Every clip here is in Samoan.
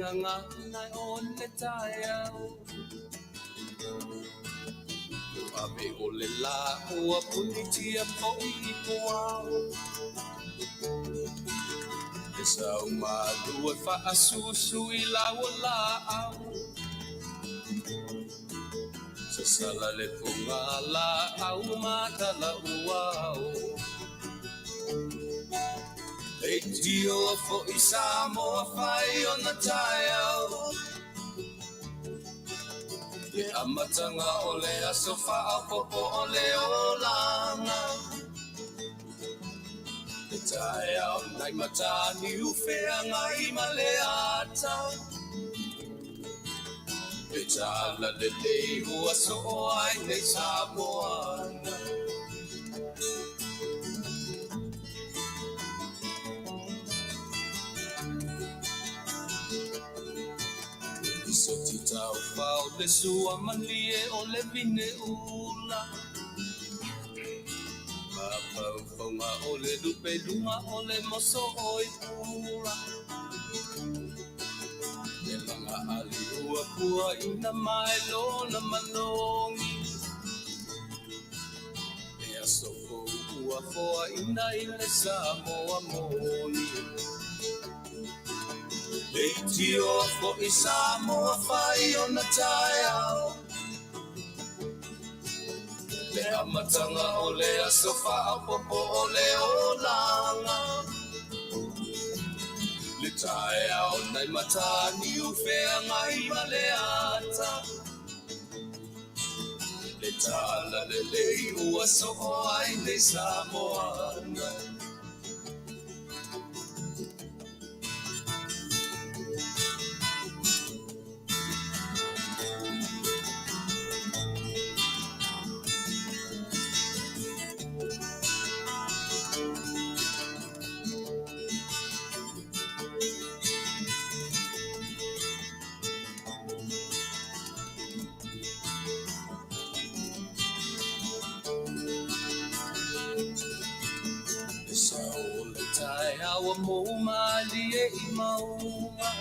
Gagana o le taeao. Ave o le la ua punitia fo'i i puao. E sau malu e faasusu i lau o laau. Sasala le foga laau matala uao. Leitio fo'i Samoa fai ona taeao. Le amataga o le aso faaopoopo o le olaga. Le taeao nai Mataniu Feagai ma le ata. Le tala lelei ua soo ai nei Samoana. Soti taufao le sua malie o le vine ula. Mafaufauga o le lupe luga o le moso o i pula. Le laga ali ua pua ina mai lona manogi. Le aso fou ua foaina i le Samoa moni. Leitio fo'i Samoa fai ona taeao. Le amataga o le aso faaopoopo o le olaga. Le taeao nai Mataniu Feagai ma le ata. Le tala lelei ua soo ai nei Samoana. Le sao o le taeao ua mou malie i mauga.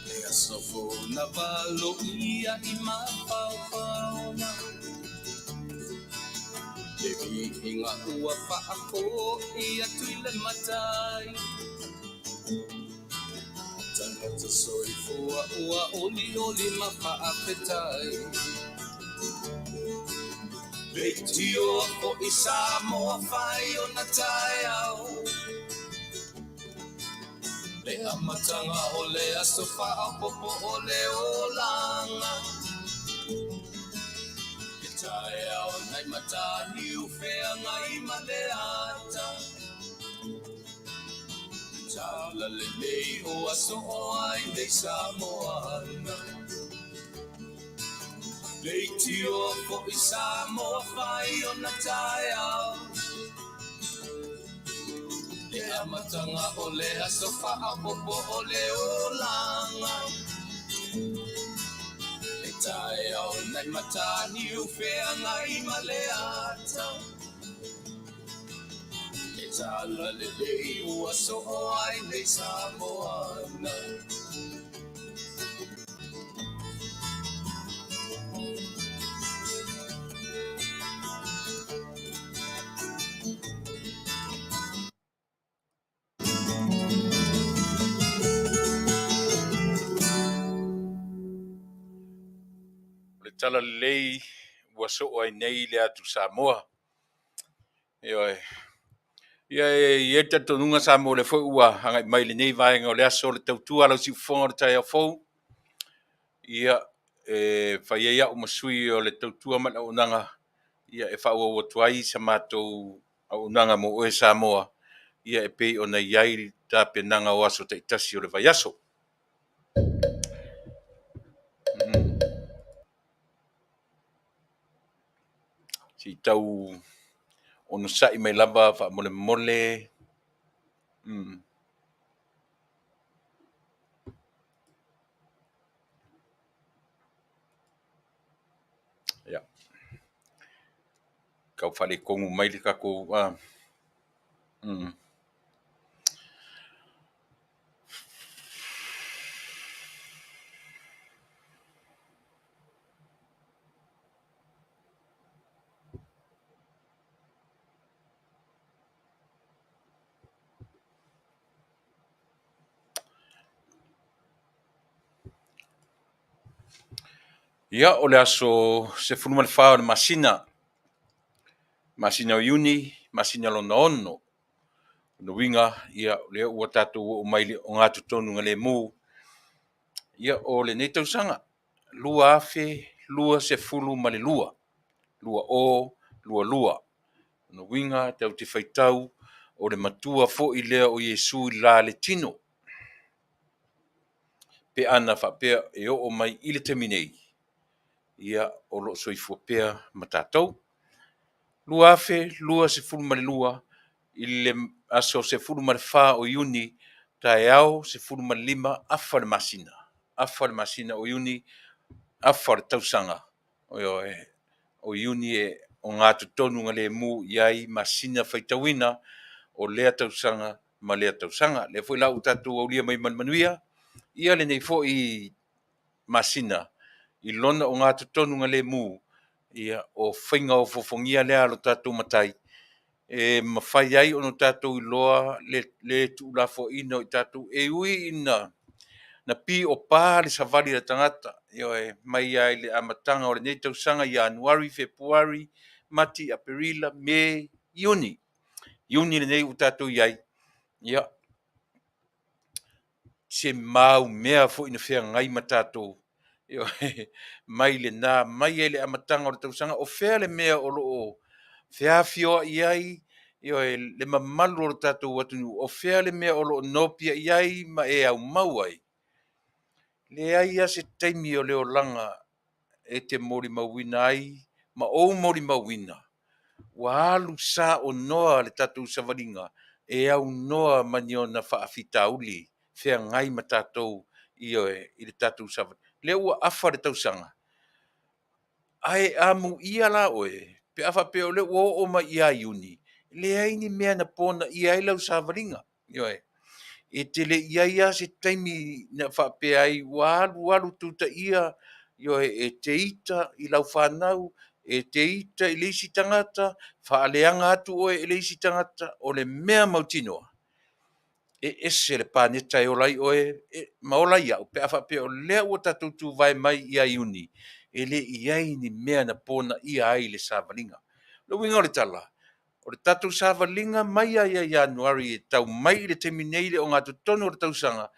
Le aso fou na valoia i mafaufauga. Le viiga ua faafo'i atu i le matai. Tagata soifua ua olioli ma faafetai. Leitio fo'i Samoa fai ona taeao. Le amataga o le aso faaopoopo o le olaga. Le taeao nai Mataniu Feagai ma le ata. Le tala lelei ua soo ai nei Samoana. Leitio fo'i Samoa fai ona taeao. Le amataga o le aso faaopoopo o le olaga. Le taeao nai Mataniu Feagai ma le ata. Le tala lelei ua soo ai nei Samoana. O le tala lelei ua soo ai nei le atu Samoa. Ioe. Ia e i ai le talitonuga Samoa o lea foi ua agai mai i lenei vaega o le aso o le tautua a lau siufofoga o le taeao fou. Ia, e fai ai au ma sui o le tautua ma le auaunaga, ia e faaauau atu ai sa matou auaunaga mo oe Samoa, ia e pei ona i ai tapenaga o aso taitasi o le vaiaso. Se i tau onosai mai lava faamolemole. Ia. Tau faaletonu mai le tatou Ia, o le aso 14 o le masina, masina o Iuni, masina lona ono. O le uiga, ia, o lea ua tatou oo mai le ogatotonugalemu, ia, o lenei tausaga, 2022, 2022. O le uiga tatou te faitau o le matua foi lea o Iesu i le la le tino, pe ana faapea e oo mai i le taimi nei, ia o lo o soifua pea ma tatou. 2022 i le aso 14 o Iuni, taeao 15 afa le masina, afa le masina o Iuni, afa le tausaga, ioe, o Iuni e ogatotonugalemu i ai masina faitauina o lea tausaga ma lea tausaga. Lea foi la ua tatou aulia mai ma le manuia ia lenei foi masina i lona ogatotonugalemu, ia o faiga ofoofogia lea a lo tatou Matai e mafai ai ona tatou iloa le tuulafoaiina o i tatou e ui ina na piopa le savali a le tagata, ioe, mai lava i le amataga o lenei tausaga Ianuari, Fepuari, Mati, Aperila, Me, Iuni. Iuni lenei ua tatou i ai, ia, se mau mea foi na feagai ma tatou, ioe, mai lena, mai lava i le amataga o le tausaga, o fea le mea o lo o feafioai ai, ioe, le mamalu o le tatou atunuu, o fea le mea o lo o nopiai ai ma e aumau ai? Leai lava se taimi o le olaga e te molimauina ai ma ou molimauina ua alu saonoa le tatou savaliga e aunoa ma ni ona faafitauli feagai ma tatou, ioe, i le tatou savaliga. Lea ua afa le tausaga, ae amuia la oe pe a faapea o lea ua oo mai ia Iuni, leai ni mea na ponaia ai lau savaliga. Ioe. E te le i i ai lava se taimi na faapea ai ua alu alu tutaia, ioe, e te ita i lau fanau, e te ita i le isi tagata, faaleaga atu oe e le isi tagata. O le mea mautinoa, e ese le paneta e ola ai oe ma ola ai au pe a faapea o lea ua tatou tuvae mai ia Iuni, e le i i ai ni mea na ponaia ai le savaliga. O le uiga o le tala, o le tatou savaliga mai lava ia Ianuari e tau mai i le taimi nei i le ogatotonu o le tausaga,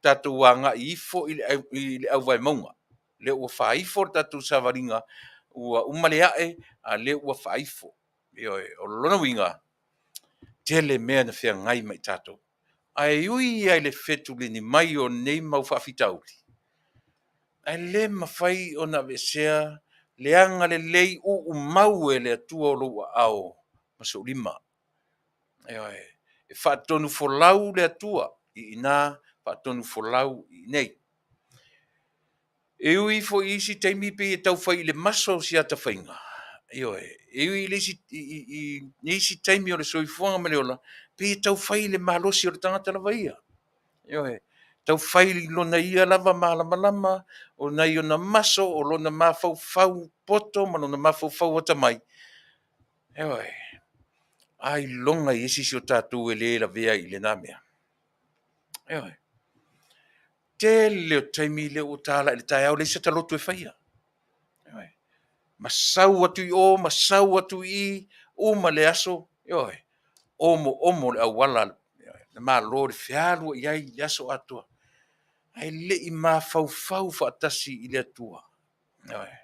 tatou agai ifo i le auvaemauga. Lea ua faaifo le tatou savaliga, ua uma le ae, a o lea ua faaifo. Ioe. O lona uiga, tele mea na feagai ma i tatou. Ae ui lava i le fetulini mai o nei mau faafitauli, ae le mafai ona aveesea le agalelei uumau e le Atua o lou aao ma sou lima. Ioe. E faatonufolau le Atua i ina, faatonufolau i inei. E ui foi i isi taimi pei e taufai i le maso si ata faiga, ioe, e ui i isi taimi o le soifuaga ma le ola, pei e taufai le malosi o le tagata lava ia. Ioe, taufai lona ia lava malamalama, o nai ona maso, o lona mafaufau poto ma lona mafaufau atamai. Ioe, ailoga e i ai se isi o tatou e le lavea i lena mea. Ioe. Tele o taimi lea ua tala i le taeao, leai se taloto e faia. Ioe. Ma sau atu i o, ma sau atu i i, uma le aso, ioe, omoomo le auala, le Malo i le fealuai ai i le aso atoa, ae le i mafaufau faatasi i le Atua. Ioe.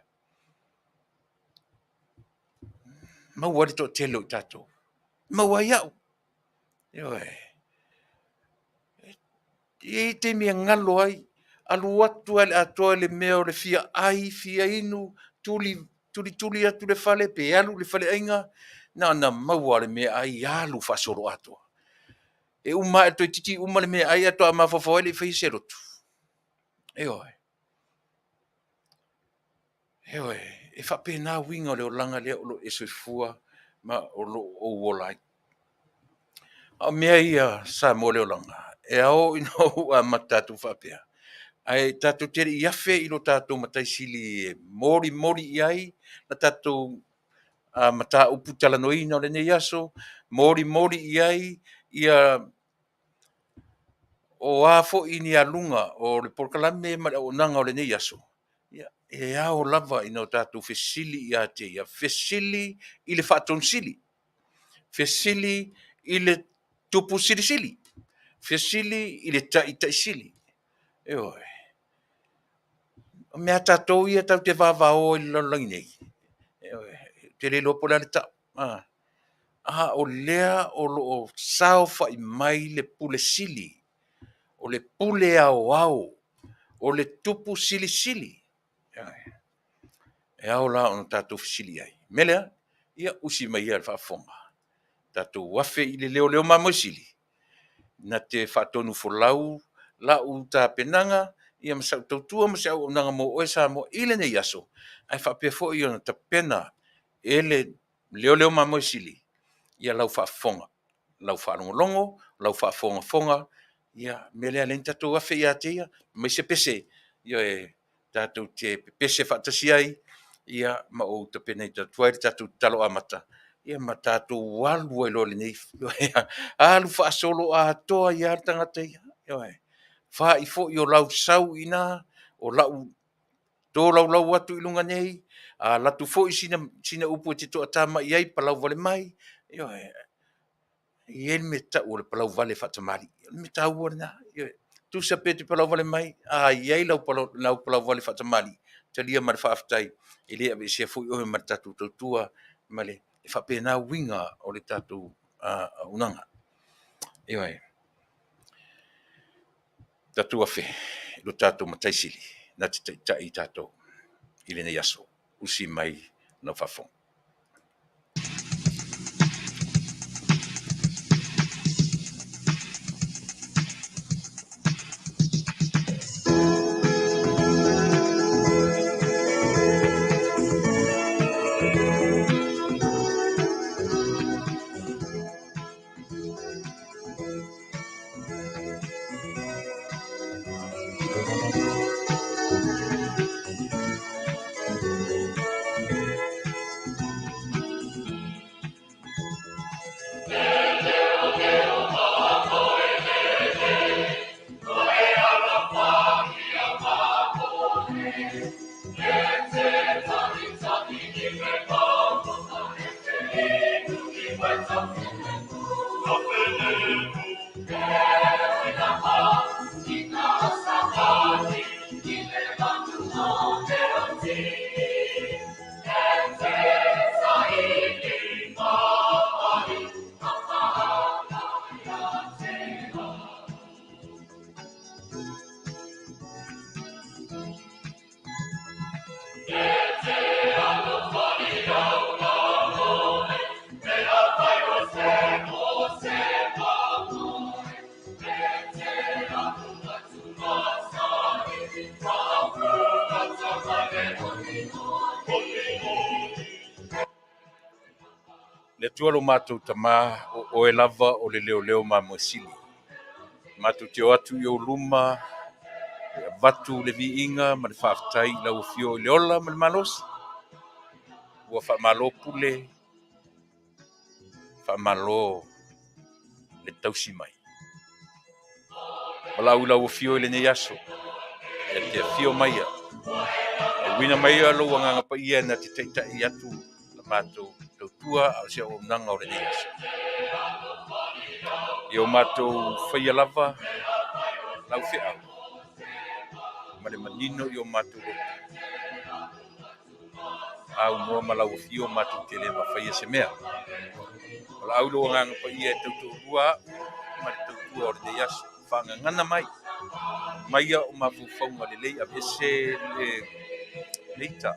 Maua ai le toatele o i tatou. Maua ai au. Ioe. E i ai taimi e galo ai, alu atu lava i le atoa i le mea o le fia ai, fia inu, tuli tulituli atu le fale pe alu i le faleaiga, na ona maua o le meaai alu faasoloatoa. E uma ae toeitiiti uma le meaai ae faatoa mafaufau ai e le i faia se lotu. Ioe. Ioe. E faapena uiga o le olaga lea o lo o e soifua ma o lo o ou ola ai. A o mea ia Samoa le olaga, e ao ina ou amata atu faapea, ae tatou te le i afe i lo tatou Matai Sili e molimoli i ai la tatou mataupu talanoaina o lenei aso, molimoli i ai ia o a foi ni aluga o le polokalame ma le auaunaga o lenei aso, ia, E ao lava ina o tatou fesili ia te ia, fesili i le Faatonusili, fesili i le Tupu Silisili, fesili i le Taitaisili. Ioe. O mea tatou ia tatou te vavao i le lalolagi nei. Ioe. Ou te le iloa po o le a le tau. A o lea o lo o saofai mai le Pule Sili, o le Pule Aoao, o le Tupu Silisili. E ao la ona tatou fesili ai. O le mea lea, ia usi mai ia le faafofoga, tatou afe i le leoleo mamoe sili, na te faatonufolau lau tapenaga ia ma sau tautua ma se auaunaga mo oe Samoa i lenei aso, ae faapea foi ona tapena e le leoleo mamoe sili ia lau faafofoga, lau faalogologo, lau faafogafoga. Ia, o le mea lea na tatou afe ia te ia, aumai se pese, ioe, tatou te pepese faatasi ai, ia ma ou tapenaina atu ai le tatou tatalo amata, ia ma tatou alu ai loa i lenei, alu faasoloatoa ai lava le tagata ia. Ioe. Fa'i foi o lau sau i ina, o lau tolaulau atu i luga nei, a alu atu foi sina upu e te toatamai ai, palau vale mai. Ioe. E i ai le mea e tau o le palau vale faatamalii. O le mea taua lena. Ioe. Tusa pe te palau vale mai, a i ai lau palau vale faatamalii, talia ma le faafetai, e le aveesea foi oe ma le tatou tautua, ma le faapena uiga o le tatou auaunaga. Ioe. Tatou afe i lo tatou Matai Sili na te taitai i tatou i lenei aso. Usi mai lau faafofoga. Le Atua lo matou Tamā, o oe lava o le leoleo mamoe sili. Matou te o atu i ou luma, e avatu le viiga ma le faafetai i lau afio i le ola ma le malosi. Ua faamalo pule, faamalo le tausi mai. Valaau i lau afio i lenei aso, e te afio maia, auina maia lou agaga paia na te taitai atu la matou tautua a o se auaunaga o lenei aso. Ia o matou faia lava lau feau ma le manino i o matou loto. Aunoa ma lau afio matou te le mafaia se mea. Valaau i lou agaga paia e tautoalua au ma le tautua o lenei aso. Faagagana mai, maia o mafaufauga lelei aveese le leita.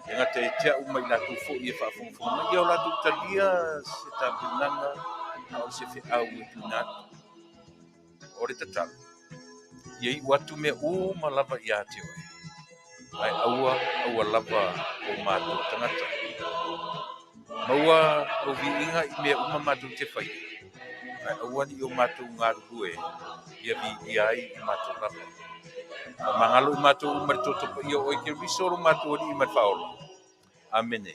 E gata e te au mai latou foi e faafogafoga mai, ia o latou talia se tapenaga a o se feau e tuuina atu. O le tatalo, ia iu atu mea uma lava ia te oe, ae aua aua lava o matou tagata. Maua lou viiga i mea uma matou te faia, ae aua ne i o matou galulue ia viia ai i matou lava. Faamagalo i matou uma i le toto paia o oe Keriso lo matou Alii ma le Faaola. Amene.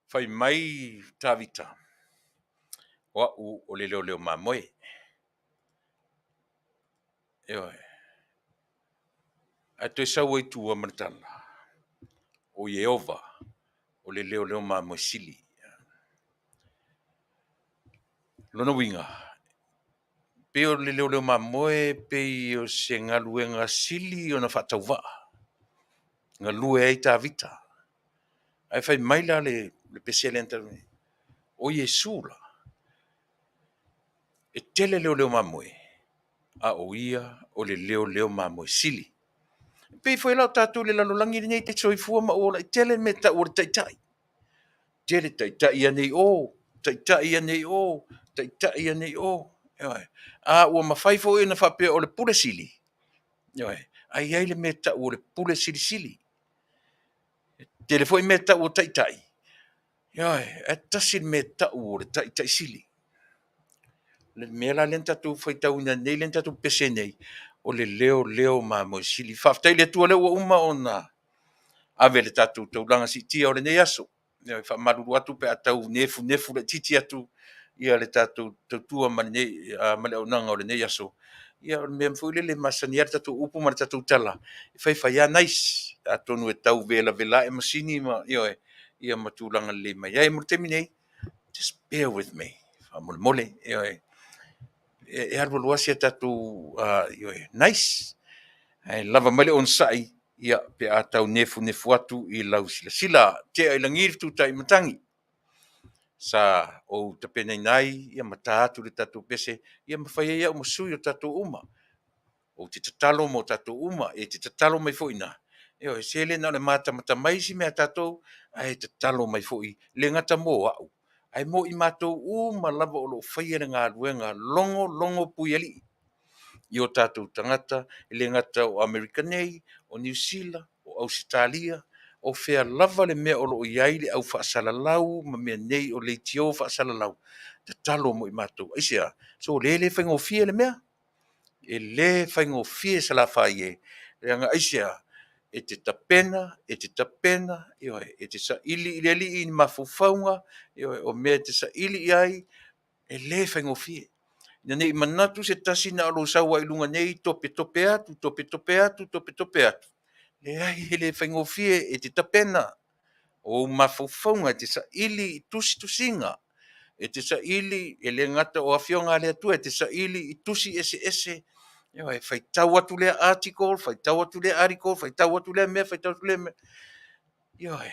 Fai mai Tavita, O au o le leoleo mamoe. Ioe. Ae toe sau ai i tua ma le tala, O Ieova o le leoleo mamoe sili. Lona uiga, pei o le leoleo mamoe pei o se galuega sili ona faatauvaa, galue ai Tavita. Ae fai mai la le pese lea na talu nei, o Iesu la, e tele leoleo mamoe, a o ia o le leoleo mamoe sili. E pei foi la o tatou i le lalolagi lenei e soifua ma ou ola, e tele mea e tau o le taitai. Tele taitai anei i o, taitai anei i o, taitai anei i o. Ioe. A ua mafai foi ona faapea o le Pule Sili, ioe, ae i ai le mea e tau o le Pule Silisili. E tele foi mea e tau o taitai, ioe, ae tasi le mea e tau o le Taitai Sili. O le mea la lea na tatou faitauina nei, lea na tatou pepese ai nei, o le leoleo mamoe sili. Faafetai i le Atua o lea ua uma ona ave le tatou taulaga siitia o lenei aso. E faamalulu atu pe a tau nefunefu laitiiti atu ia le tatou tautua ma le auaunaga o lenei aso. Ia o le mea foi lele e masani lava le tatou upu ma le tatou tala, e fai fai lava nice, atonu e tau velavela ae masini ma, ioe, ia ma tulaga lelei mai ai. Mo le taimi nei, just bear with me, faamolemole, ioe, e alualu lava si a tatou, ioe, nice, ae lava mai le onosai ia pe a tau nefunefu atu i lau silasila. Tea i lagi le fetutai matagi sa ou tapenaina ai ia ma ta atu le tatou pese ia ma fai ai au ma sui o tatou uma. Ou te tatalo mo tatou uma, e te tatalo mai foi i ina. Ioe, se le na o le matamata mai isi mea a tatou, ae tatalo mai foi, le gata mo au, ae mo i matou uma lava o lo o faia le galuega logologo puialii i o tatou tagata, e le gata o Amerika nei, o Niu Sila, o Ausetalia, o fea lava le mea o lo o i ai le au faasalalau ma mea nei o leitio faasalalau, tatalo mo i matou. Aisea? Sole e le faigofie le mea. E le faigofie Salafai e, leaga aisea? E te tapena, e te tapena, ioe, e te saili i le Alii i ni mafaufauga, ioe, o mea e te saili i ai, e le faigofie. Ina ne i manatu se tasi na o lou sau lava i luga nei topetope atu, topetope atu, topetope atu. Leai, e le faigofie, e te tapena. O ou mafaufauga e te saili i tusitusiga, e te saili, e le gata o Afioga a le Atua, e te saili i tusi eseese, ioe, faitau atu lea article, faitau atu lea article, faitau atu lea mea, faitau atu lea mea. Ioe,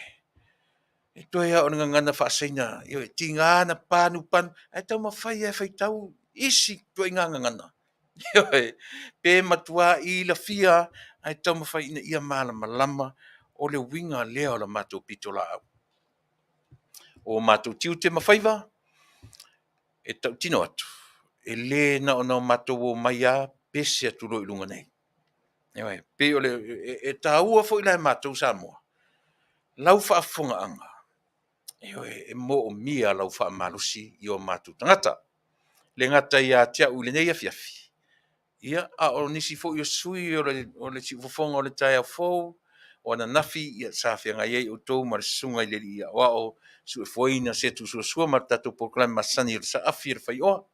e toe lava o le gagana faa-Saina, ioe, tiga na panupanu, ae taumafai lava e faitau isi ituaiga gagana. Ioe, pe matua ilafia ae taumafai ina ia malamalama o le uiga lea o la matou pitolaau. O matou tiute ma faiva, e tautino atu, e le na ona matou omai lava pese atu loa i luga nei. Ioe, pei o le, e taua foi la e matou Samoa, lau faafofogaaga, ioe, e moomia lau faamalosi i o matou tagata. E le gata ia te au i lenei afiafi, ia, a o nisi foi o sui o le siufofoga o le taeao fou, o ananafi ia, sa feagai ai outou ma le susuga i le alii aoao Suefuaina Setu Suasua ma le tatou polokalame masani o le Saafi o le Faioa.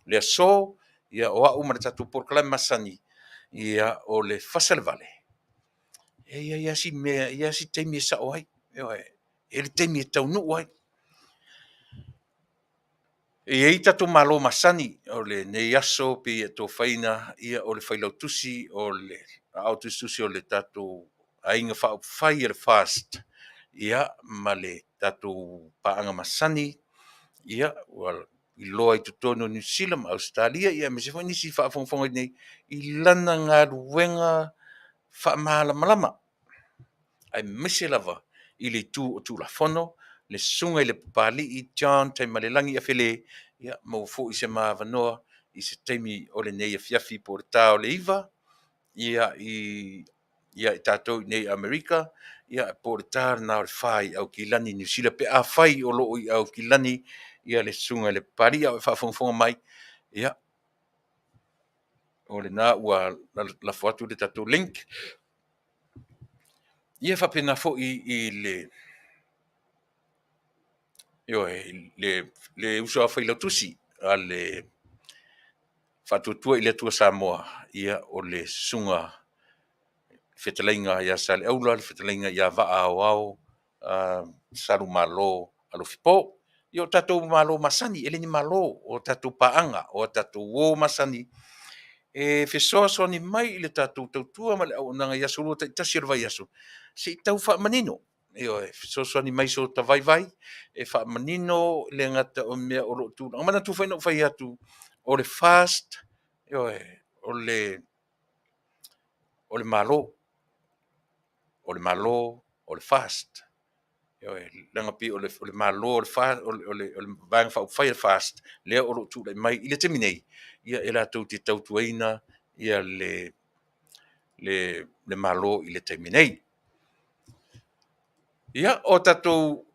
Le aso, ia, o au ma le tatou polokalame masani, ia, o le fasa le vale. E i ai lava si mea, e i ai lava si taimi e sao ai, ioe, e i ai le taimi e taunuu ai. E i ai tatou malo masani o lenei aso pei e atofaina ia o le Failautusi o le Aao Tusitusi o le tatou Aiga Faaupufai a le FAST ia ma le tatou paaga masani ia ua iloa i totonu o Niu Sila ma Ausetalia ia aemaise foi nisi faafogafoga nei i lana galuega faamalamalama aemaise lava i le itu o Tulafono, le susuga i le Papalii John Taimalelagi Afele, ia maua foi se ma avanoa i se taimi o lenei afiafi po o le ta o le 9 ia i ia i tatou i nei Amerika, ia po o le ta lena o le 4 i Aukilani, Niu Sila, pe afai o lo o i Aukilani ia le susuga i le Papalii a o e faafogafoga mai, ia o lena ua lafo atu le tatou link. Ia faapena foi i le Ioe, le uso a Failautusi a le Faatuatua i le Atua Samoa, ia o le susuga fetalaiga ia Saleaula, le fetalaiga ia Vaa Aoao Salumalo Alofi Po. Ia o tatou malo masani, e le ni malo, o tatou paaga, o tatou uo masani e fesoasoani mai i le tatou tautua ma le auaunaga i aso Lua taitasi o le vaiaso, se i tau faamanino. Ioe, fesoasoani mai i so ta vaivai e faamanino le gata o mea o lo o tulai. Manatua foi na ou fai atu, o le FAST, ioe, o le Malo, o le Malo o le FAST. Ioe, leaga e pei o le Malo o le Vaega Faaupufai a le FAST lea o lo o tulai mai i le taimi nei, ia e latou te tautuaina le Malo i le taimi nei. Ia, o tatou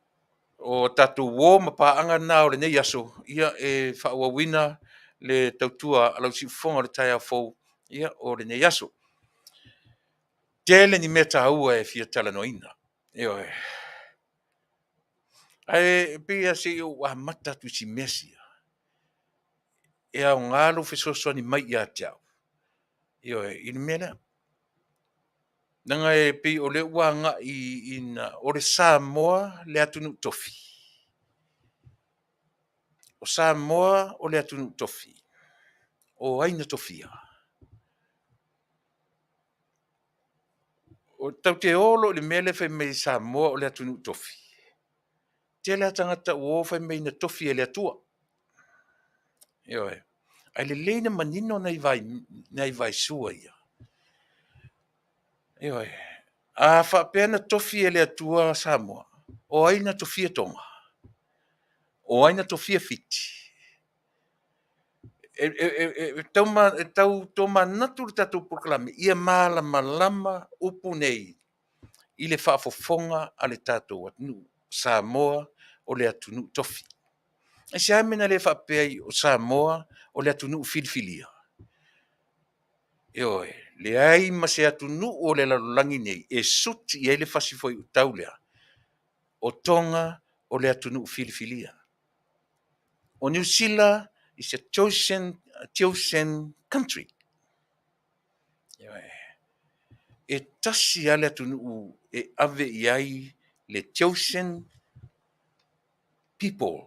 uo ma paaga na o lenei aso e faaauauina le tautua a lau siufofoga i le taeao fou o lenei aso. Tele ni mea taua e fia talanoaina, ioe. Ae pei lava se i ou amata atu i si mea sia, e aoga lou fesoasoani mai ia te au, ioe, i le mea lea. Leaga e pei o lea ua agai ina… o le Samoa le atunuu tofi? O Samoa o le atunuu tofi, o ai na tofia? Tatou te o loa i le mea lea fai mai Samoa o le atunuu tofi, e tele lava tagata ua o fai mai na tofi e le Atua. Ioe. Ae lelei ona manino nai vaesua ia. Ioe. A faapea na tofi e le Atua Samoa, o ai na tofia Toga? O ai na tofia Fiti? E tau tomanatu le tatou polokalame, ia malamalama upu nei i le faafofoga a le tatou atunuu. Samoa o le atunuu tofi. Aisea le mea na le faapea ai o Samoa o le atunuu filifilia? Ioe, leai ma se atunuu o le lalolagi nei e suti i ai le fasi fuaiutau lea, o Toga o le atunuu filifilia. O Niu Sila is a chosen country. Ioe. E tasi lava le atunuu e ave i ai le chosen people,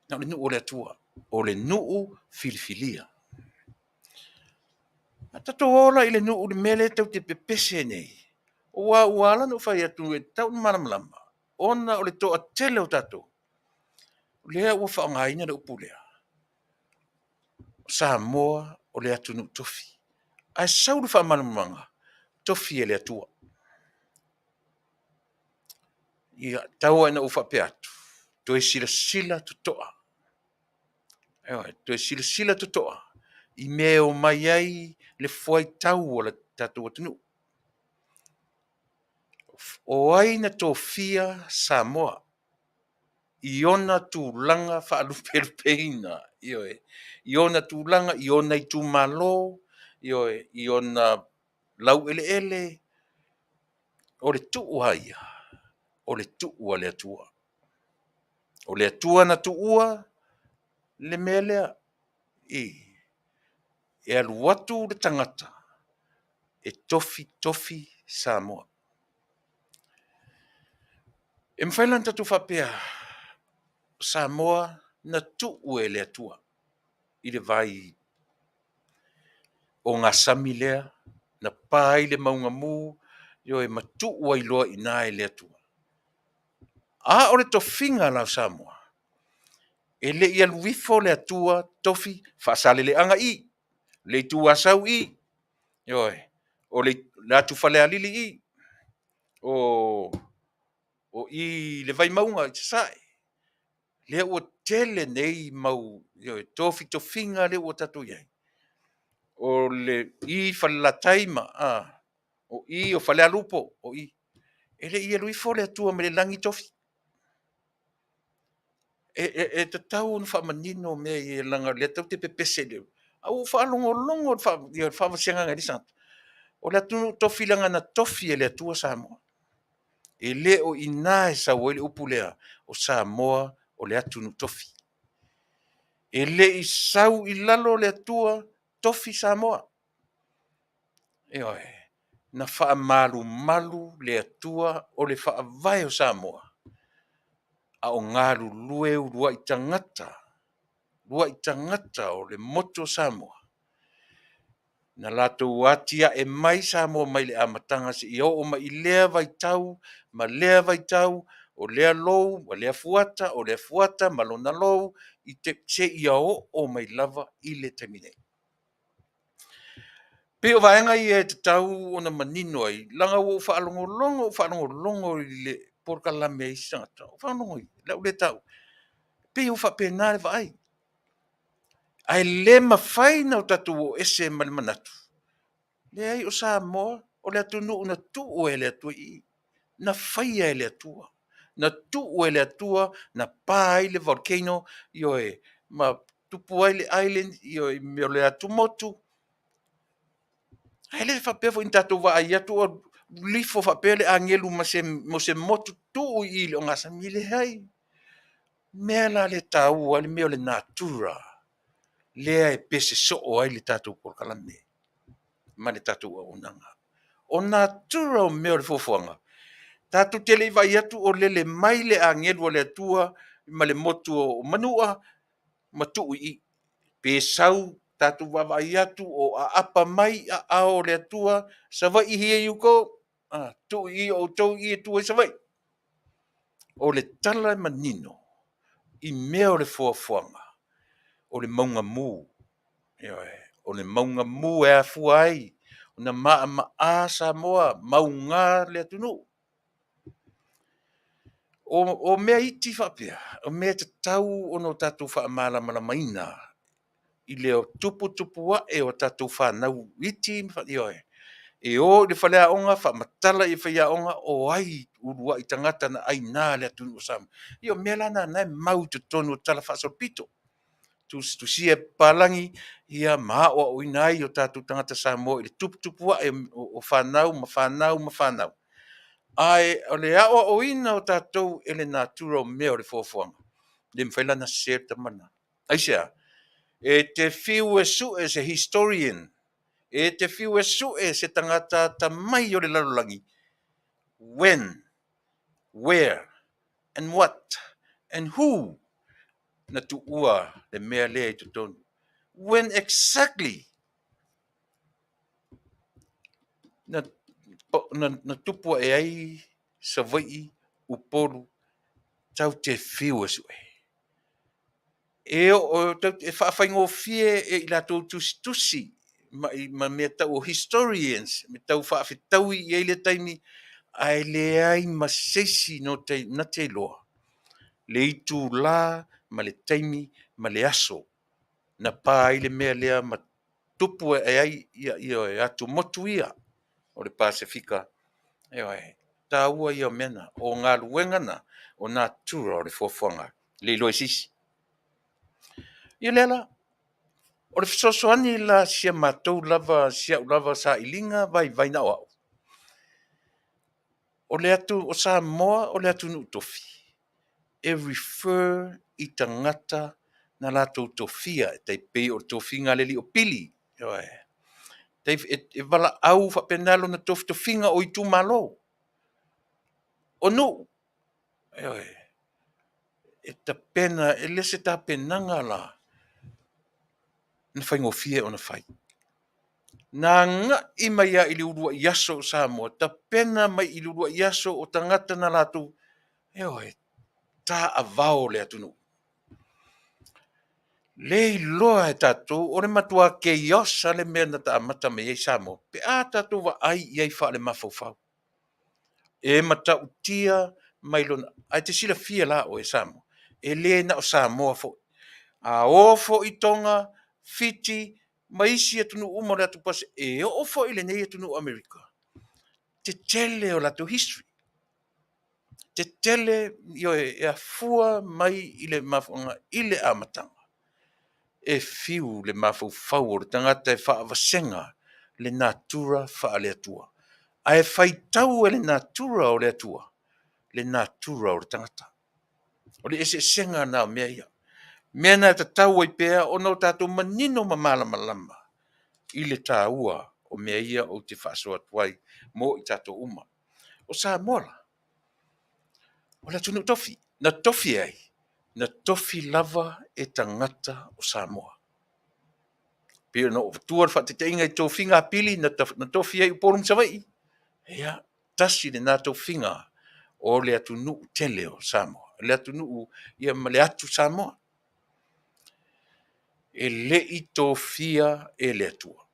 na o le nuu o le Atua, o le nuu filifilia. A tatou o la i le nuu i le mea lea tatou te pepese ai nei, aua ua ala ona ou fai atu e tatau ona malamalama, ona o le toatele o tatou lea ua faaaogaina le upu lea, o Samoa o le atunuu tofi. Ae sau le faamalamalamaga, tofi e le Atua. Ia, tau lava ina ou faapea atu, toe silasila totoa, ioe, toe silasila totoa i mea e omai ai le fuaitau a le tatou atunuu. O ai na tofia Samoa i ona tulaga faalupelupeina? Ioe, i ona tulaga, i ona itumalo, ioe, i ona laueleele, o le tuu a ia? O le tuu a le Atua. O le Atua na tuua le mea lea, e alu atu le tagata e tofitofi Samoa. E mafai la ona tatou faapea, o Samoa na tuu e le Atua i le vai ogasami lea na pa ai le mauga mu, ioe, ma tuu ai loa i ina e le Atua. A o le tofiga la o Samoa, e le i alu ifo le Atua tofi Faasaleleaga i, le Itu Asau i, ioe, o le atu Falealili i, o i le Vaimauga i Sasae, lea ua tele nei mau tofitofiga lea ua tatou i ai, o i Falelatai ma o i o Falealupo, o i. E le i alu ifo le Atua mai le lagi tofi. E tatau ona faamanino mea ia leaga o lea tatou te pepese i le… Ae ua ou faalogologo i le faavasegaga e isi tagata, o le atunuu tofi leaga na tofi e le Atua Samoa. E le o i ina e sau ai le upu lea o Samoa o le atunuu tofi. E le i sau i lalo le Atua tofi Samoa. Ioe, na faamalumalu le Atua o le faavae o Samoa, a o galulue uluai tagata, uluai tagata o le motu o Samoa, na latou atiae mai Samoa mai le amataga seia oo mai i lea vaitau ma lea vaitau, o lea lou ma lea fuata, o lea fuata ma lona lou, seia oo mai lava i le taimi nei. E pei o vaega ia e tatau ona manino ai, leaga ua ou faalogologo ou faalogologo i le polokalame a isi tagata, ou faalogologo i le a ou le taua, pei ua faapena le vaai. Ae le mafai ona tatou o ese ma le manatu, leai o Samoa o le atunuu na tuu e le Atua i i, na faia e le Atua, na tuu e le Atua na pa ai le volcano, ioe, ma tupu ai le island, ioe, i mea o le atumotu. Ae le faapea foi na tatou vaai atu o lifo faapea le agelu ma se motu tuu i i i le ogasami. E leai. O le mea la lea e taua ai le mea o le natura lea e pese soo ai le tatou polokalame ma le tatou auaunaga. O natura o mea o le foafoaga, tatou te le i vaai atu o lele mai le agelu a le Atua ma le motu o Manua ma tuu i i. Pe sau tatou vaavaai atu o aapa mai aao o le Atua, Savaii here you go, tuu i i o outou i e tuu ai Savaii. O le tala e manino i mea o le foafoaga, o le mauga mu, ioe, o le mauga mu e afua ai ona maamaa Samoa, mauga le atunuu. O mea iti faapea, o mea e tatau ona tatou faamalamalamaina i le tuputupu ae o tatou fanau iti, ioe, e o i le faleaoga faamatala i faiaoga o ai uluai tagata na aina le atunuu o Samoa. Ia o mea la na na e mau i totonu o talafaasolopito, tusitusia e papalagi ma aoaoina ai o tatou tagata Samoa i le tuputupu ae o fanau ma fanau ma fanau. Ae o le aoaoina o tatou e le natura o mea o le foafoaga, e le mafai la ona sese le tama lena. Aisea? E te fiu e sue se historian, e te fiu e sue se tagata atamai o le lalolagi, when, where and what and who na tuua le mea lea i totonu. When exactly na, na, na tupu ae ai Savaii, Upolu, tatou te fiu e sue. E, o, e faafaigofie e i latou tusitusi ma, ma mea tau o historians, me tau faafetaui i ai le taimi, ae leai ma se isi no te, na te iloa le itulā ma le taimi ma le aso na pa ai le mea lea ma tupu ae ai ia, ia atumotu ia o le Pasefika. Ioe, taua ia o mea na, o galuega na, o natura o le foafoaga, le iloa e se isi. Ia lea la, o le fesoasoani la si a matou lava, si au lava sailiga vaivai na o au, o le atu, o Samoa o le atunuu tofi, e refer i tagata na latou tofia, e tai pei o le tofiga a le alii o Pili. Ioe. E, e valaau faapena lona tofitofiga o itumalo, o nuu. Ioe. E tapena, e le se tapenaga la na faigofie ona fai. Na agai mai lava i le uluai aso o Samoa, tapena mai i le uluai aso o tagata na latou, ioe, taavao le atunuu. Le iloa e tatou o le matua chaos lava le mea na amata mai ai Samoa pe a tatou vaai i ai faalemafaufau. E matautia mai lona, ae te silafia la oe Samoa, e le na o Samoa foi. A o foi Toga, Fiti ma isi atunuu uma o le atu e oo foi i lenei atunuu o Amerika, tetele o latou history. Tetele, ioe, e afua mai i le mafuaaga i le amataga. E fiu le mafaufau o le tagata e faavasega le natura faale-Atua. Ae faitau e le natura o le Atua. le natura o le tagata. O le eseesega na o mea ia. Mea na e tatau ai pea ona o tatou manino ma malamalama i le taua o mea ia ou te faasoa atu ai mo i tatou uma. O Samoa la, o le atunuu tofi. Na tofi e ai? Na tofi lava e tagata o Samoa. Pei ona ou avatua le faataitaiga i tofiga a Pili na tofi ai Upolu ma Savaii. Ia, tasi lena tofiga o le atunuu tele o Samoa, le atunuu ia ma le atu Samoa. E le i tofia e le Atua.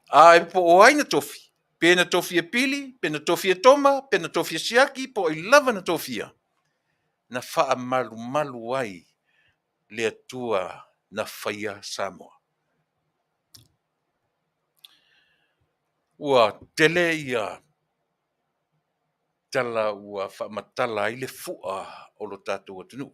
Ae po o ai na tofi, pe na tofi e Pili, pe na tofi e Toma, pe na tofi e Siaki, po o ai lava na tofia, na faamalumalu ai le Atua na faia Samoa. Ua tele ia tala ua faamatala ai le fua o lo tatou atunuu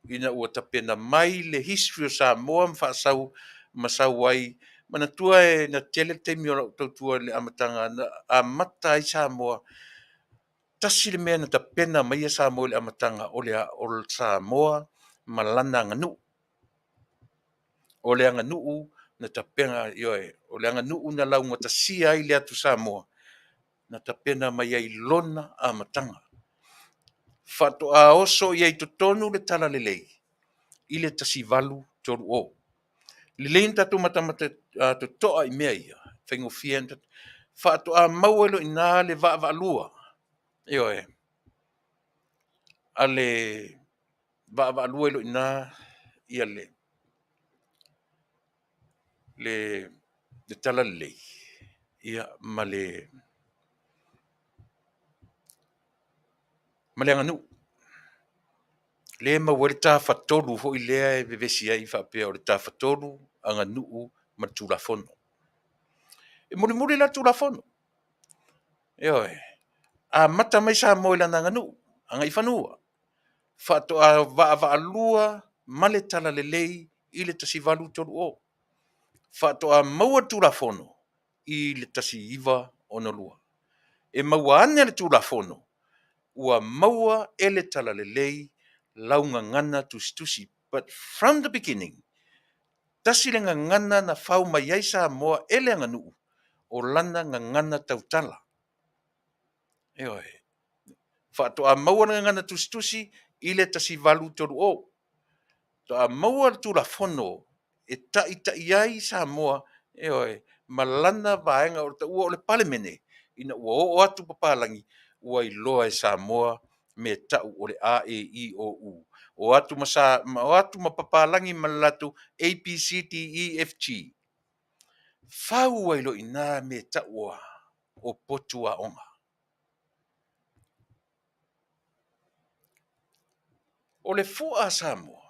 ina ua tapena mai le history o Samoa ma faasau ma sau ai. Manatua na tele le taimi o lau tautua i le amataga na amata ai Samoa. Tasi le mea na tapena maia Samoa i le amataga o le Samoa ma lana aganuu. O le aganuu na tapena, ioe, o le aganuu na laugatasia ai le atu Samoa, na tapena mai ai i lona amataga. Faatoa oso i ai i totonu le talalelei i le 1830. Lelei ona tatou matamata totoa i mea ia, e faigofie ona faatoa maua ai loa i ina le vaavaalua, ioe, a le vaavaalua ai loa i ina ia le talalelei ia ma le aganuu. Lea e maua ai le tafatolu foi lea e vevesi ai faapea o le tafatolu, aganuu ma le Tulafono. E mulimuli la le Tulafono. Ioe, amata mai Samoa i lana aganuu, agaifanua, faatoa vaavaalua ma le talalelei i le 1830. Faatoa maua le Tulafono i le 1962. E maua ane le Tulafono ua maua e le talalelei lau gagana tusitusi. But from the beginning, tasi le gagana na fau mai ai Samoa e le aganuu, o lana gagana tautala. Ioe. Faatoa maua le gagana tusitusi i le 1830. Faatoa maua le Tulafono e taitai ai Samoa, ioe, ma lana vaega o le taua o le Palemene, ina ua oo atu papalagi, ua iloa e Samoa mea tau o le A, E, I, O, U. O atu ma, sa, o atu ma papalagi ma le latou A, B, C, D, E, F, G. Fau ai loa i ina mea tau o potu aoga. O le fua a Samoa,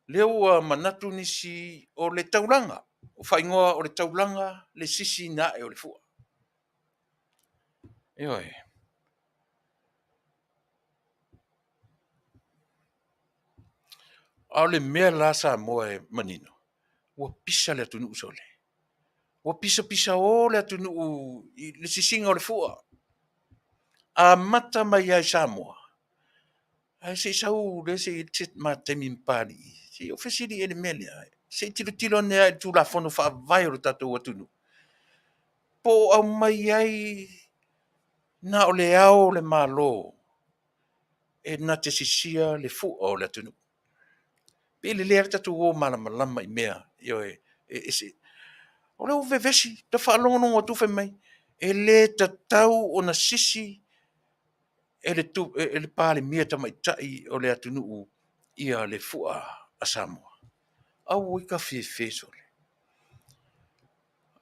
lea ua manatu nisi o le taulaga, o faaigoa o le taulaga le sisiina ae o le fua. Ioe. A o le mea la Samoa e manino, ua pisa le atunuu sole. Ua pisapisao le atunuu i le sisiina o le fua. Amata mai lava i Samoa, ae se i sau lea se i i ai se ma taimi ma Papalii, se i ou fesili i ai i le mea lea, se i tilotilo ane lava i le Tulafono Faavae o le tatou atunuu, po o aumai ai na o le Ao o le Malo e na te sisia le fua o le atunuu. Pe lelei lava le tatou o malamalama i mea, ioe, e ese. O lea ua vevesi, ta faalogologo atu fai mai, e le tatau ona sisi e le Palemia Tamaitai o le atunuu ia le fua a Samoa. Auoi kafefe sole.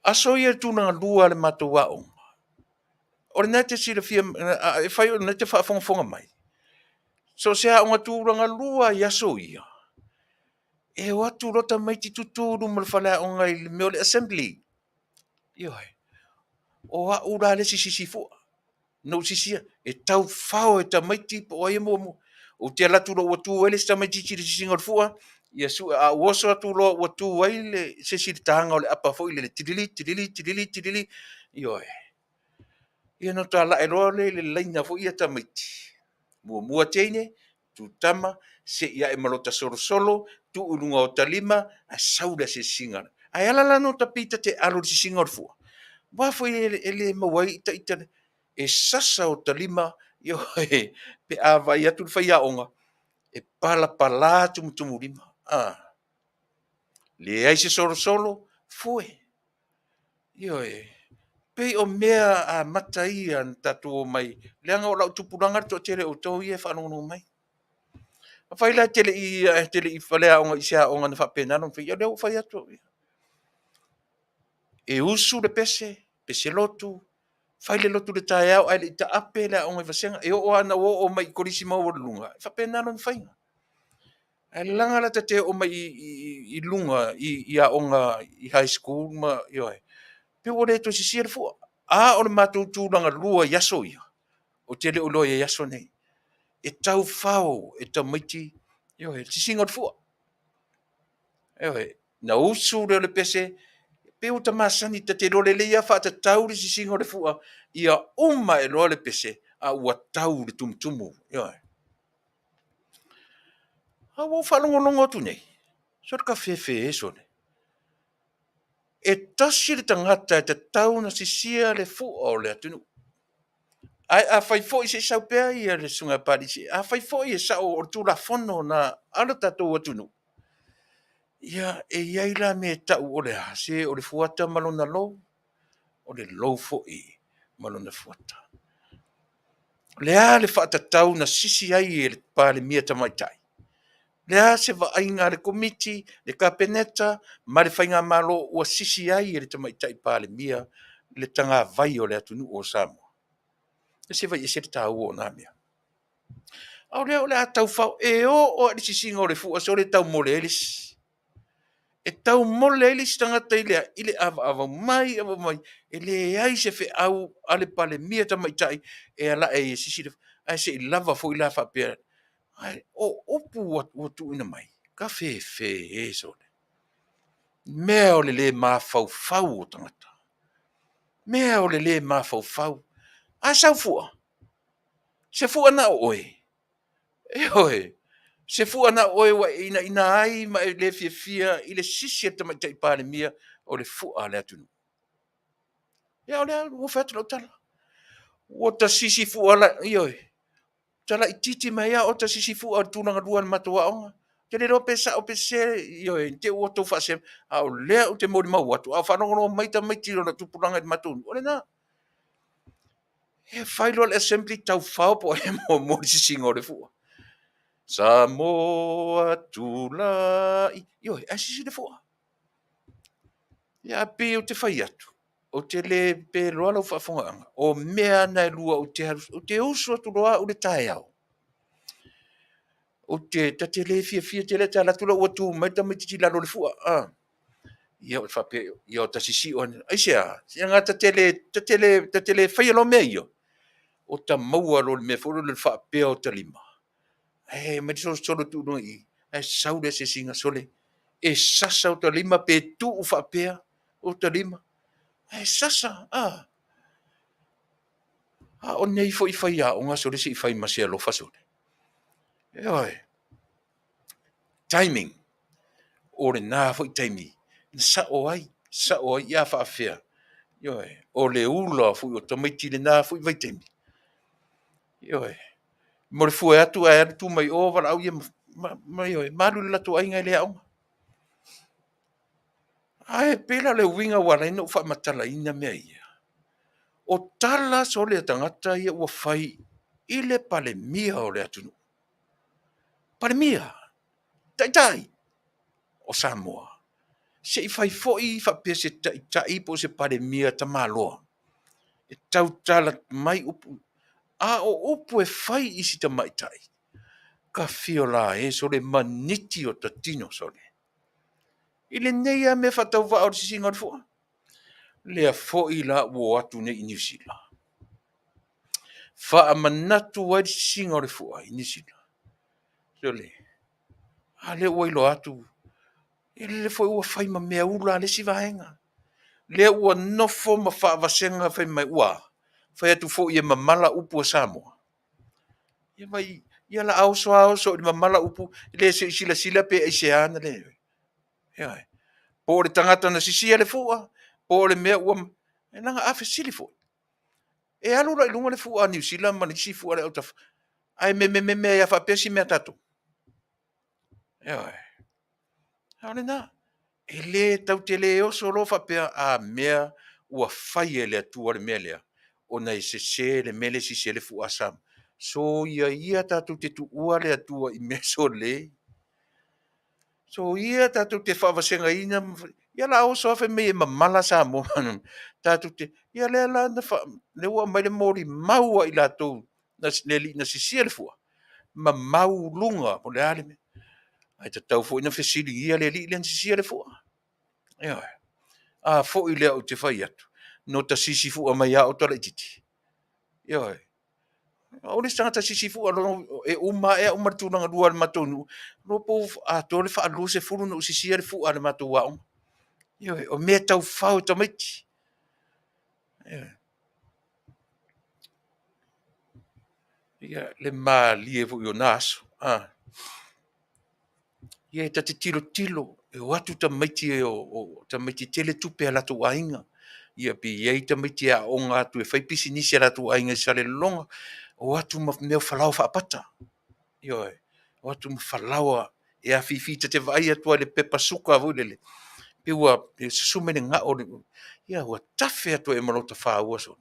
Aso ia i le tulagalua a le matou aoga, o lena e te silafia, e fai o lena e te faafogafoga mai, so o se aoga tulagalua lava i aso ia, e o atu loa tamaiti tutu i luma o le faleaoga i le mea o le assembly. Ioe. O au la le isi sisi fua. Na ou sisia, e taufao e tamaiti po o ai e muamua. Ou te alu atu loa ua tu ai le isi tamaitiiti i le sisiina o le fua, ia sue, a ou oso atu loa ua tu ai se isi i le taga o le apa foi lele, tilili, tilili, tilili, tilili, ioe. Ia ona tala'e loa lea i le laina foi ia tamaiti. Muamua teine, tu tama, se'i a'e ma lota solosolo, tuu i luga o ta lima, ae sau le asiasiga. Ae ala la ona ota pei ta te alo i le sisiga o le fua, aua foi e le maua ai ita e sasa ota lima, ioe, pe a vaai atu le faiaoga e palapala tumutumulima. Leai se solosolo, foe. Ioe. Pei o mea amata ia na tatou omai, leaga o lau tupulaga le toatele o outou ia e faalogologo mai. Afai la e te le i faleaoga i se aoga na faapena ona faia, ia o lea ua ou fai atu au ia. E usu le pese, pese lotu, fai le lotu i le taeao ae le i taape le aoga i vasega. E oo lava ina ua oo mai i kolisi maualuluga, e faapena lona faiga. Ae leaga la ta te oo mai i luga i aoga i high school ma, ioe, pei ua le toe sisia le fua. A o le matou tulaga lua i aso ia, ou te le o iloa i ai aso nei. E taufao e tamaiti, ioe, le sisiina o le fua. Ioe, ona usu lea o le pese, pei ua ta masani ta te iloa lelei lava faatatau le sisiina o le fua ia uma ae loa le pese a ua tau i le tumutumu. Ioe. A ua ou faalogologo atu nei, sole kafefe e sole, e tasi le tagata e tatau ona sisia le fua o le atunuu. Ae afai foi, se i sau pea le Susuga ia Papalii, afai foi e sao o le Tulafono lena a le tatou atunuu, ia e i ai la mea e tau o le a? Se o le fuata ma lona lou, o le lou foi ma lona fuata. O le a le faatatau na sisi ai e le Palemia Tamaitai? O le a se vaaiga a le Komiti, le Kapeneta ma le Faigamalo ua sisi ai e le Tamaitai Palemia le tagavai o le atunuu o Samoa? Ia se vaai ese le taua o na mea. A o lea o le a tau fao, e oo lava i le sisiina o le fua sole e taumole ai le isi. E taumole ai le isi tagata i le a? I le avaava mai avaava mai, e leai se feau a le Palemia Tamaitai e ala'e ai e sisi le fua. Ae se i lava foi la faapea, ae o upu ua tuuina mai, kafefe e sole, mea o le le mafaufau o tagata, mea o le le mafaufau. A sau fua, se fua na o oe? Ioe, se fua na o oe ua e inaina ai ma e le fiafia i le sisi a le Tamaitai Palemia o le fua a le atunuu? Ia o lea ua fai atu lau tala. Ua ta sisi fua la, ioe, ta laitiiti mai lava o ta sisi fua i le tulaga lua o le matou aoga. Ou te le iloa pe sao pe sese, ioe, i te i ua outou faasea mai, a o lea ou te molimau atu a o faalogologo mai tamaiti o lau tupulaga i le matou nuu, o lena. E fai loa le assembly taufao po o ai e muamua i le sisiina o le fua. Samoa tulai, ioe, ae sisi le fua. Ia ae pei ou te fai atu, ou te le pe loa lau faafofogaaga, o mea lava na e lua ou te alu, ou te usu atu loa au i le taeao, ou te, ta te le fiafia tele ta alu atu la ua tu mai le tamaitiiti i lalo o le fua. Ia ou faapea, ia ota sisio ane. Aisea? Leaga ta te le, ta te le, ta te le faia loa mea ia, ota maua loa i le mea foi lele o le faapea o ota lima, ae aumai le solosolo e tuu i luga i i, ae sau le asiasiga, sole, e sasa ota lima pe tuu faapea ota lima, ae sasa, a. A o nei foi faiaoga sole se i fai ma se alofa sole. Ioe. Timing. O lena foi taimi na sao ai, sao ai, ia faafefea. Ioe. O le ula foi o tamaiti i lena foi vaitaimi. Ioe. Mo le fue atu ae alu tu mai o valaau ia ma, ioe, ma alu i le latou aiga e le aoga. Ae pei la o le uiga ua ala ai ona ou faamatalaina mea ia, o tala sole a tagata ia ua fai i le Palemia o le atunuu. Palemia, Taitai o Samoa. Se i fai foi faapea se Taitai po o se Palemia tamaloa e tautala mai upu, a o upu e fai i si tamaitai, ka fio la e sole maniti o ta tino sole. I lenei lava mea faatauvaa o le sisiina o le fua. Lea foi la ua o atu nei i Niu Sila, faamanatu ai le sisiina o le fua i Niu Sila. Sole, a lea ua iloa atu, e lele foi ua fai ma meaula a le isi vaega. Lea ua nofo ma faavasega fai mai, ua a? Fai atu foi e mamala upu a Samoa. Ia vai, ia la oso a oso i le mamala upu, le se i silasila pe aisea na le. Ioe. Po o le tagata na sisia le fua, po o le mea ua... E leaga a fesili foi, e alu la i luga le fua a Niu Sila ma le isi fua a le autafa, ae memememe ai lava faapea si mea a tatou. Ioe. A o lena, e le tatou te le oso loa faapea, a mea ua fai e le Atua le mea lea, ona e sese le mea lea e sisi ai le fua a Samoa. Soia ia tatou te tuua le Atua i mea sole. Soia tatou te faavasegaina, ia la oso lava fai mai e mamala Samoa. Tatou te, ia lea la na fa, lea ua aumai le molimau a i latou na, le alii na sisia le fua, ma mau luga po o le a le mea. Ae tatau foi ona fesiligia le alii lea na sisia le fua. Ioe. A foi lea ou te fai atu, na ota sisi fua mai lava ota laitiiti. Ioe. O au le isi tagata sisi fua, e uma ae au ma le tulaga lua a le matou nuu, iloa po ua atoa le faa-20 ona ou sisia le fua a le matou aoga. Ioe, o mea e taufao e tamaiti. Ioe. Ia, le malie foi o na aso. Ah. Ia, ta te tilotilo, e o atu tamaiti o tamaiti e tele tupe a latou aiga. Ia pe i ai tamaiti e aooga atu e fai pisinisi a latou aiga i Salelologa, o atu ma mea o falaoa faapata. Ioe, o atu ma falaoa e afifi ta te vaai atu lava i le pepa suka foi lele, pei ua susu mai le gao, ia ua tafe atu ai ma lota faua sole.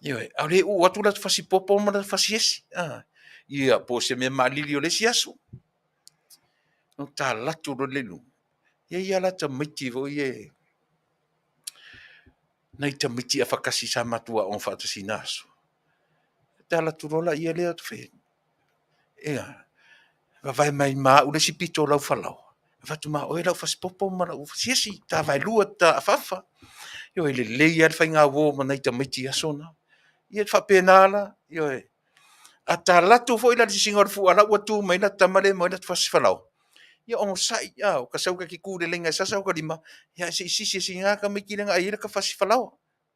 Ioe, a o lea e uu atu lata fasipopo ma lata fasiesi. Ia, po o se mea maalili o le isi aso. Ona ta alu atu loa lea i luga, e i ai lava la tamaiti foi ia, nai tamaiti afakasi sa matou aooga faatasi i na aso. Ta alu atu loa laia lea ota fai atu, ea, vavae mai ma au le isi pito o lau falaoa, avatu ma oe lau fasipopo ma lau fasiesi, ta vaelua ta afaafa. Ioe, e lelei lava le faigauo ma nai tamaiti i aso na. Ia e faapena la, ioe. A ta alu atu foi la i le sisiina o le fua o la ua tu mai lata tama lea ma lata fasi falaoa, ia onosai, o ta sau ta te tu i le laina e sasa ota lima, ia ae se i sisi e si na tamaiti lea na ai ai lata fasi falaoa.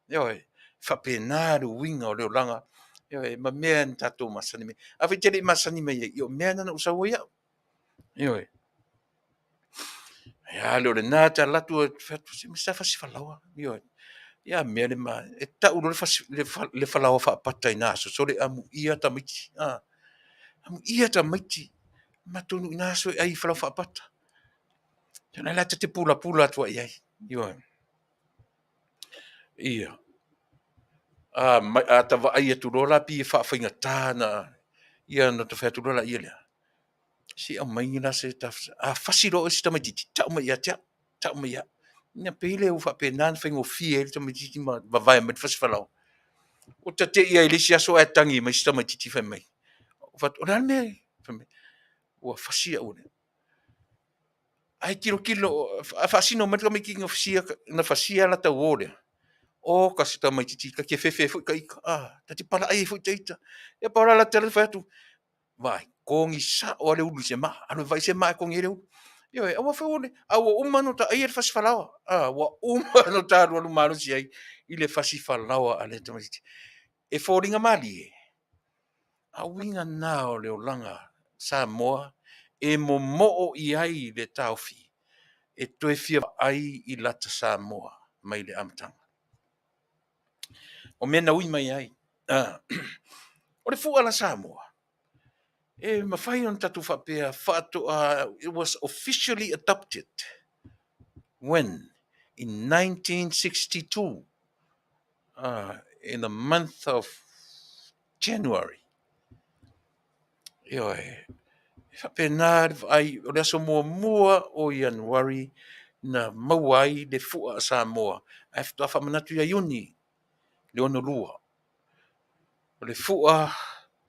Ioe, e faapena le uiga o le olaga, ioe, ma mea na tatou masani mai ai. Afai e te le i masani mai ai, ia o mea na na ou sau ai au. Ioe. Ae a le o lena ta alu atu fai atu, se aumai se ta fasi falaoa. Ioe. Ia a mea le ma, e tau loa le falaoa faapata i na aso, sole amuia tamaiti. Amuia tamaiti. Matou nuu i na aso e ai i falaoa faapata. O la ta te pulapula atu ai i ai. Ioe. Ia. A ta vaai atu loa la pei e faafaigata ona, ia ona ta fai atu loa laia lea, se i aumai ni la se ta, a fasi loa oe e se tamaitiiti, tau mai ia te au, tau mai ia au. Ona pei lea ua faapena ona faigofie ai le tamaitiiti ma vavae mai le fasi falaoa. Ua ta te i ai i le isi aso ae tagi mai si tamaitiiti fai mai, ou fai atu, o le a le mea? Fai mai, ua fasi au. Ae tilotilo, faasino mai le tamaitiiti na fasia, na fasia lata uo lea. Oka si tamaitiiti, ta te fefe ai foi ta ita, ta te palaai ai foi ta ita. Ia pau la lata lea fai atu, vaai, togi sao lava le ulu i se maa, alu e vaai se maa e togi ai le ulu. Ioe, aua foi le, a ua uma ona ota aia le fasi falaoa. Ua uma ona ota alualu malosi ai i le fasi falaoa a lea tamaitiiti. E foliga malie, a o uiga na o le olaga Samoa e momoo i ai le taofi e toe fia vaai i lata Samoa mai le amataga. O mea na ui mai ai. O le fua la Samoa, e mafai ona tatou faapea faatoa, it was officially adopted when? In 1962, in the month of January. Ioe, e faapena le vaai, o le aso muamua o Ianuari na maua ai le fua a Samoa, ae faatoa faamanatu ia Iuni le 62. O le fua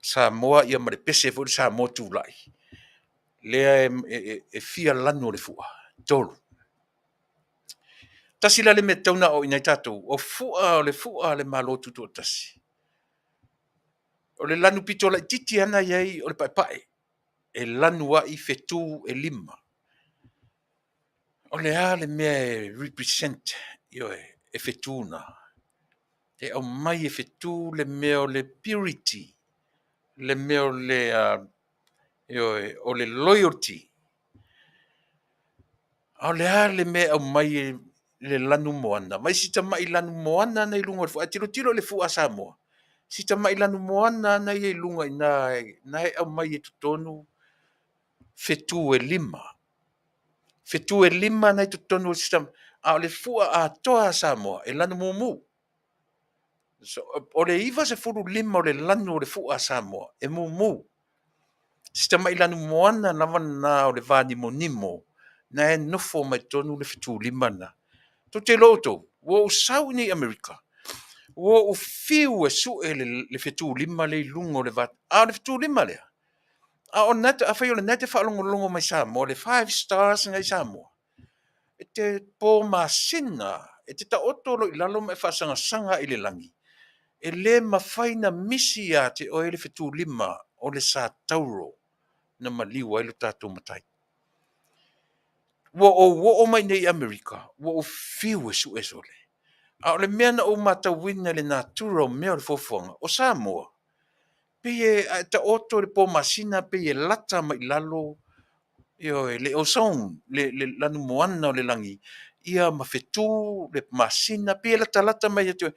Samoa ia ma le pese foi le Samoa tulai, lea e fia lanu o le fua, 3. Tasi la le mea e tatau ona aoaoina ai tatou, o fua o le fua a le Malo Tutoatasi. O le lanu pito laitiiti lava na i ai o le paepae, e lanu ai fetu e 5. O le a le mea e represent, ioe, e fetu na? E aumai e fetu le mea o le purity, le mea o le, ioe, o le loyalty. A o le a le mea e aumai e le lanu moana? Vaai si tamai lanu moana na i luga o le fua. A tilotilo i le fua a Samoa, si tamai lanu moana na ia i luga i ina, na e aumai e totonu fetu e lima. Fetu e lima na i totonu o si a o le fua atoa a Samoa e lanu mumu. So, o le 95 o le lanu o le fua a Samoa e mumu. Si tamai lanu moana lava lena o le vanimonimo na e nofo mai totonu le fetu lima lena. Tou te iloa outou, ua ou sau i nei Amerika, ua ou fiu e sue le fetu lima lea i luga o le va, a o le fetu lima lea, a o lena, afai o lena e te faalogologo mai Samoa, le five stars na i Samoa, e te po masina, e te taoto loa i lalo ma e faasagasaga i le lagi, e le mafai na misi ia te oe le fetu lima o le sa Tauro na maliu ai lo tatou Matai. Ua ou oo mai nei i Amerika, ua ou fiu e sue sole. A o le mea na ou matauina i le natura o mea o le fuafuaga, o Samoa, pei e, a e taoto i le po masina, pei e lata mai i lalo, ioe, le ozone, le lanumoana o le lagi, ia ma fetu le masina, pei e latalata mai ia te oe.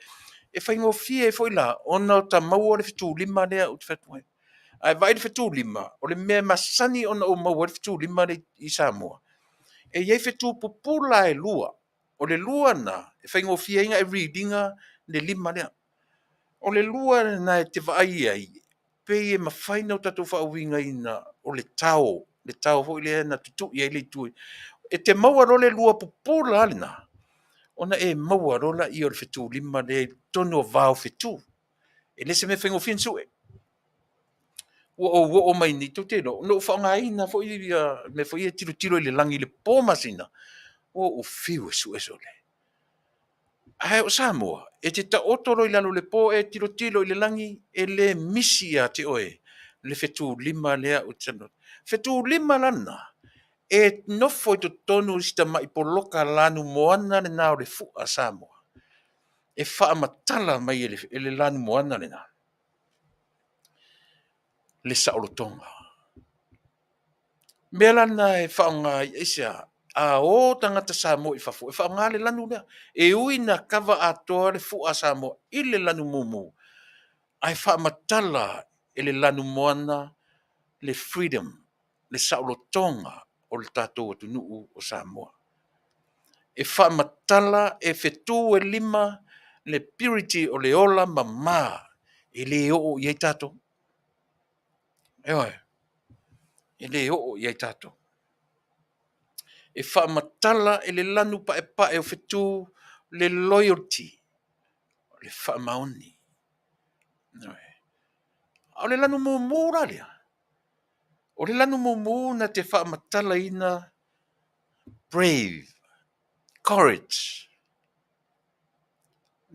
E faigofie ai foi la ona ta maua le fetu lima lea ou te fai atu ai. Ae vaai le fetu lima, o le mea e masani ona ou maua ai le fetu lima lea i Samoa, e i ai fetu pupula e lua. O le lua lena e faigofie ai ona e read ina le lima lea. O le lua lena e te vaai ai, pei e mafai ona tatou faauigaina o le tao, le tao foi lea na tutui ai le itu. E te maua loa le lua pupula lena, ona e maua loa lea o le fetu lima lea i totonu o vao fetu. E le se mea faigofie ona sue. Ua ou oo mai nei, tou te iloa, na ou faaaogaina foi ia mea foi ia e tilotilo i le lagi i le po masina, ua ou fiu e sue sole. Ae o Samoa, e te taoto loa i lalo i le po e tilotilo i le lagi, e le misi ia te oe le fetu lima lea. Fetu lima la lena, e nofo i totonu o si tamai poloka lanu moana lena o le fua a Samoa, e faamatala mai e le lanu moana lena le saolotoga. Mea la lena e faaaoga ai aisea? A o tagata Samoa i fafo e faaaoga le lanu lea. E ui ina kava atoa le fua a Samoa i le lanu mumu, ae faamatala e le lanu moana le freedom, le saolotoga o le tatou atunuu o Samoa. E faamatala e fetu e lima le purity o le ola mama e le oo i ai tatou. Ioe, e le oo i ai tatou. E faamatala e le lanu paepae o fetu le loyalty, le faamaoni. Ioe. A o le lanu mumu la lea, o le lanu mumu na te faamatalaina brave, courage.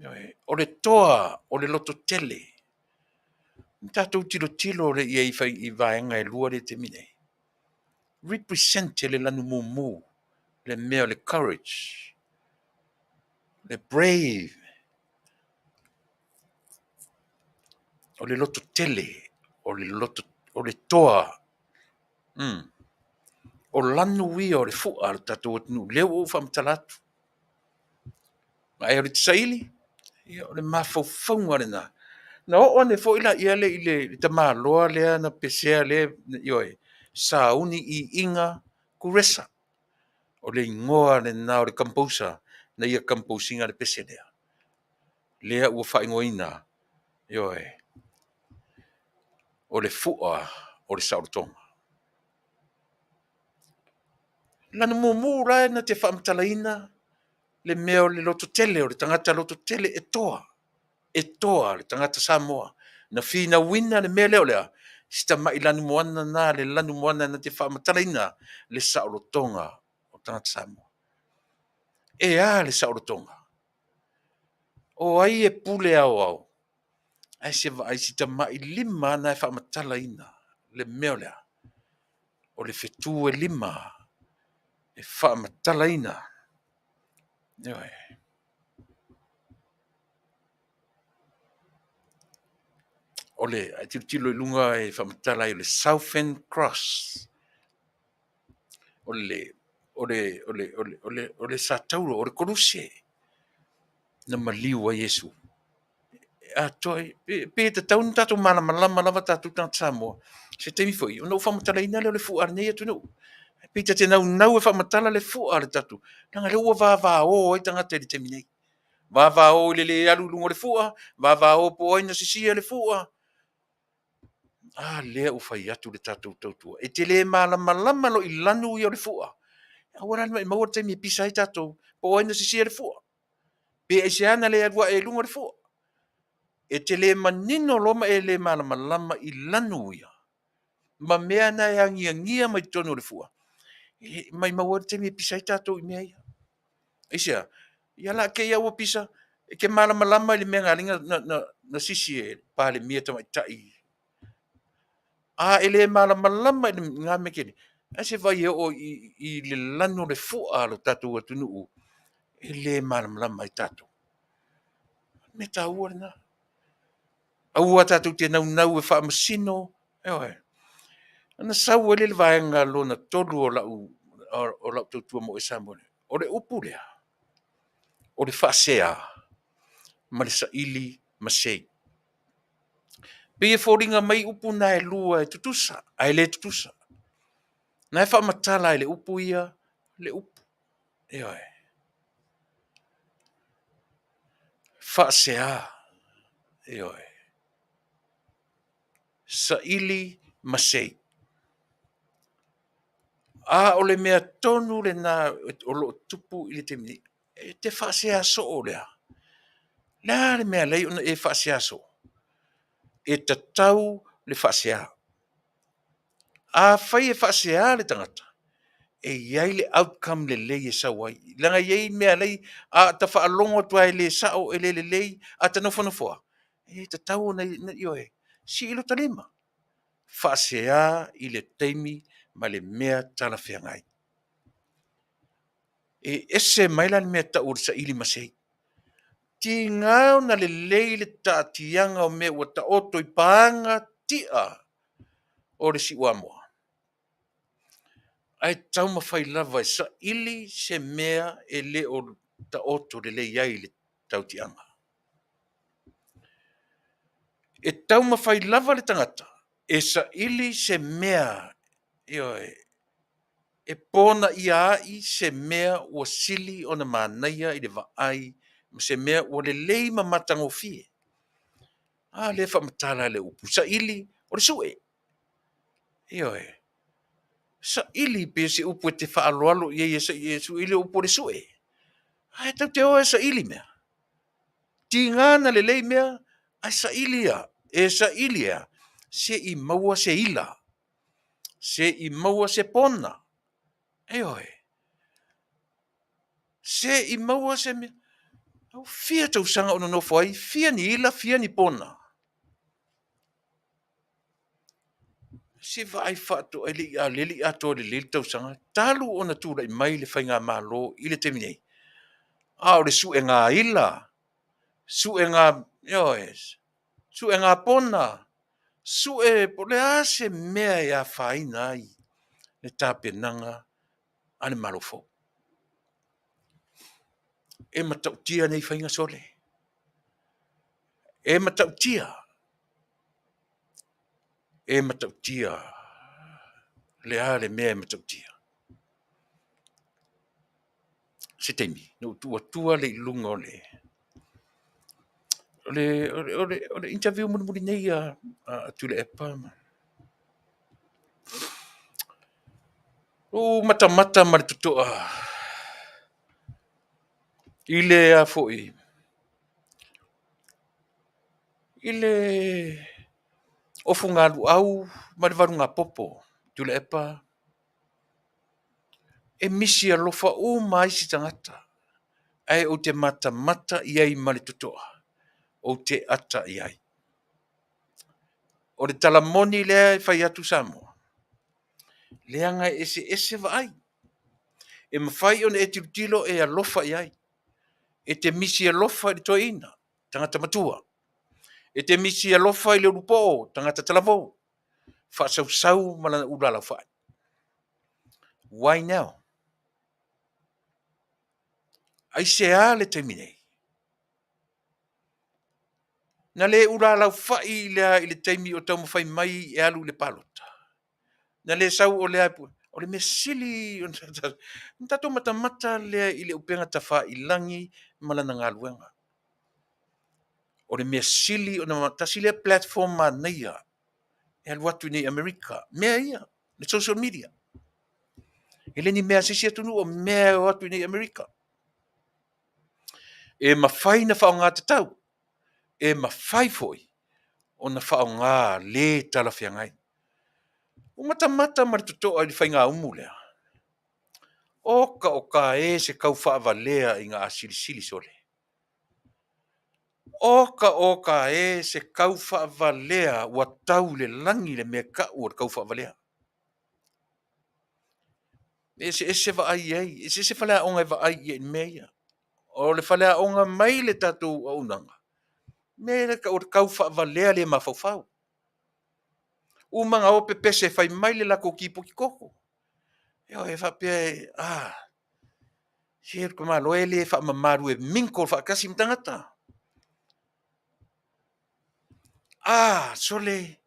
Ioe. O le toa o le lototele. Tatou tilotilo i ai i vaega e lua lea i le taimi nei. Represent e le lanu mumu le mea o le courage, le brave, o le lototele, o le loto, o le toa. O lanu ia o le fua a le tatou atunuu, lea ua ou faamatala atu. Ae o le saili, ia o le mafaufauga lena. Na oo ane foi la i le tamaloa lea na pesea lea, ioe, sauni iiga Kuresa. O le igoa lena o le composer na ia compose ina le pese lea. Lea ua faaigoaina, ioe, o le fua o le saolotoga. Lanu mumu la na te faamatalaina le mea o le lototele, o le tagata lototele e toa. E toa le tagata Samoa. Na finauina le mea lea o le a? Si tamai lanu moana na, le lanu moana na te faamatalaina le saolotoga o tagata Samoa. E a le saolotoga? O ai e pule aoao? Ae se vaai si tamai lima na e faamatalaina le mea o le a? O le fetu e lima e faamatalaina. Ioe. O le a tilotilo i luga e faamatala ai o le Southern Cross. O le o le o le o le o le o le satauro o le koluse na maliu ai Iesu. Atoa pe tatau ona tatou malamalama lava tatou tagata Samoa se taimi foi ona ou faamatalaina lea o le fua a lenei atunuu. Pei ta te naunau e faamatala le fua a le tatou, leaga o lea ua vavao ai tagata i le taimi nei. Vavao i le le alu i luga o le fua, vavao po o ai na sisia le fua. A lea ua fai atu le tatou tautua, e te le malamalama loa i lanu ia o le fua, aua la le maumau le taimi e pisa ai tatou po o ai na sisia le fua, pe aisea na le alu ae ai i luga o le fua. E te le manino loa ma e le malamalama i lanu ia ma mea na e agiagia mai totonu o le fua, e maumau ai le taimi e pisa ai tatou i mea ia. Aisea? Ia o le a te i lava ua pisa, e te malamalama i le mea na ala ai ona sisi e le Palemia Tamaitai. A e le malamalama i na mea tele, ae se vaai e oo i le lanu o le fua a lo tatou atunuu e le malamalama ai tatou. O le mea taua lena. Aua tatou te naunau e faamasino, ioe. Ona sau ai lea i le vaega lona 3 o lau tautua mo oe Samoa, o le upu lea, o le faasea ma le saili masei. E pei e foliga mai upu na e lua e tutusa ae le tutusa. Na e faamatala e le upu ia le upu. Ioe. Faasea. Ioe. Saili masei. A o le mea tonu lena o lo o tupu i le taimi nei, e te faasea soo lea. O le a le mea e ala ai ona e faasea soo? E tatau le faasea. Afai e faasea le tagata, e i ai le outcome lelei e sau ai. Leaga e i ai mea e a ta faalogo atu lava e le sao e le lelei, a ta nofonofo lava, e tatau ona, ioe, sii lota lima, faasea i le taimi ma le mea talafeagai. E ese mai la le mea e tau o le saili masei. Tiga ona lelei le taatiaga o mea ua taoto i paga tia o le Siuamoa, ae taumafai lava e saili se mea e le o taoto lelei ai le tautiaga. E taumafai lava le tagata e saili se mea, ioe, e ponaia ai se mea ua sili ona manaia i le vaai ma se mea ua lelei ma matagofie. A lea e faamatala e le upu saili, o le sue. Ioe. Saili pei o se upu e te faaaloalo i ai e saili o upu o le sue. Ae tatou te o e saili mea. Tiga na lelei mea, ae saili a, e saili e a? Se i maua se ila, se i maua se pona. Ioe. Se i maua se mea. Fia tausaga o nonofo ai, fia ni ila, fia ni pona. Se vaai faatoa, e le i atoa lelei le tausaga talu ona tulai mai le faigamalo i le taimi nei. A o le suega ila, suega, ioe, suega pona, sue po o le a se mea e afaina ai le tapenaga a le Malo fou. E matautia nei faiga sole. E matautia. E matautia. Le a le mea e matautia? Se taimi ona ou tuu atua lea i luga o le interview mulimuli nei a Tuilaepa. Ua ou matamata ma le totoa i le a foi i le ofugaluau ma le valugapopo Tuilaepa, e misi alofa uma lava isi tagata, ae ou te matamata i ai ma le totoa, ou te ata i ai. O le tala moni lea e fai atu Samoa, leaga e eseese vaai. E mafai ona e tilotilo e alofa i ai, e te misi alofa i le toeaina, tagata matua. E te misi alofa i le ulupoo, tagata talavou, faasausau ma lana ula laufai. Why now? Aisea le taimi nei? Na le ulalaufai lea i le taimi o taumafai mai e alu i le palota. Na le sau o lea o le mea sili ona tatou matamata lea i le upega tafailagi ma lana galuega. O le mea sili ona tasi lea platform manaia e alu atu nei i Amerika, mea ia, le social media. E le ni mea a se isi atunuu, o mea e o atu nei i Amerika. E mafai ona faaaoga tatau, e mafai foi ona faaaoga le talafeagai. Ua matamata ma le totoa i le faigaumu lea. Oka oka e se kau faavalea ina a silisili sole. Oka oka e se kau faavalea ua tau i le lagi le mea e tau o le kau faavalea. E eseese vaai i ai, e eseese faleaoga e vaai i ai i mea ia. O le faleaoga mai le tatou auaunaga, mea ia e tau o le kau faavalea le mafaufau. Uma ona o pepese fai mai le latou tipoti toto. Ioe, e faapea, a, se le tamaloa e le faamamalu e mingle faatasi ma tagata. A, sole,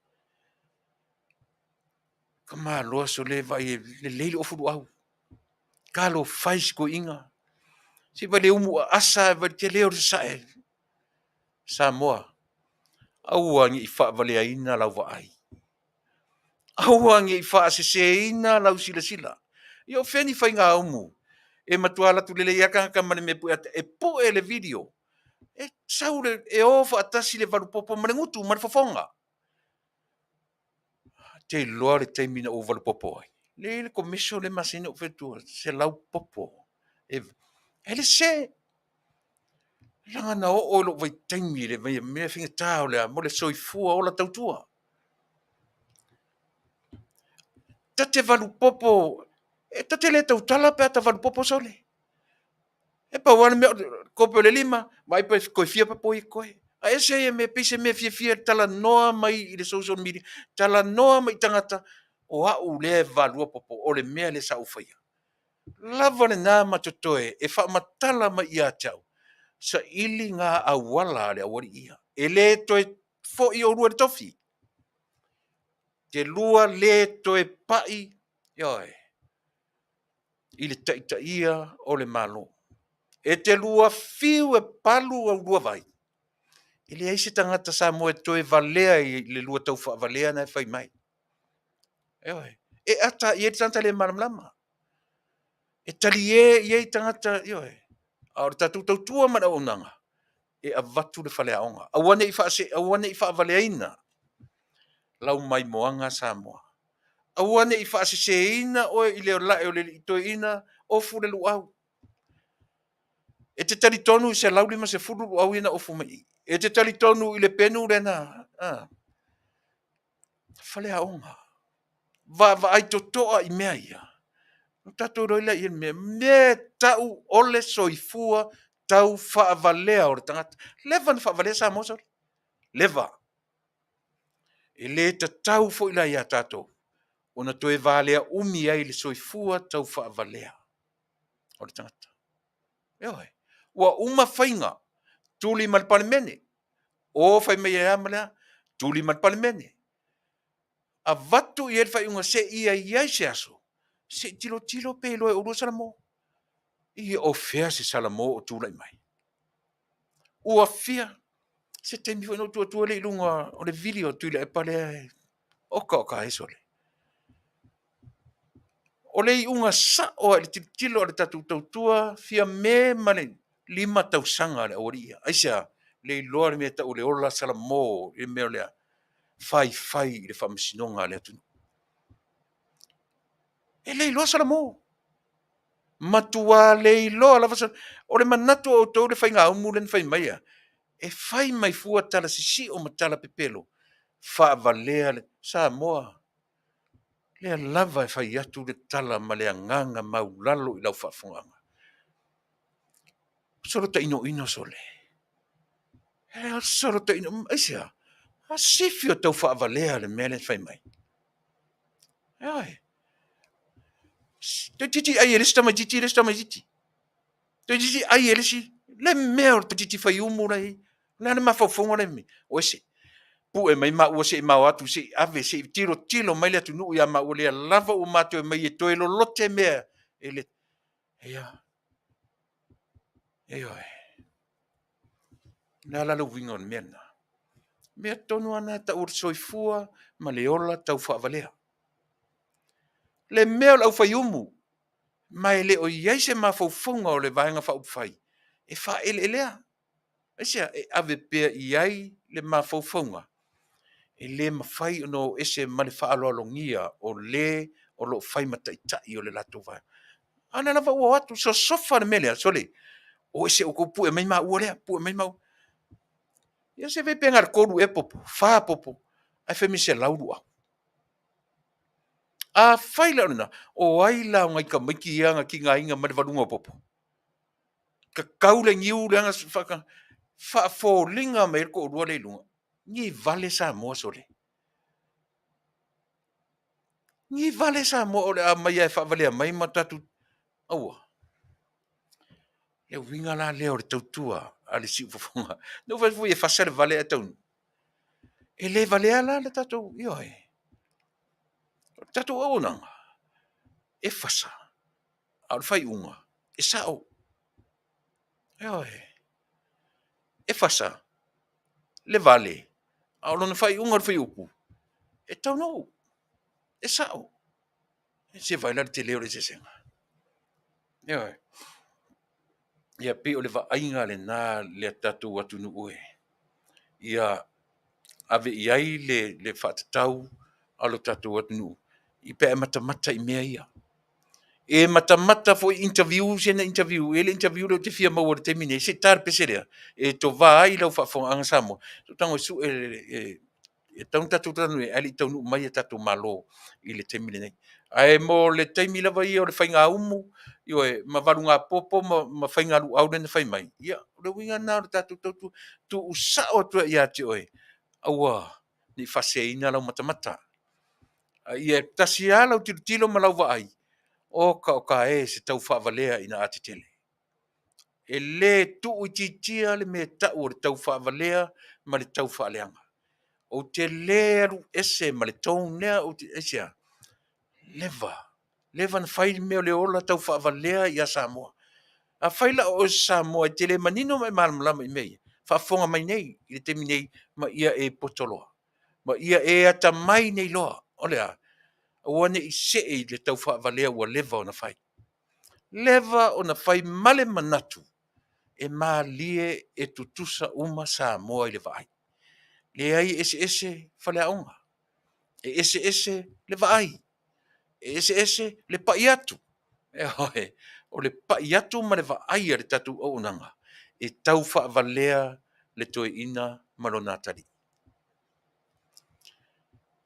tamaloa sole, vaai e lelei le ofu luau. Talofa e i si toeaina, se i vaai i le umu aasa, vaai i le tele o le sasae. Samoa, aua ne i faavaleaina lau vaai. Aua ne i faaseseina lau silasila. Ia o fea ni faigaumu e matua alu atu lelei lava tagata ma le mea e pue atu, e pue le video, e sau le, e o faatasi le valupopo ma le gutu ma le fofoga. Ou te iloa le taimi na ou valupopo ai, lea e i ai le commercial lea e masani ona ou fai atua, 100 popo. E, e le sese. Leaga na oo i lou vaitaimi i le mea faigata o le a, mo le soifua ola tautua. Ta te valupopo, e ta te le tautala pe a ta valupopo sole. E pau lava le mea, o le kope o le lima, vaai pe toe fia popo ia e totoe. Ae ese ia mea pei se mea fiafia e talanoa mai i le social media, talanoa mai i tagata, o au lea e valua popo, o le mea lea sa ou faia. Lava lena ma totoe e faamatala mai ia te au, saili na auala a le aualii ia. E le toe foi oulua i le tofi. Te lua le toe pai, ioe, i le taitaia o le Malo. E te lua fiu e palu au lua vai, e leai se tagata Samoa e toe valea i le lua tau faavalea na e fai mai. Ioe. E ata i ai le tagata le malamalama. E talie i ai tagata, ioe. A o le tatou tautua ma le auaunaga, e avatu le faleaoga. Aua ne i faase, aua ne i faavaleaina lau maimoaga Samoa. Aua ne i faaseseina oe i le lae o le alii toeaina, ofu le luau. E te talitonu i 150 luau ia na ofu mai i i. E te talitonu i le penu lea na, a, faleaoga. Vaavaai totoa i mea ia. Ona tatou iloa ai lea i le mea, mea e tau o le soifua tau faavalea o le tagata. Leva ona faavalea Samoa sole. Leva. E le tatau foi la ia tatou ona toe valea umi ai le soifua tau faavalea o le tagata. Ioe. Ua uma faiga, tuli ma le Palemene. O fai mai e a ma le a, tuli ma le Palemene. Avatu i ai le faaiuga seia i ai se aso, se i tilotilo pe iloa e oulua Salamo. Ia o fea se Salamo o tulai mai? Ua fia se taimi foi na ou tuu atu lea i luga o le video a Tuilaepa lea, oka oka e sole. O le iuga sao lava i le tilotilo a le tatou tautua Fiame ma le 5 tausaga a le aualii ia. Aisea? Le iloa le mea e tau o le ola Salamo i le mea o le faifai i le faamasinoga a le atunuu. E le iloa Salamo. Matua le iloa lava. O le manatu o outou i le faigaumu lea na fai mai a, e fai mai fua tala sisio ma tala pepelo, faavalea le Samoa. Lea lava e fai atu le tala ma le agaga maulalo i lau faafofogaaga. Solo tainoino sole. E solo toeaina uma, aisea? A sifi o tau faavalea le mea lea e fai mai. Ioe. Toeitiiti ai e le isi tamaitiiti le isi tamaitiiti. Toeitiiti ai e le isi le mea o le toeitiiti fai umu la e i ai. O le a le mafaufauga la e o ese. Pue mai maua se i ma o atu se i ave se i tilotilo mai le atunuu ia maua lea lava ua matou omai e toe lolote mea e le ia. Ioe. O le a la le uiga o le mea lena? Mea tonu lava lena e tau o le soifua ma le ola taufaavalea. Le mea o le aufaiumu, ma e le o i ai se mafaufauga o le Vaega Faaupufai e faaeleelea. Aisea? E ave pea i ai le mafaufauga e le mafai ona o ese ma le faaaloalogia o le o lo o fai ma taitai o le latou vaega. A o lea lava ua o atu sosofa le mea lea, sole, o ese outou pue mai maua lea, pue mai maua. Ia se vaai pe na o le 3 ea popo, 4 popo, ae fai mai 120. Afai la o lena, o ai la o nai tamaiti ia na tigaina mai le valuga o popo? Tatau le niu lea na faafoliga mai ai le toalua lea i luga, ni vale Samoa sole. Ni vale Samoa o le a omai lava e faavalea mai ma tatou. Aua. Le uiga la lea o le tautua a le siufofoga. Na ou fai atu foi e fasa le vale ae taunuu. E le valea la le tatou, ioe. O le tatou auaunaga, e fasa, a o le faaiuga, e sao. Ioe. E fasa le vale, a o lona faaiuga o le fuaiupu, e taunuu, e sao. Se i vaai la i le tele o le eseesega. Ioe. Ia pei o le vaaiga lena le tatou atunuu e, ia ave i ai le faatatau a lo tatou atunuu i pe a e matamata i mea ia. E matamata foi i interviews ia na interview e le interview lea ou te fia maua i le taimi nei, se i ta le pese lea, e tova ai lau faafofogaaga Samoa. Se i ou tago e sue e tatau ona tatou talanoa i ai ae le i taunuu mai a tatou Malo i le taimi lenei. Ae mo le taimi lava ia o le faigaumu, ioe, ma valugapopo ma faigaluau lea na fai mai, ia, o le uiga lena o le tatou tautua, tuusao atu ai ia te oe, aua ne i faaseseina lau matamata, a ia tasi lava lau tilotilo ma lau vaai, oka oka e se taufaavalea ina a tetele. E le tuuitiitia le mea e tau o le taufaavalea ma le taufaaleaga. Ou te le alu ese ma le tone lea, ou te, aisea? Leva, leva ona fai le mea o le ola taufaavalea ia Samoa. Afai la o oe o se Samoa e te le manino ma e malamalama i mea ia, faafofoga mai nei i le taimi nei ma ia e poto loa, ma ia e atamai nei loa. O le a? Aua ne i see i le taufaavalea ua leva ona fai. Leva ona fai ma le manatu e malie e tutusa uma Samoa i le vaai. Leai, e eseese faleaoga, e eseese le vaai, e eseese le pai atu. Ioe, o le pai atu ma le vaai a le tatou auaunaga e tau faavalea le toeaina ma lona atalii.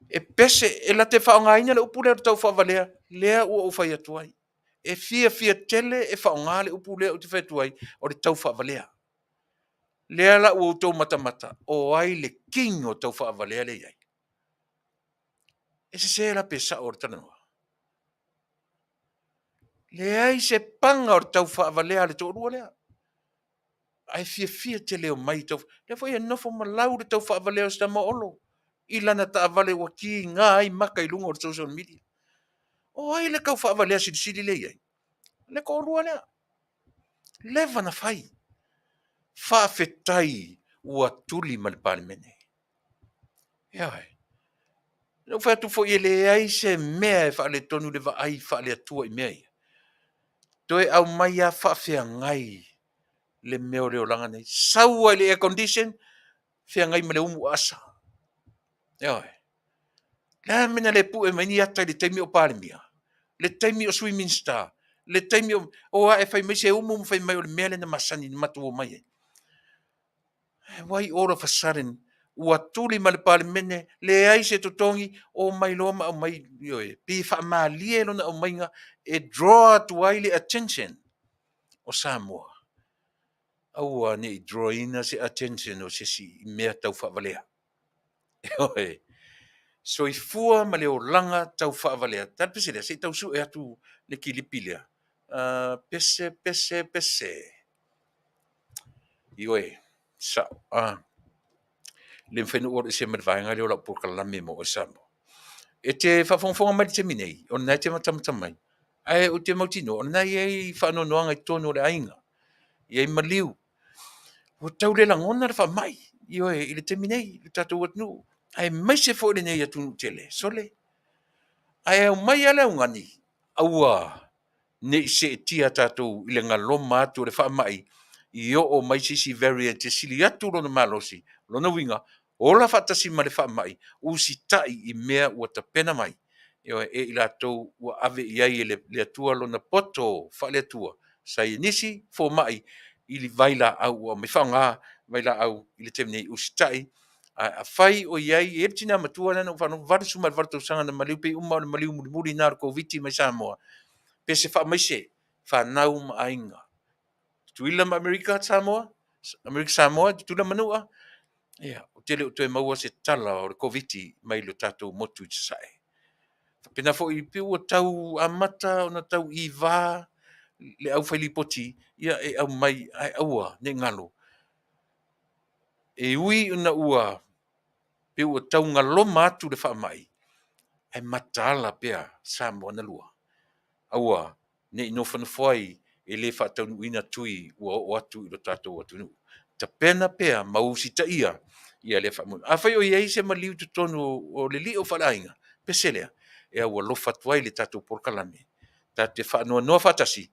E pese, e la te faaaogaina le upu lea o le taufaavalea, lea ua ou fai atu ai. E fiafia tele e faaaoga le upu lea ou te fai atu ai, o le taufaavalea. Lea la ua outou matamata, o ai le king o taufaavalea lea e i ai? E sese la pe sao o le talanoa? Leai se paga o le taufaavalea a le toalua lea. Ae fiafia tele e omai tau... Lea foi e nofo ma lau le taufaavalea o si tama o Olo i lana taavale ua tiga ai maka i luga o le social media. O ai le taufaavalea silisili lea e i ai? Le toalua lea. Leva na fai. Faafetai ua tuli ma le Palemene. Ioe. Na ou fai atu foi e leai se mea e faaletonu i le vaai faale-Atua i mea ia. Toe aumai lava faafeagai le mea o le olaga nei. Sau lava i le air condition, feagai ma le umu aasa. Ioe. Le a le mea na le pue mai ai ni ata i le taimi o Palemia? Le taimi o Sui Minisita? Le taimi o... O ae fai mai se umu ma fai mai o le mea lea na masani na matou omai ai. Why all of a sudden ua tuli ma le Palemene, leai se totogi, omai loa ma aumai, ioe, pei e faamalie lona aumaiga e draw atu ai le attention o Samoa. Aua ne i draw ina se attention o se isi i mea tau faavalea. Ioe. Soifua ma le olaga tau faavalea. Tali pese lea, se i tau sue atu le kilipi lea. Pese, pese, pese. Ioe, sao. Le mafai ona ou alu ese ma le vaega lea o lau polokalame mo oe Samoa. E te faafogafoga mai i le taimi nei, o lena e te matamata mai, ae ou te mautinoa o lena e i ai faanoanoaga i totonu o le aiga, e i ai maliu. Ua tau le lagona le faamai, ioe, i le taimi nei i le tatou atunuu, aemaise foi lenei atunuu tele. Sole, ae aumai lava le augani, aua ne i seetia tatou i le galoma atu o le faamai i oo mai se isi variant e sili atu lona malosi. O lona uiga, ola faatasi ma le faamai, usitai i mea ua tapena mai, ioe, e i latou ua ave i ai e le Atua lona poto faale-Atua, saienisi, fomai, i le vailaau ua aumai. Faaaoga vailaau i le taimi nei, usitai. Ae afai o i ai, e i ai le tina matua lea na ou faalogo, 88 tausaga na maliu, pei uma lava o le maliu mulimuli lena o le Koviti mai Samoa, pe se faamaise, fanau ma aiga. Tutuila ma Amerika Samoa, Amerika Samoa, Tutuila ma Manua, ia, ou te le o toe maua se tala o le Koviti mai le tatou motu i Sasae. Faapena foi, pei ua tau amata ona tau iva le aufailipoti, ia e aumai, ae aua ne i galo, e ui ina ua pei ua tau galoma atu le faamai, ae mataala pea Samoa na lua. Aua ne i nofonofo ai e le faataunuuina tui ua oo atu i lo tatou atunuu. Tapena pea ma usitaia ia lea faamoemoe. Afai o i ai se maliu i totonu o le lio faaleaiga, pese lea, e aualofa atu ai le tatou polokalame, tatou te faanoanoa faatasi,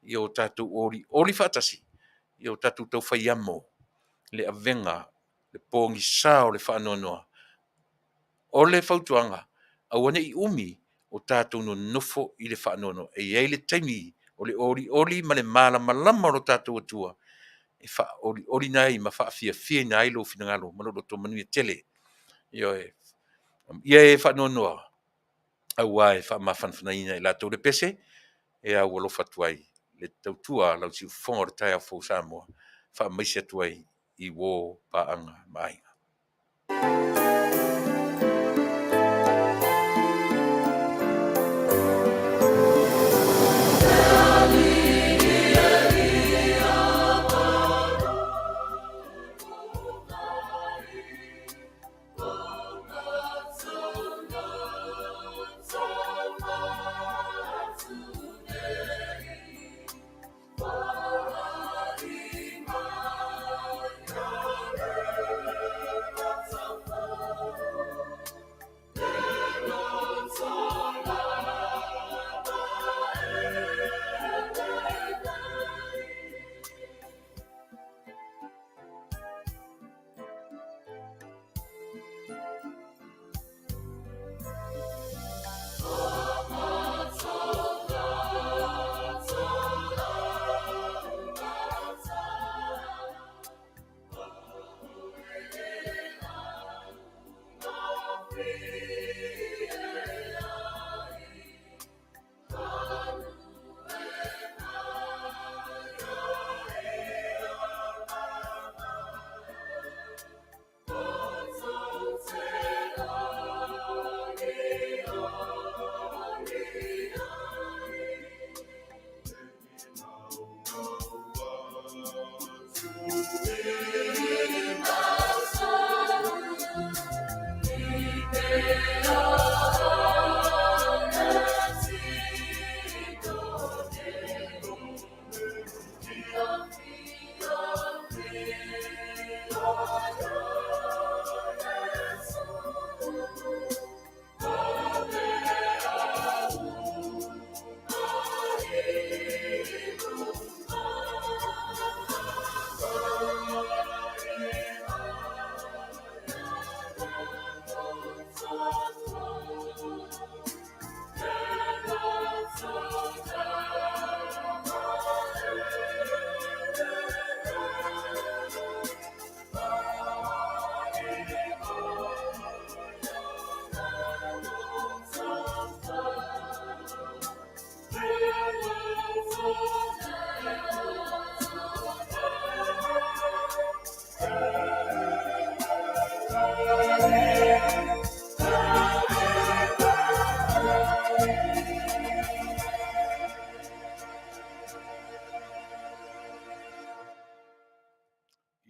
ia o tatou olioli faatasi, ia o tatou taufai amo le avega, le pogisa o le faanoanoa. O le fautuaga, aua ne i umi o tatou nonofo i le faanoanoa. E i ai le taimi o le olioli ma le malamalama o lo tatou Atua e faaolioliina ai ma faafiafiaina ai lou finagalo ma lou loto manuia tele. Ioe. Ia e faanoanoa, aua e faamafanafanaina e i latou le pese e aualofa atu ai le tautua a lau siufofoga o le taeao fou Samoa, faamaise atu ai i uo, paaga ma aiga.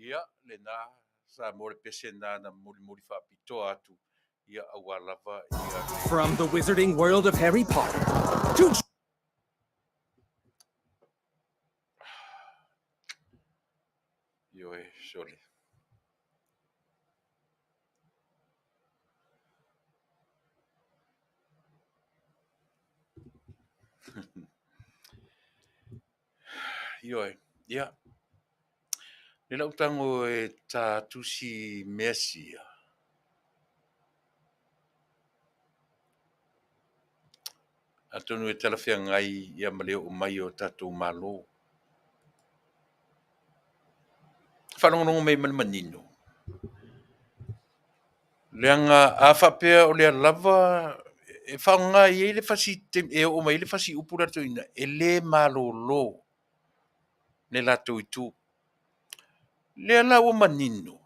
Ia, lena Samoa le pese na na mulimuli faapitoa atu ia aua lava ia le From the wizarding world of Harry Potter to Ioe, sole. Ioe, ia. Le lau tago e tā atu si mea sia. Atonu e talafeagai ia ma le oo mai o tatou Malo. Faalogologo mai ma le manino. Leaga a faapea o lea lava e faaaoga i ai le fasi e oo mai ai le fasi upu lea a le toeaina, e le malolo le latou itu. Lea la ua manino,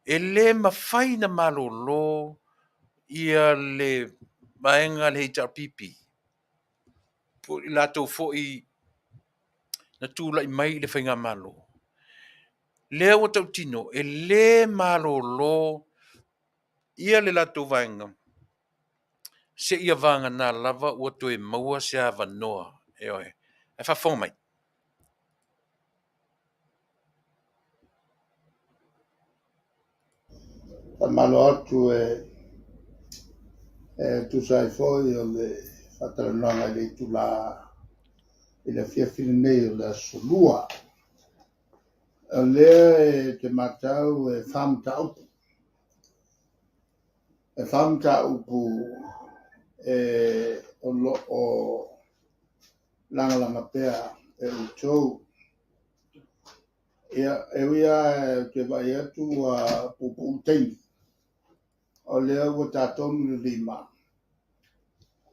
e le mafai ona malolo ia le vaega a le HRPP, po o i latou foi na tulai mai i le faigamalo. Lea ua tautino, e le malolo ia le latou vaega seia vagana lava ua toe maua se avanoa. Ioe. Ae faafofoga mai. Faamalo atu e tusa ai foi o le faatalanoaga i le itula i le afiafi lenei o le aso Lua. O lea e te matau e fa mataupu. E fa mataupu e o lo o lagalaga pea e outou. Ia, e ui lava ou te vaai atu ua puupuu le taimi, o lea ua ta tonu le 5,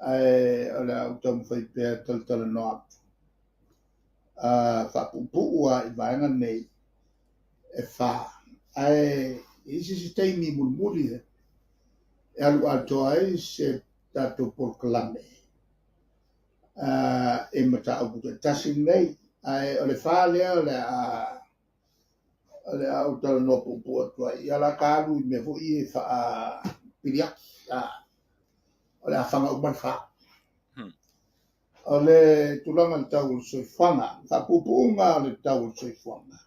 ae o le a ou taumafai pea e talatalanoa atu. Faapuupuu lava i vaega nei e fa, ae i isi se taimi mulimuli e alu atoa ai se tatou polokalame i mataupu taitasi nei. Ae o le fa lea o le a ou talanoa puupuu atu ai. Ia la ta alu i mea foi ia e faapiliaki. O le a faga uma le fa. O le tulaga i le tau o le soifuaga, faapuupuuga o le tau o le soifuaga,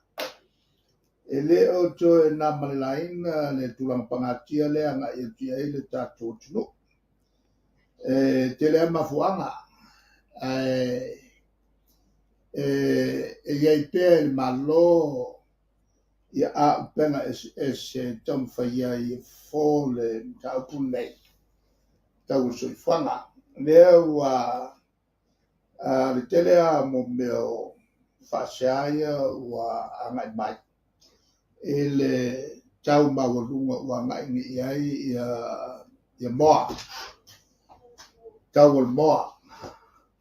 e le o toe na ma le laina le tulaga pagatia lea agai atu i ai le tatou atunuu. E tele lava mafuaaga, ae e i ai pea i le Malo ia auupega eseese e taumafai ai e fofo le mataupu lenei tau o le soifuaga. Lea ua le tele lava mo mea o faasea ia ua agai mai i le tau maualuga ua agai nei i ai ia moa, tau o le moa,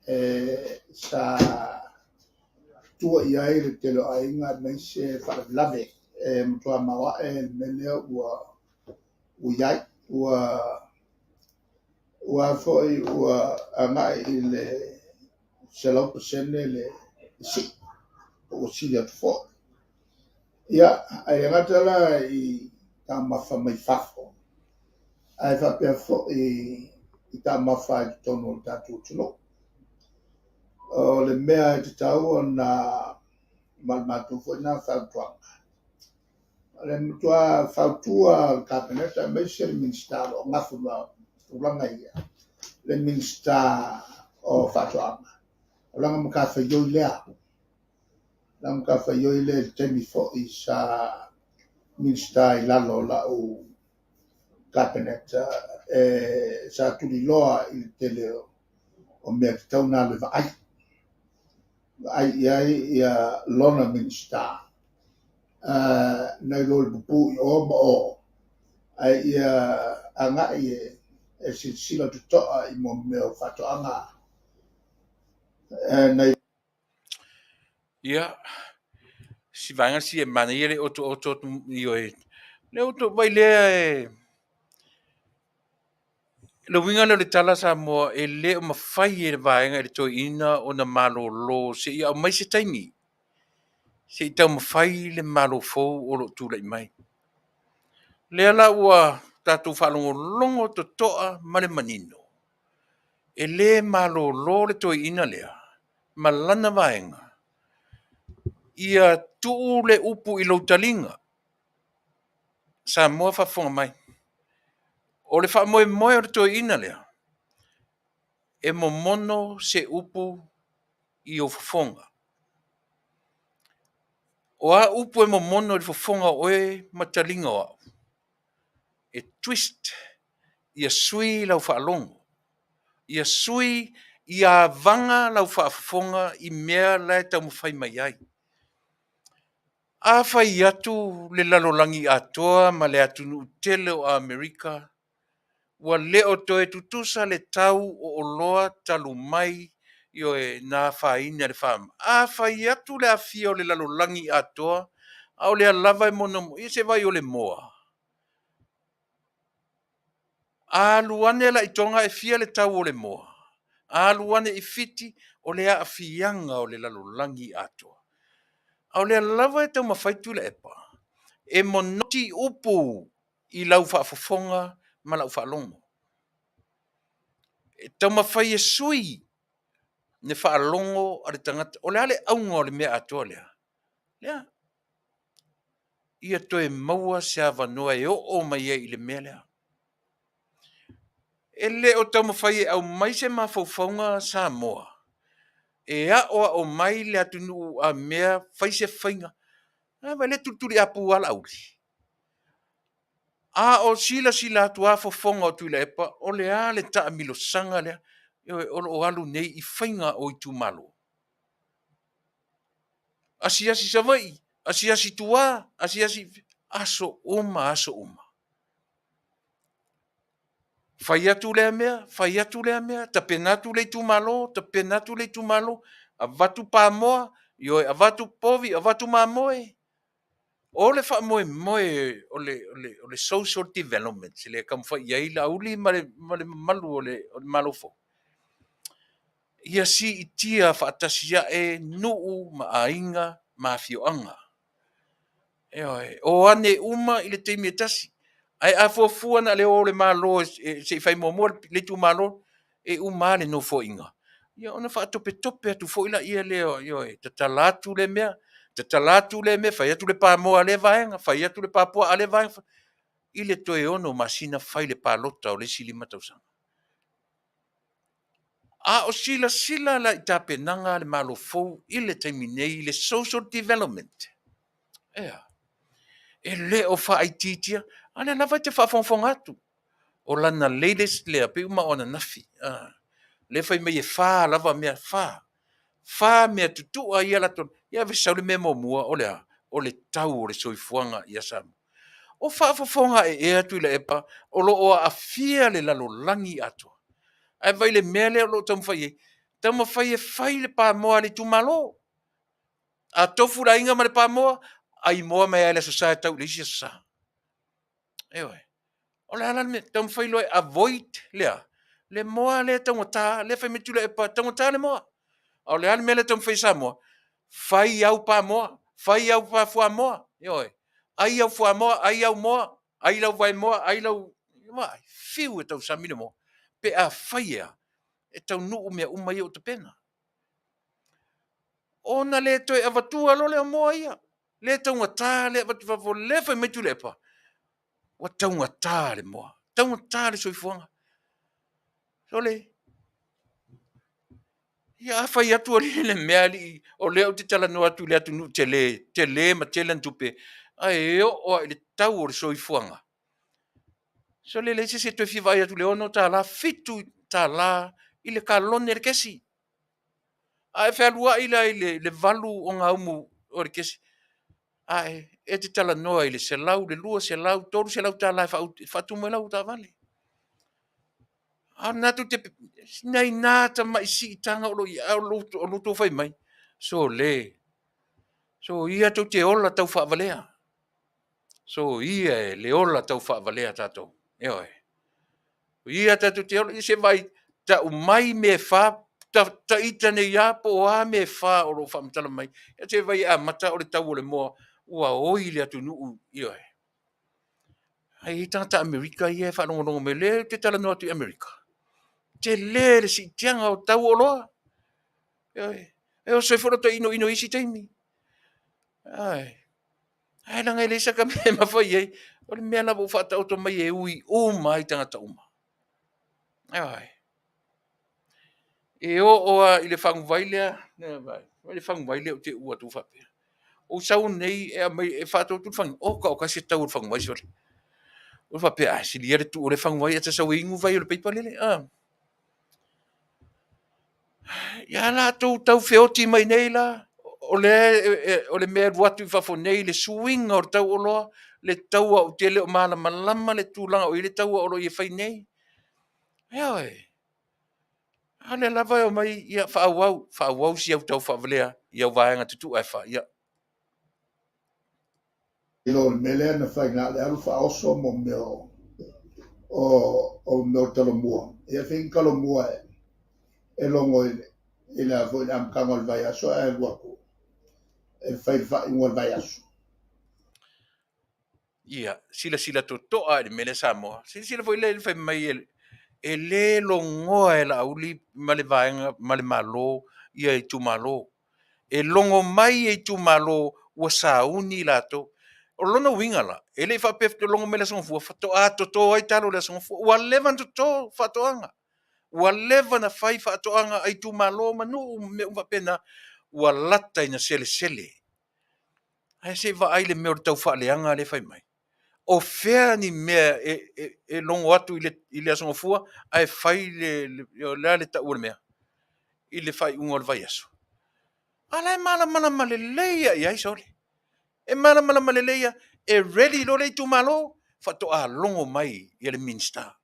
e sa tua i ai le tele o aiga aemaise faalavelave e matua maoae le mea lea ua i ai. Ua foi ua agai i le 100% le sii, ua sili atu foi. Ia, ae le gata la i taumafa mai fafo, ae faapea foi i taumafa i totonu o le tatou atunuu. O le mea e tatau ona ma le matou foi na fautuaga. O le matua fautua o le Kapeneta aemaise le Minisita o lo o gafa ma tulaga ia, le Minisita o Faatoaga, o lana matafaioi lea. Lana matafaioi lea i le taimi foi sa Minisita i lalo o lau Kapeneta, sa tuliloa i le tele o mea tatau ona alu e vaai. Vaai i ai ia lona Minisita, nai lo le pupū i o ma o, ae ia agai e silasila totoa i mo mea o faatoaga. Nai Ia, si vaega si e manaia le otooto atu ioe. Le oto vai lea e Le uiga lea o le tala Samoa, e le o mafai e le vaega i le toeaina ona malolo seia aumai se taimi se i taumafai le Malo fou o lo o tulai mai. Lea la ua tatou faalogologo totoa ma le manino, e le malolo le toeaina lea ma lana vaega, ia tuu le upu i lou taliga. Samoa faafofoga mai, o le faamoemoe o le toeaina lea, e momono se upu i ou fofoga. O a upu e momono i le fofoga o oe ma taliga o au, e twist, ia sui lau faalogo, ia sui, ia avaga lau faafofoga i mea la e taumafai mai ai. A fai atu le lalolagi atoa ma le atunuu tele o Amerika ua le o toe tutusa le tau o oloa talu mai, ioe, na afaina i le faamai. A fai atu le aafia o le lalolagi atoa, a o lea lava e monomo, ia se i vaai o le moa. A alu ane la i Toga e fia le tau o le moa? A alu ane i Fiti, o le aafiaga o le lalolagi atoa. A o lea lava e taumafai Tuilaepa e monoti upu i lau faafofoga ma lau faalogo. E taumafai e sui le faalogo a le tagata. O le a le auga o le mea atoa lea? Lea. Ia toe maua se avanoa e oo mai ai i le mea lea. E le o taumafai e aumai se mafaufauga Samoa e aoao mai le atunuu a mea fai se faiga. A vaai o lea e tulituliapu lava Laauli. A o silasila atu lava fofoga o Tuilaepa, o le a le taamilosaga lea o lo o alu nei i faiga o itumalo? Asiasi Savaii, asiasi tua, asiasi aso uma aso uma. Fai atu lea mea, fai atu lea mea, tapena atu le itumalo, tapena atu le itumalo, avatu pamoa, ioe, avatu povi, avatu mamoe. O le faamoemoe o le social development lea e taumafai i ai Laauli ma le mamalu o le Malo fou, ia siitia faatasi ae nuu ma aiga ma afioaga. Ioe, o ane uma i le taimi e tasi. Ae a fuafua na o le o o le Malo se i fai muamua le itumalo, e uma lava le nofoaiga, ia ona faatopetope atu foi lea, ioe, tatala atu lea mea, tatala atu lea mea, fai atu le pamoa a lea vaega, fai atu le papuaa a lea vaega, i le toe 6 masina fai le palota o le isi 5 tausaga. A o silasila la i tapenaga a le Malo fou i le taimi nei i le social development? E a? E le o faaitiitia. A o lea lava e te faafogafoga atu, o lana latest lea, pei ua maua ananafi, lea fai mai e fa lava mea, fa, fa mea tutua ia latou. Ia ave sau le mea muamua, o le a? O le tau o le soifuaga ia Samoa. O faafofoga ae ea Tuilaepa o lo o aafia le lalolagi atoa? Ae vaai i le mea lea o lo o taumafai i ai, taumafai e fai le pamoa a le itumalo. A tofu le aiga ma le pamoa, ai moa mai lava i le Aso Sa e tau i le isi Aso Sa. Ioe. O le a la le mea, taumafai loa e avoid le a? Le moa lea e taugata, lea e fai mai Tuilaepa e taugata le moa. A o le a le mea lea e taumafai e Samoa? Fai au pamoa, fai au fuamoa, ioe, ai au fuamoa, ai au moa, ai lau vaemoa, ai lau... Vaai, fiu e tausami le moa pe afai e a? E taunuu mea uma ia ua tapena. Ona le toe avatua loa lea o moa ia, lea e taugata le avatu i fafo, lea e fai mai Tuilaepa, ua taugata le moa, taugata le soifuaga. Sole, ia a fai atu le mea alii, o lea ou te talanoa atu i le atunuu tele, tele ma tele ana tupe, ae oo lava i le tau o le soifuaga, sole e leai se isi e toe fia vaai atu i le $6, $7 i le kalone le kesi. A e fealuai la i le 8 ogaumu o le kesi, ae e te talanoa i le 100, le 200, $300 e faatumu ai lau taavale. A o lena tou te, nai na tamai siitaga o lo o i ai, a o lo outou fai mai, sole, soia tou te ola taufaavalea, soia le ola taufaavalea tatou. Ioe. Ia tatou te ola, ia se vaai, tau mai mea e fa, ta, ta ita nei lava po o a mea e fa o lo o faamatala mai. Ia se vaai e amata o le tau o le moa, ua oi le atunuu, ioe. Ae i ai tagata Amerika ia e faalogologo mai, lea ou te talanoa atu i Amerika. Tele le siitiaga o tau o oloa. Ioe. E oso ai foi lota inoino i isi taimi. Ae, ae leaga e leai saka mea e mafai ai. O le mea lava ua faataoto mai e ui uma ai tagata uma. Ioe. E oo lava i le faguvai lea, i le faguvai lea ou te uu atu faapea. Ou sau nei e aumai e faatu atu le faguvai, oka oka e se tau o le faguvai sole. Ou faapea, a sili ia le tuu o le faguvai ae ta sau e inu vai o le paipa lele. Ah. Ia latou tau feoti mai nei la, o le, o le mea e alu atu i fafo nei, le suiga o le tau oloa, le taua ou te le o malamalama le tulaga o i ai le taua o lo o ia fai nei. Ioe. A o lea lava e omai, ia faaauau, faaauau si au tau faavalea i au vaega tutu'a e fa. Ia. I lo le mea lea na fai na o le alu faaoso mo mea o o o mea o talomua. Ia fai ni talomua e e logo i le i le a foi le amataga o le vaiaso ae alu atu e fai le faaiuga o le vaiaso. Ia, silasila totoa i le mea lea Samoa. Silasila foi lea i le fai mai e, e le logoa e Laauli ma le vaega ma le Malo ia itumalo. E logo mai e itumalo ua sauni latou. O lona uiga la, e le i faapea e logo mai le Aso Gafua faatoa toto ai talo i le Aso Gafua. Ua leva ona toto faatoaga. Ua leva ona fai faatoaga a itumalo ma nuu ma mea uma faapena. Ua lata ina selesele. Ae se i vaai le mea o le tau faaleaga lea e fai mai. O fea ni mea e, e, e logo atu i le, i le Aso Gafua ae fai le, le, le, a le tau o le mea i le faaiuga o le vaiaso. A la e malamalama lelei lava i ai sole. E malamalama lelei lava. E ready loa le itumalo, faatoa logo mai ia le Minisita.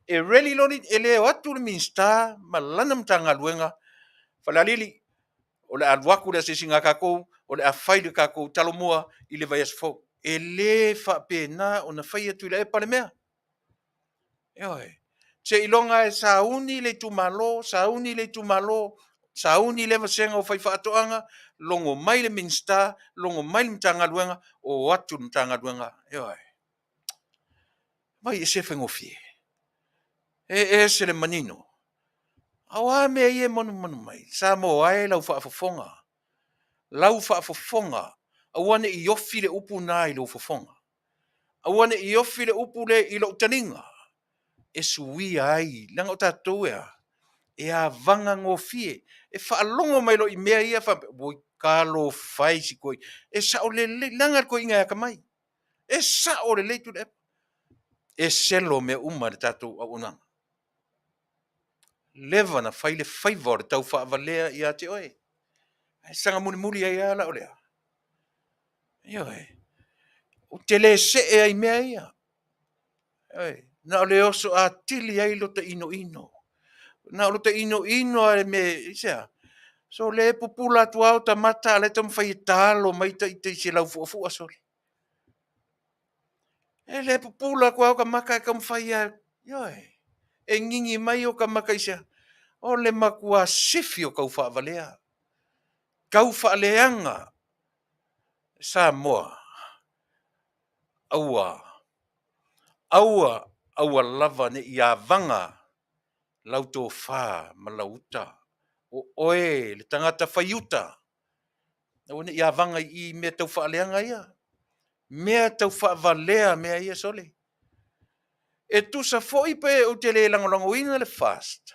E ready loa, e le o atu le Minisita ma lana Matagaluega, Falealili, o le a alu atu le asiasiga a tatou, o le a fai le tatou Talomua i le vaiaso fou. E le faapena ona faia Tuilaepa le mea. Ioe. Seiloga e sauni le itumalo, sauni le itumalo, sauni lea vasega o faifaatoaga, logo mai le Minisita, logo mai le Matagaluega, o atu le Matagaluega. Ioe. Vai e se faigofie. E ese le manino. A o a mea ia e manumanu mai? Samoa e lau faafofoga. Lau faafofoga, aua ne i ofi le upu na i lou fofoga. Aua ne i ofi le upu lea i lou taliga e suia ai, leaga o tatou e a? E avaga gofie. E faalogo mai loa i mea ia faapea, oi talofa e i si toeaina. E sao lelei, leaga le toeaina e atamai. E sao lelei Tuilaepa. E selo mea uma i le tatou auaunaga. Leva na fai le faiva o le tau faavalea ia te oe. Ae saga mulimuli ai lava la o lea. Ioe. Ou te le see ai i mea ia. Ioe. Na o le oso atili ai lota inoino. Na o lota inoino lava i le mea, i se a? So le pupula atu lava ota mata a o la e taumafai e talo mai ita i se laufuafua sole. E le pupula atu lava ota mata e taumafai lava, ioe, e gigi mai ota mata i se a? O le matua sifi o tau faavalea, tau faaleaga Samoa. Aua, aua, aua lava ne i avaga lau tofa ma lau uta. O oe le tagata fai uta. Aua ne i avaga i i mea tau faaleaga ia. Mea tau faavalea mea ia sole. E tusa foi pe ou te le lagolagoina le FAST,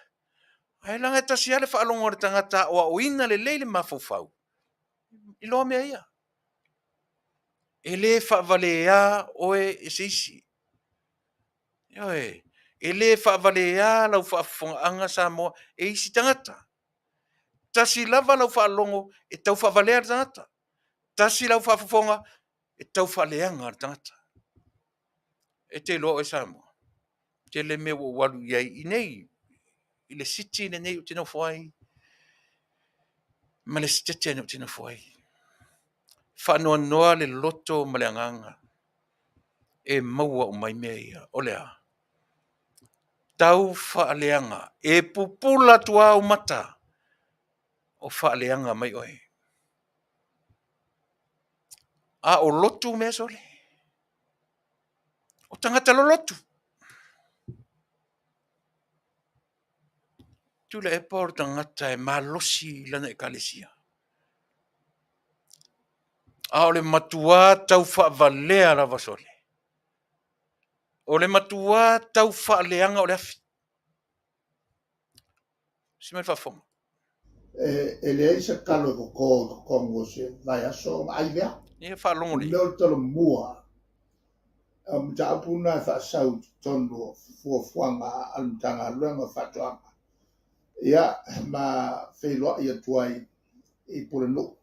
ae leaga e tasi lava le faalogo a le tagata aoaoina lelei le mafaufau, iloa mea ia. E le faavalea oe e se isi. Ioe, e le faavalea lau faafofogaaga Samoa e isi tagata. Tasi lava lau faalogo e tau faavalea le tagata. Tasi lau faafofoga e tau faaleaga le tagata. E te iloa oe Samoa, tele mea ua ou alu i ai i nei, i le city lenei ou te nofo ai, ma le sitete ou te nofo ai. Faanoanoa le loto ma le agaga e maua uma ai mea ia. O le a? Tau faaleaga, e pupula atu au mata o faaleaga mai oe. A o lotu mea sole. O tagata lolotu. Tuilaepa o le tagata e malosi i lana ekalesia. A o le matuā tau faavalea lava sole. O le matuā tau faaleaga o le afi. Si mai faafofoga. E leai se talo e toto i totonu o se vaiaso ona ai lea. Ia faalogo lelei. O le mea o le talomua, o mataupu na e faasau i totonu o fuafuaga a le Matagaluega o Faatoaga. Ia, ma feiloai atu ai i Pulenuu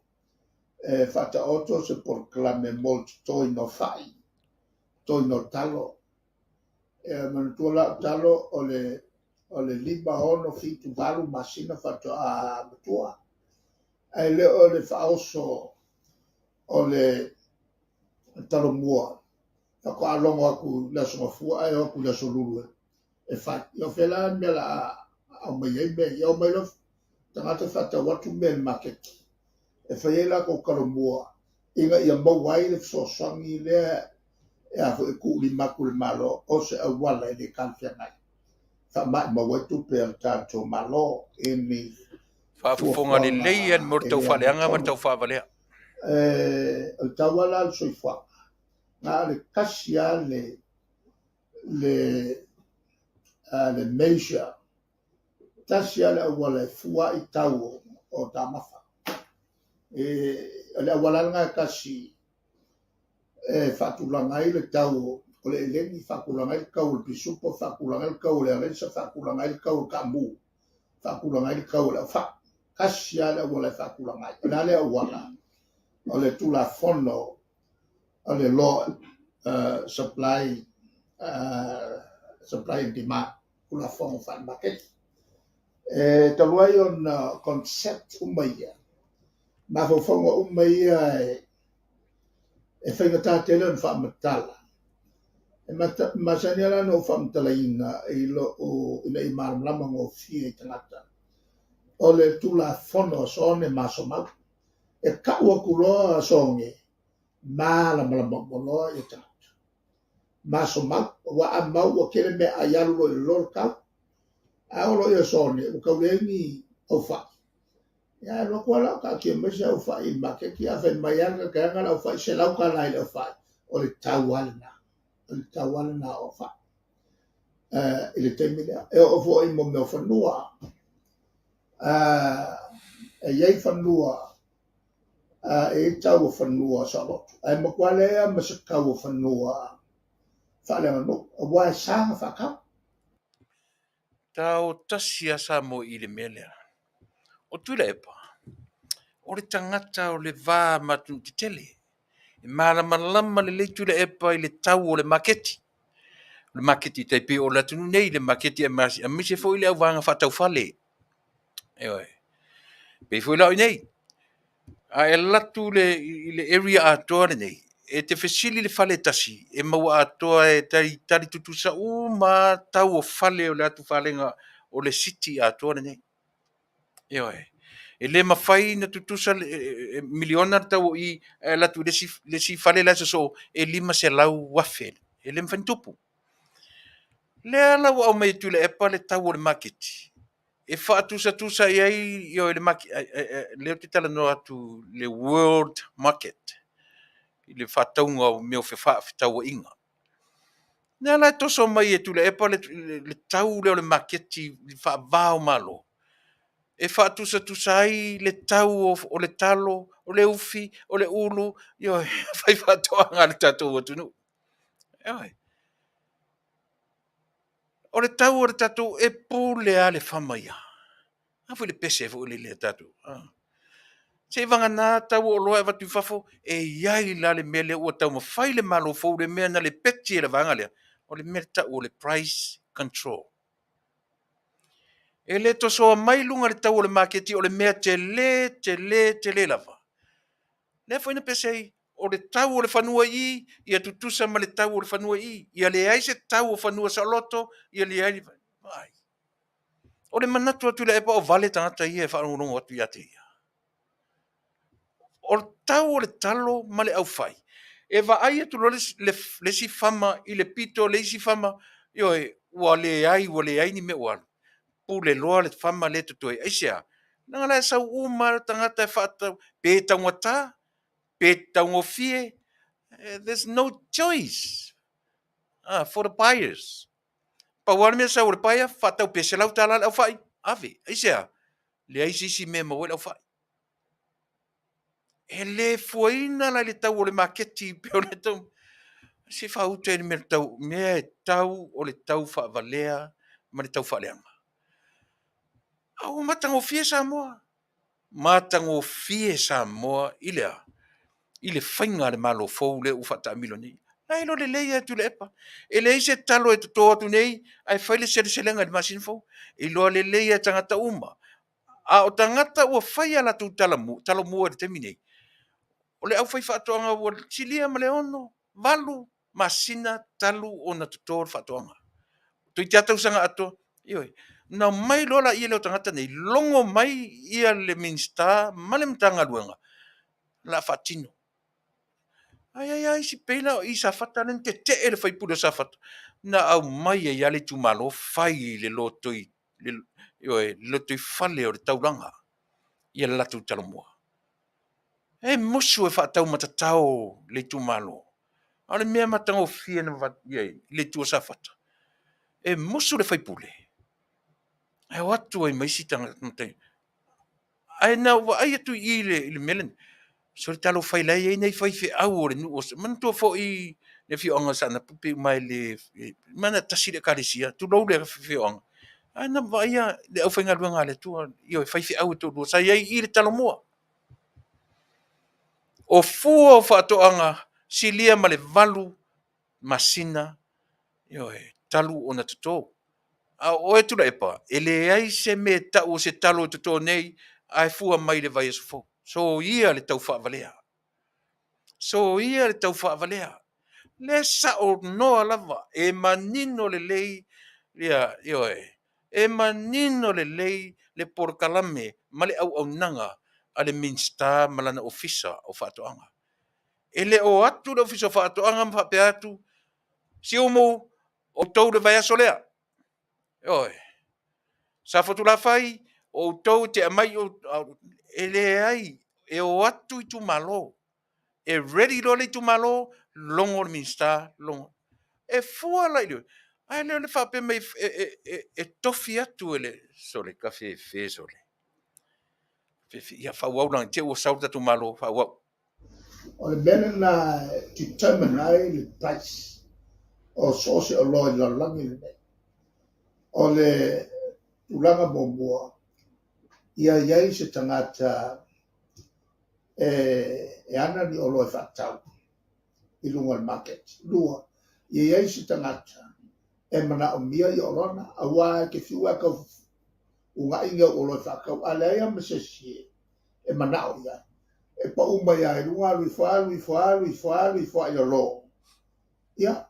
e faataoto se polokalame mo le totoina o fai, totoina o talo. E manatua la o talo o le 5, 6, 7, 8 masina faatoa matua. Ae le o le faaoso o le talomua faatoa logo atu i le Aso Gafua ae o atu i le Aso Lulu e fai. Ia o fea la le mea o le a aumai ai mea ia? Omai loa tagata faatau atu mea i le maketi e fai ai latou talomua ina ia maua ai le fesoasoani lea e a foi e tuulima atu le Malo o se auala e le talafeagai. Faamaumau ai tupe a le tatou Malo i ni faafofoga lelei le mea o le tau faaleaga ma le tau faavalea. O le tau lava la o le soifuaga, na o le tasi lava le measure, tasi lava le auala e fua ai tau o taumafa. O le auala lena e tasi e faatulaga ai le tau o le eleni, faatulaga ai le tau o le pisupo, faatulaga ai le tau o le alaisa, faatulaga ai le tau o le kaamu, faatulaga ai le tau o le aufai. Tasi lava le auala e faatulaga ai. O le a le auala? O le Tulafono o le law supply and demand, Tulafono faale-maketi. E talu ai ona concept uma ia, mafaufauga uma ia e faigata tele ona faamatala. E masani lava ona ou faamatalaina i lou ina ia malamalama gofie i tagata. O le Tulafono a Soone ma Asomau. E tau atu loa Soone, malamalama uma loa ia tagata. Ma Asomau, ua a mau ua tele mea ai alu loa i lalo le tau. A oo loa ia Soone, ua tau leai ni aufai. Ia alu atu lava o taatia mai se aufai i le maketi, a fai mai lava le tagata le aufai $100 i le aufai, o le tau lava lena. O le tau lava lena o aufai. I le taimi lea. E oo foi mo mea o fanua. E iai fanua, e iai tau o fanua saoloto. Ae matua leai ma se tau o fanua faaleaganuu, aua e sa ona faatau. Tau tasi a Samoa i le mea lea. O Tuilaepa, o le tagata o le va ma atunuu tetele. E malamalama lelei Tuilaepa i le tau o le maketi. O le maketi tai pei o le atunuu nei, le maketi e aemaise foi le auvaega faataufale. Ioe. Pei foi la o i nei. A e alu atu i le area atoa lenei, e te fesili le fale tasi, e maua atoa e tali tutusa uma tau o fale o le atu falega o le city atoa lenei. Ioe. E le mafai na tutusa miliona le tau o i, ae alu atu i le isi fale la e sosoo, e 500,000. E le mafai ona tupu. Lea la ua aumai e Tuilaepa le tau o le maketi, e faatusatusa i ai le maketi, lea ou te talanoa atu le world market, i le faatauga o mea o fefaatauaiga. Lea la e toso mai e Tuilaepa le tau lea o le maketi faava o Malo, e faatusatusa ai le tau o le talo, o le ufi, o le ulu, ioe, faifaatoaga a le tatou atunuu. Ioe. O le tau o le tatou e pule lava le fama ia. A foi le pese foi lele a tatou. Se i vagana tau o oloa e avatu i fafo, e i ai la le mea lea ua taumafai le Malo fou, le mea na lepeti e le vaega lea, o le mea tau o le price control. E le tosoa mai luga le tau o le maketi, o le mea tele, tele, tele lava. Lea foi na pese ai, o le tau o le fanua i i, ia tutusa ma le tau o le fanua i i. Ia leai se tau o fanua saoloto, ia leai... Vaai. O le manatu atu i le epa o vale tagata ia e faalogologo atu ia te ia. O le tau o le talo ma le aufai, e vaai atu loa le isi fama i le pito o le isi fama, ioe, ua leai, ua leai ni mea ua alu, pule loa le fama lea e totoe. Aisea? Leaga la e sau uma lava le tagata e faatau, pe taugata, pe taugofie, there's no choice for the buyers. Pau lava le mea sau o le buyer, faatau pe $100 le aufai, ave. Aisea? Leai se isi mea e maua ai le aufai. E le fuaina la i le tau o le maketi pei o le tau se faauta i le mea tau mea e tau o le tau faavalea ma le tau faaleaga. A ua matagofie Samoa, matagofie Samoa i le a? I le faiga a le Malo fou lea ua faataamilo nei. La e iloa lelei lava e Tuilaepa, e leai se talo e toto atu nei ae fai le seleselega i le masina fou. E iloa lelei lava e tagata uma. A o tagata ua fai a latou talomua i le taimi nei, o le aufaifaatoaga ua silia ma le 6, 8 masina talu ona toto le faatoaga. Toeitiiti lava tausaga atoa. Ioe. Ona omai loa lea o tagata nei logo mai le Minisita ma le Matagaluega o le a faatino. Ae i ai lava isi pei la o i Safata lea na tetee le sui usufono o Safata, na aumai ai lava le itumalo fai i le lotoifale o le taulaga le latou talomua. E musu e faataumatatao le itumalo, a o le mea matagofie na i ai i le itu o Safata, e musu le sui usufono ae o atu ai ma isi tagata. Ae na ou vaai atu i i i le mea lenei, sole talofa e, o la e i ai nai faifeau o le nuu, manatua foi le afioaga o Saanapu pei uma e le… ma e tasi le ekalesia, tulou le afioaga, ae na vaaia le aufaigaluega a le Atua, ioe, faifeau e toalua sa i ai i le Talomua. O fua o faatoaga, silia ma le 8 masina, ioe, talu ona toto. A o oe Tuilaepa, e leai se mea e tau o se talo e toto nei ae fua mai i le vaiaso fou. Soia le taufaavalea, soia le taufaavalea. O lea e sao noa lava, e manino lelei, ioe, e manino lelei le polokalame ma le auaunaga a le Minisita ma lana Ofisa o Faatoaga. E le o atu le Ofisa o Faatoaga ma faapea atu, Siumu, o outou le vaiaso lea. Ioe. Safotulafai, o outou e te aumai, e leai, e o atu itumalo. E ready loa le itumalo, logo le Minisita, logo. E fua la i le… ae le o le faapea mai e tofi atu e le… Sole, tafefe sole. Ia faaauau leaga i te i ua sau le tatou Malo, faaauau. O le mea lena e determine ai le price o so o se oloa i le lalolagi lenei. O le tulaga muamua, ia i ai se tagata e ana ni oloa e faatau i luga o le market. Lua, ia i ai se tagata e manaomia ia oloa na, aua e te fiu lava e tau uunai ni au oloa e faatau, a leai lava ma se isi e manao i ai, e pau mai lava i luga, alu ifo, alu ifo, alu ifo, alu ifo lava i lalo, ia,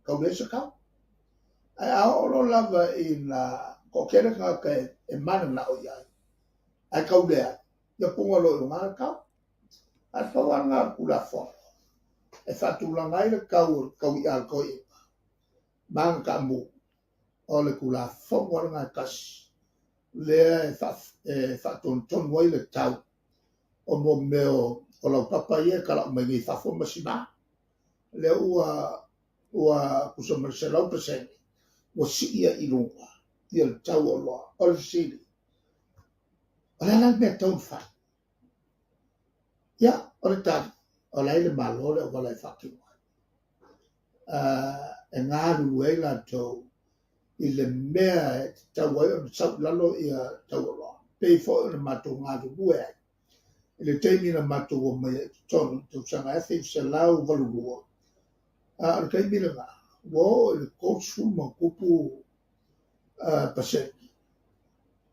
tau leai se tau. Ae a oo loa lava ina toatele tagata e mananao i ai, ae tau leai, ia puna loa i luga le tau. Ae pau lava lena o le Tulafono e faatulaga ai le tau o le taui'a a le toeaina ma ana taamu, o le Tulafono lava lena e tasi lea e faatonutonu ai le tau o mo mea o laupapa ia e talau mai nei i fafo ma sima. Lea ua tusa ma le 100% ua sii ai i luga ia le tau o oloa. O le fesili, o le a la le mea e tatau ona fai? Ia, o le tali, o la e i le Malo le auala e faatino ai. E galulue ai latou i le mea e tatau ai ona sau i lalo ia tau o oloa. Pei foi ona matou galulue ai i le taimi na matou omai ai i totonu i le tausaga e 1982, a o le taimi lena ua oo i le 30 ma ona tupu pasene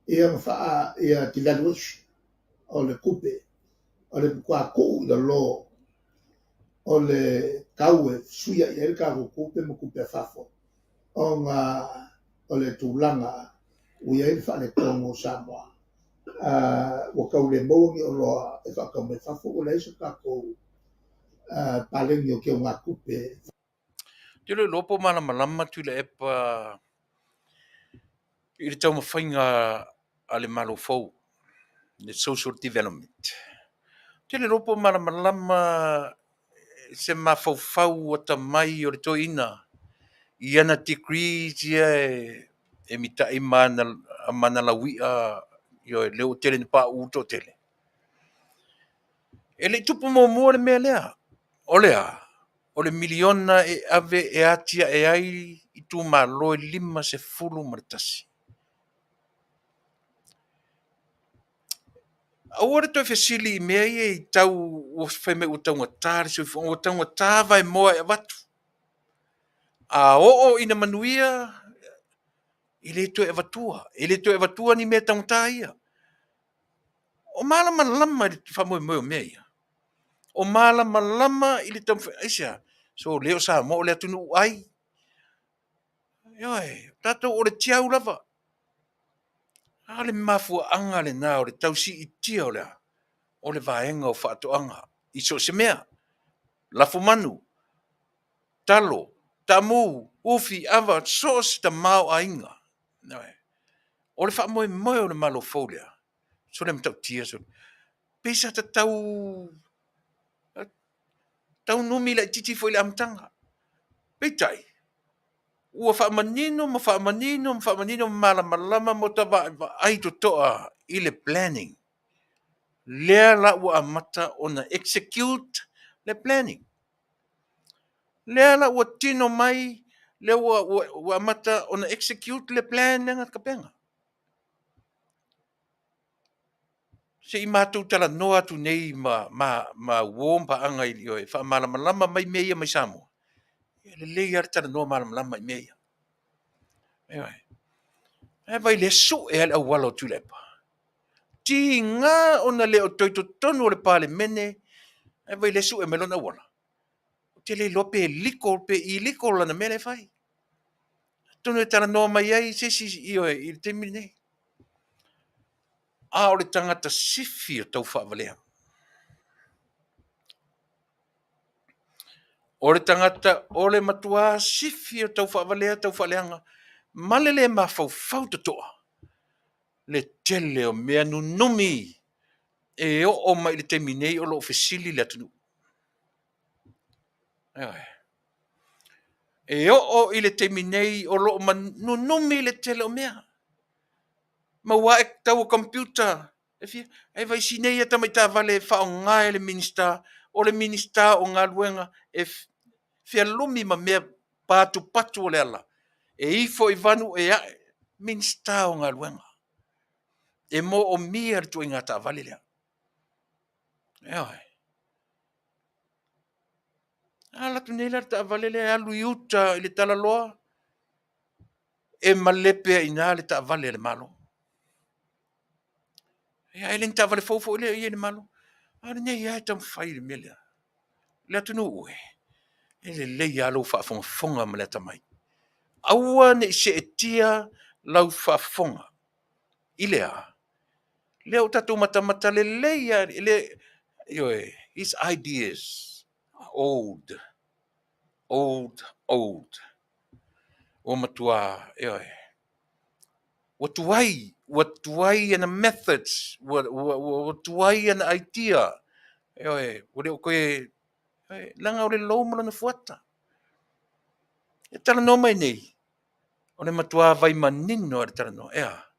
ia na faa ia devaluation o le tupe, o le matua tuu i lalo o le tau e fesuiai ai le tatou tupe ma tupe a fafo ona o le tulaga ua i ai le faaletonu o Samoa, ua tau le maua ni oloa e faatau mai fafo, ua leai se tatou paleni o teugatupe. Ou te le o iloa po o malamalama Tuilaepa i le taumafaiga a le Malo fou, le social development. Ou te le iloa po o malamalama se mafaufau atamai o le toeaina i ana degrees ia e mitai ma ana lauia, ioe, lea ua tele ina pauu le toatele. E le i tupu muamua le mea lea. O le a? O le miliona e ave e atiae ai itumalo e 51. Aua le toe fesili i mea ia i tau ua fai mai ua taugata le soifuaga, ua taugata vaemoa e avatu. A oo ina manuia, e le toe avatua, e le toe avatua ni mea taugata ia. O malamalama i le faamoemoe o mea ia. O malamalama i le taumafai, aisea? Sole o Samoa o le atunuu ai. Ioe, o tatou o le tiau lava. A o le mafuaaga lena o le tau siitia o le a? O le vaega o faatoaga i so o se mea, lafumanu, talo, taamu, ufi, ava, so o se tamaoaiga. Ioe. O le faamoemoe o le Malo fou lea, sole, e matautia sole. Pei sa tatau tau numi laitiiti foi i le amataga. Peitai, ua faamanino ma faamanino ma faamanino ma malamalama ma vaavaai totoa i le planning. Lea la ua amata ona execute le planning. Lea la ua tino mai, lea ua amata ona execute le plan lea na tapena. Se i matou talanoa atu nei ma uo ma paaga e faamalamalama mai mea ia mai Samoa, e lelei lava le talanoa malamalama i mea ia. Ioe. Ae vaai o lea e sue lava le auala o Tuilaepa. Tiga ona le o toe i totonu o le Palemene, ae vaai o lea e sue mai lona auala. Ou te le iloa pe legal pe illegal lana mea la e fai. Atonu e talanoa mai ai se isi ioe, i le taimi lenei. A o le tagata sifi o taufaavalea. O le tagata o le matua sifi o taufaavalea, taufaaleaga ma le le mafaufau totoa le tele o mea nunumi e oo mai i le taimi nei o lo o fesili le atunuu. Ioe. E oo i le taimi nei o lo o nunumi le tele o mea. Maua ae tau o computer e fia, ae vaai si nei lava tamai taavale e faaaoga e le Minisita, o le Minisita o Galuega e fealumi ma mea patupatu o le ala, e ifo i vanu e ae, Minisita o Galuega. E moomia le ituaiga taavale lea. Ioe. A alu atu nei la le taavale lea e alu i uta i le talaloa, e malepe ai i ina le taavale a le Malo. Ia ae le ni taavale fou foi lea e i ai i le Malo. A o lenei lava e taumafai i le mea lea. Le atunuu e, e lelei lava lou faafogafoga ma le atamai. Aua ne i seetia lau faafofoga i le a? Lea ua tatou matamata lelei lava i le, ioe, his ideas are old, old, old. Ua matua, ioe, ua tuai, ua tuai ana methods, ua tuai ana idea, ioe, ua le o toe, ioe, leaga o le lou ma lona fuata. E talanoa mai nei, o le matua vai manino lava i le talanoa, e a?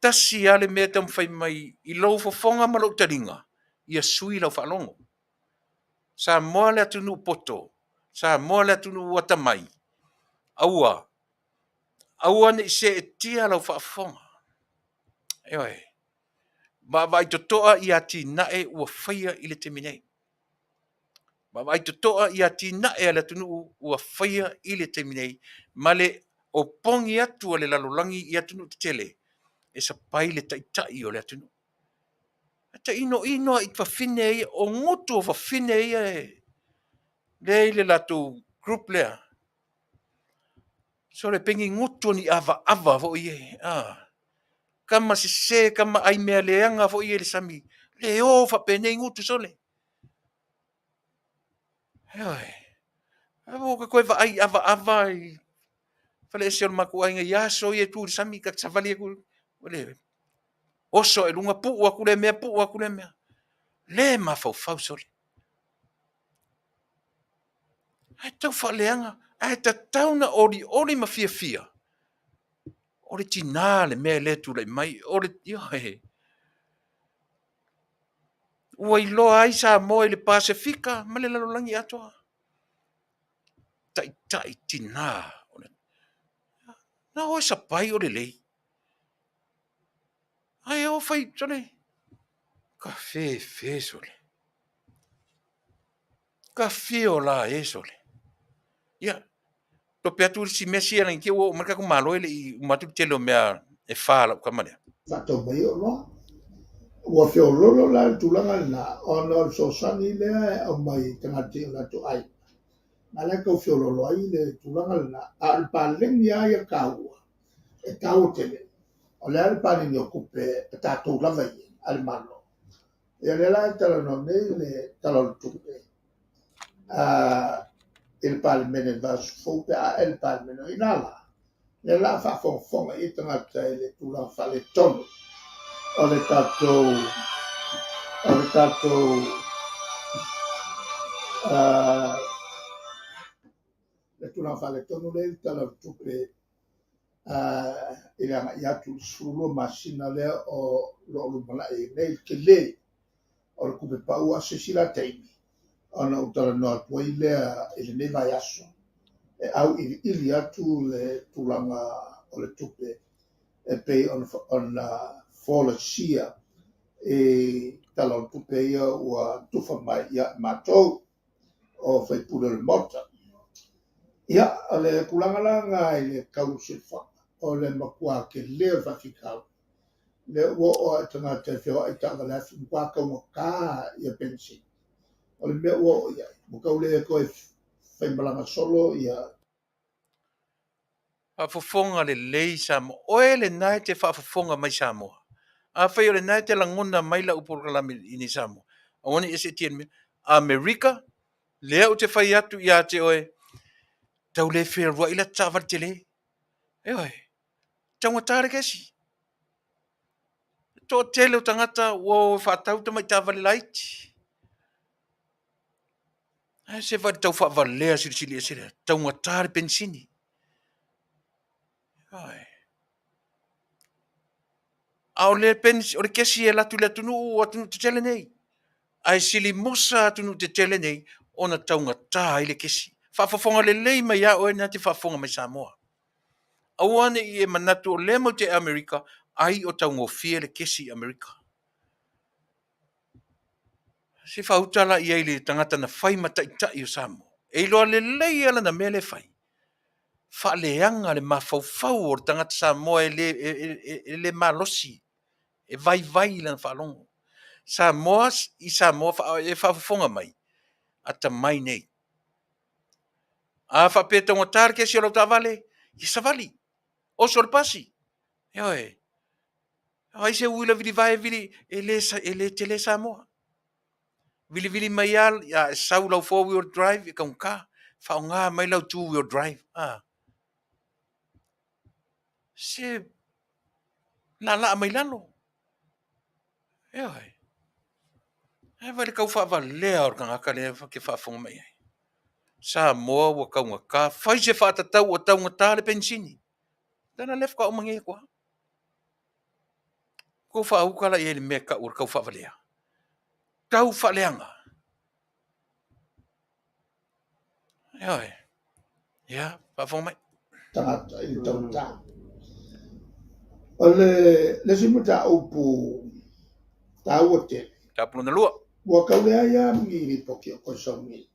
Tasi lava le mea e taumafai mai i lou fofoga ma lou taliga, ia sui lau faalogo. Samoa le atunuu poto, Samoa le atunuu atamai, aua, aua ne i seetia lau faafofoga. Ioe. Vaavaai totoa i atinae ua faia i le taimi nei. Vaavaai totoa i atinae a le atunuu ua faia i le taimi nei ma le opogi atu a le lalolagi i atunuu tetele e sapai le taitai o le atunuu. E tainoino lava i fafine ia, o gutu o fafine ia e lea e i le latou group lea. Sole pengi gutu o ni avaava foi e, a. Kama sese, kama ai mea leaga foi e le sami. Le o faapenei gutu sole. Ioe. Ae ua ka toe vaai avaava i faleese o le matou aiga i aso ia e tu i le sami, ta te savali atu le oso ae i luga, puu atu lea mea, puu atu lea mea. Le mafaufau sole. Ae tau faaleaga, ae tatau na olioli ma fiafia, o le tina le mea lea e tulai mai, o le, ioe, ua iloa ai Samoa i le Pasefika ma le lalolagi atoa. Taitai tina, na o e sapai o lelei. Ae o fai, sole, ka fefe sole. Ka fio la e sole. Ia, tope atu le si mea sia langi ua oo mai le tatou Malo e le i uma atu le tele o mea e fa a lau tama lea. Faatau mai oloa. Ua feoloolo la le tulaga lena ona o le fesoasoani lea e aumai i tagata i o latou aiga. Na lea e tau feoloolo ai le tulaga lena. A o le paleni lava ia taua, e taua tele. O le a le paleni o tupe a tatou lava ia a le Malo. Ia lea la e talanoa nei le Tala o le Tupe i le Palemene i le vaiaso fou pe a ae le Palemene. O i ina la, lea la a faafogafoga i ai tagata i le tulaga faaletonu o le tatou o le tatou le tulaga faaletonu lea i le Tala o le Tupe i le agai atu i le 12 masina lea o lo o lumanai ai nei le tele o le tupe pau a se isi la taimi ona ou talanoa atu ai lea i lenei vaiaso e auiliili atu le tulaga o le tupe e pei ona folasia i Tala o le Tupe ia ua tufa mai ia matou o faipule o le Maota. Ia, o le tulaga la lena i le tau o le soifuaga, o le matua tele o le faafitauli. Lea ua oo lava i tagata e feoai i taavale afi, matua taugata ia penisini. O le mea ua oo i ai, ua tau le toe faimalaga solo ia. Faafofoga lelei Samoa. Oe lena e te faafofoga mai Samoa. Afai o lena e te lagona mai lau polokalame i inei Samoa, aua ne i e seetia i le mea. Amerika, lea ou te fai atu ia te oe, tau le fealuai la ta taavale tele. Ioe, taugata le kesi. Toatele o tagata ua o e faatau tamai taavale laiti. Ae se vaai i le tau faavalea silisili ese lea, taugata le penisini. Ioe. A o le penis, o le kesi e alu atu i le atunuu, o atunuu tetele nei. Ae sili musa atunuu tetele nei ona taugata ai le kesi. Faafofoga lelei mai a oe na te faafofoga mai Samoa. Aua ne i e manatu o lea matou te Amerika, ai o taugofie le kesi i Amerika. Se faauta la i ai le tagata na fai ma taitai o Samoa. E iloa lelei lava lana mea lea e fai. Faaleaga le mafaufau o le tagata Samoa e le, e, e, e le malosi, e vaivai i lana faalogo. Samoa, i Samoa e faafofoga mai, atamai nei. A faapea e taugata le kesi o lau taavale, ia savali, oso le pasi. Ioe. Ai se uila vilivae vili, e le, e le tele Samoa. Vilivili mai lava, ia, sau lau 4 wheel drive e taugata. Faaaoga mai lau 2 wheel drive. Ah. Se laalaa mai lalo. Ioe. Ae vaai le tau faavalea o le tagata lea ke faafofoga mai ai. Samoa ua taugata, fai se faatatau ua taugata le penisini. Tala lea faatoa uma nei atu lava. Tou faauta la i ai i le mea e tau o le tau faavalea. Tau faaleaga. Ioe. Ia, faafofoga mai. Tagata i le taugata. O le isi mataupu taua tele. Mataupu lona lua. Ua tau leai lava ni lipoti o toe sau nei.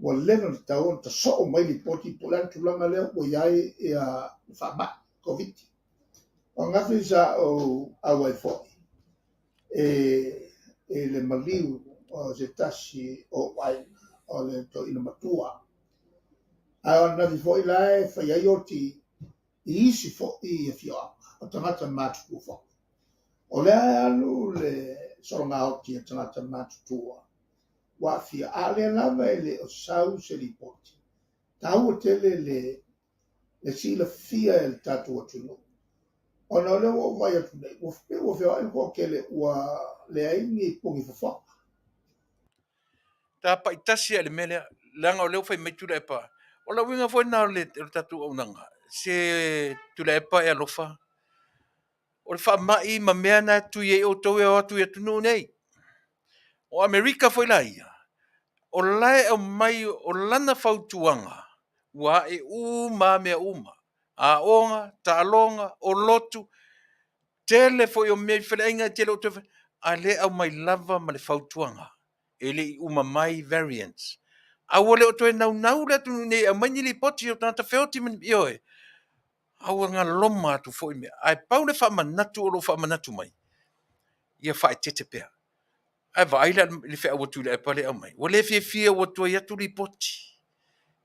Ua leva ona tatau ona tasoo mai lipoti po o le a le tulaga lea ua i ai ia le faamai Covid. O ananafi sa ou auai foi e le maliu o se tasi o ou aiga o le toeaina matua. Ae o ananafi foi la e fai ai oti i isi foi afioaga o tagata matutua foi. O lea e alu le sologa oti a tagata matutua ua aafia, a o lea lava e le o sau se lipoti. Taua tele le silafia e le tatou atunuu, ona o lea ua ou vaai atu nei, ua pei ua feoai le toatele ua leai ni pogi fofoga. Tapai tasi lava i le mea lea, leaga o lea ua fai mai Tuilaepa. O le uiga foi lena o le tatou auaunaga, se Tuilaepa e alofa, o le faamai ma mea na e tui ai outou e o atu i atunuu nei. O Amerika foi la ia, o la e aumai o lana fautuaga ua ae uma lava mea uma, aoga, taaloga, o lotu, tele foi o mea i faleaiga e te le o toe a o lea e aumai lava ma le fautuaga e le i uma mai variants. A ua le o toe naunau le atunuu nei e aumai ni lipoti o tagata feoti ma ni, ioe, a ua galoma atu foi mea. Ae pau le faamanatu o lo o faamanatu mai, ia faaeteete pea. Ae vaai la i le feau a Tuilaepa lea e aumai, ua le fiafia ua tuai atu lipoti.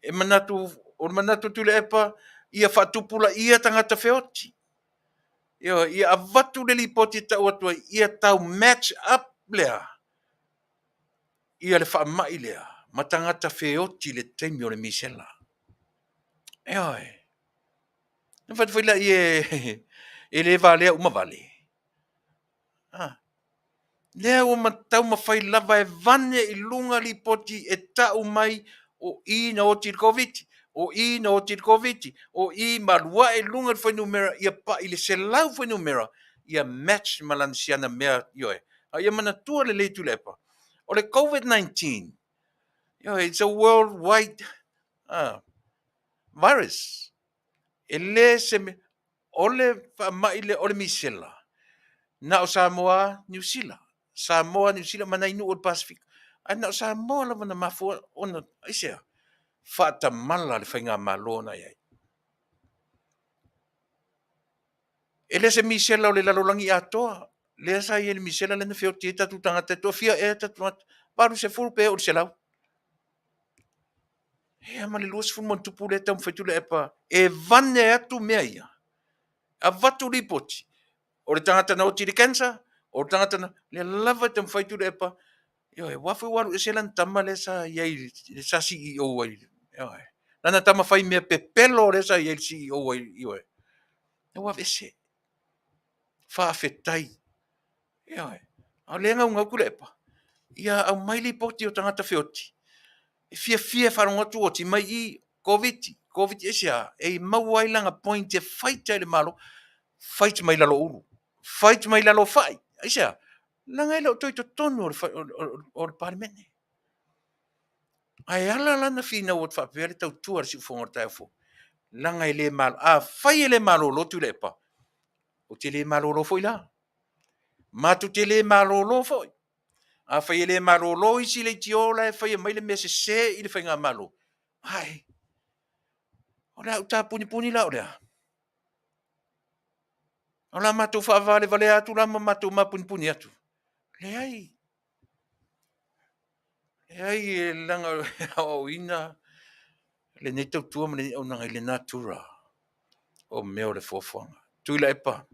E manatu, o le manatu o Tuilaepa, ia faatupulaia tagata feoti. Ioe, ia avatu le lipoti e tau atu ai, ia tau match up lea ia le faamai lea ma tagata feoti i le taimi o le misela. Ioe. Na fai atu foi lea e le valea uma vale. Ah. Lea ua taumafai lava e vane i luga lipoti e tau mai o i na oti i le Koviti, o i na oti i le Koviti, o i ma alu ae i luga le fuainumera ia pai i le 100 fuainumera ia match ma lana siana mea, ioe. A ia manatua lelei Tuilaepa, o le COVID-19, ioe, it's a worldwide virus. E le se mea, o le faamai lea o le misela, na o Samoa, Niu Sila, Samoa, Niu Sila ma nai nuu o le Pasefika. Ae na o Samoa lava na mafua ona, aisea? Faatamala le faigamalo na i ai. E le se misela o le lalolagi atoa. Lea sa i ai le misela lea na feoti ai tatou tagata e toafia ea tatou tagata? 80 pe oo i le 100. Ia ma le 20 ma ono tupu lea e taumafai Tuilaepa e vane atu mea ia. Avatu lipoti, o le tagata na oti i le cancer, o le tagata na... Lea lava e taumafai Tuilaepa, ioe, aua foi ua alu ese lana tama lea sa i ai, sa CEO ai, ioe. Lana tama fai mea pepelo lea sa i ai i le CEO ai, ioe. Lea ua aveese. Faafetai. Ioe. A o lea e naunau Tuilaepa, ia aumai lipoti o tagata feoti, e fiafia e faalogo atu oti mai i Koviti, Koviti, aisea? E maua ai lana point e fight ai le Malo, fight mai lalo o ulu, fight mai lalo o fai, aisea? Leaga e le o toe i totonu o le Palemene. Ae ala la ona finau atu faapea le tautua a le siufofoga o le taeao fou, leaga e le malo, afai e le malolo Tuilaepa, ou te le malolo foi la. Matou te le malolo foi. Afai e le malolo isi leitio la e faia mai le mea sese i le faigamalo, ae o le a ou tapunipuni la o le a? O le a matou faavalevalea atu la ma matou mapunipuni atu? Leai. Leai, e leaga e aoaoina lenei tautua ma lenei auaunaga i le natura o mea o le foafoaga. Tuilaepa,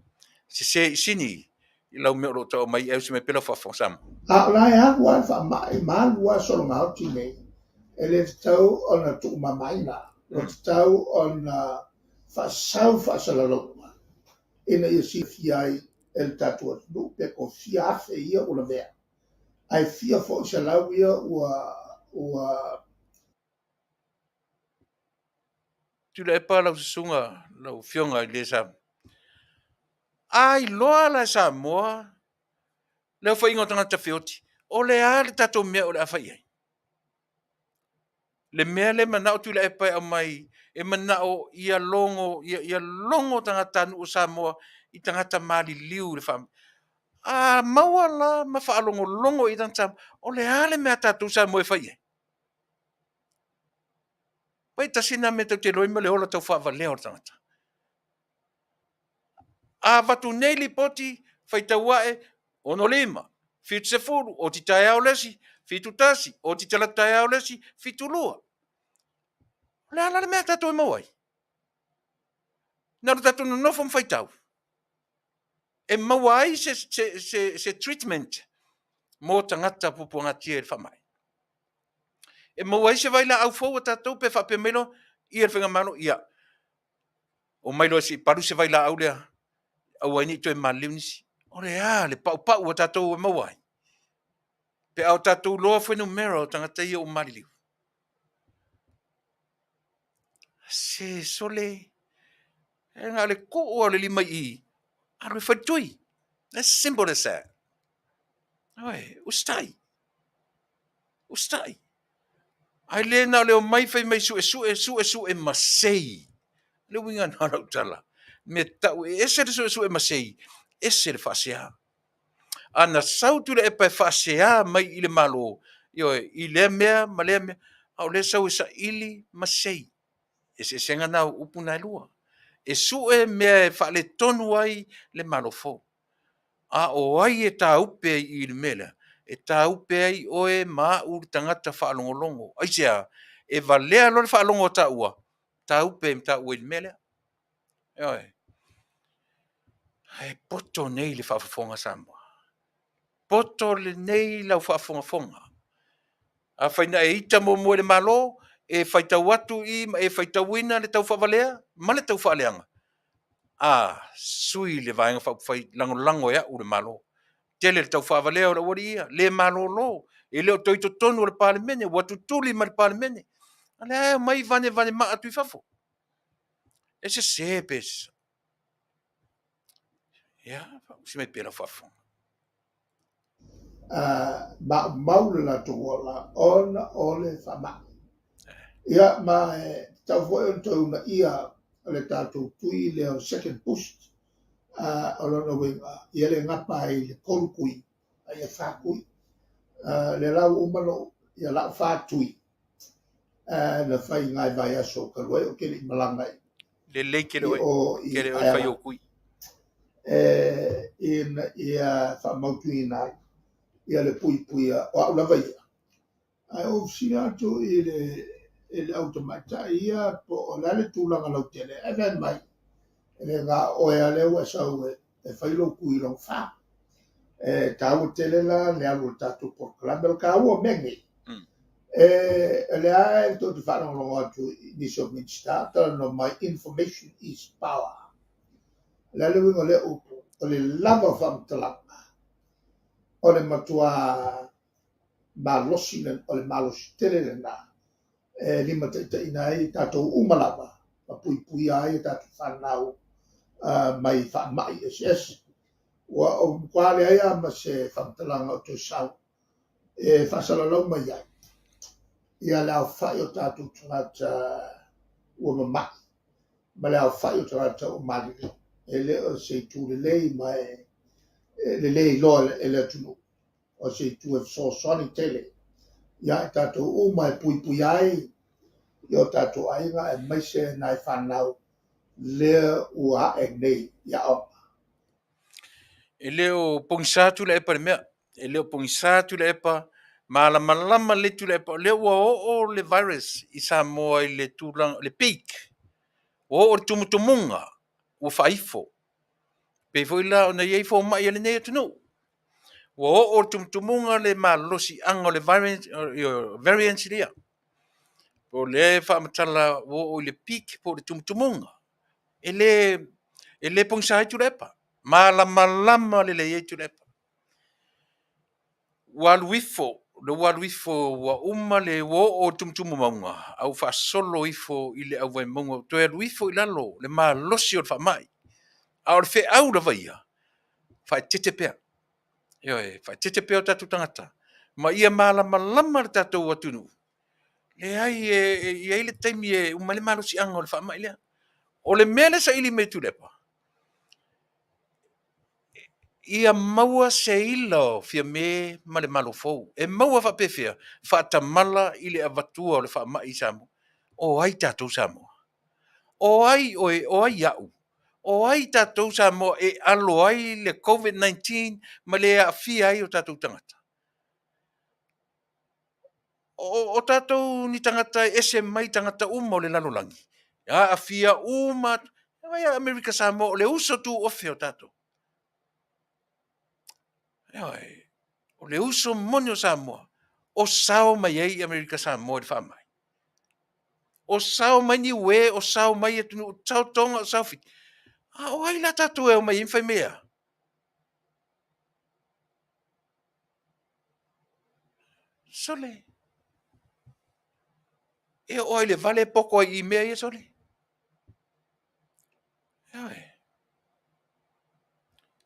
sese i sini i lau mea o lo o tau aumai, e ausi mai pea lau faafofoga Samoa. A o la e alu lava le faamai ma alu lava sologa oti nei, e le tatau ona tuumamaina, ua tatau ona faasau faasalalauga ina ia silafia ai e le tatou atunuu pe toafia afe ia ua lavea, ae fia foi selau ia ua Tuilaepa lau susuga, lau afioga i le sa. A iloa la e Samoa le aofaiga o tagata feoti, o le a le tatou mea o le a fai i ai? Le mea lea e manao Tuilaepa e aumai, e manao ia logo, ia logo tagatanuu o Samoa i tagata maliliu i le faamai. A maua la ma faalogologo i tagata Samoa, o le a le mea a tatou Samoa e fai i ai? Pai tasi lena mea tatou te iloa ai ma le ola taufaavalea o le tagata. A avatu nei lipoti, faitau ae, 65, 70, oti taeao le isi, 71, oti talaatu taeao le isi, 72. O le a la le mea a tatou e maua ai? Na o le tatou nonofo ma faitau e maua ai se, se, se, se treatment mo tagata puapuagatia i le faamai. E maua ai se vailaau fou a tatou pe faapea mai loa ia le faigamalo, ia, omai loa se i palu se vailaau lea, aua ai ne i toe maliliu nisi. O le a le paupau a tatou e maua ai? Pe a o tatou iloa fuainumera o tagata ia ua maliliu. Se sole, e na o le tuu lava o le lima i i, alu e fai le tui. As simple as that. Oi, usitai. Usitai. Ae le na o le omai fai mai suesue, suesue masei. Le uiga lena o lau tala. Mea tau e ese le suesue masei, ese le faasea. A na sau Tuilaepa e faasea mai i le Malo, ioe, i lea mea ma lea mea, a o lea e sau e saili masei. Eseesega na o upu na e lua. E sue mea e faaletonu ai le Malo fou. A o ai e tāupe ai i i le mea lea? E tāupe ai oe ma au le tagata faalogologo. Aisea? E valea loa le faalogo a taua, tāupe ai ma taua i le mea lea. Ioe. Ae poto nei le faafofoga a Samoa. Poto lenei lau faafogafoga. Afai na e ita muamua i le Malo, e faitau atu i ma e faitauina le tau faavalea ma le tau faaleaga, a, sui le Vaega Faaupufai, lagolago e a'u le Malo. Tele le tau faavalea o le aualii ia, le malolo, e le o toe i totonu o le Palemene, ua tutuli ma le Palemene. A o lea e omai vanevane maa atu i fafo. E sese pe sasao. Ia, faaausi mai pea lau faafofoga. Maumau le latou ola ona o le faamai. Ia, ma e tatau foi ona toe uunaia le tatou tui lea o le second boost. O lona uiga, ia le gapa ai i le tolu tui, a ia fa tui. Lea la ua uma ona ou, ia lau fa tui na fai i nai vaiaso talu ai ou te le i malaga i Lelei tele oe, tele oe fai ou tui. Ina ia faamautuina ai ia le puipuia o au lava ia. Ae ou fesili atu i le i le au tamaitai ia po o le a le tulaga lautele, ae fai mai, e le na o oe lava lea ua e sau e fai lou tui lona fa. E taua tele la le alu o le tatou polokalame. O le taua o mea nei, e lea e tou te faalogologo atu i nisi o Minisita o talanoa mai, information is power. O le a le uiga o lea upu? O le lava o faamatalaga, o le matua malosi, o le malosi tele lena e limataitaiina ai tatou uma lava ma puipuia ai a tatou fanau mai faamai eseese. Ua ou matua leai lava ma se faamatalaga o toe sau e faasalalau mai ai ia le aofai o tatou tagata ua mamai ma le aofai o tagata ua maliliu. E le o se itu lelei ma e lelei loa e le atunuu. O se itu e fesoasoani tele ia i tatou uma e puipuia ai i o tatou aiga aemaise nai fanau lea ua ae nei i aoga. E le o pogisa Tuilaepa i le mea. E le o pogisa Tuilaepa, malamalama lelei Tuilaepa, o lea ua oo le virus i Samoa i le tulaga, le peak. Ua oo i le tumutumuga, ua faaifo. Pei foi la ona i ai fomai a lenei atunuu. Ua oo i le tumutumuga le malosiaga o le variant lea. O lea e faamatala ua oo i le peak po o le tumutumuga. E le pogisa ai Tuilaepa. Malamalama lelei ai Tuilaepa. Ua alu ifo, ua alu ifo, ua uma le, ua oo i le tumutumu mauga, a ua faasolo ifo i le au vaimauga, ua toe alu ifo i lalo le malosi o le faamai. A o le feau lava ia, faaeteete pea. Ioe, faaeteete pea o tatou tagata, ma ia malamalama le tatou atunuu, leai e i ai le taimi e uma ai le malosiaga o le faamai lea. O le mea lea e saili mai e Tuilaepa, ia maua se ila o Fiame ma le Malo fou. E maua faapefea? Faatamala i le avatua o le faamai i Samoa. O ai tatou Samoa? O ai oe? O ai au? O ai tatou Samoa e alo ai le COVID-19 ma le aafia ai o tatou tagata? O tatou ni tagata e ese mai tagata uma o le lalolagi, e aafia uma atu. Vaai a Amerika Samoa, o le uso tuofe o tatou. Ioe, o le uso moni o Samoa, o sao mai ai Amerika Samoa i le faamai. O sao mai Niue, o sao mai atunuu, sao Tonga, o sao Fiti. A o ai la tatou e omai ai ma fai mai e a? Sole! E oo lava i le vale e poto ai i mea ia, sole. Ioe.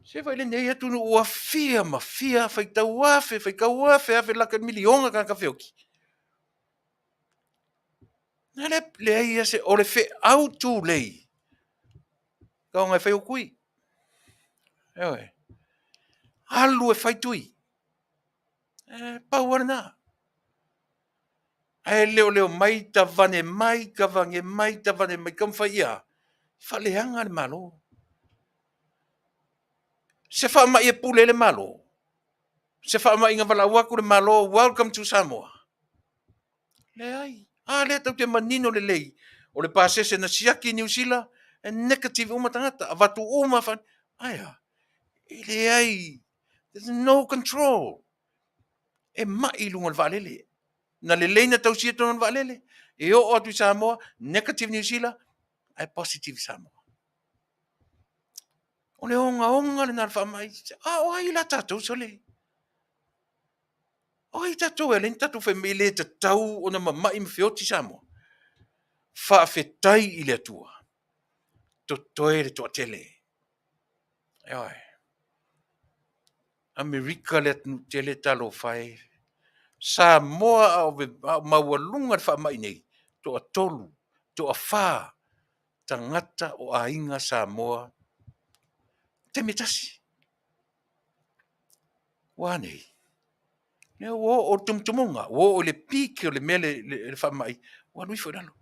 Se vaai lenei atunuu ua fia ma fia faitau afe, faitau afe, afe lata i le miliona tagata feoti. Na le leai lava se, o le feau tulei, taoga e fai o tui. Ioe. Alu e fai tui. E pau lava lena. Ae le o le omai tavane mai, tavane mai, tavane mai, taumafai ia faaleaga le Malo. Se faamai e pule ai le Malo. Se faamai na valaau atu le Malo, welcome to Samoa. Leai. A lea tatou te manino lelei, o le pasese na siaki i Niu Sila, e negative uma tagata, avatu uma. Ae a? E leai, there's no control. E mai i luga o le vaalele. Na lelei na tausia totonu o le vaalele, e oo atu i Samoa, negative Niu Sila, ae positive Samoa. O le ogaoga lena o le faamai. A o ai la tatou, sole? O ai tatou e ala ai ona tatou fai mai e le tatau ona mamai ma feoti Samoa? Faafetai i le Atua, totoe le toatele. Ioe. Amerika le atunuu tele, talofa e. Samoa a o maualuga le faamai nei, toatolu, toafa tagata o aiga Samoa taimi e tasi. Ua a nei? Lea ua oo i le tumutumuga, ua oo i le peak o le mea le faamai, ua alu ifo i lalo.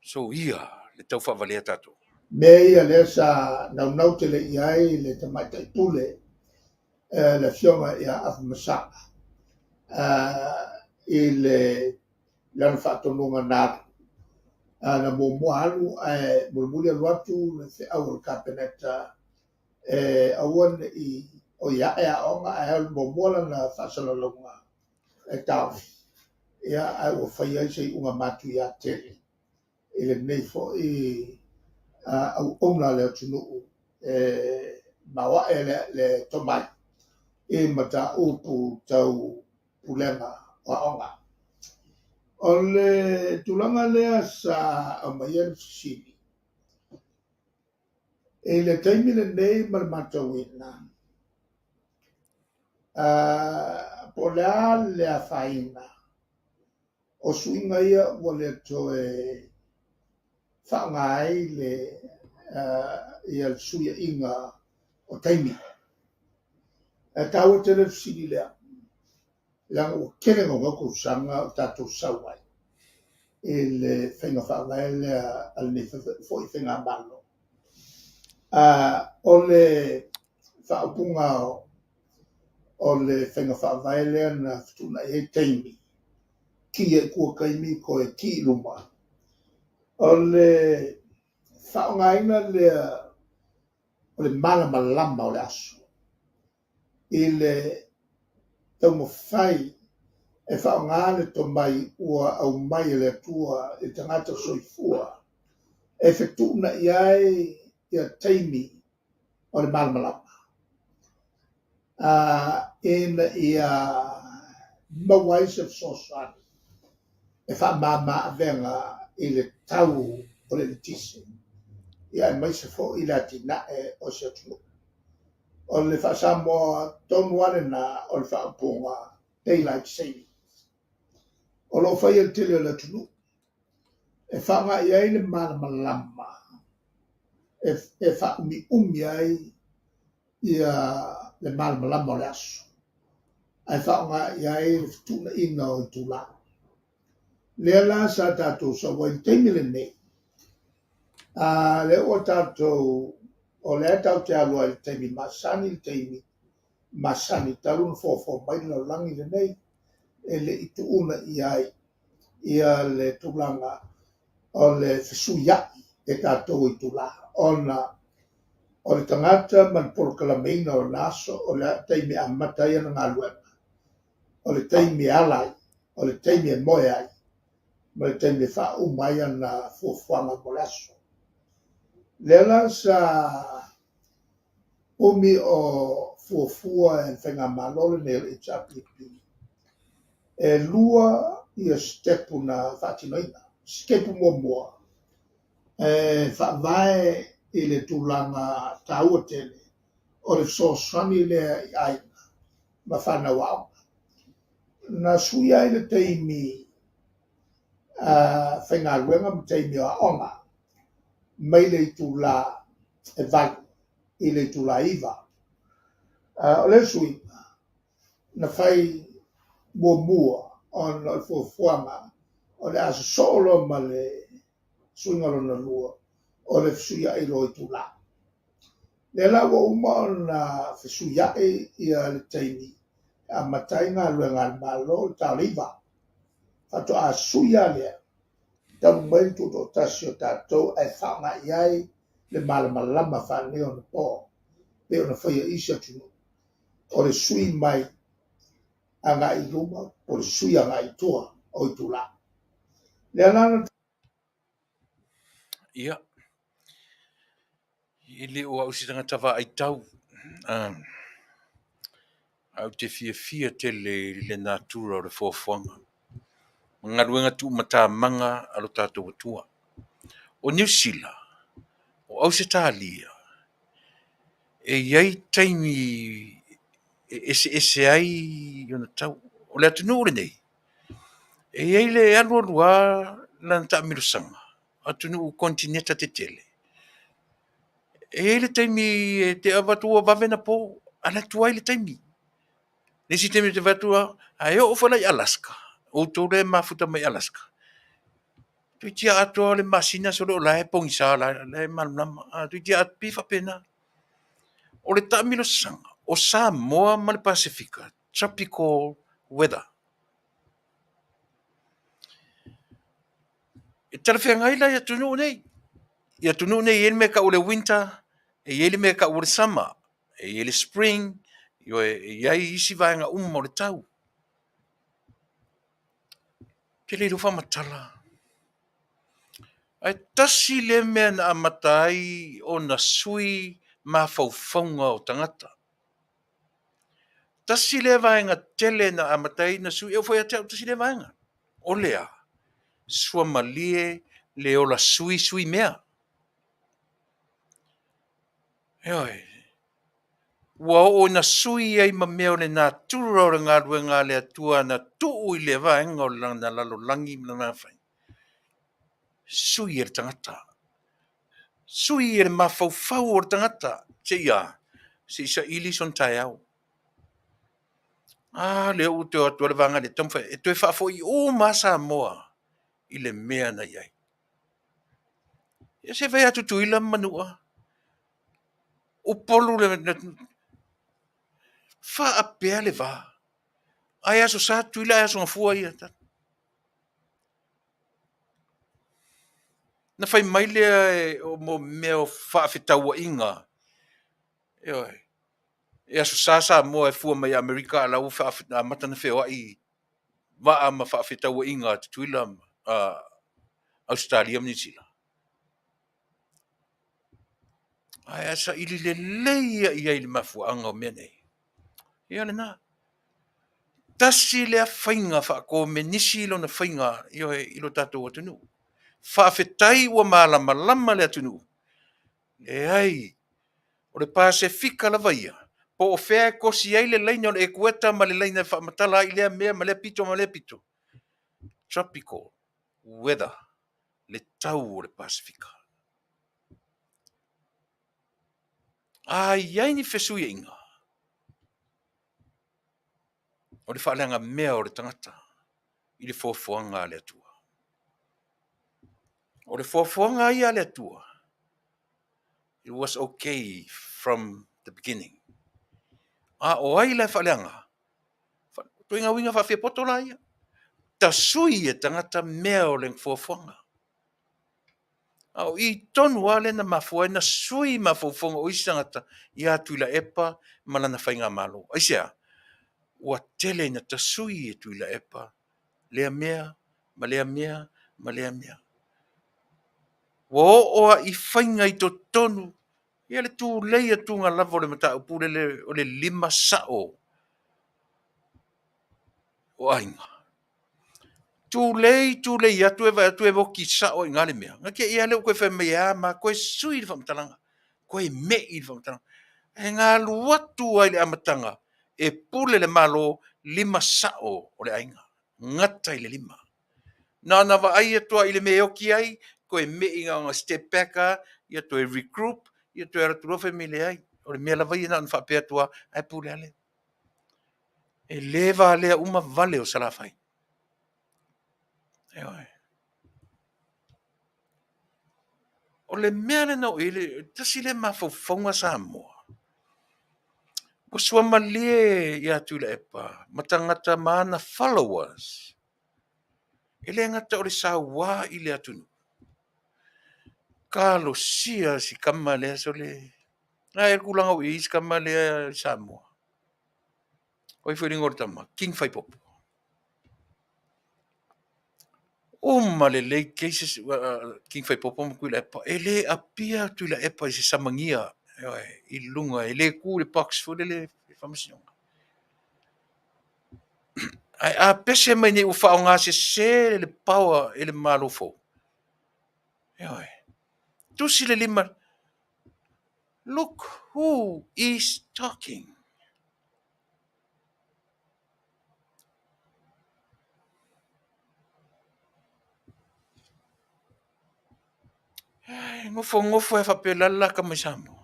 So ia le tau faavalea tatou. Mea ia lea sa naunau tele i ai le tamaitai pule, le afioga ia Afamasaga, i le lana faatonuga na alu. Na muamua alu ae mulimuli alu atu le feau o le Kapeneta e aua ne i o i ae aoga, ae alu muamua lana faasalalauga e taofi. Ia, ae ua fai ai se iuga matuia tele i lenei foi auauna a le atunuu e maoae le tomai i mataupu tau pulega o aoga. O le tulaga lea sa aumaia le fesili, i le taimi lenei ma le matauina, po o le a le afaina o suiga ia ua le toe faaaoga ai le ia le fesuiaiga o taimi. E taua tele le fesili lea, leaga ua tele naunau tausaga o tatou sau ai i le faiga faavae lea a lenei foi faigamalo. O le faaupuga o le faiga faavae lea na fetuunai ai taimi, ki ai i tua taimi toe ki i luma. O le faaaogaina lea o le malamalama o le aso i le taumafai e faaaoga le tomai ua aumai e le Atua i le tagata soifua e fetuunai ai ia taimi o le malamalama, ina ia maua ai se fesoasoani e faamama avega i le tau o le eletise, ia aemaise foi le atinae o se atunuu. O le faa-Samoa tonu lava lena o le faaupuga daylight savings. O lo o fai e le tele o le atunuu e faaaoga i ai le malamalama e faaumiumi ai ia le malamalama o le aso, ae faaaoga i ai le fetuunaiga o itula. Lea la sa tatou sau ai i le taimi lenei, lea ua tatou, o lea tatou te alu ai i le taimi masani, le taimi masani talu ona fofoa mai le lalolagi lenei, e le i tuuna i ai ia le tulaga o le fesuiai e tatou itula ona o le tagata ma le polokalameina o lona aso, o le taimi e amata ai ana galuega, o le taimi e ala ai, o le taimi e moe ai, ma le taimi e faauma ai ana fuafuaga mo le aso. Lea la sa umi o fuafua e le Faigamalo lenei o le HRPP, e lua ia sitepu na faatinoina. Sitepu muamua, e faavae i le tulaga taua tele o le fesoasoani lea i aiga ma fanau aoga. Na suia ai le taimi faigaluega ma taimi o aoga mai le itula e 8 i le itula e 9. O lea suiga na fai muamua ona o le fuafuaga o le a sosoo loa ma le suiga lona lua o le fesuiai loa o itula. Lea la ua uma ona fesuiai ia le taimi e amata ai galuega a le Malo i le ta o le 9. Faatoa sui lava lea talu mai le tutoatasi o tatou ae faaaoga i ai le malamalama faaneionapo pei ona faia e isi atunuu o le sui mai agai i luma po o le sui agai i tua o itula. Lea la na Ia, e le o au se tagata vaai tau, ae ou te fiafia tele i le natura o le foafoaga ma galuega tuumatamaga a lo tatou Atua. O Niu Sila, o Ausetalia, e i ai taimi e eseese ai ona tau. O le atunuu lenei, e i ai le alu alu lava lana taamilosaga, atunuu konetineta tetele, e i ai le taimi e te avatu ua vave ona po, alu atu ai le taimi. Le isi taimi e te vaai atu ae oo foi la i Alaska, outou lea e mafuta mai Alaska, toeitiiti lava atoa le masina solo o la e pogisa o la e malamalama. Toeitiiti lava pei e faapena. O le taamilosaga o Samoa ma le Pasefika, tropical weather. E talafeagai la i atunuu nei. I atunuu nei e i ai le mea e tau o le winter, e i ai le mea e tau o le summer, e i ai le spring, ioe, e i ai isi vaega uma o le tau. Ou te le iloa faamatala. Ae tasi lea mea na amata ai ona sui mafaufauga o tagata. Tasi lea vaega tele na amata ai ona sui, e oo foi ia te au tasi lea vaega. O le a? Suamalie le ola sui sui mea. Ioe. Ua oo ina sui ai ma mea o le natura o le galuega a le Atua na tuu i le vaega o lana lalolagi ma lana fai. Sui e le tagata. Sui e le mafaufau o le tagata. Se i a? Se i saili sona taeao. A lea ua toe o atu lava le vaega lea e taumafai e toe faafoi uma lava Samoa i le mea na i ai. Ia se i vaai ia Tutuila ma Manua, Upolu le faapea le va. Ae Aso Sa Tutuila ae Aso Gafua ia. Na fai mai lea o mea o faafetauaiga, ioe, e Aso Sa Samoa e fua mai i Amerika a o la ua amata ona feoai vaa ma faafetauaiga a Tutuila ma Ausetalia ma Niu Sila. Ae a saili lelei lava i ai i le mafuaaga o mea nei, ia lena. Tasi lea faiga faakomenisi lona faiga, ioe, i lo tatou atunuu. Faafetai ua malamalama le atunuu, leai, o le Pasefika lava ia, po o fea e kosi ai le laina o le ekueta ma le laina e faamatala ai lea mea ma lea pito ma lea pito, tropical weather, le tau o le Pasefika. A i ai ni fesuiaiga, o le faaleagamea o le tagata i le foafoaga a le Atua. O le foafoaga ia a le Atua, it was okay from the beginning. A o ai la e faaleaga? Ituaiga uiga faafiapoto la ia. Tasui e tagata mea o le fuafuaga. A o i tonu lava lea na mafua ai na sui mafaufauga o isi tagata ia Tuilaepa ma lana faigamalo. Aisea? Ua tele ina tasui e Tuilaepa lea mea ma lea mea ma lea mea. Ua oo lava i faiga i totonu ia le tulei atuga lava o le mataupu lele o le 5 sao o aiga. Tulei tulei atu e vaai atu e oti sao ai i ina le mea. Na te i lava lea ua toe fai mai e a ma toe sui le faamatalaga, toe me'i le faamatalaga. Ae na alu atu lava i le amataga e pule le Malo, 5 sao o le aiga, gata i le 5. Na ona vaai atu lava i le mea e oti ai, toe me'i na ona step back lava, ia toe regroup, ia toe alu atu loa fai mai leai. O le mea lava ia na ona faapea atu lava, ae pule lava le. E le valea uma vale o Salafai. Ioe. O le mea lea na oo i ai le tasi lea mafaufauga Samoa, ua suamalie ia Tuilaepa ma tagata ma ana followers. E le gata o le saua i le atunuu. Talosia si tama lea sole. Na e tulaga ua i ai si tama lea i Samoa. O ai foi le igoa o le tama? King Faipopo. Uma lelei cases King Faipopo ma Tuilaepa. E le apia Tuilaepa i se samagia i luga, e le tu i le box foi lele i faamasinoga. Ae a pese mai nei ua faaaoga sese le power e le Malo fou. Ioe. Tusi le lima. Look who is talking. E nofonofo e faapea la le la tama i Samoa.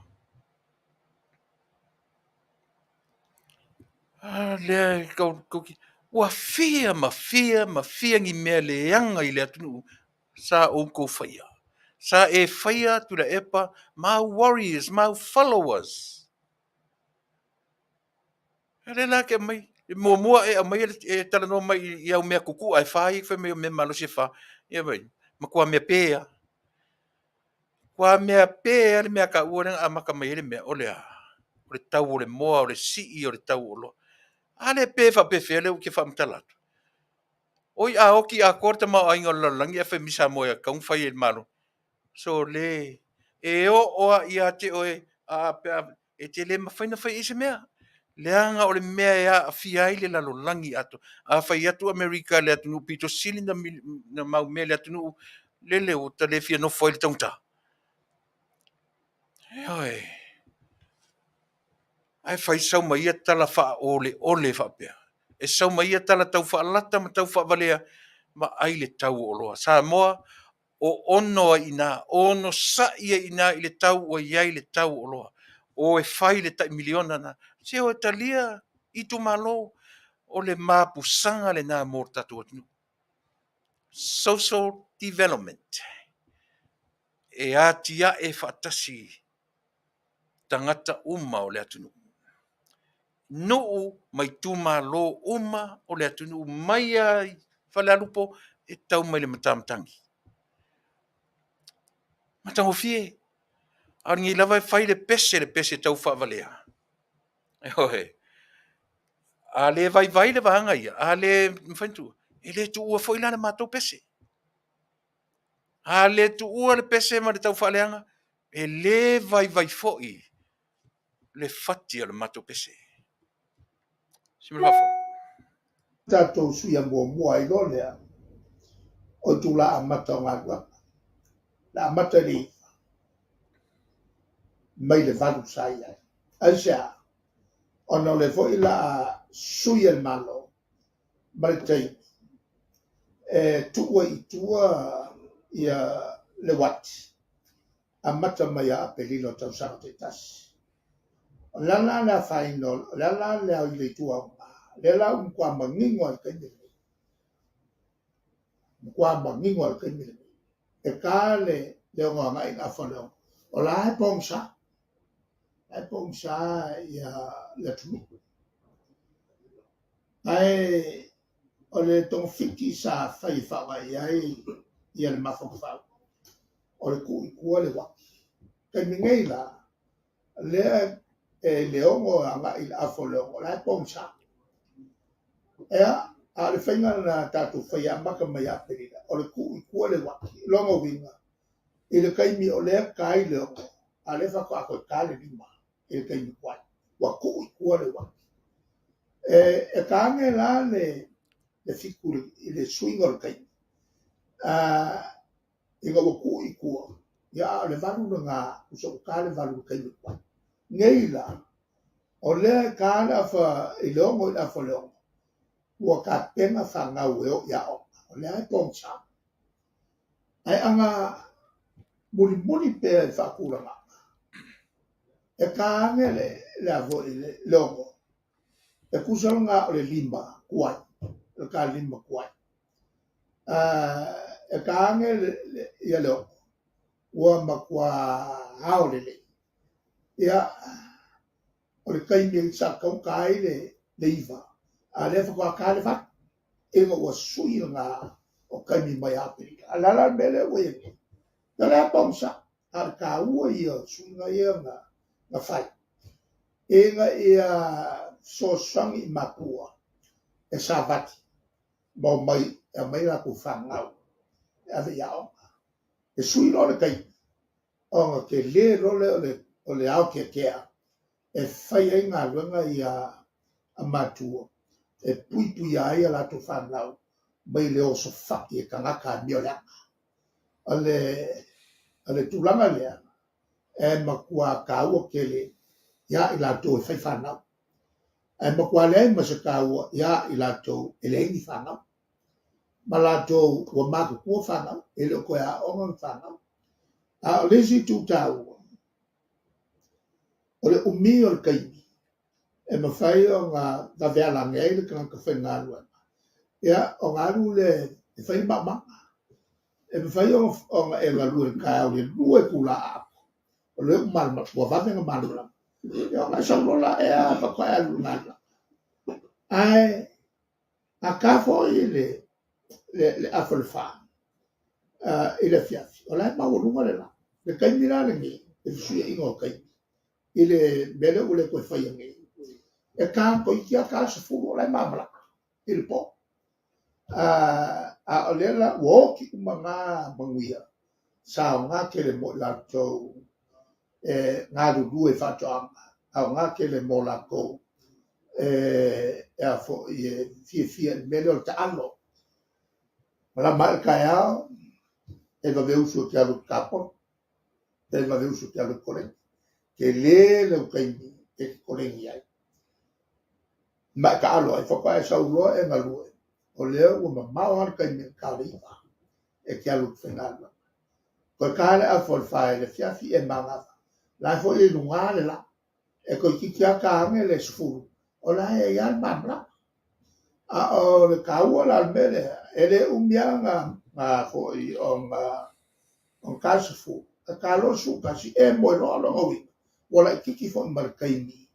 A lea e tau, ua fia ma fia ma fia ni mea leaga i le atunuu sa outou faia. Sa e faia Tuilaepa ma au warriors, ma au followers. A lea la te aumai, muamua e aumai e talanoa mai i au mea tutua e fa ia e fai mai o mea malosi e fa. Ia vai, matua mea pe lava. Matua mea pe lava le mea a taua lea na amata mai ai le mea, o le a? O le tau o le moa, o le sii o le tau o oloa. A lea pe faapefea lea ou te faamatala atu? Oi a oti atoa le tamaoaiga o le lalolagi ae fai mai Samoa e tatau ona fai e le Malo. Sole, e oo lava ia te oe pe a e te le mafai ona fai i ai se mea. Leaga o le mea e aafia ai le lalolagi atoa. A fai atu Amerika i le atunuu pito sili ona maumea i le atunuu lele ua ta le fia nofo ai i le taugata. Ioe. Ae fai sau ma ia tala faaoleole faapea. E sau ma ia tala tau faalata ma tau faavalea, vaai le tau o oloa. Samoa, o ono ai i ina, onosai ai i ina i le tau ua i ai le tau o oloa. O e fai le tai miliona lena. Se o e talia itumalo, o le mapusaga lena mo le tatou atunuu. Social development. E atiae faatasi tagata uma o le atunuu. Nuu ma itumalo uma o le atunuu mai lava i Falealupo e tau mai i le Matamatagi. Matagofie. A o lenei lava e fai le pese, le pese tau faavalea. Ioe. A le vaivai le vaega ia, a le mafai ona tuua, e le tuua foi la le matou pese. A le tuua le pese ma le taufaaleaga, e le vaivai foi le fati o le matou pese. Tatou suia muamua ai loa lea o itula amata o galuega. Na amata i le 9 mai le 8 sa i ai. Aisea? Ona o lea foi o le a sui e le Malo ma le taimi e tuu ai i tua ia le uati amata mai ia Aperila o tausaga taitasi. O le a la le afaina, o le a la le ao i le itu aoga, lea la ua matua manino lava i le taimi lenei. Matua manino lava i le taimi lenei. E ta le 6 agai i le afa o le 6, o la e pogisa, la e pogisa ia le atunuu. Ae o O le togafiti sa fai e faaaoga i ai ia le mafaufau, o le tuu i tua le uati. Taimi nei la, lea e le 6 agai i le afa o le 6, o la e pogisa. Ea, a o le faiga na tatou faia e amata mai ia Aperila, o le tuu i tua le uati. Lona uiga, i le taimi o lea e ta ai le 6, a o lea faatoa toe ta le 5 i le taimi tuai, ua tuu i tua le uati. E ta ane la le 7 i le suiga o le taimi, ina ua tuu i tua, ia a o le 8 lena, tusa ua ta le 8 i le taimi tuai. Nei la, o lea e ta le afa i le 6 i le afa o le 6, ua tapena fanau e o i aoga, o lea e pogisa. Ae ana mulimuli pea i faatulagaga, e ta ane le a foi le 6, e tusa lena o le 5 tuai, o le ta 5 tuai. E ta ane ia le 6, ua matua ao lelei. Ia, o le taimi sa tatau ona ta ai le 9, a o lea faatoa ta le 8, ina ua sui lena o taimi mai Aperila. A o le a la le mea lea ua i ai nei? O le a pogisa, a o le taua ia o suiga ia na fai, ina ia fesoasoani i matua e savali ma omai e aumai latou fanau e ave i aoga. E sui loa le taimi, ona tele loa lea o le aoteatea e fai ai galuega ia a matua e puipuia ai a latou fanau mai le osofai e tagata amioleaga. O le tulaga lea e matua taua tele ia i latou e fai fanau. Ae matua leai ma se taua ia i latou e leai ni fanau. Ma latou ua matutua fanau, e le o toe aoga ni fanau. A o le isi itu taua, o le umi o le taimi e mafai ona vave alage ai le tagata faigaluega. Ia, ona alu le e fai le maumaga. E mafai ona e galue i le taeao i le 2 itula ato. O lea ua malamalama, ua vave ona malamalama. Ia, ona e sau loa la ea faatoa e alu i le galuega. Ae a ta foi le afa o le 4 i le afiafi, o la e maualuga le la. Le taimi la lenei, le fesuiaiga o taimi, i le mea lea ua le toe faia nei, e ta toeitiiti lava ta le 10 o la e malamalama i le po. A o lea la ua oti uma ngā manuia, sa aoga tele mo i latou e galulue i faatoaga, aoga tele mo latou e a foi e fiafia i le mea lea o le taalo. Malama ai le taeao, e vave usu e te alu i tapolo, e vave usu e te alu i koleni. Tele lau taimi e te koleni ai. Ma e taalo ai, faatoa e sau loa e galue. O lea ua mamao lava le taimi e ta o le 9 e te alu i le faigaluega. Toe ta le afa o le 4 i le afiafi e manava. La e foi e luga le la. E toeitiiti lava ta ane le 10, o la e ia le malamalama. A o le taua la o le mea lea, e le umi lava na foi ona ta le 10, a ta loa le 11, e moe loa lona uiga, ua laitiiti foi ma le taimi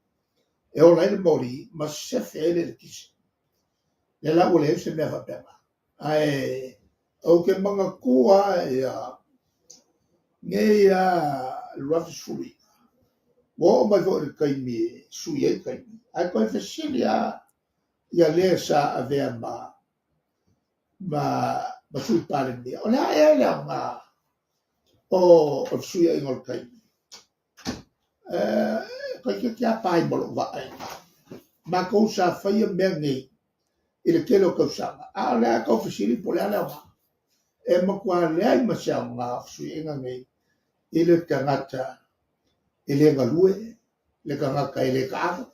e ola ai le moli ma sefe ai le eletise. Lea la ua leai se mea faapena. Ae ou te manatua ia nei a 2019, ua oo mai foi le taimi e sui ai taimi, ae toe fesili lava ia le sa avea ma sui Palemia. O le a ea le aoga o le fesuiaiga o le taimi? Toeitiiti lava pai ma lou vaai. Matou sa faia mea nei i le tele o tausaga, a o le a tau fesili po o le a le aoga. E matua leai ma se aoga o fesuiaiga nei i le tagata e le galue, le tagata e le taalo,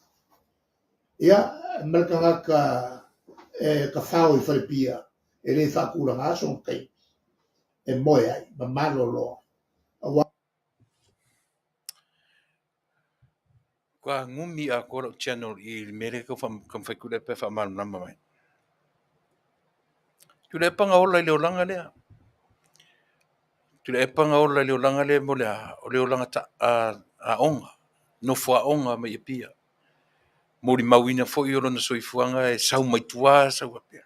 ia, ma le tagata e tafao i falepia e le faatulaga sona taimi e moe ai ma malolo. Kua gumi atoa lau channel i le mea lea tau taumafai Tuilaepa e faamalamalama mai. Tuilaepa na ola i le olaga lea. Tuilaepa na ola i le olaga lea mo le a, o le olaga aoga, nofo aoga mai Apia. Molimauina foi o lona soifuaga e sau mai tua, sau apea.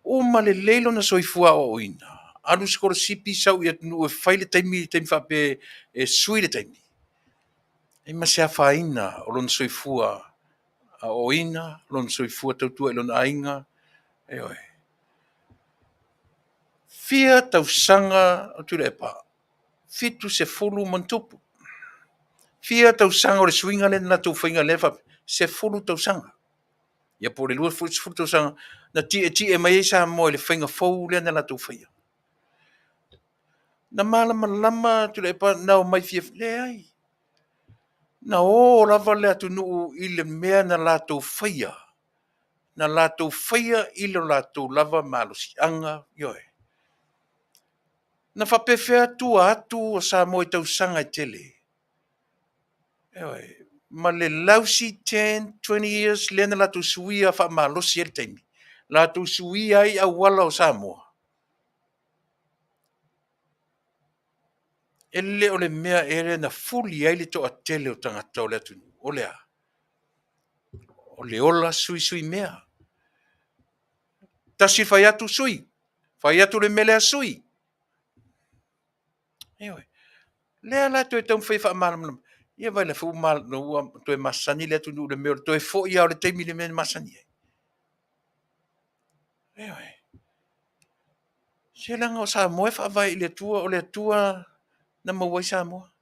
Uma lelei lona soifua aoaoina, alu sikolasipi sau i atunuu e fai le taimi, taimi faapea e sui le taimi. E ma se afaina o lona soifua aoaoina, lona soifua tautua i lona aiga, ioe. Fia tausaga o Tuilaepa? 70+. Fia tausaga o le suiga lea na latou faiga lea faapea? 10 tausaga. Ia po o le 20 tausaga na tietie mai ai Samoa i le faiga fou lea na latou faia. Na malamalama Tuilaepa na omai fia, leai. Na o lava le atunuu i le mea na latou faia. Na latou faia i lo latou lava malosiaga, ioe. Na faapefea tua atu o Samoa i tausaga e tele. Ioe. Ma le lousy 10, 20 years lea na latou suia faamalosi ai le taimi. Latou suia ai auala o Samoa. E le o le mea ea lea na fuli ai le toatele o tagata o le atunuu. O le a? O le ola suisui mea. Tasi fai atu sui. Fai atu le mea lea sui. Ioe. Lea la toe taumafai e faamalamalama. Ia vaai la foi ua toe masani le atunuu i le mea o le toe foi lava o le taimi i le mea na masani ai. Ioe. Se leaga o Samoa e faavae i le Atua, o le Atua na maua ai Samoa.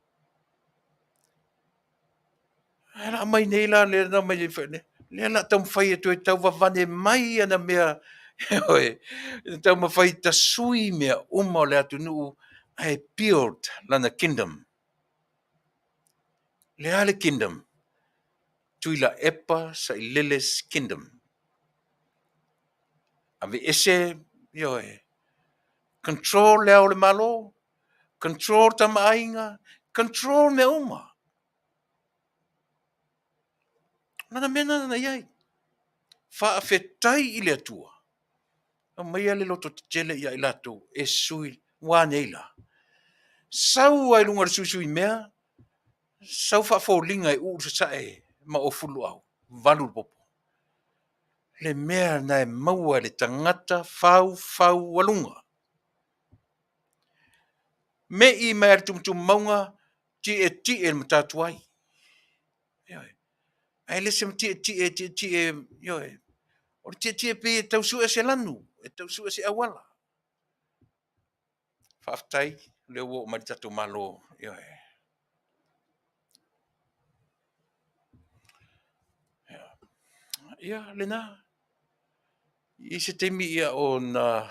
Ae la aumai nei la lea na aumai nei, lea la taumafai e toe tauvavane mai ana mea, ioe, e taumafai e tasui mea uma o le atunuu ae build lana kingdom. Le a le kingdom? Tuilaepa Sailele's kingdom. Aveese, ioe, control le ao o le Malo, control tamaaiga, control mea uma. O lana mea lena na i ai. Faafetai i le Atua, aumaia le loto tetele ia i latou e sui, ua a nei la? Sau lava i luga o le suisui mea, sau faafoliga e uu le sasae ma ofu le luau, valu le popo. Le mea na e maua e le tagata faufaualuga. Mei mai a le tumutumu mauga, tietie i le matatuai. Ioe. Ae le se tietie, tietie, ioe. O le tietie pei e tau sue se lanu, e tau sue se auala. Faafetai, o lea ua oo mai le tatou Malo. Ioe. Ia, lena. I se taimi ia ona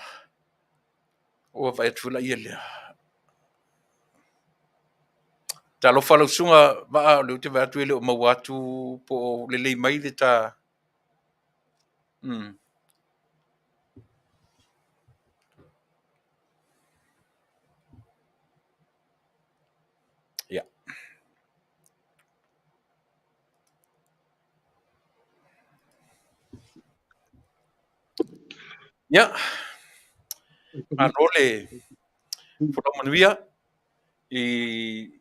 ua vaai atu foi laia lea. Talofa lau susuga Vaa, o lea ou te vaai atu e le o maua atu po o lelei mai le ta... Ia. Ia, malo le folau manuia i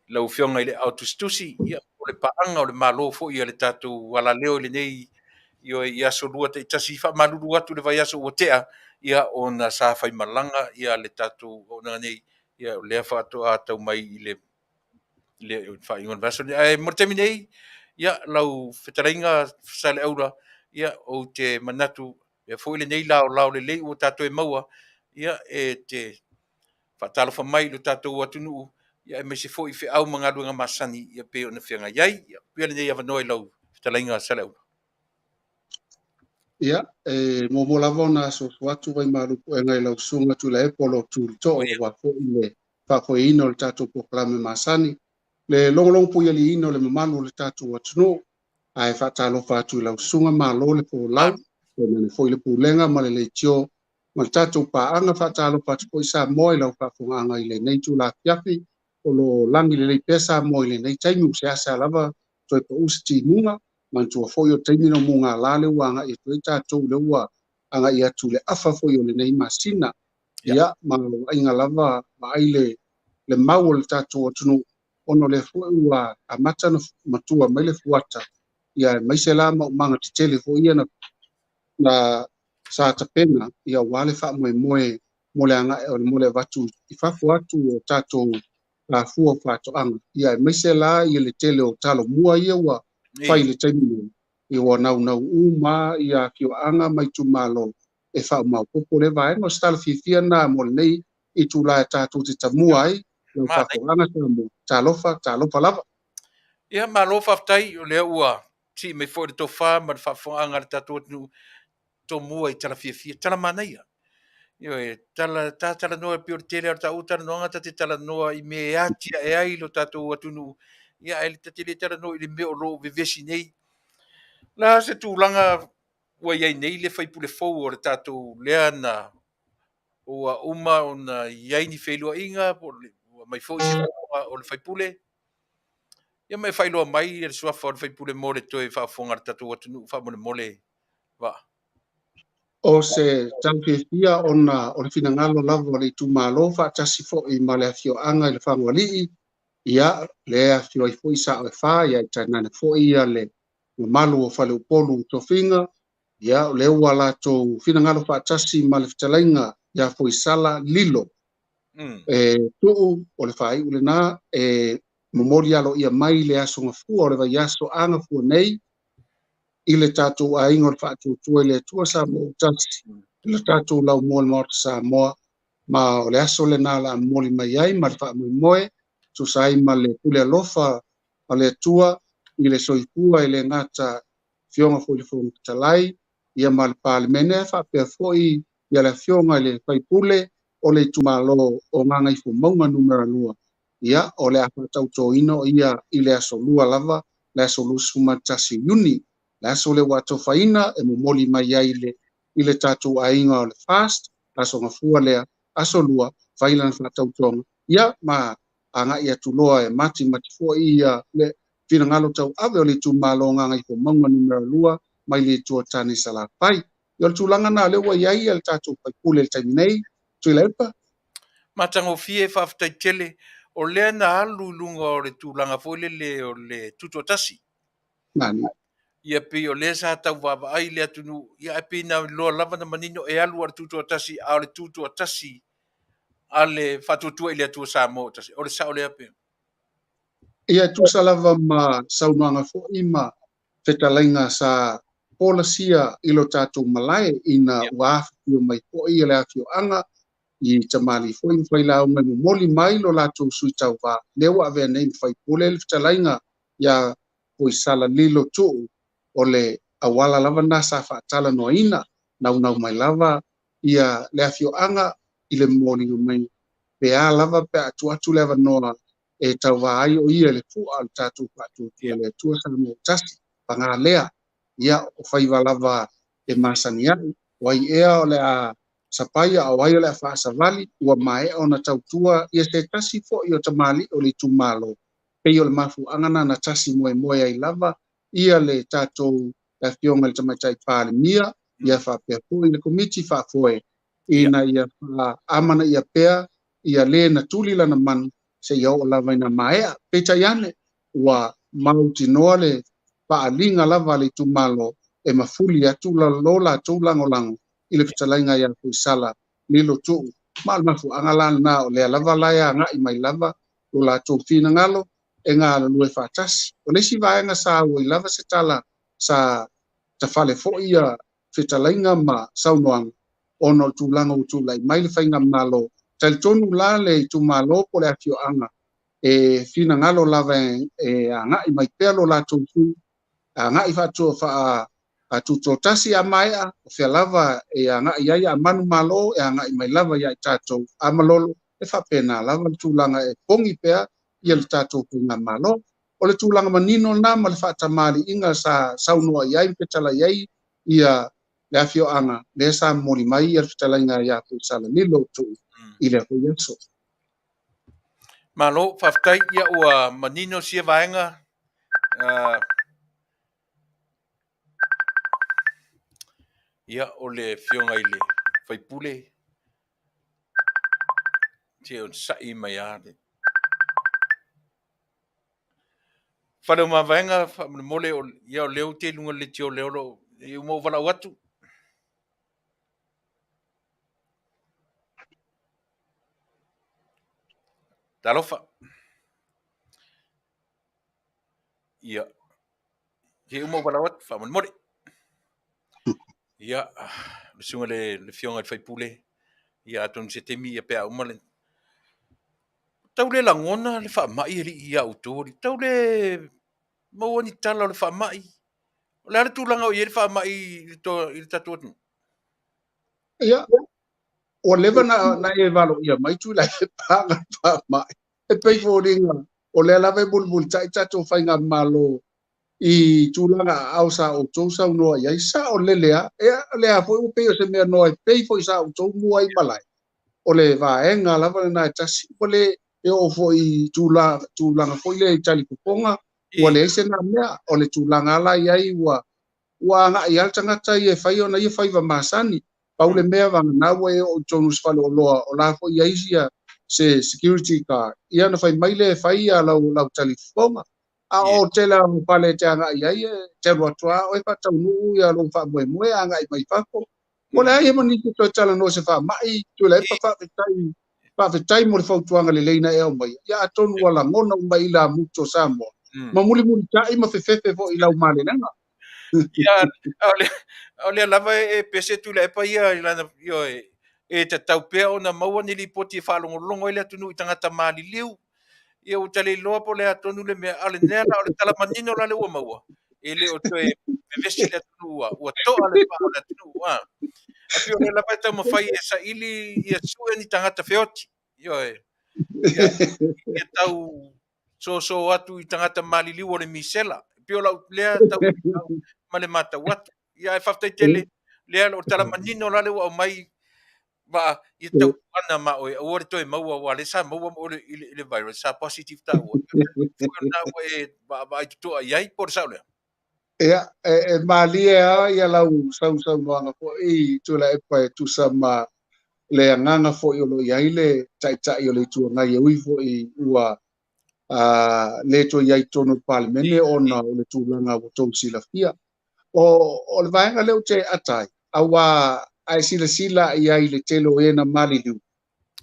lau Afioga i le Aao Tusitusi, ia, o le paaga o le Malo foi a le tatou alaleo i lenei i aso lua taitasi. Faamalulu atu i le vaiaso ua tea, ia, ona sa faimalaga ia le tatou auaunaga nei, ia, o lea faatoa tau mai i le faaiuga o le vaiaso lenei. Ae mo le taimi nei, ia, lau fetalaiga Saleaula, ia, ou te manatu e foi lenei laolao lelei ua tatou maua, ia, e te faatalofa mai i lo tatou atunuu, ia, aemaise foi feau ma galuega masani ia pei ona feagai ai. Ia, avea lenei avanoa i lau fetalaiga Saleaula. Ia, e muamua lava ona asuasu atu vaimalu puega i lau susuga Tuilaepa o lo o tu i le too aua foi le faafoeina o le tatou polokalame masani, le logologo puialiiina o le mamalu o le tatou atunuu, ae faatalofa atu i lau susuga, malo le folau, tainane foi le pulega ma le leitio ma le tatou paaga. Faatalofa atu foi Samoa i lau faafofogaaga i lenei itula afiafi, o lo o lagi lelei pea Samoa i lenei taimi, ua seasea lava toe pau se timuga, manatua foi o le taimi na mugala lea ua agai atu ai tatou, lea ua agai atu i le afa foi o lenei masina. Ia, ma vaaiga lava, vaai le mau o le tatou atunuu, ona o lea foi ua amata na matua mai le fuata, ia aemaise la maumaga tetele foi ia na sa tapena ia aua le faamoemoe mo le agai o le mo le avatu i fafo atu o tatou fua o faatoaga, ia aemaise la ia le tele o talo mua ia ua fai i le taimi nei, ia ua naunau uma ia afioaga ma itumalo e faamaopoopo lea vaega. O se tala fiafia lena mo lenei itula e tatou te tamua ai lau faafofogaaga Samoa. Talofa, talofa lava. Ia, malo faafetai, o lea ua sii mai foi le tofa ma le faafofogaaga a le tatou atunuu tomua i tala fiafia, tala manaia. Ioe, tala ta talanoa e pei o le tele o taua talanoaga ta te talanoa i mea e atiae ai lo tatou atunuu, ia ae ta te le talanoa i le mea o lo o vevesi nei. La se tulaga ua i ai nei le faipule fou o le tatou lea na ua uma ona i ai ni feiloaiga po ua mai foi se o le faipule, ia ma e faailoa mai le suafa o le faipule mo le toe faafofoga a le tatou atunuu faamolemole Vaa. O se tala fiafia ona o le finagalo lava o le itumalo faatasi foi ma le afioaga i le Lefagoalii, ia lea e afifio ai foi Sao e Fa, ia tainane foi ia le mamalu o Faleupolu Tofiga, ia o lea ua latou finagalo faatasi ma le fetalaiga ia Foisala Lilo. E tuu o le faaiu lena e momoli aloaia mai le aso Gafua o le vaiaso a Gafua nei i le tatou aiga o le Faatuatua i le Atua Samoa ua tasi i le tatou laumua o le Maota Samoa, ma o le aso lena o le a momoli mai ai ma le faamoemoe tusa ai ma le pule alofa a le Atua i le soifua e le gata Afioga foi i le Fofoga Fetalai ia ma le Palemene, ae faapea foi ia le Afioga i le Faipule o le itumalo o Gagaifomauga numera 2. Ia, o le a faatautoina o ia i le aso Lua lava, le aso 21 Iuni, le aso lea ua atofaina e momoli mai ai i le tatou aiga o le FAST, aso Gafua lea, aso Lua, fai lana faatautoga, ia, ma agai atu loa e matimati foi ia le finagalo tauave o le itumalo o Gagaifomauga numera 2 mai le itu o Tane Salafai. Ia, o le tulaga lena lea ua i ai le tatou faipule i le taimi nei, Tuilaepa. Matagofie, faafetai tele. O lea na alu i luga o le tulaga foi lele o le tutoatasi. Nani. Ia pei o lea sa tau vaavaai le atunuu, ia ae pei na iloa lava na manino e alu a le tutoatasi, a o le tutoatasi a le Faatuatua i le Atua Samoa o tasi. O le sao lea pe? Ia, e tusa lava ma saunoaga foi ma fetalaiga sa folasia i lo tatou malae ina ua afifio mai foi le afioaga i tamalii foi ma failauga e momoli mai lo latou sui tauva, lea ua avea nei ma faipule le fetalaiga ia Foisala Lilo Tuu. O le auala lava na sa faatalanoaina, naunau mai lava ia le afioaga i le momoliga mai pe a lava pe a tuu atu le avanoa e tauva ai o ia i le fua o le tatou Faatuatua i le Atua Samoa tasi. Paga lea, ia o faiva lava e masani ai, o ai ea o le a sapai a o ai o le a faasavali, ua maea ona tautua ia se tasi foi o tamalii o le itumalo. Pei o le mafuaaga na na tasi moemoe ai lava ia le tatou le afioga i le Tamaitai Palemia, ia faapea foi le Komiti Faafoe ina ia amanaia pea ia le na tuli lana manu seia oo lava ina maea. Peitai ane, ua mautinoa le faaaliga lava a le itumalo e mafuli atu lo latou lagolago i le fetalaiga ia Foisala Lilo Tuu. Ma o le mafuaaga la lena o lea lava la e agai mai lava lo latou finagalo e galulue faatasi. O le isi vaega sa auai lava se tala sa tafale foi ia fetalaiga ma saunoaga ona o le tulaga ua tulai mai le faigamalo. Talitonu la le itumalo po o le afioaga e finagalo lava e agai mai pea lo latou sui, agai faa tutoatasi a maea, o fea lava e agai ai a manumalo e agai mai lava ia i tatou a malolo, e faapena lava le tulaga e pogi pea ia le tatou faigamalo. O le tulaga manino lena ma le faatamaliiga sa saunoa i ai ma fetalai ai ia le afioaga lea sa momoli mai ia le fetalaiga ia Foisala Lilo Tuu i lea foi aso. Malo, faafetai. Ia ua manino sia vaega. Ia o le afioga i le faipule te o sa'i mai a le fale o mavaega faamolemole o ia o lea ou te i luga o le leitio lea o lo o uma ou valaau atu. Talofa. Ia. Se uma ua valaau atu, faamolemole. Ia, le susuga le, le afioga i le faipule, ia atonu se taimi ia pe a uma le... Tau le lagona le faamai alii ia outou alii. Tau le maua ni tala o le faamai. O le a le tulaga o i ai le faamai i le, to, i le tatou atunuu? Ia, ua leva na, na e valoia mai Tuilaepa na faamai. E pei foliga, o lea lava e mulimulitai tatou faigamalo i tulaga aao sa outou saunoa i ai, sao lele lava. Ia, o lea foi ua pei o se mea noa e pei foi sa outou mua ai malae. O le vaega lava lena e tasi, ua le e oo foi i tulaga, tulaga foi lea i talifofoga, ua leai se na mea. O le tulaga la i ai ua ua agai lava le tagata ia e fai ona ia faiva masani. Pau le mea vagana ua e oo i totonu o se faleoloa o la foi i ai ia se security guard, ia ona fai mai lea e fai ia lau, lau talifofoga. A o tele lava o fale e te agai i ai, e te alu atu lava oe faataunuu ia lou faamoemoe agai mai fafo. Ua leai ma nisi e toe talanoa i se faamai, Tuilaepa faafetai, faafetai mo le fautuaga lelei na e aumaia. Ia atonu ua lagona uma i ilamutu o Samoa, ma mulimulitai ma fefefe foi i lau malelega. Ia, a o lea lava e pese Tuilaepa ia i lana, ioe, e tatau pea ona maua ni lipoti e faalogologo ai le atunuu i tagata maliliu. Ia ua ta le iloa po o le a tonu le mea, a o lenei la, o le tala manino la lea ua maua, e le o toe vevesi le atunuu ua, ua toa le pā o le atunuu. A, a pei o lea lava e taumafai e saili ia sue ni tagata feoti. Ioe. Ia, ia tau soso atu i tagata maliliu o le misela. E pei o lau lea tau ma le matau atu. Ia ae faafetai tele lea o le tala manino la lea ua aumai Vaa, ia tautuana ma oe, aua le toe maua, aua o lea sa maua ma oe i le, i le virus, sa positive taua. Foi o lena ua e vaavaai totoa i ai, po o le sao lea? Ia, e, e malie lava ia lau sausaunoaga foi Tuilaepa e tusa ma le agaga foi o lo o i ai le Taitai o le Itu Agai e ui foi ua uh, le toe i ai i totonu o le Palemene ona o le tulaga ua outou silafia. O, o le vaega lea ou te ata ai, aua a e silasila i ai i le tele o e na maliliu,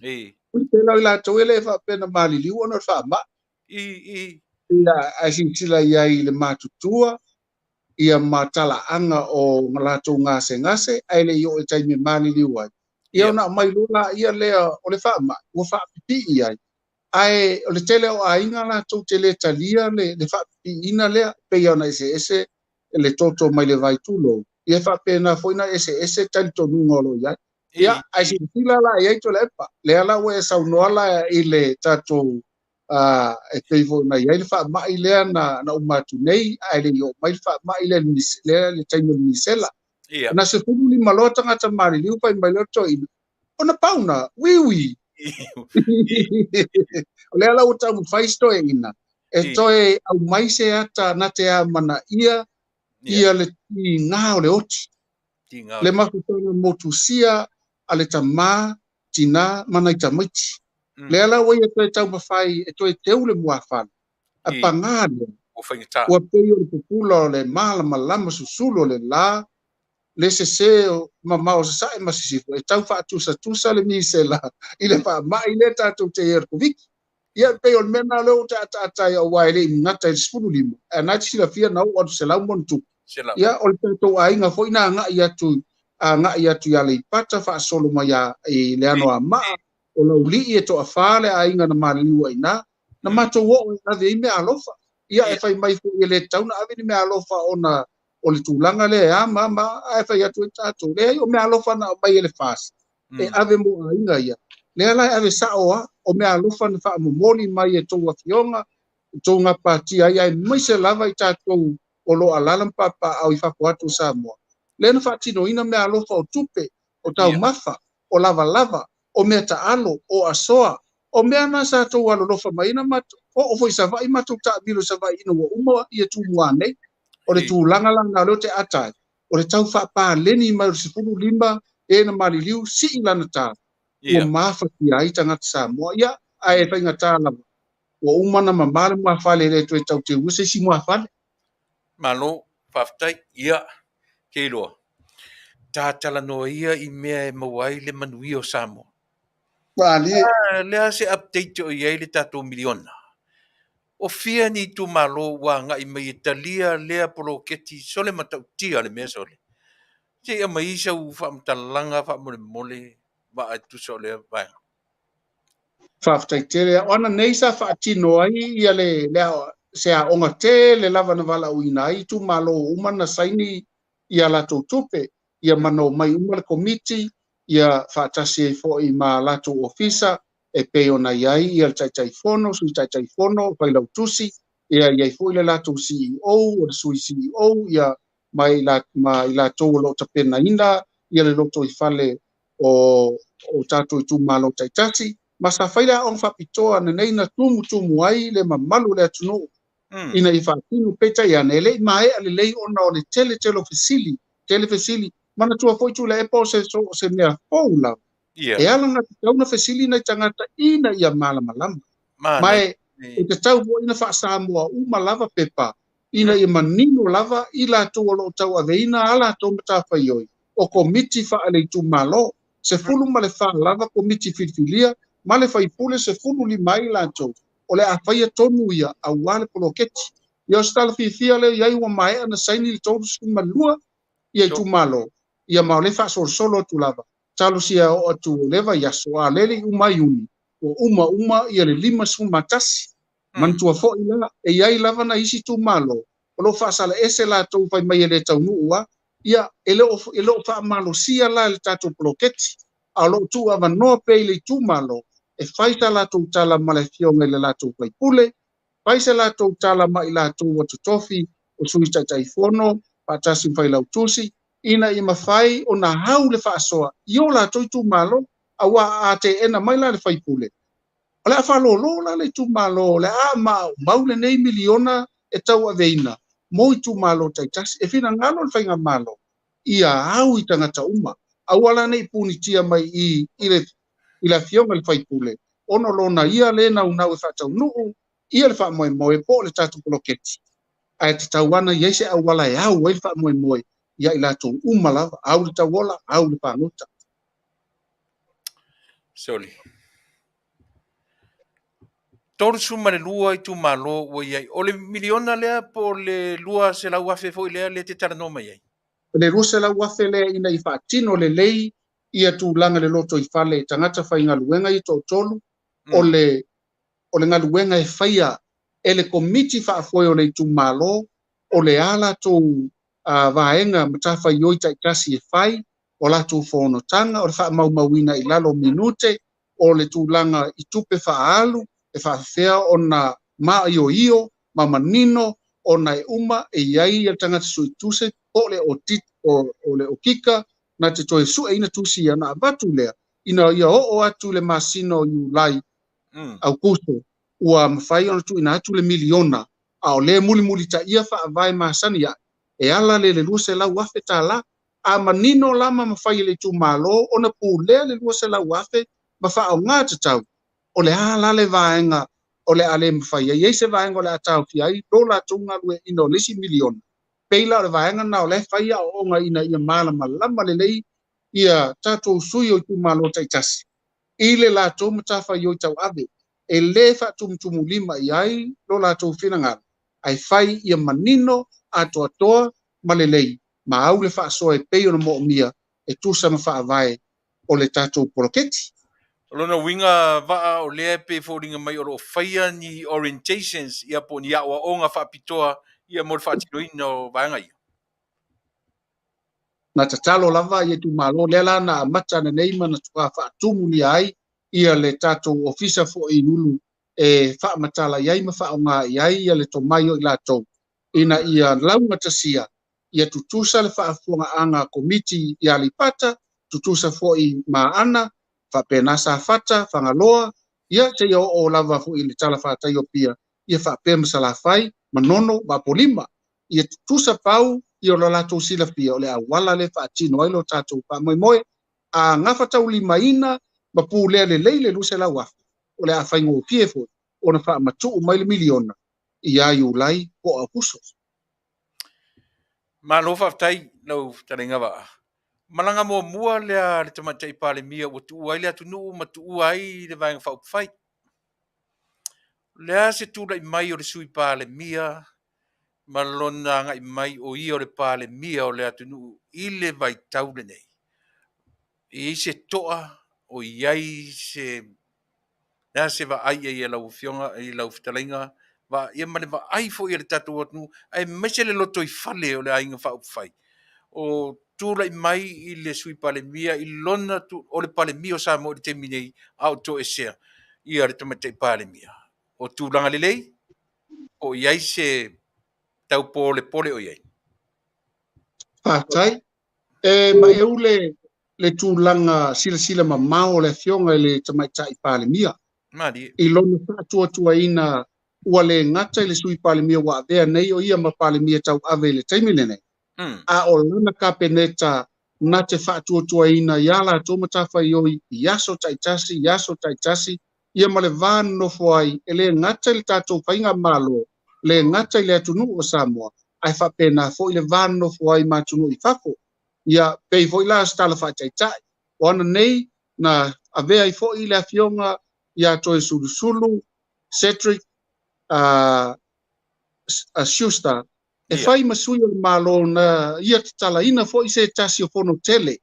I. o le tele o i latou e le faapea na maliliu ona o le faamai. I, i. Ia, a e silasila i ai i le matutua, ia ma talaaga o latou gasegase, ae le i oo i le taimi e maliliu ai, ia ona aumai loa laia lea o le faamai ua faapipii ai. Ae o le tele o aiga latou te le talia le, le faapipiiina lea, pei ona eseese le toto mai le vai tulou, ia e faapena foi ona eseese talitonuga o lo o i ai. Ia, ae silasila la i ai Tuilaepa, lea la ua e saunoa la i le tatou uh, e pei foi ona i ai le faamai lea na, na uma atu nei, ae le i oo mai le faamai lea, lea le taimi o le misela. Ia. Na 15 loa tagata maliliu fai mai loa le toeaina, ona pau na, wiwi. O lea la ua taumafai si toeaina e toe aumai se ata na te amanaia ia le tiga o le oti. Le mafutaga motusia a le tamā, tinā ma nai tamaiti. Lea la ua ia toe taumafai e toe teu le muafale, a pagā lea, ua pei o le pupula o le malamalama susulu o le la, le sese o mamao sasae ma sisifo e tau faatusatusa le misela i le faamai lea tatou te i ai o le Koviti. Ia e pei o le mea lena lea ou te ataata ai aua e le i gata i le 15, ae na te silafia na oo atu 100 ma ona tupu. Ia o le tatou aiga foi na agai atu agai atu i Aleipata faasolo mai a i le Anoamaa, o Laulii e toafa le aiga na maliliu ai i ina, na matou oo e ave ai meaalofa. Ia e fai mai foi e le tatau ona ave ni meaalofa ona o le tulaga lea e a ma ma, ae fai atu ai tatou, leai o meaalofa na aumai e le FAST e ave mo aiga ia. Lea la e ave sao lava, o meaalofa na faamomoli mai e tou afioga, tou gapatia ai, aemaise lava i tatou o lo o alaala ma papaaao i fafo atu o Samoa. Lea na faatinoina meaalofa o tupe, o taumafa, o lavalava, o mea taalo, o asoa, o mea na sa tou alolofa mai ai na matou oo foi i Savaii matou taamilo i Savaii ina ua uma ia Tumua nei. O le tulaga la lena o lea ou te ata ai, o le tau faapaleni mai o le 15 e na maliliu sii lana tala ua mafatia ai tagata Samoa. Ia, ae faigata lava, ua uma ona mama le muafale e le toe tau teua se isi muafale. Malo, faafetai. Ia, ke iloa, ta talanoa ia i mea e maua ai le manuia o Samoa. Malie. Le a se update o i ai le tatou miliona? O fia ni itumalo ua agai mai e talia lea poloketi sole matautia le mea sole? Se i aumai sau faamatalaga faamolemole Vaa e tusa o lea vaega. Faafetai tele. O ana nei sa faatino ai ia le, le se aoga tele lava na valaauina ai itumalo uma na saini ia latou tupe, ia ma na omai uma le komiti, ia faatasi ai foi ma latou ofisa e pei ona i ai ia le Taitaifono, Sui Taitaifono, Failautusi, ia i ai foi le latou CEO, o le Sui CEO, ia ma i, la, ma i latou o lo o tapenaina ia le lotoifale o, o tatou itumalo taitasi, ma sa fai le aoga faapitoa nenei na tumutumu ai le mamalu o le atunuu ina ia faatino. Peitai ane, e le i maea lelei ona o le tele tele o fesili, tele fesili. Manatua foi Tuilaepa o se, o se mea fou lava. E alagatatau ona fesili nai tagata ina ia malamalama. Ma e, e tatau foi ona faa-Samoa uma lava pepa ina ia manino lava i latou o lo o tauaveina a latou matafaioi o komiti faale-itumalo. 14 lava komiti filifilia ma le faipule 15 ai latou o le a faia tonu ia aua le poloketi. Ia o se tala fiafia lea i ai ua maea ona saini le 32 ia itumalo, ia ma o lea e faasolosolo atu lava. Talosia e oo atu o lea vaiaso, a o lea e le i uma Iuni, ua uma uma ia le 51. Manatua foi la, e i ai lava nai isi itumalo o lo o faasalaese latou fai mai e le taunuu a, ia e le o, e le o faamalosia la e le tatou poloketi, a o lo o tuuavanoa pea i le itumalo e fai sa latou tala ma le afioga i le latou faipule, fai se latou tala ma i latou ua totofi o Sui Taitaifono faatasi ma Failautusi, ina ia mafai ona au le faasoa i o latou itumalo, aua a teena mai la le faipule, o le a faalolo la le itumalo, o le a maumau lenei miliona e tauaveina mo itumalo taitasi. E finagalo le faigamalo ia au i tagata uma, aua la ne i punitia mai i i le i le afioga i le faipule ona o lona ia le naunau e faataunuu ia le faamoemoe po o le tatou poloketi, ae tatau ana i ai se auala e au ai le faamoemoe ia i latou uma lava, au le tauola, au le fagota. Soli. 32 itumalo ua i ai. O le miliona lea po o le 200,000 foi lea lea e te talanoa mai ai? O le 200,000 lea ina ia faatino lelei ia tulaga i le lotoifale i tagata faigaluega ia toatolu, o le o le galuega e faia e le komiti faafoe o le itumalo, o le a latou vaega matafaioi taitasi e fai, o latou fonotaga, o le faamaumauina i lalo o minute, o le tulaga i tupe faaalu, e faafefea ona maioio ma manino ona e uma e i ai le tagata suetuse po o le okika na te toe sueina tusi ia ona avatu lea ina ia oo atu i le masina o Iulai, Aukuso, ua mafai ona tuuina atu le miliona, a o lea e mulimulitaia faavae masani ae e ala lea i le $200,000. A manino la ma mafai e le itumalo ona pulea le $200,000 ma faaaoga tatau, o le a la le vaega o le a le mafai ai? E i ai se vaega o le a taofia ai lo latou galueaiina o le isi miliona? Pei la o le vaega lena o la e fai aoaoga ina ia malamalama lelei ia tatou sui o itumalo taitasi i le latou matafaioi tauave, e le faatumutumulima i ai lo latou finagalo, ae fai ia manino, atoatoa ma lelei, ma au le faasoa e pei ona moomia e tusa ma faavae o le tatou poloketi. O lona uiga Vaa o lea e pei e foliga mai o lo o faia ni orientations ia po o ni aoaoga faapitoa ia mo le faatinoina o vaega ia. Na tatalo lava ia itumalo, lea la na amata ananei ma na faatumulia ai ia le tatou ofisa foi i Ulu e faamatala i ai ma faaaoga i ai ia le tomai o i latou ina ia laugatasia ia tutusa le faafofogaaga a Komiti i Aleipata, tutusa foi ma Aana, faapena Safata, Fagaloa, ia seia oo lava foi i le talafatai o Apia, ia faapea ma Salafai, Manono ma Apolima. Ia tutusa pau ia o lo latou silafia o le auala lea e faatino ai lo tatou faamoemoe, a gafataulimaina ma pulea lelei le 200,000, o le a faigofie foi ona faamatuu mai le miliona ia Iulai po o Aokuso. Malo faafetai lau fetalaiga Vaa. Malaga muamua lea a le Tamaitai Palemia ua tuua ai le atunuu ma tuua ai le Vaega Faaupufai. O le a se tulai mai o le Sui Palemia ma lona agai mai o ia o le Palemia o le atunuu i le vaitau lenei? E i ai se toa o i ai se le a se vaai i ai a lau Afioga i lau fetalaiga ia ma le vaai foi a le tatou atunuu aemaise le lotoifale o le Aiga Faaupufai o tulai mai i le Sui Palemia i lona o le Palemia o Samoa i le taimi nei a o toesea ia le Tamaitai Palemia? O tulaga lelei po o i ai se taupolepole o i ai? Faafetai. E maeu le le tulaga silasila mamao o le Afioga i le Tamaitai Palemia. Malie. I lona faatuatuaina ua le gata i le Sui Palemia ua avea nei o ia ma Palemia tauave i le taimi lenei, a o lana Kapeneta na te faatuatuaina i a latou matafaioi i aso taitasi i aso taitasi, ia ma le va nonofo ai e le gata i le tatou faigamalo, le gata i le atunuu o Samoa, ae faapena foi le va nonofo ai ma atunuu i fafo. Ia, pei foi la o se tala faataitai, o ana nei na avea ai foi le Afioga ia Toesulusulu Cedric Schuster e fai ma sui o le Malo na ia tatalaina foi se tasi o fono tele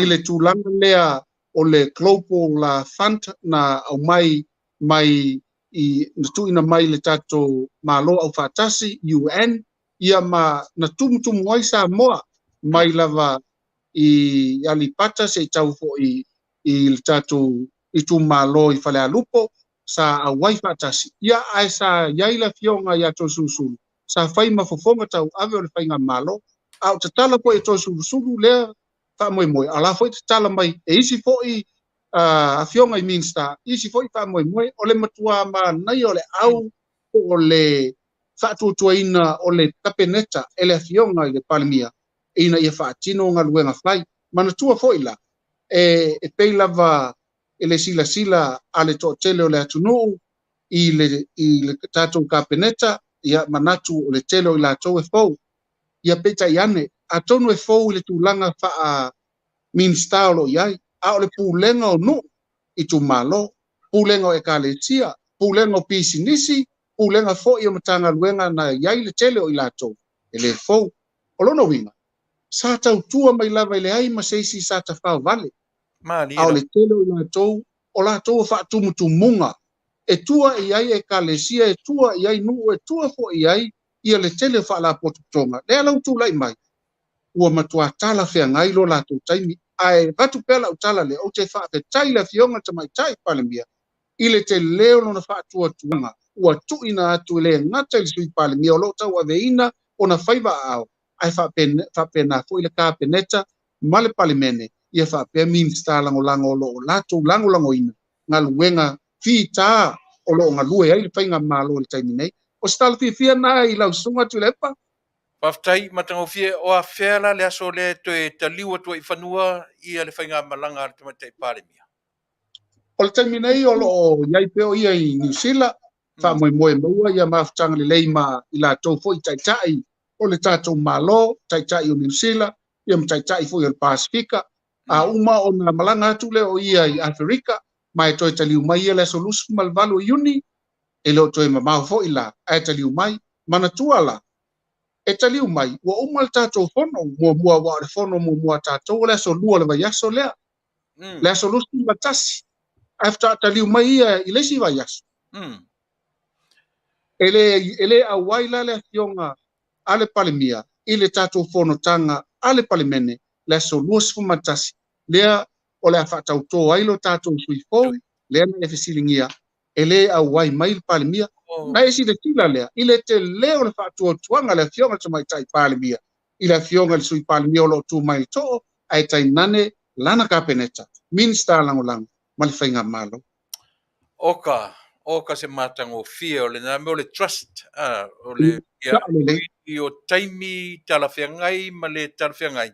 i le tulaga lea o le Global Fund na aumai mai i na tuuina mai le tatou Malo Aufaatasi, UN, ia ma na tumutumu ai Samoa mai lava i Aleipata se i tau foi i le tatou itumalo i Falealupo sa auai faatasi. Ia ae sa i ai le Afioga ia Toesulusulu sa fai ma fofoga tauave o le faigamalo, a o tatala foi e Toesulusulu lea faamoemoe, a o la foi tatala mai e isi foi afioga i Minisita isi foi faamoemoe. O le matua manaia o le au po o le faatuatuaina o le Kapeneta e le Afioga i le Palemia ina ia faatino galuega fai. Manatua foi la, e pei lava i le silasila a le toatele o le atunuu i le, i le tatou Kapeneta, ia manatu o le tele o i latou e fou. Ia peitai ane, atonu e fou i le tulaga faa Minisita o lo o i ai, a o le pulega o nuu, itumalo, pulega o ekalesia, pulega o pisinisi, pulega foi o Matagaluega na i ai le tele o i latou e le fou. O lona uiga, sa tautua mai lava e leai ma se isi sa tafaovale, a o le tele o i latou, o latou o faatumutumuga e tua i ai ekalesia, e tua i ai nuu, e tua foi i ai ia le tele o faalapotopotoga. Lea la ua tulai mai, ua matua talafeagai lo latou taimi. Ae avatu pea lau tala lea, ou te faafetai i le Afioga i le Tamaitai Palemia i le tele o lona faatuatuaga ua tuuina atu e le gata i le Sui Palemia o lo o tauaveina ona faiva aao, ae faapena foi le Kapeneta ma le Palemene, ia faapea Minisita Lagolago o lo o latou lagolagoina galuega fita o lo o galue ai le faigamalo i le taimi nei. O se tala fiafia lena i lau Susuga Tuilaepa. Faafetai matagofie. O afea la le aso lea e toe taliu atu ai i fanua ia le faigamalaga a le Tamaitai Palemia? O le taimi nei o lo o i ai pea o ia i Niu Sila, faamoemoe maua ia mafutaga lelei ma i latou foi taitai o le tatou Malo, taitai o Niu Sila, ia ma taitai foi o le Pasefika. A uma ona malaga atu lea o ia i Aferika, ma e toe taliu mai ia le aso 28 o Iuni, e le o toe mamao foi la, ae taliu mai. Manatua la, e taliu mai, ua uma le tatou fono muamua, aua o le fono muamua a tatou o le aso 2 o le vaiaso lea, le aso 21, ae faatoa taliu mai ia i le isi vaiaso. E le auai la le Afioga a le Palemia i le tatou fonotaga a le Palemene le aso 21, lea o le a faatautō ai lo tatou sui fou, lea na e fesiligia, e le auai mai le Palemia. Na e silasila lea i le tele o le faatuatuaga a le Afioga i le Tamaitai Palemia i le Afioga i le Sui Palemia o lo o tu mai i le too, ae tainane lana Kapeneta, Minisita Lagolago ma le faigamalo. Oka, oka se matagofie o lena mea o le trust, o le ia i o taimi talafeagai ma le talafeagai.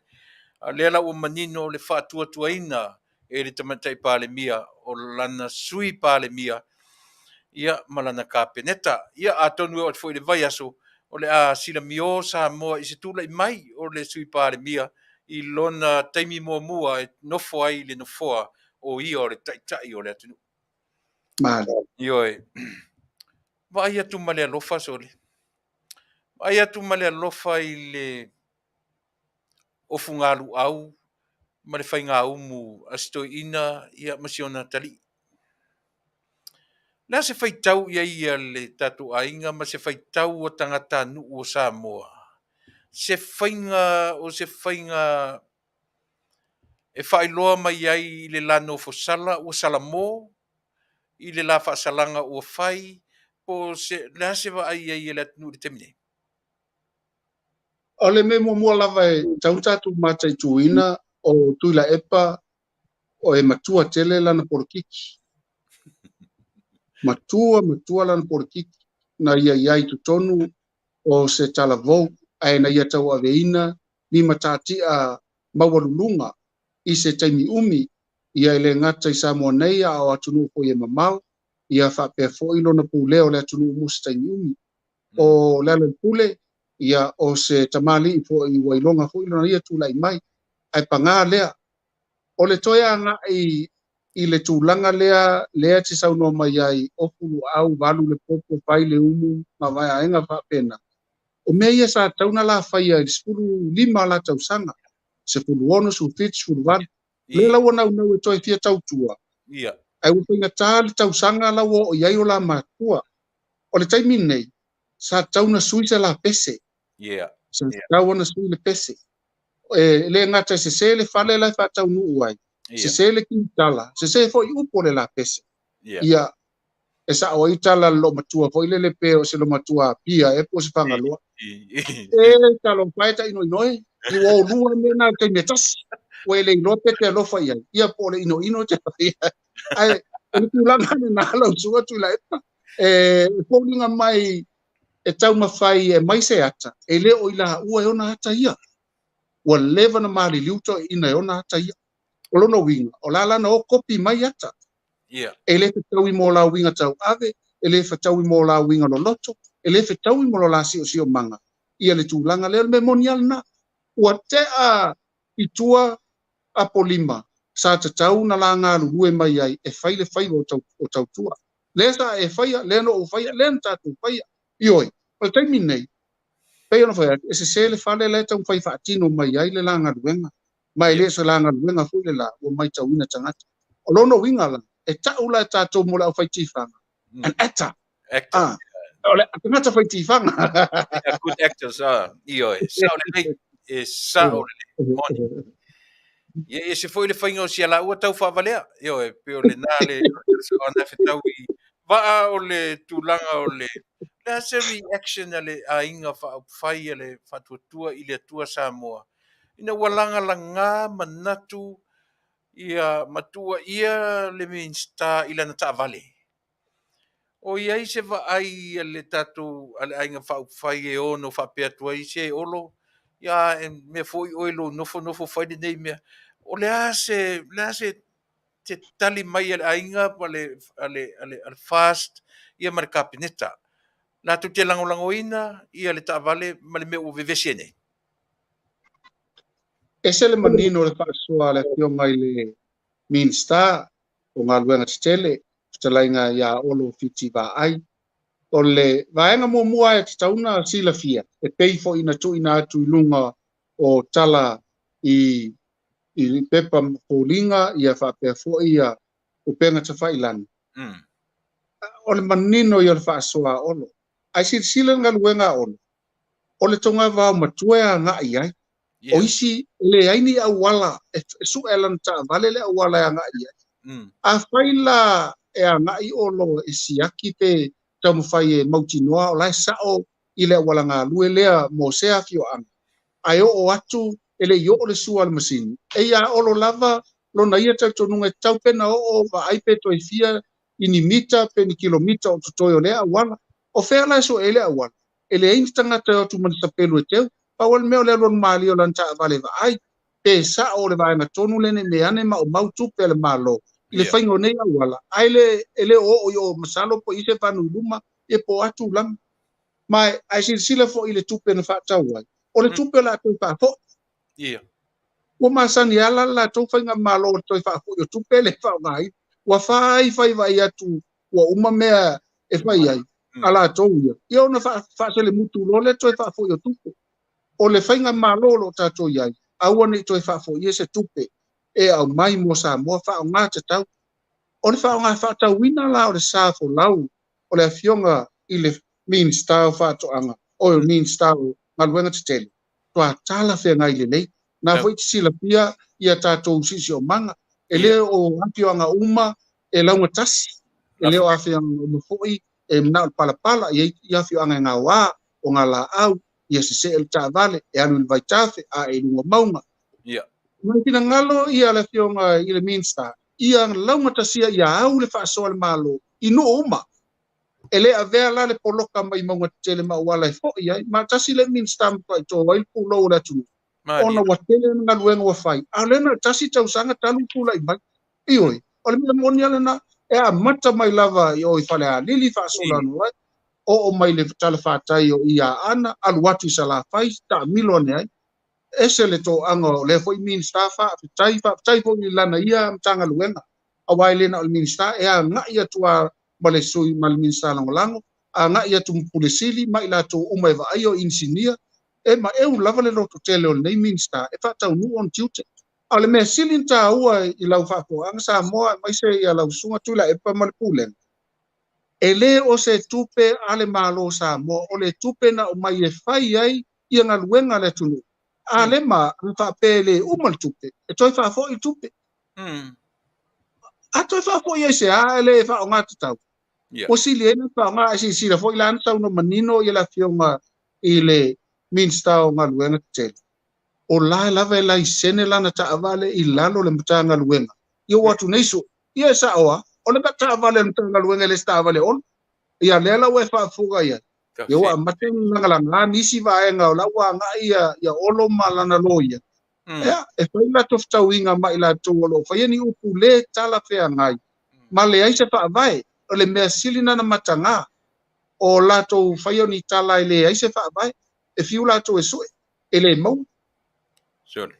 A lea la ua manino le faatuatuaina e le Tamaitai Palemia o lana Sui Palemia ia ma lana Kapeneta. Ia atonu e oo atu foi i le vaiaso o le a silamio Samoa i se tulai mai o le Sui Palemia i lona taimi muamua e nofo ai i le nofoa o ia o le taitai o le atunuu. Malo. Ioe. Vaai atu ma le alofa sole. Vaai atu ma le alofa i le ofugaluau ma le faigaumu a si toeaina ia ma si ona atalii. O le a se faitau i ai a le tatou aiga ma se faitau a tagatanuu o Samoa? Se faiga o se faiga e faailoa mai ai i le la nofosala ua salamo, i le la faasalaga ua fai, po o se, le a se vaai i ai a le atunuu i le taimi nei? O le mea muamua lava e tatau ona tatou mataituina o Tuilaepa o e matua tele lana polokiki. Matua, matua lana polokiki na ia i ai i totonu o se talavou ae na ia tauaveina ni matatia maualuluga i se taimi umi ia e le gata i Samoa nei a o atunuu foi e mamao ia faapea foi lona pulea o le atunuu mo se taimi umi. O Lealailepule ia o se tamalii foi ua iloga foi lona ia tulai mai ae paga lea o le toe agai i le tulaga lea lea e te saunoa mai ai ofu luau valu le popo fai le umu ma vaeaega faapena. O mea ia sa tatau ona la faia i le 15 o la tausaga, 16, 17, 18. Lea la ua naunau e toe fia tautua. Ae ua faigata le tausaga la ua oo i ai o la matua. O le taimi lenei, sa tatau ona sui se la pese. Sa tatau ona sui le pese. E le gata e sese le fale la e faataunuu ai, sese le kinitala, sese foi upu o le la pese. Ia, e sao ai tala le loomatua foi lele pe o se loomatua Apia ea po o se Fagaloa. E talofa e tainoino e, i ua olua mea na i le taimi e tasi. Ua e le iloa pe te alofa i ai, ia po o le inoino e te fai ai. Ae o le tulaga lena lau Susuga Tuilaepa, e foliga mai e taumafai e aumai se ata, e le o i laua e ona ata ia. Ua leva ona maliliu toeaiina e ona ata ia. O lona uiga, o la la na o kopi mai ata. E le fetaui mo la uiga tauave, e le fetaui mo la uiga loloto, e le fetaui mo lo la siosiomaga. Ia le tulaga lea, o le mea moni lava lena. Ua tea i tua Apolima sa tatau ona la galulue mai ai e fai le faiva o tautua. Lea sa e faia, lea na ou faia, lea na tatou faia. Ioe, o le taimi lenei, pei ona fai atu, e sese le fale la e taumafai faatino mai ai le la galuega. Ma e le o se la galuega foi le la ua maitauina tagata. O lona uiga la, e tau la e tatou mo le aufai tifaga, an actor. Actor. O le tagata fai tifaga. Good actors, ioe, sao lelei, e sao lelei, moni. Ia, e ese foi le faiga o si a laua tau faavalea, ioe, pei o lena le ona fetaui vaa o le tulaga o le le a se reaction a le aiga faaupufai a le Faatuatua i le Atua Samoa ina ua lagalaga manatu ia matua ia le Minisita i lana taavale. O i ai se vaai a le tatou a le aiga faaupufai e ono faapea atu ai se Olo, ia e mea foi oe lou nofonofo fai lenei mea. O le a se, le a se te tali mai a le aiga ma le, a le, a le, a le FAST ia ma le Kapeneta. Latou te lagolagoina ia le taavale ma le mea ua vevesi ai nei. Ese le manino o le faasoa a le Afioga i le Minisita o Galuega Tetele, fetalaiga ia Olo Fiti Vaai. O le vaega muamua e tatau ona silafia, e pei foi ona tuuina atu i luga o tala i pepa foliga ia faapea foi ia upega tafailagi. O le manino ia o le faasoa a Olo. Ae silasila le galuega a Olo, o le togavao matua e agai i ai. O isi e leai ni auala e sue lana taavale le auala e agai i ai. Afai la e agai Olo e siaki pe taumafai e mautinoa o la e sao i le auala galue lea mo se afioaga, ae oo atu e le i oo le sua a le masini, e ia Olo lava lona ia talitonuga e tatau pe na oo vaai pe toe fia i ni mita pe ni kilomita o totoe o lea auala. O fea la e sue ai le auala? E leai ni tagata e o atu ma ni sapelu e teu. Pau lava le mea o le alualu malie o lana taavale vaai pe sao o le vaega tonu lea ne i mea ane ma o mau tupe a le Malo i le faiga o nei auala, ae e le o oo i o masalo po i se vanu i luma ia po o a tulaga. Ma ae silasila foi i le tupe na faatau ai, o le tupe o le a toe faafoi. Ua masani lava la le latou faigamalo i le toe faafoi o tupe e le faaaogaina. Ua fai fai vaai atu ua uma mea e fai ai a latou ia, ia ona faaselemutu loa lea toe faafoi o tupe. O le faigamalo o lo o tatou i ai, aua ne i toe faafoia se tupe e aumai mo Samoa, faaaoga tatau. O le faaaoga faatauina la o le sa folau o le Afioga i le Minisita o Faatoaga, o le Minisita o Galuega Tetele, matua talafeagai lelei. Na foi te silafia ia tatou siosiomaga, e le o afioaga uma e laugatasi, e le o afioaga uma foi e manao i le palapala, e i ai afioaga e gaoa, o galaau, ia sesee le taavale e alu i le vaitafe, ae i luga o mauga. Ma le finagalo ia le Afioga i le Minisita, ia laugatasia ia au le faasoa a le Malo i nuu uma. E le avea la le poloka mai mauga tetele ma auala e foi ai, ma tasi le Minisita matuai to ai le pulou o le atunuu, ona ua tele ana galuega ua fai, a o lea na o le tasi tausaga talu tulai mai. Ioe, o le mea moni lava lena, e amata mai lava i o i Falealili faasolo anu ai, oo mai le talafatai o i Aana, alu atu i Salafai, taamilo ane ai. Ese le toaga o lea foi Minisita, faafetai, faafetai foi i lana ia Matagaluega, aua e le na o le Minisita, e agai atu lava ma le sui ma le Minisita Lagolago, agai atu ma Pule Sili ma i latou uma e vaaia o inisinia, e maeu lava le lototele o lenei Minisita e faataunuu ona tiute. A o le mea sili ona taua i lau faafofogaaga Samoa aemaise ia lau Susuga Tuilaepa ma le Pulega, e le o se tupe a le Malo o Samoa, o le tupe na aumai e fai ai ia galuega a le atunuu. A le ma a faapea e le uma le tupe, e toe faafoi le tupe. A toe faafoi ai se a e le faaaoga tatau. Ua sili ai ona faaaoga, ae silasila foi la na saunoa manino ia le Afioga i le Minisita o Galuega Tetele, o la lava e laisene lana taavale i lalo o le Matagaluega. Ia ua atu nei sui, ia e sao lava, o le taavale a le Matagaluega e le o se taavale a Olo. Ia lea la ua e faafofoga i ai, ia ua amata ona lagalaga nisi vaega o la ua agai ia Olo ma lana loia. Ia, e fai latou fetauiga ma i latou o lo o faia ni upu le talafeagai ma leai se faavae. O le mea sili na mataga, o latou faia o ni tala e leai se faavae, e fiu latou e sue, e le maua. Sure.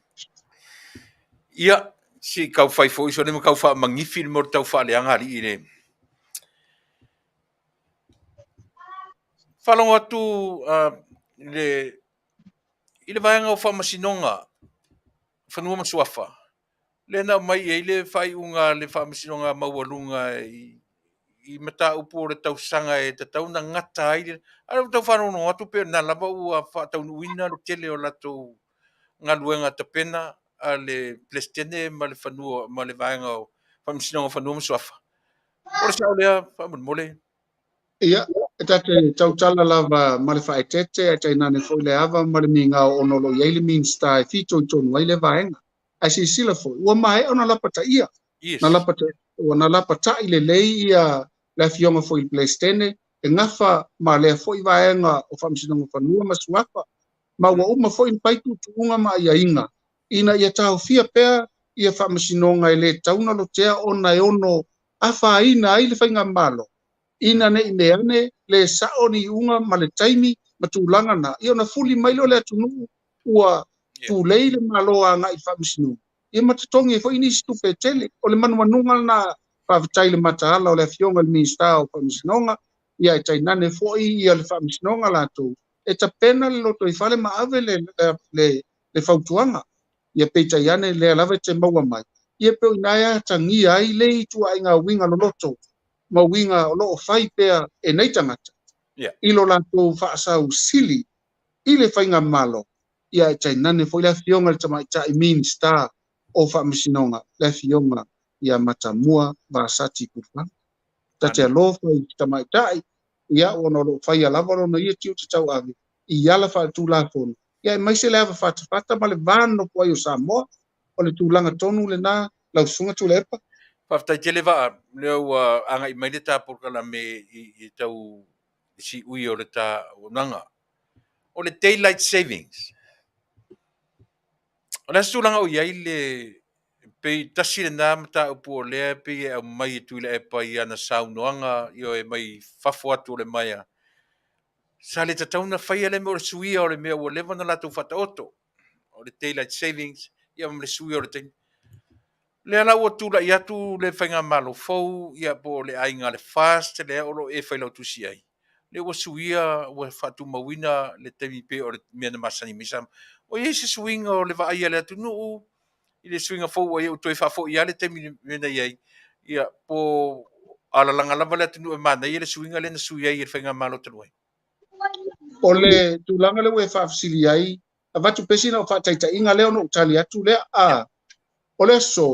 Ia, se i tau fai foi sone ma tau faamanifi le mea o le tau faaleaga alii le. Faalogo atu le i le vaega o Faamasinoga Fanua ma Suafa, lea na aumai i ai le faaiuga a le Faamasinoga Maualuga i mataupu o le tausaga e tatau ona gata ai le... A o lea ua tau faalogologo atu pei o lena lava ua faataunuuina le tele o latou galuega tapena a le Peresetene ma le fanua ma le vaega o Faamasinoga o Fanua ma Suafa. O le sao lea faamolemole? Ia, e ta te tautala lava ma le faaeteete ae tainane foi le ava ma le migao ona o lo o i ai le Minisita e fitoitonu ai lea vaega. Ae silasila foi, ua maea ona lapataia. Yes. Na lapata, ua na lapatai lelei ia le Afioga foi i le Peresetene e gafa ma lea foi vaega o Faamasinoga Fanua ma Suafa, ma ua uma foi ona fai tuutuuga ma aiaiga ina ia taofia pea ia faamasinoga e le tatau ona lotea ona e ono afaina ai le faigamalo, ina ne i meaane le sao ni iuga ma le taimi ma tulaga na, ia ona fuli mai lea o le atunuu ua tulei le Malo agai i le faamasinoga, ia ma totogi ai foi nisi tupe e tele. O le manumanuga lena, faafetai i le mataala o le Afioga i le Minisita o Faamasinoga, ia ae tainane foi ia le faamasinoga latou e tapena le lotoifale ma ave le fautuaga. Ia peitai ane lea lava e te maua mai, ia pei o i ina e atagia ai le ituaiga uiga loloto ma uiga o lo o fai pea e nei tagata i lo latou faasau sili i le faigamalo, ia ae tainane foi le Afioga i le Tamaitai Minisita o Faamasinoga, le Afioga ia Matamua Vasati Pulufana. Ta te alofa i le tamaitai, ia ona o lo o faia lava lona ia tiute tauave i ala faaletulafono, ia aemaise le ava fatafata ma le va nonofo ai o Samoa. O le tulaga tonu lena lau Susuga Tuilaepa. Faafetai tele Vaa, lea ua agai mai le ta polokalame i tau siui o le ta auaunaga. O le daylight savings, o le a se tulaga o i ai le pei tasi lena mataupu o lea pei e aumai e Tuilaepa i ana saunoaga, ioe, mai fafo atu o le maea, sa le tatau ona faia lea mea o le suia o le mea ua leva ona latou faataoto, o le daylight savings. ia ma le suia o le taimi. Lea la ua tulai atu le faigamalo fou, ia po o le aiga a le FAST lea o lo o e failautusi ai, lea ua suia, ua faatumauina le taimi pei o le mea na masani mai Samoa. O i ai se suiga o le vaai a le atunuu i le suiga fou ua i ai, ua toe faafoi lava le taimi i le mea na i ai, ia po o alalaga lava le atunuu e manaia le suiga lea na sui ai e le faigamalo talu ai? O le tulaga lea ua e faafesili ai, avatu pea sina faataitaiga lea ona ou tali atu lea. A, o le aso,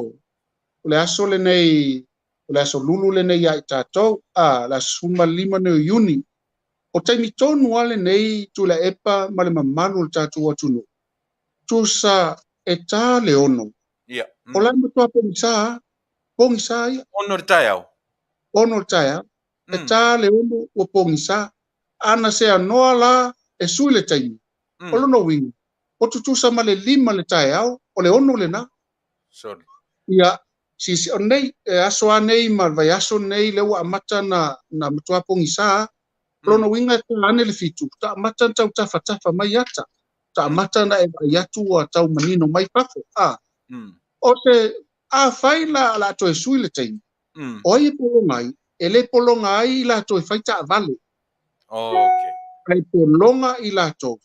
o le aso lenei, o le aso Lulu lenei ia i tatou, a, le aso 15 nei o Iuni, o taimi tonu lava lenei Tuilaepa ma le mamalu o le tatou atunuu, tusa e ta le 6. Ia. O la e matua pogisa lava, pogisa ia. 6 i le taeao. 6 i le taeao. E ta le 6 ua pogisa. Ana seanoa la e sui le taimi, o lona uiga, o tutusa ma le 5 i le taeao, o le 6 lena. Sorry. Ia, sisi, o nei, e aso lava nei ma le vaiaso nei lea ua amata na, na matua pogisa lava. O lona uiga e ta ane le 7, ta amata na tau tafatafa mai ata. Ta amata na e vaai atu ua tau manino mai fafo. A, o se, afai la o le a toe sui le taimi, o ai e pologa ai? E le pologa ai i latou e fai taavale. Okay. Ae pologa i latou.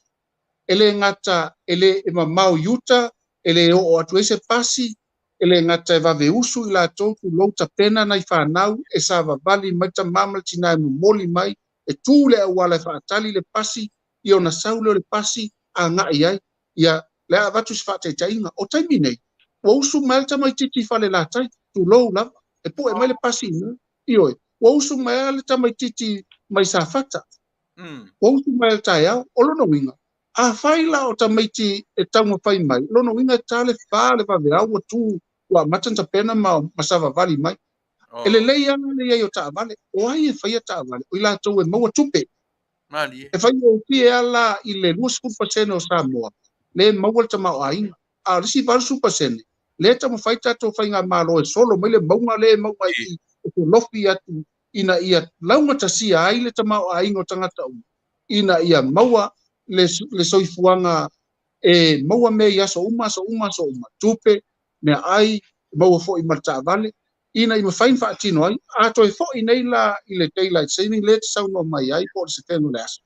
E le gata e le e mamao i uta, e le oo atu ai se pasi, e le gata e vave usu i latou tulou tapena nai fanau e savavali mai tama ma le tina e momoli mai, e tu le auala e faatali le pasi, ia ona sau lea o le pasi agai ai. Ia, le a avatu se faataitaiga, o taimi nei, ua usu mai le tamaitiiti i Falelatai, tulou lava, e pue mai le pasi i ina, ioe, ua usu mai lava le tamaitiiti mai Safata, ua usu mai le taeao. O lona uiga, afai la o tamaiti e taumafai mai, lona uiga e ta le 4 le vaveao ua tu, ua amata na tapena ma savavali mai. E lelei lava le i ai o taavale. O ai e faia taavale? O i latou e maua tupe. Malie. E faigofie lava la i le 20% o Samoa le maua le tamaoaiga. A o le isi 80% lea e taumafai tatou faigamalo e solo mai le mauga lea e maua i e tolofi atu ina ia laugatasia ai le tamaoaiga o tagata uma, ina ia maua le soifuaga e maua mea i aso uma, aso uma, aso uma, tupe, meaai, maua foi ma le taavale, ina ia mafai ona faatino ai. A toe foi nei la i le daylight saving lea e te saunoa mai ai po o le sefeno o le aso,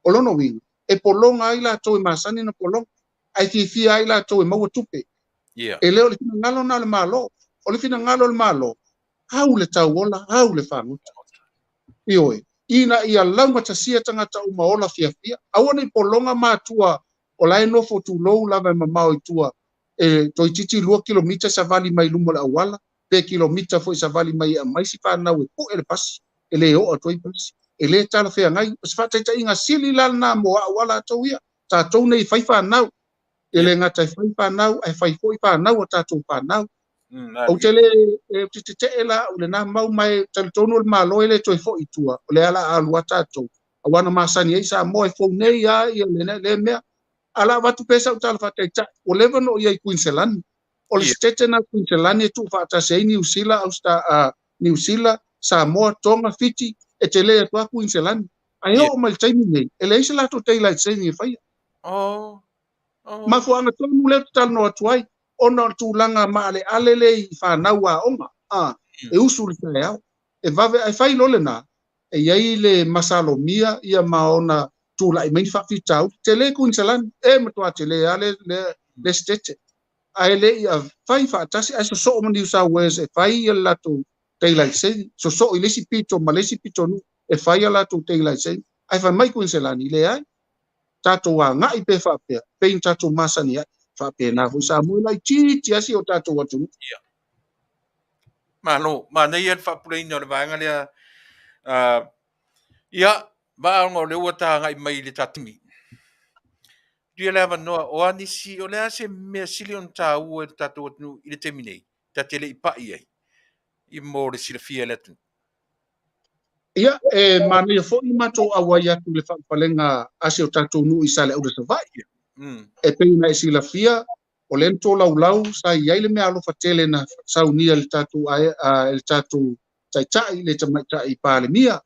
o lona uiga, e pologa ai latou e masani ona pologa, ae fiafia ai latou e maua tupe. E le o le finagalo na o le Malo. O le finagalo o le Malo, au le tauola, au le fagota. Ioe, ina ia laugatasia tagata uma ola fiafia. Aua ne i pologa matua o la e nofo tulou lava e mamao i tua, e toeitiiti 2 kilomita savali mai luma o le auala, pe kilomita foi savali mai e aumai si fanau e pue le pasi, e le oo atu ai pasi. E le talafeagai. O se faataitaiga sili la lena mo au a latou ia. Tatou nei fai fanau. E le gata e fai fanau, ae fai foi fanau a tatou fanau. Ou te le ou te tetee la au i lena mau, ma e talitonu o le Malo e le toe foi i tua, o lea o le a alu a tatou. Aua na masani ai Samoa e fou nei lava ia lea mea. A o le a avatu pea sau tala faataitai, ua leva ona ou i ai i Kuiniselani. O le setete na Kuiniselani e tuufaatasi ai Niu Sila, Niu Sila, Samoa, Tonga, Fiti, e tele atu lava Kuiniselani. Ae oo mai i le taimi nei, e leai se latou daylight saving e faia. Mafuaaga tonu lea ou te talanoa atu ai, ona o le tulaga maaleale lea i fanau aoga, e usu i le taeao, e vave, ae fai loa lena, e i ai le masalomia ia ma ona tulai mai ni faafitauli. Tele Kuiniselani, e matua tele lava le setete. Ae le i fai faatasi, ae sosoo ma New South Wales e fai ia le latou daylight saving, sosoo i le isi pito ma le isi pitonuu e fai ia latou daylight saving. Ae fai mai Kuiniselani, leai, tatou agai pea faapea, pei ona tatou masani ai. Faapena foi Samoa, e laitiiti lava si o tatou atunuu. Ia. Malo, manaia le faapuleina o le vaega lea. Ia, vaega o lea ua ta agai mai i le taimi. Tuia le avanoa, o a nisi, o le a se mea sili ona taua i le tatou atunuu i le taimi nei, ta te le i pai ai, i mo le silafia e le atunuu. Ia, e manaia foi matou auai atu i le faapalega a si o tatou nuu i Saleaula Savaii. E pei ona e silafia, o lea na tolaulau sa i ai le meaalofa tele na saunia e le tatou, e le tatou taitai, le tamaitai Palemia,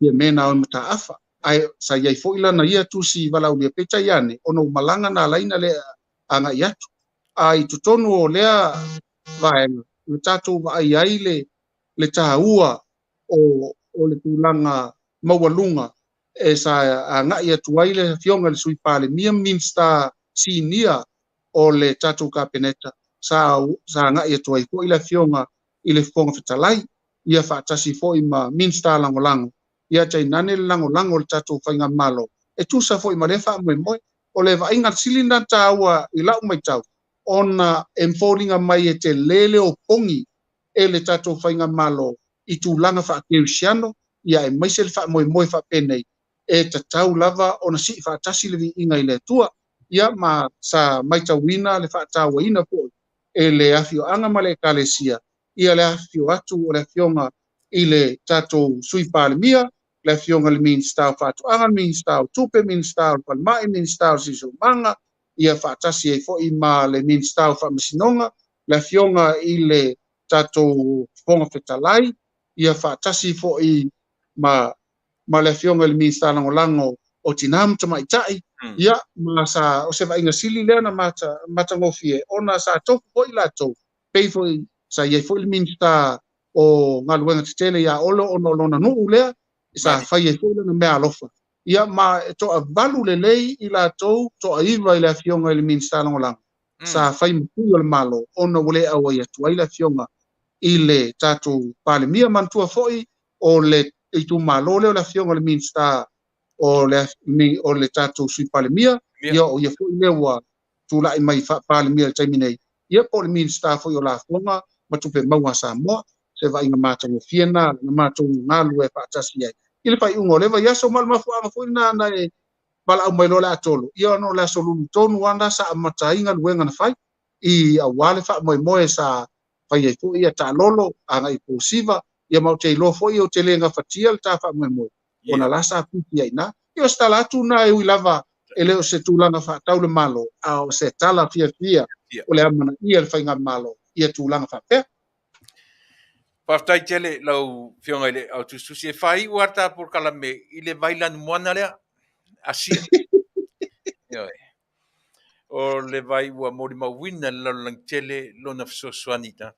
ia me na o Mataafa. Ae sa i ai foi lana ia tusi valaaulia, peitai ane, ona ua malaga na alaina le agai atu. A i totonu o lea vaega, na tatou vaai ai le taua o le tulaga maualuga e sa agai atu ai le Afioga i le Sui Palemia, Minisita Sinia o le tatou Kapeneta, sa agai atu ai foi le Afioga i le Fofoga Fetalai, ia faatasi foi ma Minisita Lagolago, ia tainane le lagolago o le tatou Faigamalo, e tusa foi ma lea faamoemoe. O le vaaiga sili lena taua i lau matau, ona e foliga mai e tele le opogi e le tatou Faigamalo i tulaga faakerisiano, ia aemaise le faamoemoe faapenei, e tatau lava ona sii faatasi le viiga i le Atua. Ia ma sa matauina le faatauaina foi e le afioaga ma le ekalesia, ia le afifio atu o le Afioga i le tatou Sui Palemia, le Afioga i le Minisita o Faatoaga, le Minisita o Tupe, Minisita o le Falemai, Minisita o le Siosiomaga, ia faatasi ai foi ma le Minisita o Faamasinoga, le Afioga i le tatou Fofoga Fetalai, ia faatasi foi ma le Afioga i le Minisita Lagolago o Tina ma Tamaitai, ia ma sa o se vaaiga sili lea na matagofie, ona sa tofu foi latou, pei foi sa i ai foi le Minisita o Galuega Tetele ia Olo, ona o lona nuu lea, sa fai ai foi lana mea alofa. Ia ma e toavalu lelei i latou, toaiva i le Afioga i le Minisita Lagolago, sa fai ma sui o le Malo, ona ua le auai atu ai le Afioga i le tatou Palemia. Manatua foi o le itumalo lea o le Afioga i le Minisita o le tatou Sui Palemia, ia o ia foi lea ua tulai mai faa-Palemia i le taimi nei, ia po o le Minisita foi o Lafoga ma Tupe Maua a Samoa. Se vaaiga matagofie na matou galue faatasi ai i le faaiuga o le vaiaso. Ma le mafuaaga foi lena na e valaau mai loa le atolo, ia ona o le aso Lulu tonu lava sa amata ai galuega na fai i aua le faamoemoe sa fai ai foi ia taalolo agai i Posiva, ia ma ou te iloa foi ou te le gafatia le ta faamoemoe, ona la sa piti ai na. Ia o se tala atu na e ui lava e le o se tulaga faatau le Malo, a o se tala fiafia o le amanaia le Faigamalo ia tulaga faapea. Faafetai tele lau Afioga i le au tusitusi e faaiu lava ta polokalame i le vailanumoana lea Asia. O le vai ua molimauina le lalolagi tele lona fesoasoani ta.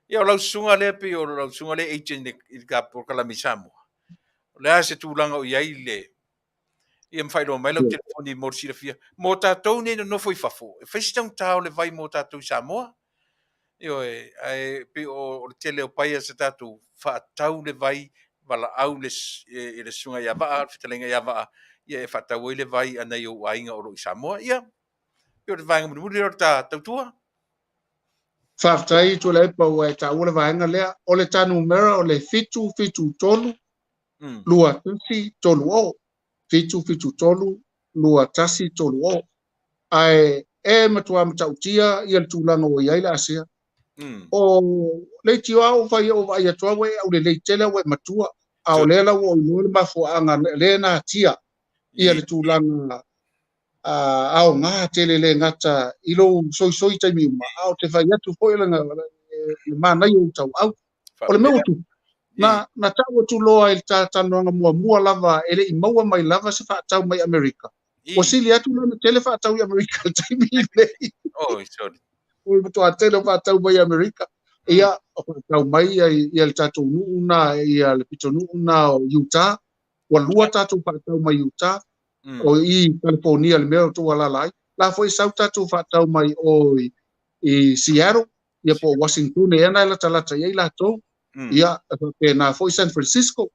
Ia o lau susuga lea pei o lau susuga lea agent i le polokalame i Samoa. O le a se tulaga o i ai le ia mawhailoa mai lau telefoni mo le silafia. Mo tātou nei nonofo i fafo, e fai si taugata o le vai mo tātou i Samoa. Ioe, ae pei o le tele o paia sa tātou faatau le vai, valaau le susuga ia Vaa, le fetalaiga ia Vaa, ia e faatau ai le vai a nai ou aiga o lo o i Samoa. Ia, pei o le vaega mulimuli lea o le ta tautua. Faafetai Tuilaepa ua e taua le vaega lea. O le ta numera o le 773 2130. 773 2130. Ae e matua matautia ia le tulaga ua i ai le Asia. O le itioa o fai o vaai atu au e au lelei tele au e matua. A o lea la ua ou iloa le mafuaaga lea na atia ia le tulaga aoga tele le gata i lou soisoi taimi uma. A o te fai atu foi le manaia o tauau. O le mea ua tupu, na tau atu loa i le talanoaga muamua lava e le i maua mai lava se faatau mai Amerika. Ua sili atu lana tele faatau i Amerika le taimi nei. Oi, sorry. O le matua tele o faatau mai Amerika. Ia, o faatau mai ia le tatou nuu na, ia le pitonuu na o Utah. Ua lua tatou faatau mai Utah. O i California le mea o tou alala ai. La foi sau tatou faatau mai o i Seattle, ia po o Washington, e ana e latalata i ai latou. Ia, na foi San Francisco.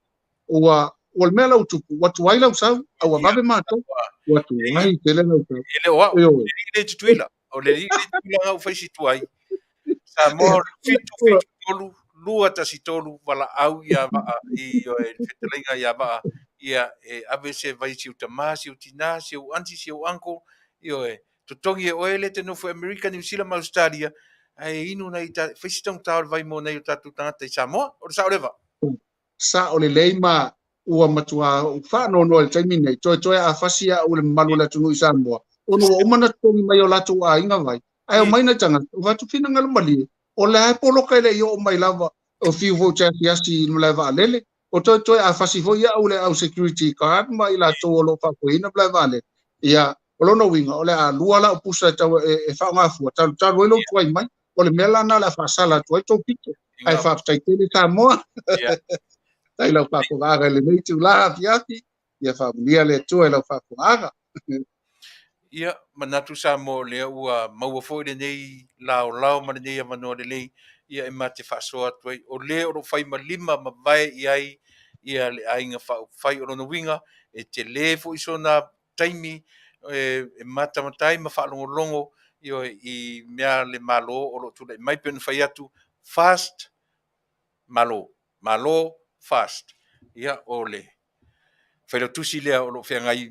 Ua le mea lau tupu, ua tuai lau sau, a ua vave mātou. Ua tuai tele lau sau. E le o au, le le tutuila. O le le tutuila ngau whaisi tuai. Samoa, 7 7 3 2 1 3, wala au ia waa, i o e fetalaiga ia waa, ia e ave se vai si u tama, si u tina, si u auntie, si u uncle, i o e totogi e oe le te nofo Amerika, New Zealand ma Australia, ai inu nei ta whaisi taungata o le vai mo nei o tātou tangata i Samoa, o le sao leva. Sao le lei ma ua matua whaanono le taimi nei, toe toe a fasi a ule mamalu o le atunuu i Samoa. Ona ua uma na totogi mai o latou aiga vai. Ae o mai nai tagata, o fatu finagalo malie, o le ae poloka e le i oo mai lava o fiu foi te asiasi i le malae vaalele. O toe toe a fasi foi au le au security guard ma i latou o lo o faafoeina malae vaalele. Ia, O lona uiga, o le a lua lau pusa e tau e faaaoga fua, talutalu ai lou tuai mai. O le mea la lena o le a faasala atu ai tou pito. Ae faafetai tele Samoa. Faafetai i lau faafofogaaga i lenei itula afiafi. Ia faamanuia le Atua i lau faafofogaaga. Ia, manatu Samoa o lea ua maua foi lenei laolao ma lenei avanoa lelei, ia e ma te faasoa atu ai. O le o lo o fai ma lima ma vae i ai ia le Aiga Faaupufai. O lona uiga, e tele foi sona taimi e matamata ai ma faalogologo i mea a le Malo o lo o tulai mai. Pei ona fai atu, fast Malo, Malo fast. Ia, o le failautusi lea o lo o feagai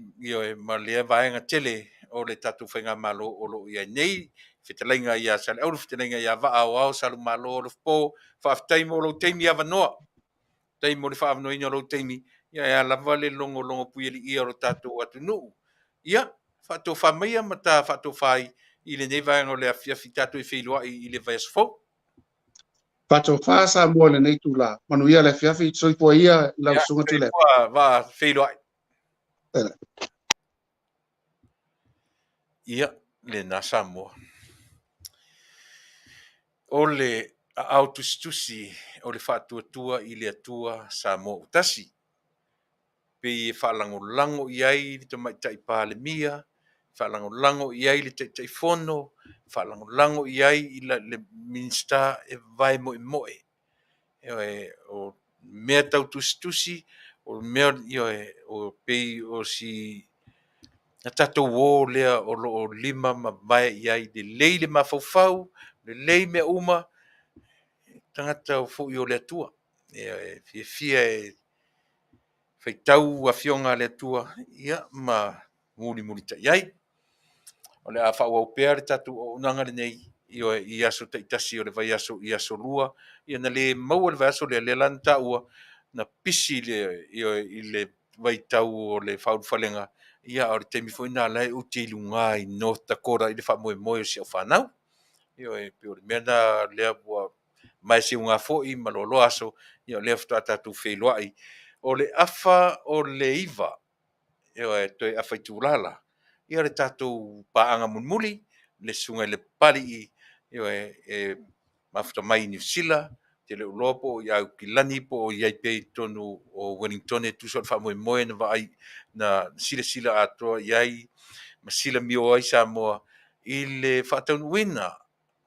ma lea vaega tele o le tatou faigamalo o lo o i ai nei. Fetalaiga ia Saleaula, fetalaiga ia Vaa Aoao Salumalo Alofapo, faafetai mo lou taimi avanoa. Faafetai mo le faaavanoaina o lou taimi, ia e a lava le logologo puialiia o lo tatou atunuu. Ia, faatofa maia ma ta faatofa ai i lenei vaega o le afiafi tatou e feiloai i le vaiaso fou. Faatofa Samoa i lenei itula. Manuia le afiafi, soifua ia i lau susuga Tuilaepa. Soifua Vaa, feiloai. Ia, lena Samoa. O le aao tusitusi o le faatuatua i le Atua Samoa ua tasi, pei e faalagolago i ai le Tamaitai Palemia, faalagolago i ai le Taitaifono, faalagolago i ai le Minisita e vae moemoe. Ioe, o mea tau tusitusi, o mea, ioe, o pei o si na tatou o lea o lo o lima ma vae i ai, lelei le mafaufau, lelei mea uma, tagata foi o le Atua. E fiafia e faitau afioga a le Atua, ia ma mulimulitai ai. O le a faaauau pea le tatou auaunaga lenei, ioe, i aso taitasi o le vaiaso i aso lua. Ia na le maua le vaiaso lea, lea la na taua, na pisi le, ioe, i le vaitau o le faaulufalega, ia a o le taimi foi lena o la e ou te i luga i North Dakota i le faamoemoe o si au fanau. Ioe, pei o le mea lena lea ua mae seuga foi ma loaloa aso, ia o lea faatoa tatou feiloai. O le afa o le 9, ioe, toe afa itula la, ia le tatou paaga mulimuli, le susuga i le Papalii, ioe, e mafuta mai i Niu Sila, ou te le o iloa po o i Aukilani po o i ai pea i totonu o Wellingtone e tusa o le faamoemoe na vaai, na silasila atoa i ai ma silamio ai Samoa i le faataunuuina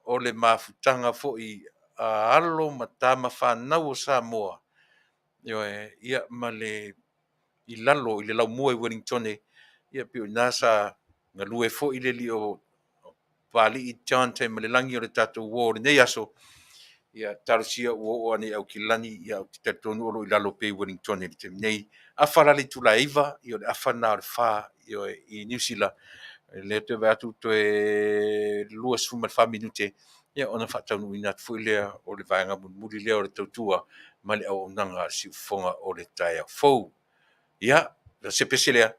o le mafutaga foi a alo ma tama fanau o Samoa, ioe, ia ma le i lalo i le laumua i Wellingtone, ia pei o i ina sa galue foi le alii o Papalii John Taimalelagi o le tatou uo o lenei aso. Ia talosia ua oo ane i Aukilani, ia ou te talitonu o lo o i lalo pea i Wellingtone i le taimi nei. Afa la le itula e 9, ia o le afa lena o le 4, ioe, i Niu Sila. Lea toe vaai atu toe 24 minute, ia ona faataunuuina atu foi lea o le vaega mulimuli lea o le tautua ma le auaunaga a le siufofoga o le taeao fou. Ia, o se pese lea,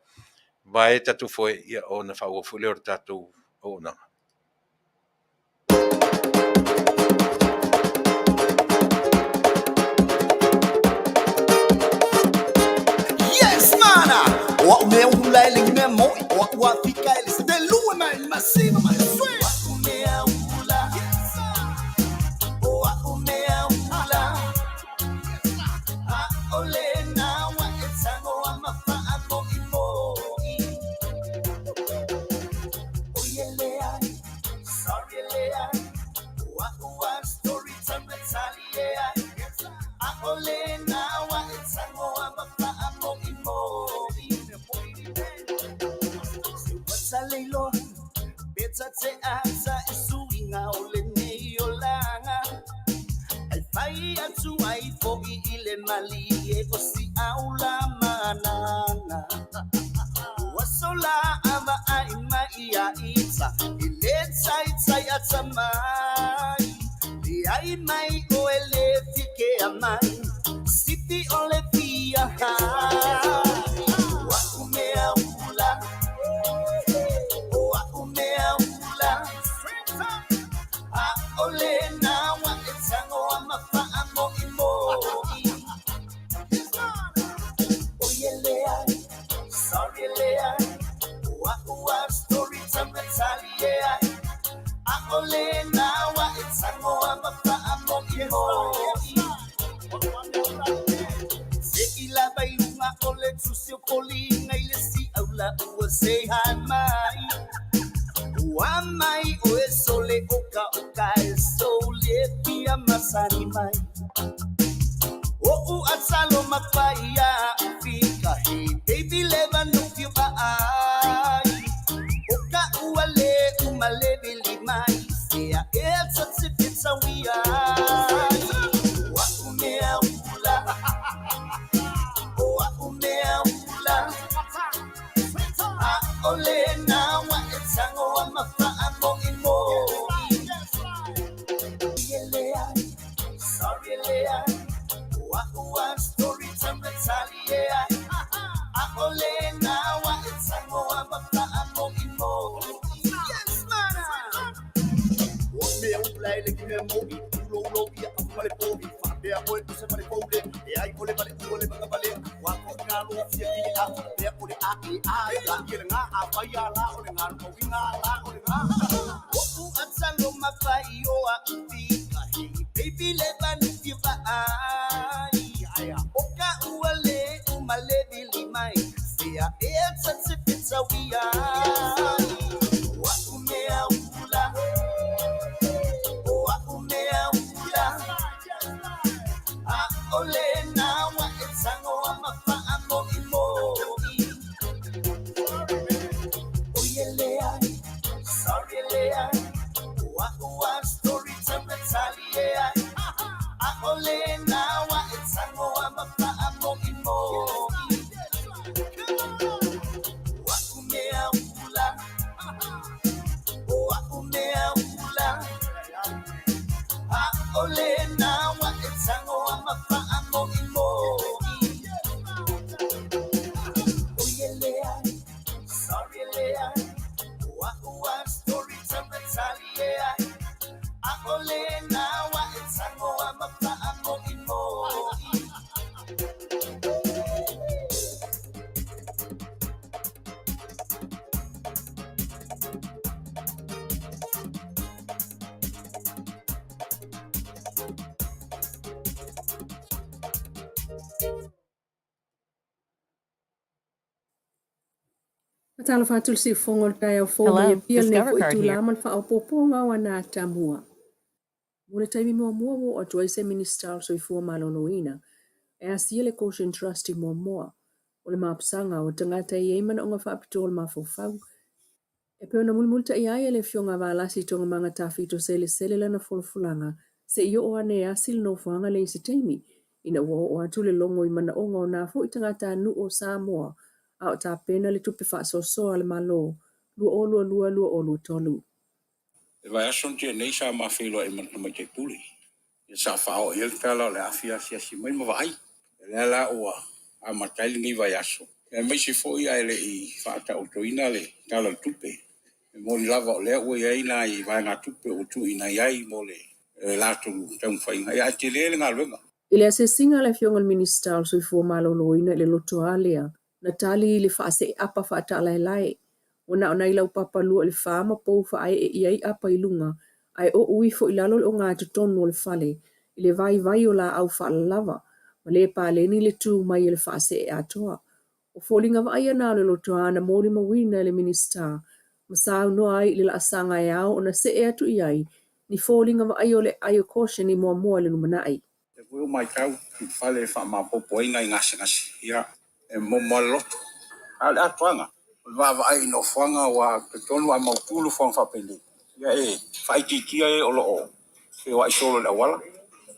vae tatou foe, ia ona faaauau foi lea o le tatou auaunaga. Yes, mana! O au mea hula e le mea moi, o au afika e le stelue mai masiva mai swe. O au mea hula, o au mea hula, a ole na wa e tango a mawhaa moi moi. Oye lea, sorry lea, o au a story time ea. A ole na wa e tango a mawhaa moi moi. Se wata leilo, beta te ata e suinga o le nei o langa. Ai fai atu ai fo'i i le mali e o si au la mananga. Ua sola ava ai mai ia ita, i le tai tai ata mai. Le ai mai o e le fike a mai, sipi o le fia hai. O a'u mea ula, o a'u mea ula, a o le na wa e tango a mawhaa moi moi. Oye lea, sorry lea, o a'u a masani mai O'u atsalo mapaia fika Hey baby leva no fiu ai O ka ua le umalebele mai Sea e tsatse fetsa wia Wa umea ula O a umea ula A ole na wa e tango a mafa a mo i mo Sorry lea Wa ua story time tali A ole na wa e tango a mafa a mo i mo Yes man O mea ula ele ki mea mo i ulo ulo ia a male po i whapea oe o se male poule e ai ole male ua le manga male wa ko ngā lo fia ki a whapea ole a e a i a ki le ngā a whai a la ole ngā no winga la ole ngā Oʻu atsalo mafai o a ufika Hey baby leva ni fiva ai O ka ua le umalebili mai Sea e atsatse fetsa wia O a umea ula O a umea ula A ole na wa e tango a mafa a mo i mo Oye lea Sorry lea Ua ua story time tali ea A ole na wa e tango a mafa a mo i mo Ua umea ula Ua umea ula A ole na wa e tango a mafa a mo i mo Oye lea Sorry lea Ua ua story time tali ea A ole na wa e tango a mafa a mo i mo Talofa atu le siufofoga o le taeao fou mai Hello, Apia lenei Discover foi Card itulā here. ma le faaopoopoga o ana atamua. Mo le taimi muamua ua oo atu ai se Minisita o le Soifua Maloloina e asia le Goshen Trust i muamua o le mapusaga o tagata e i ai manaoga faapitoa o le mafaufau e pei ona mulimulitaia ai e le Afioga a Valasi Togamaga Tafito Selesele lana folafolaga se i oo ane e asi le nofoaga lea i se taimi ina ua oo atu le logo i manaoga o nā foi tagatanuu o Samoa a o tapena le tupe faasoasoa a le Malo 2022/2023. Le vaiaso na tea nei sa ma feiloai ma le tamaitai pule. Ia sa faaoo i ai le tala o le a fia asiasi mai ma vaai. O lea la ua amata ai lenei vaiaso, aemaise foi ae le i faataotoina le Tala o le Tupe. E moni lava o lea ua i ai nai vaegatupe ua tuuina i ai mo le latou taumafaiga, ae tele le galuega. I le asiasiga a le Afioga i le Minisita o le Soifua Maloloina i le lotoa lea, na tali i le faaseeapa faataalaelae, ua na o nai laupapa lua i le fa ma pou faaee i ai apa i luga ae oo ifo i lalo le ogatotonu o le fale i le vaivai o laau faalalava ma le paleni le tu mai e le faasee atoa. O foliga vaaia na o le lotoa na molimauina e le Minisita ma saunoa ai i le laasaga e ao ona see atu i ai ni foliga vaaia o le ai o Goshen i muamua i le lumanai. Lea foi ua matau i le fale e faamaopoopo ai nai gasegase, ia, e momo lava le loto. A o le atoaga, o le vaavaai i nofoaga aua ou te talitonu a mautu nofoaga faapenei, ia e faaitiitia e o lo o feoai solo i le auala,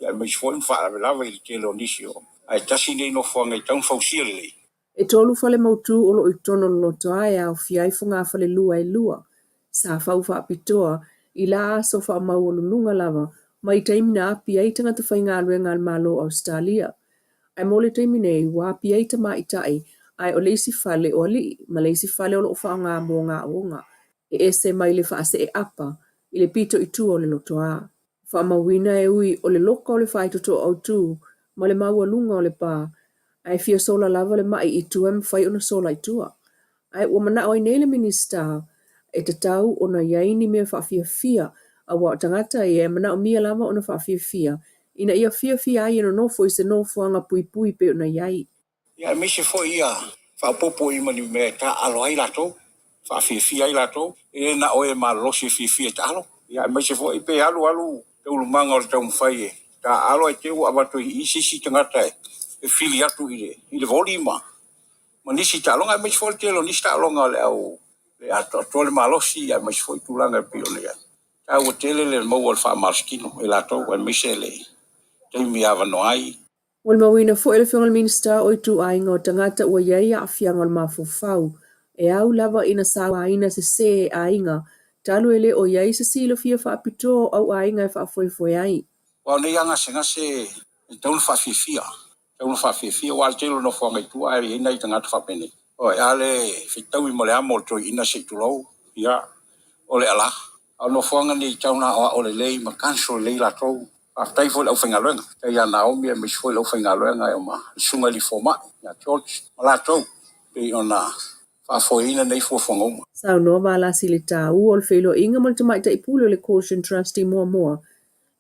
ia aemaise foi ma faalavelave i le tele o nisi o… Ae tasi lenei nofoaga e tatau ona fausia lelei. E tolu fale mautu o lo o i totonu o le lotoa e aofia ai fogafalelua e lua, sa fau faapitoa i la aso faamaualuluga lava mai taimi na api ai tagata faigaluega a le Malo o Ausetalia. Ae mo le taimi nei, ua api ai tamaitai ae o le isi fale o alii ma le isi fale o lo o faaaoga mo gaoga e ese mai le faasee apa i le pito i tua o le lotoa. Faamauina e ui o le loka o le faitotoa autu ma le maualuga o le pa, ae fia sola lava le mai i tua e mafai ona sola i tua. Ae ua manao ai nei le Minisita e tatau ona i ai ni mea faafiafia aua o tagata ia e manaomia lava ona faafiafia ina ia fiafia ai e nonofo i se nofoaga puipui pei ona i ai. Ia aemaise foi ia faaopoopo i ma ni mea e taaalo ai latou, faafiafia ai latou, e le na o e malolosi e fiafia e taalo. Ia aemaise foi pe alu alu taualumaga o le taumafai e taaalo ae te i ua avatu i i se isi tagata e fili atu i le i le voli ma ma nisi taaloga aemaise foi le tele o nisi taaloga o le au le atoatoa le malosi aemaise foi tulaga e pei ona i ai. Taua tele le maua o le faamalositino e latou aemaise le taimi e avanoa ai. Molimauina foi e le Afioga i le Minisita o Ituaiga o Tagata ua i ai aafiaga o le mafaufau e au lava ina sauaina sese e aiga talu e le o i ai se silafia faapitoa o au aiga e faafoefoe ai. Aua o nei lava gasegase e tatau ona faafiafia, tatau ona faafiafia aua o le tele o nofoaga i tua ae i ai nai tagata faapenei. Ioe, a le fetaui ma le amo o le toeaina se i tulou, ia, o le ala. A o nofoaga nei e tatau ona aoao lelei ma counsel lelei latou. Faafetai foi i le aufaigaluega, faafetai ia Naomi aemaise foi le aufaigaluega ma le susuga i le fomai ia George ma latou e pei ona faafoeina nei fuafuaga uma. Saunoa Valasi i le taua o le feiloaiga ma le Tamaitai Pule o le Caution Trust i Moamoa,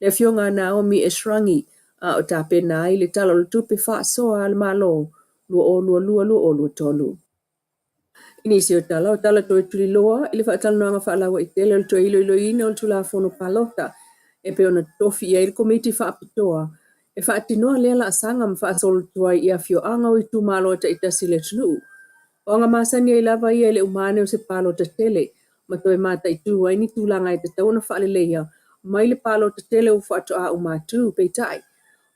le Afioga a Naomi Eshraghi, a o tapena ai le Tala o le Tupe Faasoa a le Malo 2022/2023. I nisi o tala, o tala toe tuliloa i le faatalanoaga faalauaitele o le toe iloiloina o le Tulafono Palota e pei ona tofi i ai le Komiti Faapitoa e faatinoa lea laasaga ma faasolotuai i afioaga o itumalo taitasi i le atunuu. O aga masani ai lava ia i le uma ane o se palota tele ma toe mataitu ai ni tulaga e tatau ona faaleleia mai le palota tele ua faatoa uma atu. Peitai,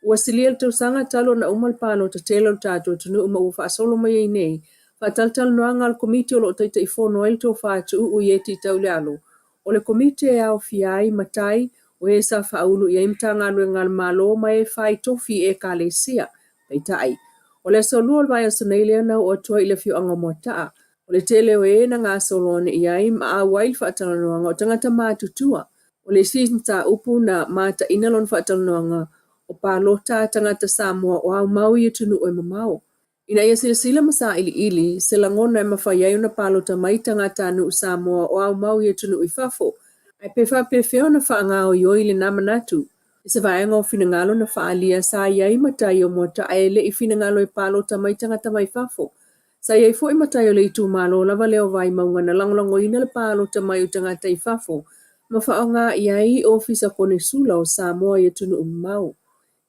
ua silia le tausaga talu ona uma le palota tele o le tatou atunuu ma ua faasolo mai ai nei faatalatalanoaga a le Komiti o lo o Taitaifono ai le Tofa Tuuu Ieti Taulealo. O le Komiti e aofia ai matai o e sa faaulu i ai Matagaluega a le Malo ma e fai tofi i Ekalesia. Peitai, o le aso Lua o le vaiaso nei lea na oo atu ai i le afioaga o Moataa. O le tele o e na gasolo ane i ai ma auai i le faatalanoaga o tagata matutua. O le isi mataupu na mataina lona faatalanoaga o palota a tagata Samoa o aumau i atunuu e mamao. Ina ia silasila ma sailiili se lagona e mafai ai ona palota mai tagatanuu Samoa o aumau i atunuu i fafo, ae pe faapefea ona faagaoioi lena manatu. I se vaega o finagalo na faaalia sa i ai matai o Moataa e le i finagalo e palota mai tagata mai fafo. Sa i ai foi matai o le itumalo lava lea o Vaimauga na lagolagoina le palota mai o tagata i fafo ma faaaoga i ai Ofisa Konesula o Samoa i atunuu mamao.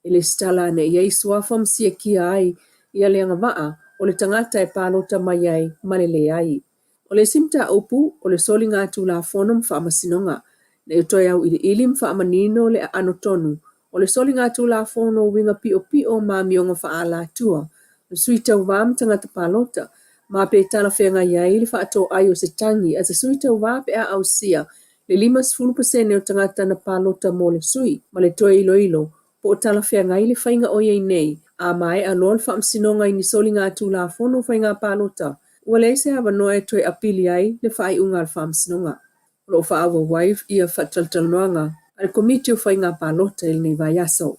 E lesitala ane i ai suafa ma siakia ai ia le agavaa o le tagata e palota mai ai ma le leai. O le isi mataupu, o le soligatulafono ma faamasinoga. Ina ia toe auiliili ma faamanino le aano tonu o le soligatulafono uiga piopio ma amioga faaalatua, o sui tauva ma tagata palota, ma pe talafeagai ai le faatoai o se tagi a se sui tauva pe a ausia le 50% o tagata na palota mo le sui, ma le toe iloilo po o talafeagai le faiga o i ai nei a maea loa le faamasinoga i ni soligatulafono o faiga palota, ua leai se avanoa e toe apili ai le faaiuga a le faamasinoga. O lo o faaauau ai ia faatalatalanoaga a le Komiti o Faiga Palota i lenei vaiaso.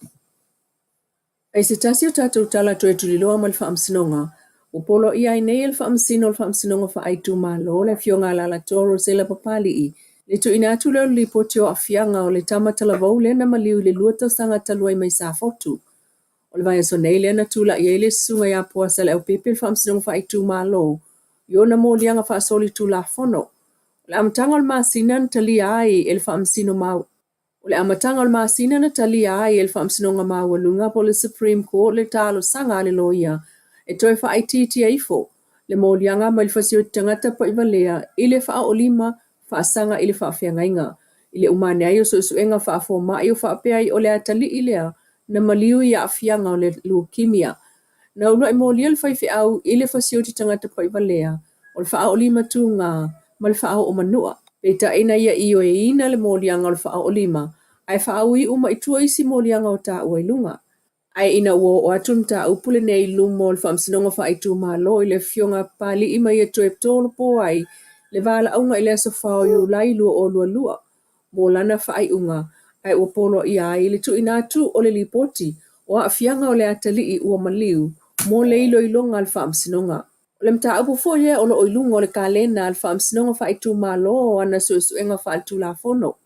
I se tasi o tatou tala toe tuliloa ma le Faamasinoga, ua poloaia ai nei e le Faamasino o le Faamasinoga Faaitumalo, le Afioga a Alaalatoa Rosella Papalii, le tuuina atu lea o le lipoti o aafiaga o le tama talavou lea na maliu i le lua tausaga talu ai mai Safotu. O le vaiaso nei lea na tulai ai le Susuga ia Poasa Leaupepe i le Faamasinoga Faaitumalo i ona moliaga faasolitulafono. O le amataga o le masina na talia ai e le Faamasino O le amataga o le masina na talia ai e le Faamasinoga Maualuga po o le Supreme Court le talosaga a le loia e toe faaitiitia ifo le moliaga mai le fasioti tagata pa'ivalea i le faaoolima faasaga i le faafeagaiga i le uma ane ai o suesuega faafoma'i o faapea ai o le atalii lea na maliu i aafiaga o le leukemia. Na uluai molia le faifeau i le fasioti tagata pa'ivalea o le faaoolima tugā ma le faaoomanua. Peitai na ia ioeina le moliaga o le faaoolima ae faauiu mai tua isi moliaga o taua i luga. Ae ina ua oo atu le mataupu lenei i luma o le Faamasinoga Faaitumalo i le Afioga a Papalii ma ia toe tolopo ai le valaauga i le aso 4 o Iulai 2022 mo lana faaiuga ae ua poloaia ai le tuuina atu o le lipoti o aafiaga o le atalii ua maliu mo le iloiloga a le Faamasinoga. O le mataupu foi lea o lo o i luga o le kalena a le Faamasinoga Faaitumalo o ana suesuega faaletulafono. O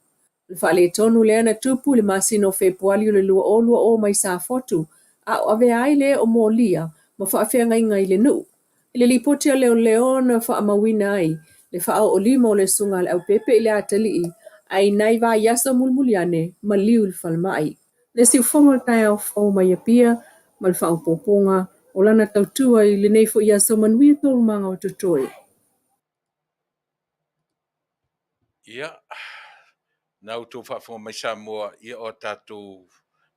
le faaletonu lea na tupu i le masina o Fepuali o le 2020 mai Safotu a o avea ai le o molia ma faafeagaiga i le nuu. I le lipoti a leoleo na faamauina ai le faaoolima o le Susuga a Leaupepe i le atalii ae i nai vaiaso mulimuli ane, maliu i le falemai. Le siufogo o le taeao fou mai Apia ma le faaopoopoga o lana tautua i lenei foi aso manuia taualumaga o totoe. Ia, na outou faafofoga mai Samoa, ia o a tatou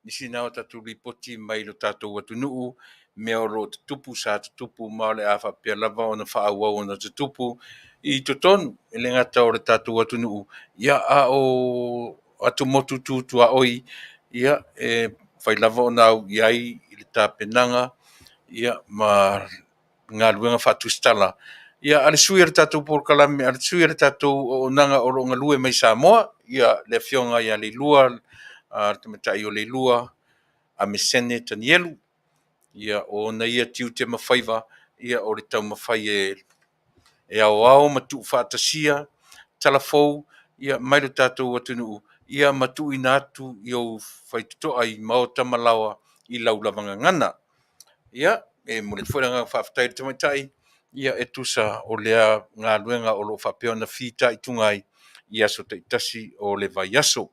nisi na o tatou lipoti mai lo tatou atunuu, mea o lo o tutupu, sa tutupu ma o le a faapea lava ona faaauau ona tutupu i totonu, e le gata o le tatou atunuu, ia a o atumotu tu tuaoi, ia e mafai lava ona au i ai i le tapenaga ia ma galuega faatusitala. Ia, a le sui o le tatou polokalame, a le sui o le tatou auaunaga o lo o galue mai Samoa, ia le afioga ia Leilua, le tamaitai o Leilua, Amesene Tanielu, ia o ona ia tiute ma faiva, ia o le taumafai e e aoao ma tuufaatasia tala fou ia mai lo tatou atunuu ia ma tuuina atu i ou faitotoa i maota ma laoa i lau lava gagana. Ia, e momoli atu foi le agaga faafetai i le tamaitai ia e tusa o lea galuega o lo o faapea ona fitaituga ai i aso taitasi o le vaiaso.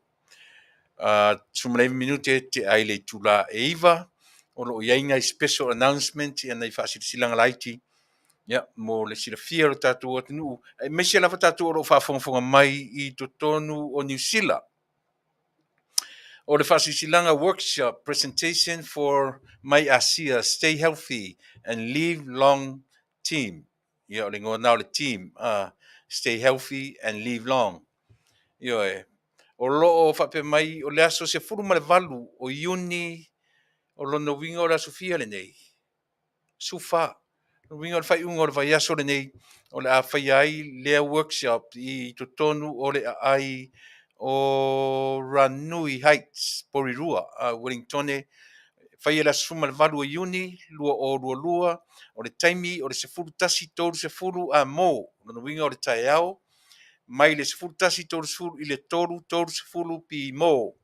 19 minute tea ai le itula e 9, o lo o i ai nai special announcement, ia nai faasilasilaga laiti ia mo le silafia o le tatou atunuu, aemaise lava tatou o lo o faafogafoga mai i totonu o Niu Sila. O le faasilasilaga workshop presentation for My Asia Stay Healthy and Live Long Team. Ia, o le igoa na o le team, Stay Healthy and Live Long. Ioe. O lo o faapea mai o le aso 18 o Iuni, o lona uiga o le aso fia lenei? 14. Lona uiga o le faaiuga o le vaiaso lenei o le a faia ai lea workshop i totonu o le aai o Ranui Heights, Porirua, Wellingtone. Faia le aso 18 o Iuni 2022, o le taimi o le 11:30 amo, lona uiga o le taeao, mai le 11:30 i le 3:30 pimo.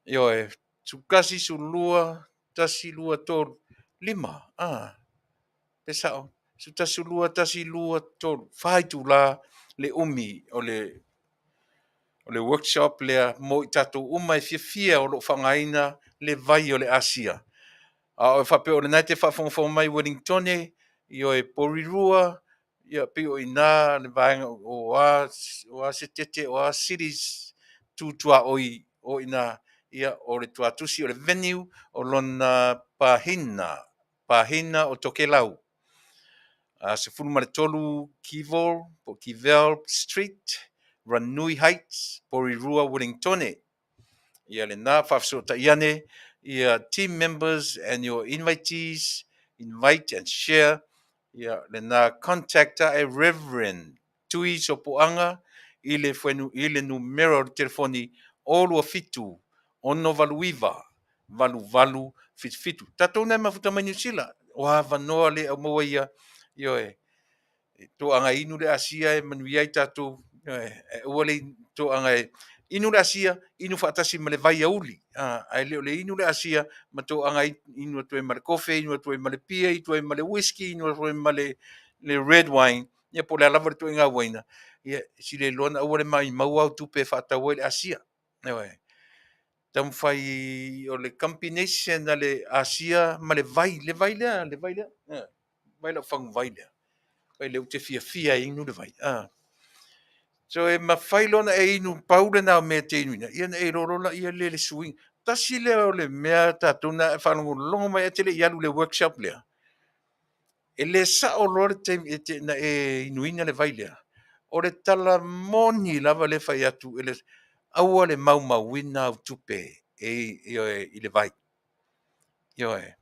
Ioe, 11, 12, 1, 2, 3, 5, ah, pe sao, 11, 12, 1, 2, 3, 4 itula le umi o le o le workshop lea mo i tatou uma e fiafia o lo o faaaogaina le vai o le Asia. A o faapea o lena e te faafogafoga mai Wellingtone, ioe, Porirua, ia pei o i ina le vaega o a, o a setete, o a cities tu tuaoi o i ina, ia o le tuatusi o le venue o lona pahina, pahina o Tokelau. 13 Kivol, po Kivel Street, Ranui Heights, Porirua, Wellingtone. Ia lena faafesootai ane ia team members and your invitees, invite and share. Ia lena contact a e Reverend Tui Sopoaga i le fuainu i le numera o le telefoni o 27 689 8877. Tatou na e mafuta mai Niu Sila, o avanoa le au maua ia, ioe, toaga e inu le asia e manuia ai tatou, ioe, e aua le toaga e inu le asia, inu faatasi ma le vai auli, ae le o le inu le asia ma toaga inu atu ai ma le kofe, inu atu ai ma le pia, inu atu ai ma le whisky, inu atu ai ma le red wine, ia po o le a lava le ituaiga uaina, ia sili ai loa ona aua le maumau au tupe e faatau ai le asia. Ioe. Taumafai o le combination a le asia ma le vai, le vai lea, le vai lea, vai lau faguvai lea. Vai lea ou te fiafia e inu le vai. So e mafai loa ona e inu pau lena o mea e te inuina, ia ona e iloa loa laia lea le suiga. Tasi lea o le mea tatou na faalogologo mai ae te le i alu i le workshop lea. E le sao loa le taimi e te, na e inuina le vai lea. O le tala moni lava lea e fai atu, e le, aua le maumauina au tupe e, ioe, i le vai. Ioe.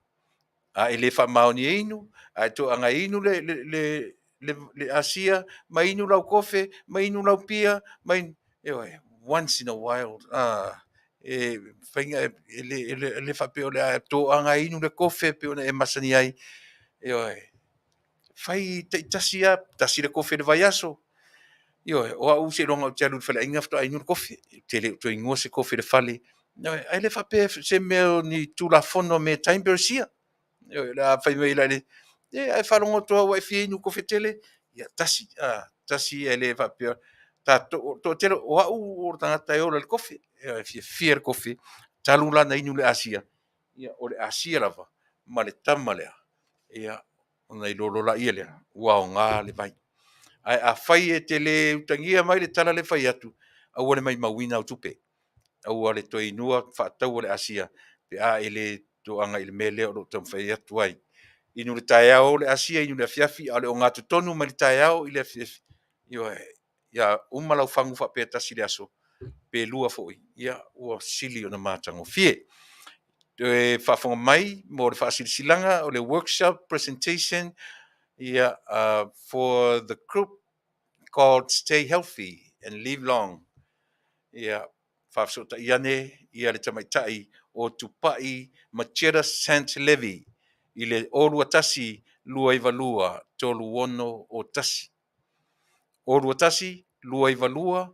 A e le faamaoni e inu, a e toaga e inu le, le, le, le, le asia, ma inu lau kofe, ma inu lau pia, ma inu, ioe, once in a while, e faiga e le, e le, e le faapea o le a toaga e inu le kofe pei ona e masani ai, ioe, fai taitasi lava, tasi le kofe i le vaiaso, ioe, o au seiloga ou te alu i le faleaiga faatoa inu le kofe, ou te le o toe inua se kofe i le fale, ioe, ae le faapea se mea o ni tulafono me time peresia, ioe, o le a fai mai la le, e, ae faalogo atu lava ua e fia inu kofe tele, ia tasi, tasi ae le faapea, tatou, toatele, o au o le tagata e ola i le kofe, ioe, e fiafia i le kofe. Talu la na inu le asia, ia o le asia lava ma le tama lea, ia ona iloa loa laia lea ua aoga le vai. Ae afai e te le utagia mai le tala lea e fai atu, aua le maimauina au tupe, aua le toe inua faataua le asia pe a e le toaga i le mea lea o lo o taumafai atu ai. Inu i le taeao le asia, inu i le afiafi, a o le ogatotonu mai le taeao i le afiafi, ioe, ia uma lau fagu faapea tasi i le aso, pe lua foi, ia ua sili ona matagofie. Toe faafofoga mai mo le faasilasilaga o le workshop presentation ia, for the group called Stay Healthy and Live Long. Ia, faafesootai ane ia le tamaitai o Tupai Macheta Sant Levy i le 021 292 3601. 021 292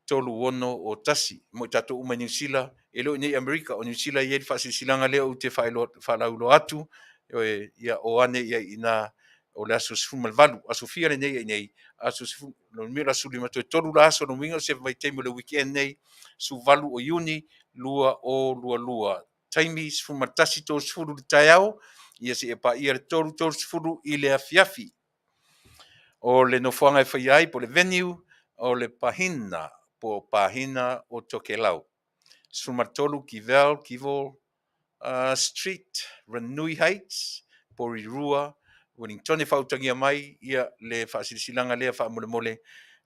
3601. Mo i tatou uma i Niu Sila, e le o i inei i Amerika, o Niu Sila e i ai le faasilasilaga lea ou te faalauiloa atu, ia o ane i ai i ina o le aso 18, aso fia lenei ai nei, aso 10, lona uiga o le aso 15, toe 3 la aso, lona uiga o se vaitaimi o le weekend nei, 18 o Iuni 2022, taimi 11:30 i le taeao, ia seia paia le 3:30 i le afiafi. O le nofoaga e faia ai po o le venue o le Pahina po o Pahina o Tokelau. 13 Kivel, Kivel Street, Ranui Heights, Porirua, Wellington. E faautagia mai ia le faasilasilaga lea faamolemole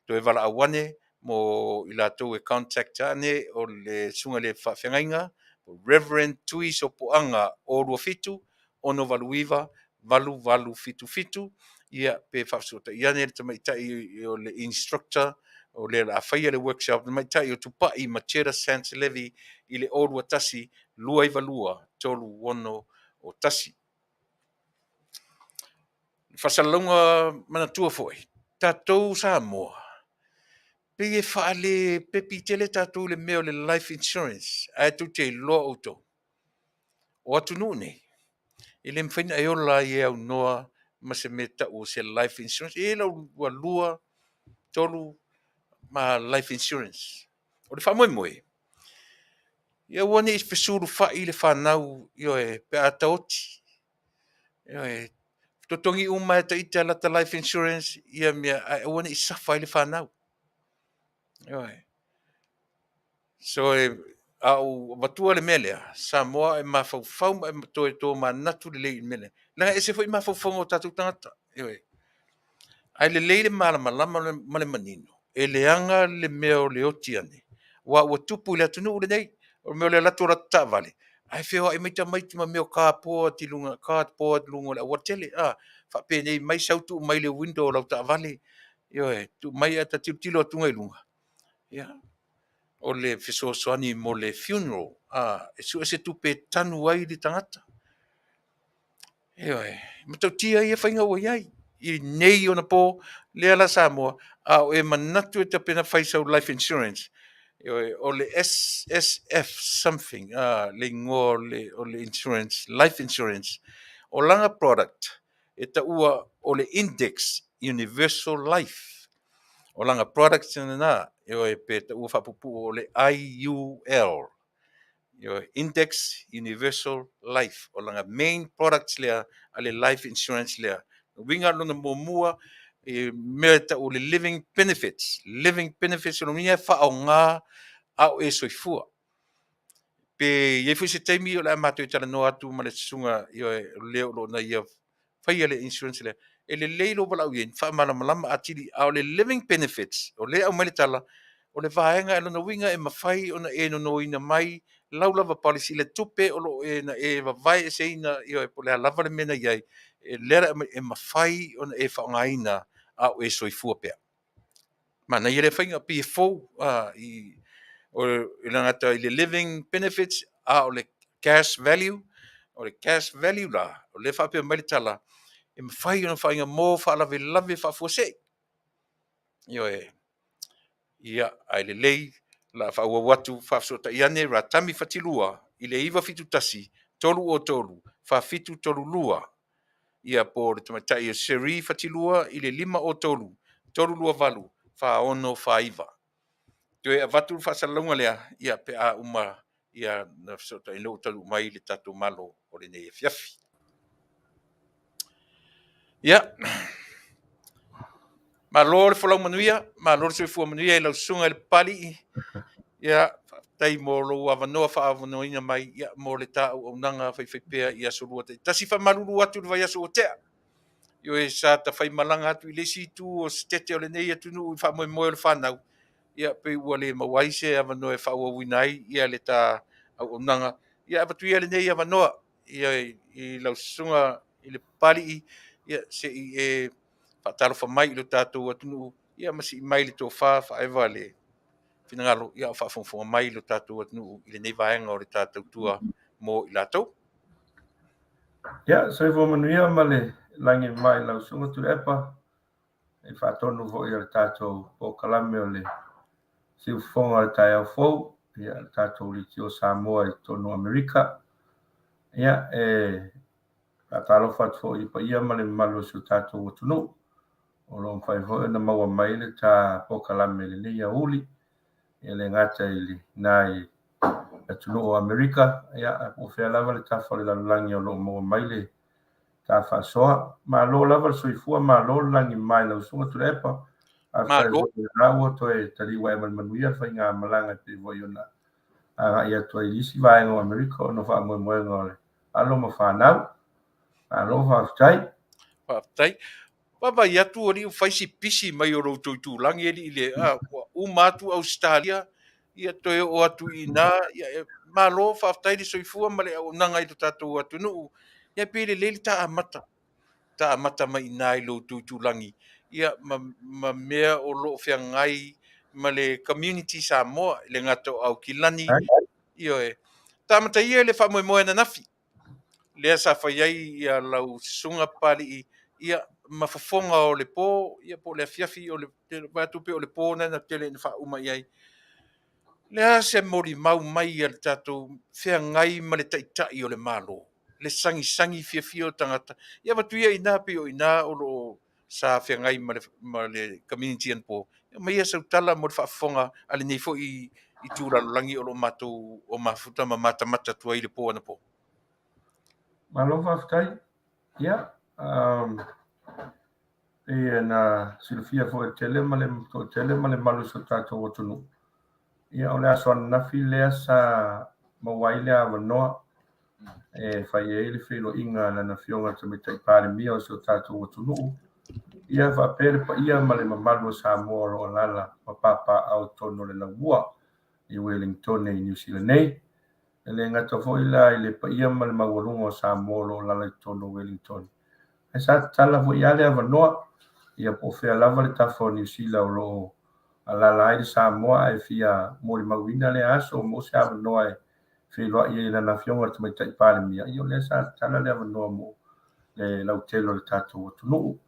toe valaau ane mo i latou e contact ane o le susuga i le faafeagaiga Reverend Tui Sopoaga 027 689 8877, ia pe faafesootai ane le tamaitai o le instructor o le a faia le workshop, tamaitai o Tupai Macheta Sant Levy i le 021 292 361. Faasalalauga manatua foi, tatou Samoa, pei e faale pepi tele tatou i le mea o le life insurance, ae tou te iloa outou. O atunuu nei, e le mafai ona e ola ai e aunoa ma se mea tau o se life insurance. E i ai lau 2, 3 ma life insurance. O le faamoemoe, ia aua ne i fesulufai le fanau, ioe, pe a taoti. Ioe, totogi uma e ita lata life insurance ia mea, ae aua ne i safa ai le fanau. Ioe. So e a ou avatua le mea lea, Samoa e mafaufau ma e toe tomanatu lelei i le mea lea. Leaga e ese foi mafaufauga o tatou tagata. Ioe. Ae lelei le malamalama ma le manino, e leaga le mea o le oti ane, aua ua tupu i le atunuu lenei, o le mea o le alu atu o lata taavale, ae feoai mai tamaiti ma mea o cardboard i luga, cardboard i luga o le aualatele, a, faapenei mai sau tuu mai le window o lau taavale, ioe, tuu mai ae ta tilotilo atu i luga, ia, o le fesoasoani mo le funeral, a, e sue se tupe e tanu ai le tagata. Ioe, matautia ia faiga ua i ai i nei ona po lea la Samoa, a o e manatu e tapena fai sau life insurance, ioe, o le SSF something, a, le igoa o le insurance, life insurance, o lana product e taua o le Index Universal Life. O lana product lena, ioe, pe taua faapuupuu o le IUL. Ioe, Index Universal Life. O lana main products lea a le life insurance lea. Uiga lona muamua, e mea e tau o le living benefits. Living benefits o lona uiga e faaaoga a o e soifua. Pe i ai foi se taimi o le a matou talanoa atu ma le susuga, ioe, o le o lo o na ia faia le insurance lea. E lelei lou valaau i ai, faamalamalama atili, a o le living benefits, o lea e aumai le tala, o le vaega e lona uiga e mafai ona e nonoina mai lau lava policy le tupe o lo o e na e vavae eseina, ioe, po o le a lava le mea na i ai, e lea e mafai ona e faaaogaina a o e soifua pea. Manaia lea faiga, pei e fou, i o le gata i le living benefits, a o le cash value, o le cash value la, o lea faapea mai le tala, e mafai ona faaaoga mo faalavelave faafuasei. Ioe, ia, ae lelei, la faaauau atu faafesootai ane Ratami Fatilua i le 971 303 4732, ia po o le tamaitai o Seri Fatilua i le 503 328 4649. Toe avatu le faasalalauga lea, ia pe a uma Ia, na fesootai ua taunuu mai le tatou Malo o lenei afiafi. Ia, malo le folau manuia, malo le soifua manuia i lau susuga i le Papalii. Ia, faafetai mo lou avanoa faaavanoaina mai ia, mo le ta auaunaga faifaipea i aso lua taitasi. Faamalulu atu i le vaiaso ua tea. Ioe, sa tafaimalaga atu i le isi itu o setete o lenei atunuu i faamoemoe o le fanau, ia pei ua le maua ai se avanoa e faaauauina ai ia le ta auaunaga. Ia avatu ia lenei avanoa ia i lau susuga i le Papalii, ia se i e faatalofa mai i lo tatou atunuu, ia ma sii mai le tofa faaeva le finagalo, ia o faafogafoga mai lo tatou atunuu i lenei vaega o le ta tautua mo i latou. Ia, soifua manuia ma le lagi mai lau susuga Tuilaepa, i faatonu foi o le tatou polokalame o le siufofoga o le taeao fou, ia, le tatou Leitio Samoa i totonu o Amerika. Ia, e faatalofa atu foi i le paia ma le mamalu o si o tatou atunuu, o lo o mafai foi ona maua mai le ta polokalame i lenei aoauli, e le gata i ina i atunuu o Amerika, ia, ae po o fea lava le tafa o le lalolagi o lo o maua mai le ta faasoa. Malo lava le soifua, malo le lagi mai lau susuga Tuilaepa. Faafetai Malo. foi o lena ua toe taliu ae ma le manuia le faigamalaga e pei foi ona agai atu ai i isi vaega o Amerika ona o faamoemoega o le alo ma fanau. Malo faafetai. Faafetai. Vaavaai atu alii ua fai si pisi mai o lo outou itulagi alii le a, ua uma atu Ausetalia, ia toe oo atu i ina, ia e, malo faafetai le soifua ma le auaunaga i lo tatou atunuu. Ia pei lelei le ta amata, ta amata mai ina i lo outou itulagi, ia ma, ma mea o lo o feagai ma le community Samoa, e le gata o Aukilani, ioe. Ta amata ia i le faamoemoe ananafi, lea sa fai ai ia lau susuga Papalii, ia ma fofoga o le po, ia po o le afiafi o le vaai atu pei o le po lena na tele ina faauma i ai. Le a se molimau mai a le tatou feagai ma le taitai o le Malo, le sagisagi fiafia o tagata, ia avatu ia i ina pei o ina o lo o sa feagai ma le, ma le community anapo. Ia aumai ia sau tala mo le faafofoga a lenei foi itu lalolagi o lo o matou o mafuta ma matamata atu ai i le po anapo. Malo faafetai. Ia, um, pei na silafia foi e le tele ma le toatele ma le malu o si o tatou atunuu. Ia, o le aso ananafi lea sa maua ai le avanoa e fai ai le feiloaiga a lana Afioga i le Tamaitai Palemia o si o tatou atunuu, ia faapea le paia ma le mamalu o Samoa o lo o alaala ma papaaao i totonu o le laumua i Uelintone i Niu Sila nei. E le gata foi la i le paia ma le maualuga o Samoa o lo o alaala i totonu o Wellington, ae sa tatala foi lava le avanoa, ia po o fea lava le tafa o Niu Sila o lo o alaala ai le Samoa ae fia molimauina lea aso, maua se avanoa e feiloai ai i lana Afioga i le Tamaitai Palemia, ia o lea sa tatala le avanoa mo le lautele o le tatou atunuu.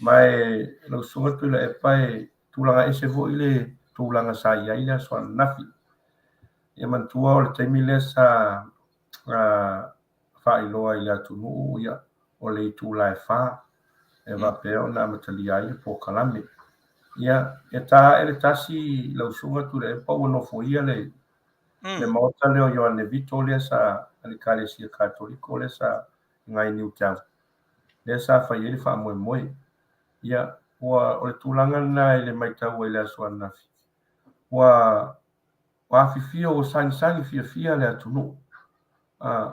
Ma e lau Susuga Tuilaepa, e tulaga ese foi le tulaga sa i ai le aso ananafi. Ia manatua o le taimi lea sa faailoa i le atunuu, ia, o le itula e 4 e faapea ona amatalia ai le polokalame. Ia, e ta ae le tasi lau Susuga Tuilaepa ua nofoia le le maota lea o Ioane Vito lea sa le Ekalesia Katoliko lea sa i ina i Newtown, lea sa fai ai le faamoemoe. Ia, ua o le tulaga lena i le matau ai i le aso ananafi, ua afifio, ua sagisagi fiafia le atunuu.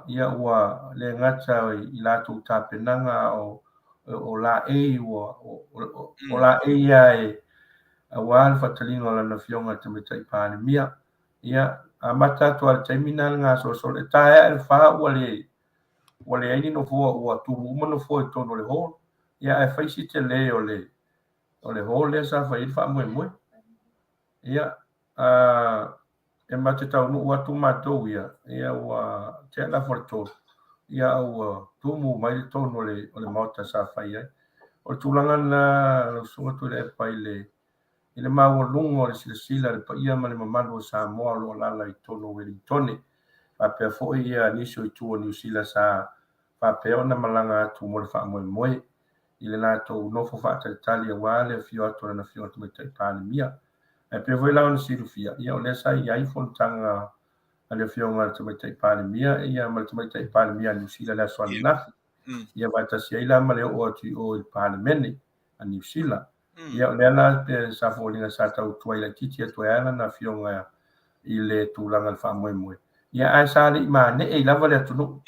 Ia, ua le gata i latou tapenaga, a o laei, ua o laei lava e aua le faataliga o lana Afioga i le Tamaitai Palemia. Ia, amata atu lava i le taimi lena le gasolosolo. E ta ae le 4 ua le ua leai ni nofoa, ua tumu uma nofoa i totonu o le hall. Ia, ae fai si tele o le o le hall lea sa fai ai le faamoemoe. Ia, e ma te taunuu atu matou ia, ia ua tea le afa o le 3, ia a ua tumu mai le tonu o le, o le maota sa fai ai. O le tulaga lena lau Susuga Tuilaepa i le, i le maualuga o le silasila i le paia ma le mamalu o Samoa o lo o alaala i totonu o Uelintone, faapea foi ia nisi o itu o Niu Sila sa faapea ona malaga atu mo le faamoemoe i le latou nofo faatalitali aua le afio atu o lana Afioga i le Tamaitai Palemia. Ae pei foi la ona silafia, ia o lea sa i ai fonotaga a le Afioga i le Tamaitai Palemia ia ma le Tamaitai Palemia a Niu Sila i le aso ananafi. Ia faatasi ai la ma le oo atu i o i le Palemene a Niu Sila. Ia o lea la pe sa foliga sa tau tuai laitiiti atu ai lava lana afioga i le tulaga i le faamoemoe. Ia ae sa le i manee lava le atunuu.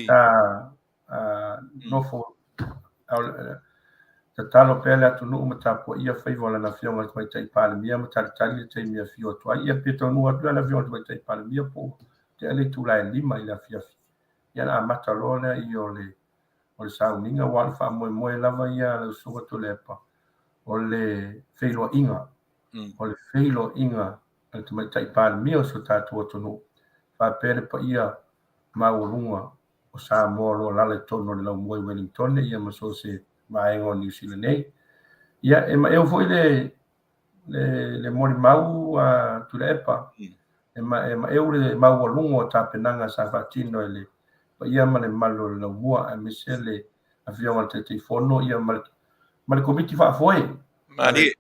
Sa nofo tatalo pea le atunuu ma tapuaia faiva o lana afioga i le Tamaitai Palemia ma talitali le taimi e afio atu ai. Ia pe taunuu atu lana afioga i le Tamaitai Palemia po ua tea le itula e 5 i le afiafi. Ia ona amata loa lea o le o le sauniga, aua o le faamoemoe lava ia a lau Susuga Tuilaepa, o le feiloaiga, o le feiloaiga a le Tamaitai Palemia o si o tatou atunuu, faapea le paia maualuga o Samoa o lo o alaala i totonu o le laumua i Wellingtone ia ma so o se vaega o Niu Sila nei. Ia, e maeu foi le le molimau a Tuilaepa, e maeu le maualuga o tapenaga sa faatino e le paia ma le mamalu o le laumua, aemaise le Afioga i le Taitaifono ia ma le Komiti Faafoe. Malie.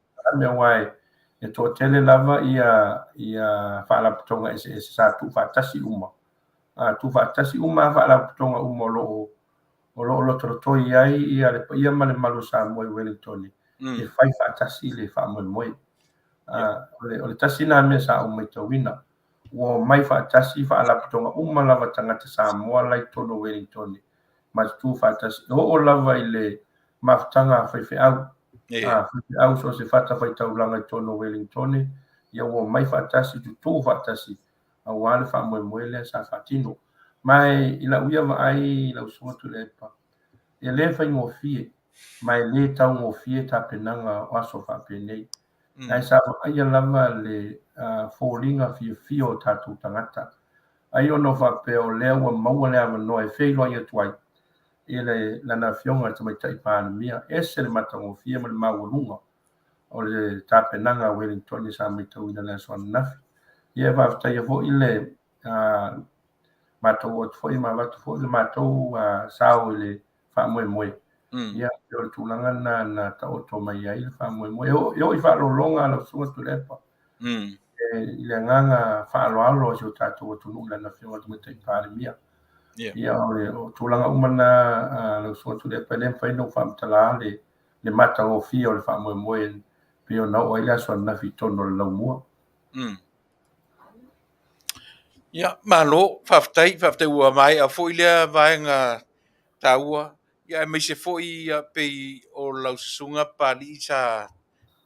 Aua e toatele lava ia faalapotopotoga eseese sa tuufaatasi uma. Tuufaatasi uma faalapotopotoga uma o lo o lotolotoi ai ia le paia ma le mamalu o Samoa i Wellington e fai faatasi le faamoemoe. O le tasi lena mea sa ou matauina, ua omai faatasi faalapotopotoga uma lava tagata Samoa la i totonu o Wellington ma tutu faatasi. E oo lava i le mafutaga a faifeau, faifeau so o se fatafaitaulaga i totonu o Wellington, ia ua omai faatasi, tutu faatasi aua le faamoemoe lea sa faatino. Ma i lau ia vaai lau Susuga Tuilaepa, e le faigofie, ma e le taugofie tapenaga o aso faapenei. Ae sa vaaia lava le foliga fiafia o tatou tagata. Ai ona o faapea o lea ua maua le avanoa e feiloai atu ai i lana Afioga i le Tamaitai Palemia. E ese le matagofie ma le maualuga o le tapenaga a Wellington sa matauina i le aso ananafi. Ia e faafetaia foi le matou atu foi ma avatu foi le matou sao i le faamoemoe. Ia o le tulaga lena na taoto mai ai le faamoemoe. E oo i faaaloaloga lau Susuga Tuilaepa i le agaga faaaloalo o si o tatou atunuu i lana Afioga i le Tamaitai Palemia. Ia o tulaga uma na lau Susuga Tuilaepa e le mafai ona ou faamatala le matagofie o le faamoemoe pei ona oo ai le aso ananafi i totonu o le laumua. Ia, malo, faafetai, faafetai ua maea foi lea vaega taua, ia aemaise foi ia pei o lau susuga Papalii sa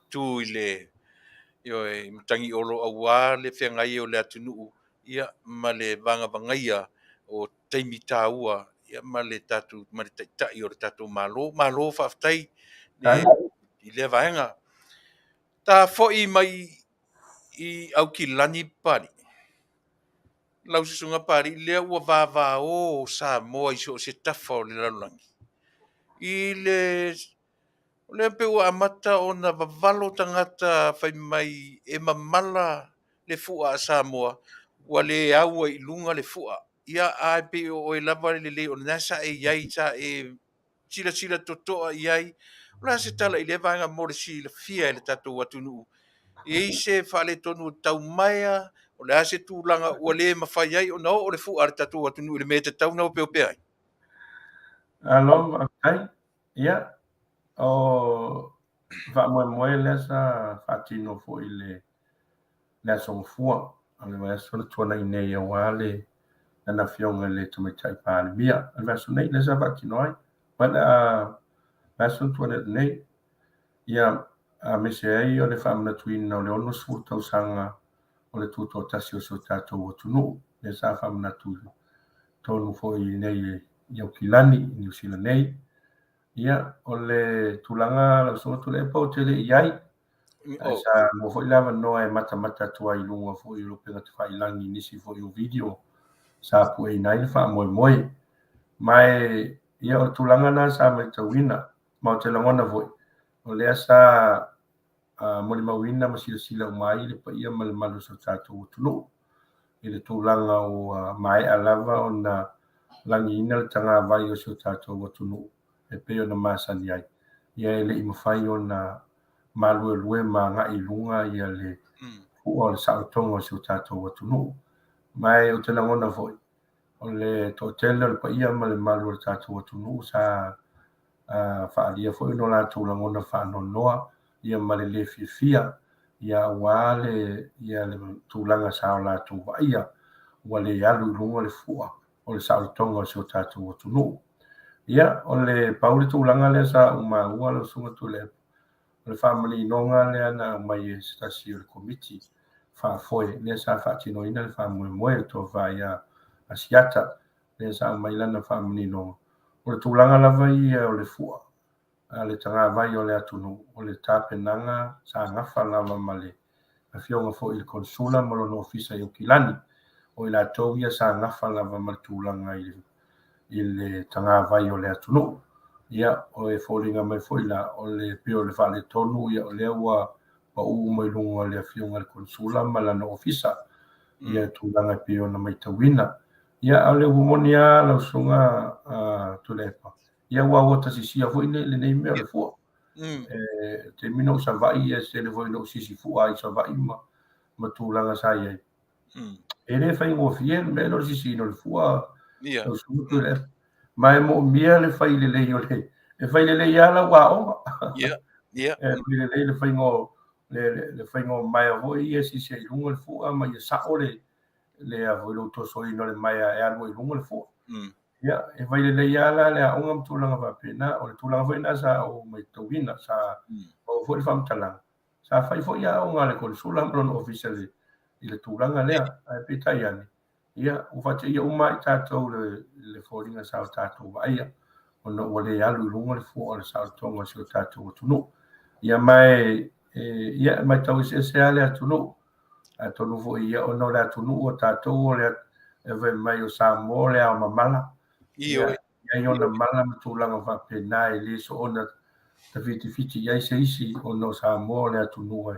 tu i le ioe, i Matagiolo aua le feagai o le atunuu ia ma le vagavagaia o taimi taua ia ma le tatou ma le taitai o le tatou Malo. Malo faafetai i lea vaega. Ta foi mai i Aukilani Papalii. Lau susuga Papalii, lea ua vavao Samoa i so o se tafa o le lalolagi. I le o lea pei ua amata ona vavalo tagata fai mai e mamala le fua a Samoa ua le au ai i luga le fua. Ia ae pei o oe lava le lelei o lena sa e i ai, sa e silasila totoa i ai. O le a se tala i lea vaega mo le silafia e le tatou atunuu? E i ai se faaletonu o taumaea, o le a se tulaga ua le mafai ai ona oo le fua a le tatou atunuu i le mea e tatau ona opeopea ai? Alo, faafetai. Ia, o faamoemoe lea sa faatino foi i le aso Gafua, o le vaiaso na tuanai nei aua le lana Afioga i le Tamaitai Palemia. O le vaiaso nei lea sa faatino ai, vaiaso na tuanai atu nei. Ia, aemaise ai o le faamanatuina o le 60 tausaga o le tutoatasi o si o tatou atunuu. Lea sa faamanatu tonu foi nei i Aukilani, i Niu Sila nei. Ia, o le tulaga lau Susuga Tuilaepa ou te le i ai, ae sa maua foi le avanoa e matamata atu ai i luga foi o upega tafailagi i nisi foi o video sa pueina ai le faamoemoe. Ma e, ia, o le tulaga lena sa matauina, ma ou te lagona foi, o lea sa molimauina ma silasila uma ai le paia ma le mamalu o si o tatou atunuu i le tulaga ua maea lava ona lagiina le tagavai o si o tatou atunuu e pei ona masani ai. Ia e le i mafai ona maluelue ma agai i luga ia le fua o le saolotoga o si o tatou atunuu. Ma ou te lagona foi, o le toatele o le paia ma le mamalu o le tatou atunuu sa faaalia foi ona o latou lagona faanoanoa ia ma le le fiafia ia aua le ia le tulaga sa o latou vaaia ua le alu i luga le fua o le saolotoga o si o tatou atunuu. Ia, o le pau le tulaga lea sa ou maua lau Susuga Tuilaepa, O le faamaninoga lea na aumai e se tasi o le Komiti Faafoe lea sa faatinoina le faamoemoe, le Tofa ia Asiata, lea sa aumai lana faamaninoga. O le tulaga lava ia o le fua a le tagavai o le atunuu, o le tapenaga sa gafa lava ma le Afioga foi i le Konesula ma lona Ofisa i Aukilani. O i latou ia sa gafa lava ma le tulaga i le tagavai o le atunuu. Ia, e foliga mai foi la, o le pei o le faaletonu, ia o lea ua pau uma i luga o le Afioga i le Konesula ma lana Ofisa, ia tulaga e pei ona matauina. Ia, a o le upu moni lava lau Susuga Tuilaepa, ia ua ua tasisia foi lenei mea o le fua. E taimi na ou Savaii, e tele foi na ou sisi fua ai i Savaii ma tulaga sa i ai. E le faigofie le mea lea o le sisiina o le fua, lau Susuga Tuilaepa. Ma e moomia le fai lelei o le, e fai lelei lava lau aoga. E fai lelei le faiga o le faiga o maea foi ia sisi ai i luga le fua ma ia sao le le a foi lou tosoina o le maea e alu ai i luga le fua. Ia, e fai lelei lava la le aoga ma tulaga faapena. O le tulaga foi lena sa ou matauina, sa maua foi le faamatalaga, sa fai foi aoga a le Konesula ma lona ofisa i le tulaga lea. Ae peitai ane, ia, ua faateia uma lava i tatou le foliga sa o tatou vaaia, ona ua le alu i luga le fua o le saolotoga o si o tatou atunuu. Ia, ma e, ia, e matau eseese lava le atunuu. Atonu foi ia ona o le atunuu o tatou o le e fai mai o Samoa o le ao mamala. Ia, i ai ona mala ma tulaga faapena e le soona tafitifiti i ai se isi ona o Samoa o le atunuu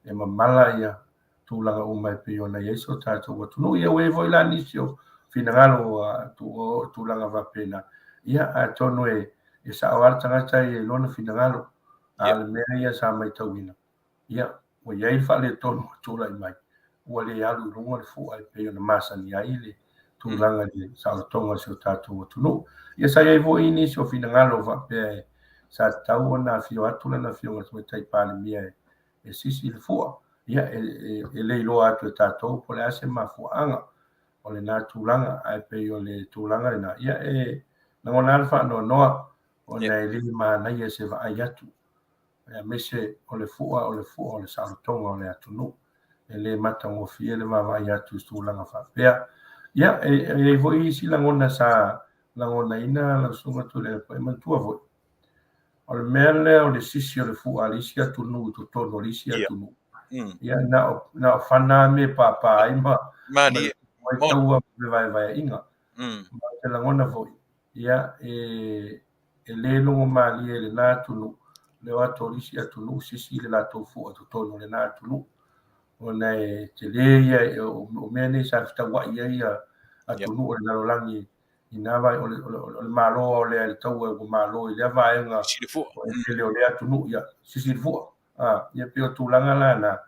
e mamala ia tulaga uma e pei ona i ai so tatou atunuu. Ia ua i ai foi la nisi o finagalo ua tuua tulaga faapena. Ia atonu e sao lava le tagata ia i lona finagalo, a o le mea ia sa matauina. Ia, ua i ai le faaletonu ua tulai mai, ua le alu i luga le fua e pei ona masani ai le tulaga i le saolotoga o si o tatou atunuu. Ia sa i ai foi nisi o finagalo faapea sa tatau ona afio atu lana Afioga i le Tamaitai Palemia e sisi le fua. Ia, e le iloa atu e tatou po o le a se mafuaaga o lena tulaga, ae pei o le tulaga lena, ia e lagona lava le faanoanoa ona e le manaia se vaai atu aemaise o le fua o le fua o le saolotoga o le atunuu. E le matagofie le vaavaai atu i tulaga faapea. Ia, e i ai foi isi lagona sa lagonaina lau Susuga Tuilaepa, e manatua foi, o le mea lea o le sisi o le fua a le isi atunuu i totonu o le isi atunuu. Ia, na o fana lava mea e pāpā ai ma Malie. ma taua ma fevaevaeaiga. Ma ou te lagona foi, ia, e e le logo malie i lena atunuu, le o atu o le isi atunuu sisi le latou fua i totonu o lena atunuu. Ona e tele ia, o mea nei sa fetauai ai ia atunuu o le lalolagi i na vaega, o le malo o lea i le taua ua malo i lea vaega o eleele o lea atunuu, ia sisi le fua. Ia pei o tulaga la na,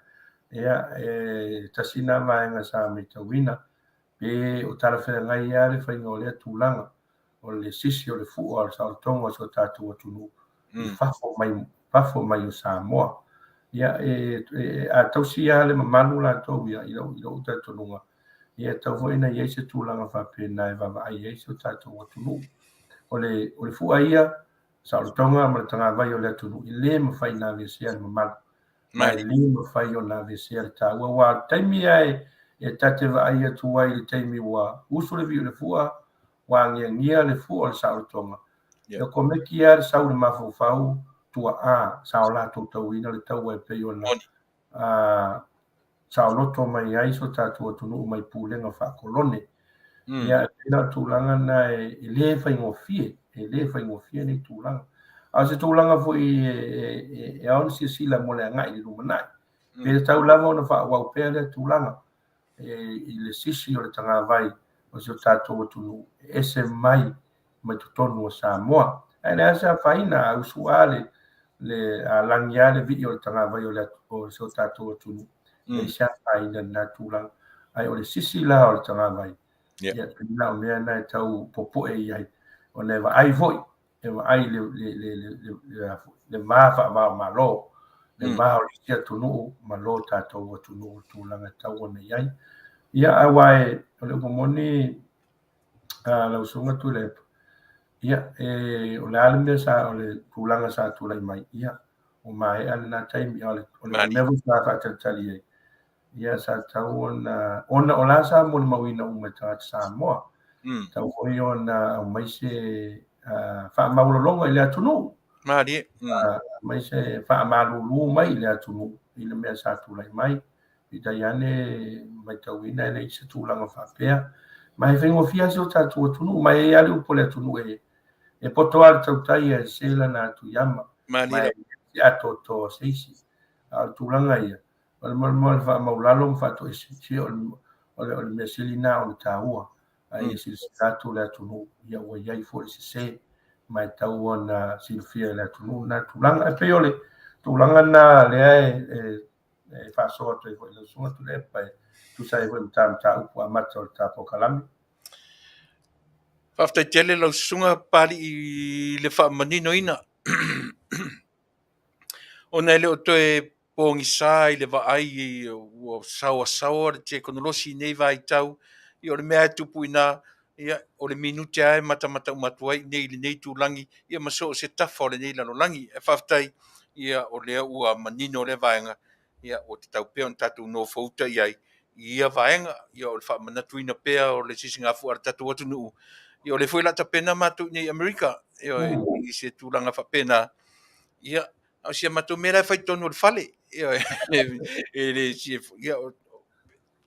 ia e tasi na vaega sa matauina, pe o talafeagai lava le faiga o lea tulaga. o le sisi o le fua o le saolotoga o si o tatou atunuu i fafo mai, fafo mai o Samoa. Ia, e, e, a tausi lava le mamalu latou ia, i lou talitonuga, ia e tatau foi ona i ai se tulaga faapena e vaavaai ai si o tatou atunuu. O le fua ia, saolotoga ma le tagavai o le atunuu, e le mafai ona aveesea le mamalu. Ma e le mafai ona aveesea le taua. Aua o le taimi lava e ta te vaai atu ai i le taimi ua usu le vii o le fua, ua agiagia le fua o le saolotoga. E okomeki lava le sau i le mafaufau tuaa sa o latou tauina le taua e pei ona saoloto mai ai so tatou atunuu mai pulega faakolone. Ia, e pei la o le tulaga lena e le faigofie, e le faigofie nei tulaga. A o se tulaga foi e ao ona silasila mo le agai i le lumanai. Pe tatau lava ona faaauau pea lea tulaga. i le sisi o le tagavai o si o tatou atunuu e ese mai mai totonu o Samoa. Ae leai se afaina, a usu lava le, le a lagi lava le vii o le tagavai o, le, o si o tatou atunuu, leai se afaina i lena tulaga. Ae o le sisi la o le tagavai, ia, pei la o mea na e tau popoe i ai, ona e vaai foi, e vaai le, le, le, le, le, le, le va faava o Malo, le va o le isi atunuu ma lo tatou atunuu i tulaga e tatau ona i ai. Ia, aua e, o le upu moni, lau Susuga Tuilaepa, ia, e, o le a le mea sa, o le tulaga sa tulai mai, ia, ua maea lena taimi, a o le, o le mea foi sa faatalitali ai, ia, sa tatau ona, ona o la sa molimauina uma e tagata Samoa, tatau foi ona aumai se faamaualaloga i le atunuu. Malie. Aumai se faamalulu mai i le atunuu i le mea sa tulai mai. Peitai ane, matauina e leai se tulaga faapea. Ma e faigofie lava si o tatou atunuu, ma e i ai lava le upu a le atunuu e, e poto lava le tautai ae sese lana atu i ama. Ma e le atoatoa o se isi. A o le tulaga ia, o le mea o le faamaulalo ma faatoese, se o le, o le mea sili lena ona taua. A ia silasila atu le atunuu, ia ua i ai foi le sese, ma e tatau ona silafia e le atunuu lena tulaga. E pei o le tulaga lena lea e, e faasoa atu ai foi i lau Susuga Tuilaepa e tusa ai foi ma ta mataupu amata o le ta polokalame. Faafetai tele lau Susuga Papalii i le faamaninoina ona e le o toe pogisa i le vaai ua saoasaoa le tekonolosi i nei vaitau. Ia o le mea lava e tupu i ina, ia o le minute lava e matamata uma atu ai i inei i lenei itulagi ia ma so o se tafa o lenei lalolagi. Ae faafetai ia o lea ua manino lea vaega, ia ua tatau pea ona tatou nofouta i ai i ia vaega. Ia o le faamanatuina pea o le sisigafua a le tatou atunuu. Ia o lea foi o le a tapena matou i inei i Amerika, ioe, i se tulaga faapena. Ia, a o si a matou mea la e fai i totonu o le fale, ioe, e le, ia,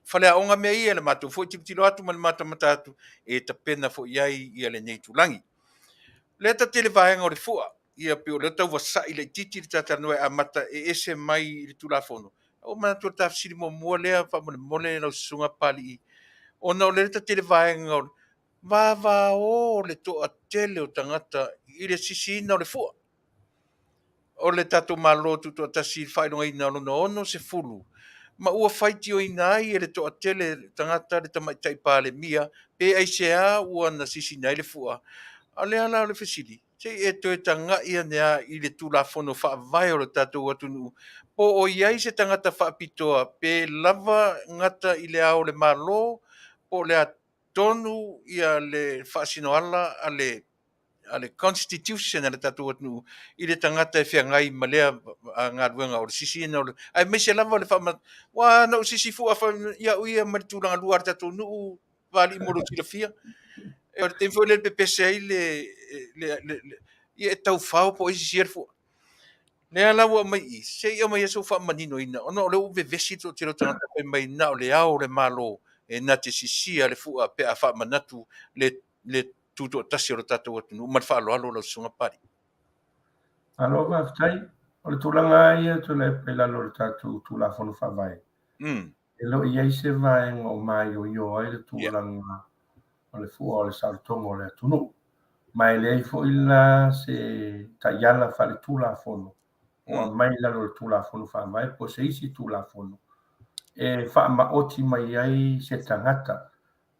faleaoga mea ia, le matou foi tilotilo atu ma le matamata atu e tapena foi i ai ia lenei itulagi. O lea ta te i le vaega o le fua, ia pei o lea tau vasa'i laitiiti le talatalanoa e amata e ese mai i le Tulafono. Ua ou manatu o le ta fesili muamua lea faamolemole lau Susuga Papalii, ona o lea ta te i le vaega o le vavao o le toatele o tagata i le sisiina o le fua. O le tatou Malo Tutoatasi i le faailogaina o lona 60, ma ua faitioina ai e le toatele tagata le Tamaitai Palemia pe aisea ua na sisiina ai le fua. A o lea la o le fesili, se i e toe tagai ane lava i le Tulafono Faavae o le tatou atunuu, po o i ai se tagata faapitoa pe lava gata i le Ao o le Malo, po o le a tonu ia le faasinoala a le a le constitution a le tatou atunuu i le tagata e feagai ma lea galuega o le sisiina o le aemaise lava le faama ua na ou sisi fua ia'u ia mai le tulaga lua a le tatou nuu Papalii mo lou silafia. O le taimi foi lea e pepese ai le, le, le, le ia e taufao po o ai e sisia le fua. Lea la ua aumai i i, se i aumai sou faamaninoina, ona o lea ua vevesi le toatele o tagata fai mai na o le Ao o le Malo e na te sisia le fua pe a faamanatu le, le tutoatasi o le tatou atunuu. Ma le faaaloalo lau Susuga Papalii. Malo faafetai. O le tulaga lava ia Tuilaepa i lalo o le tatou Tulafono Faavae, e le o i ai se vaega o maioio ai le tulaga o le fua o le saolotoga o le atunuu. Ma e leai foi la se taiala faaletulafono o aumai i lalo o le Tulafono Faavae po o se isi Tulafono e faamaoti mai ai se tagata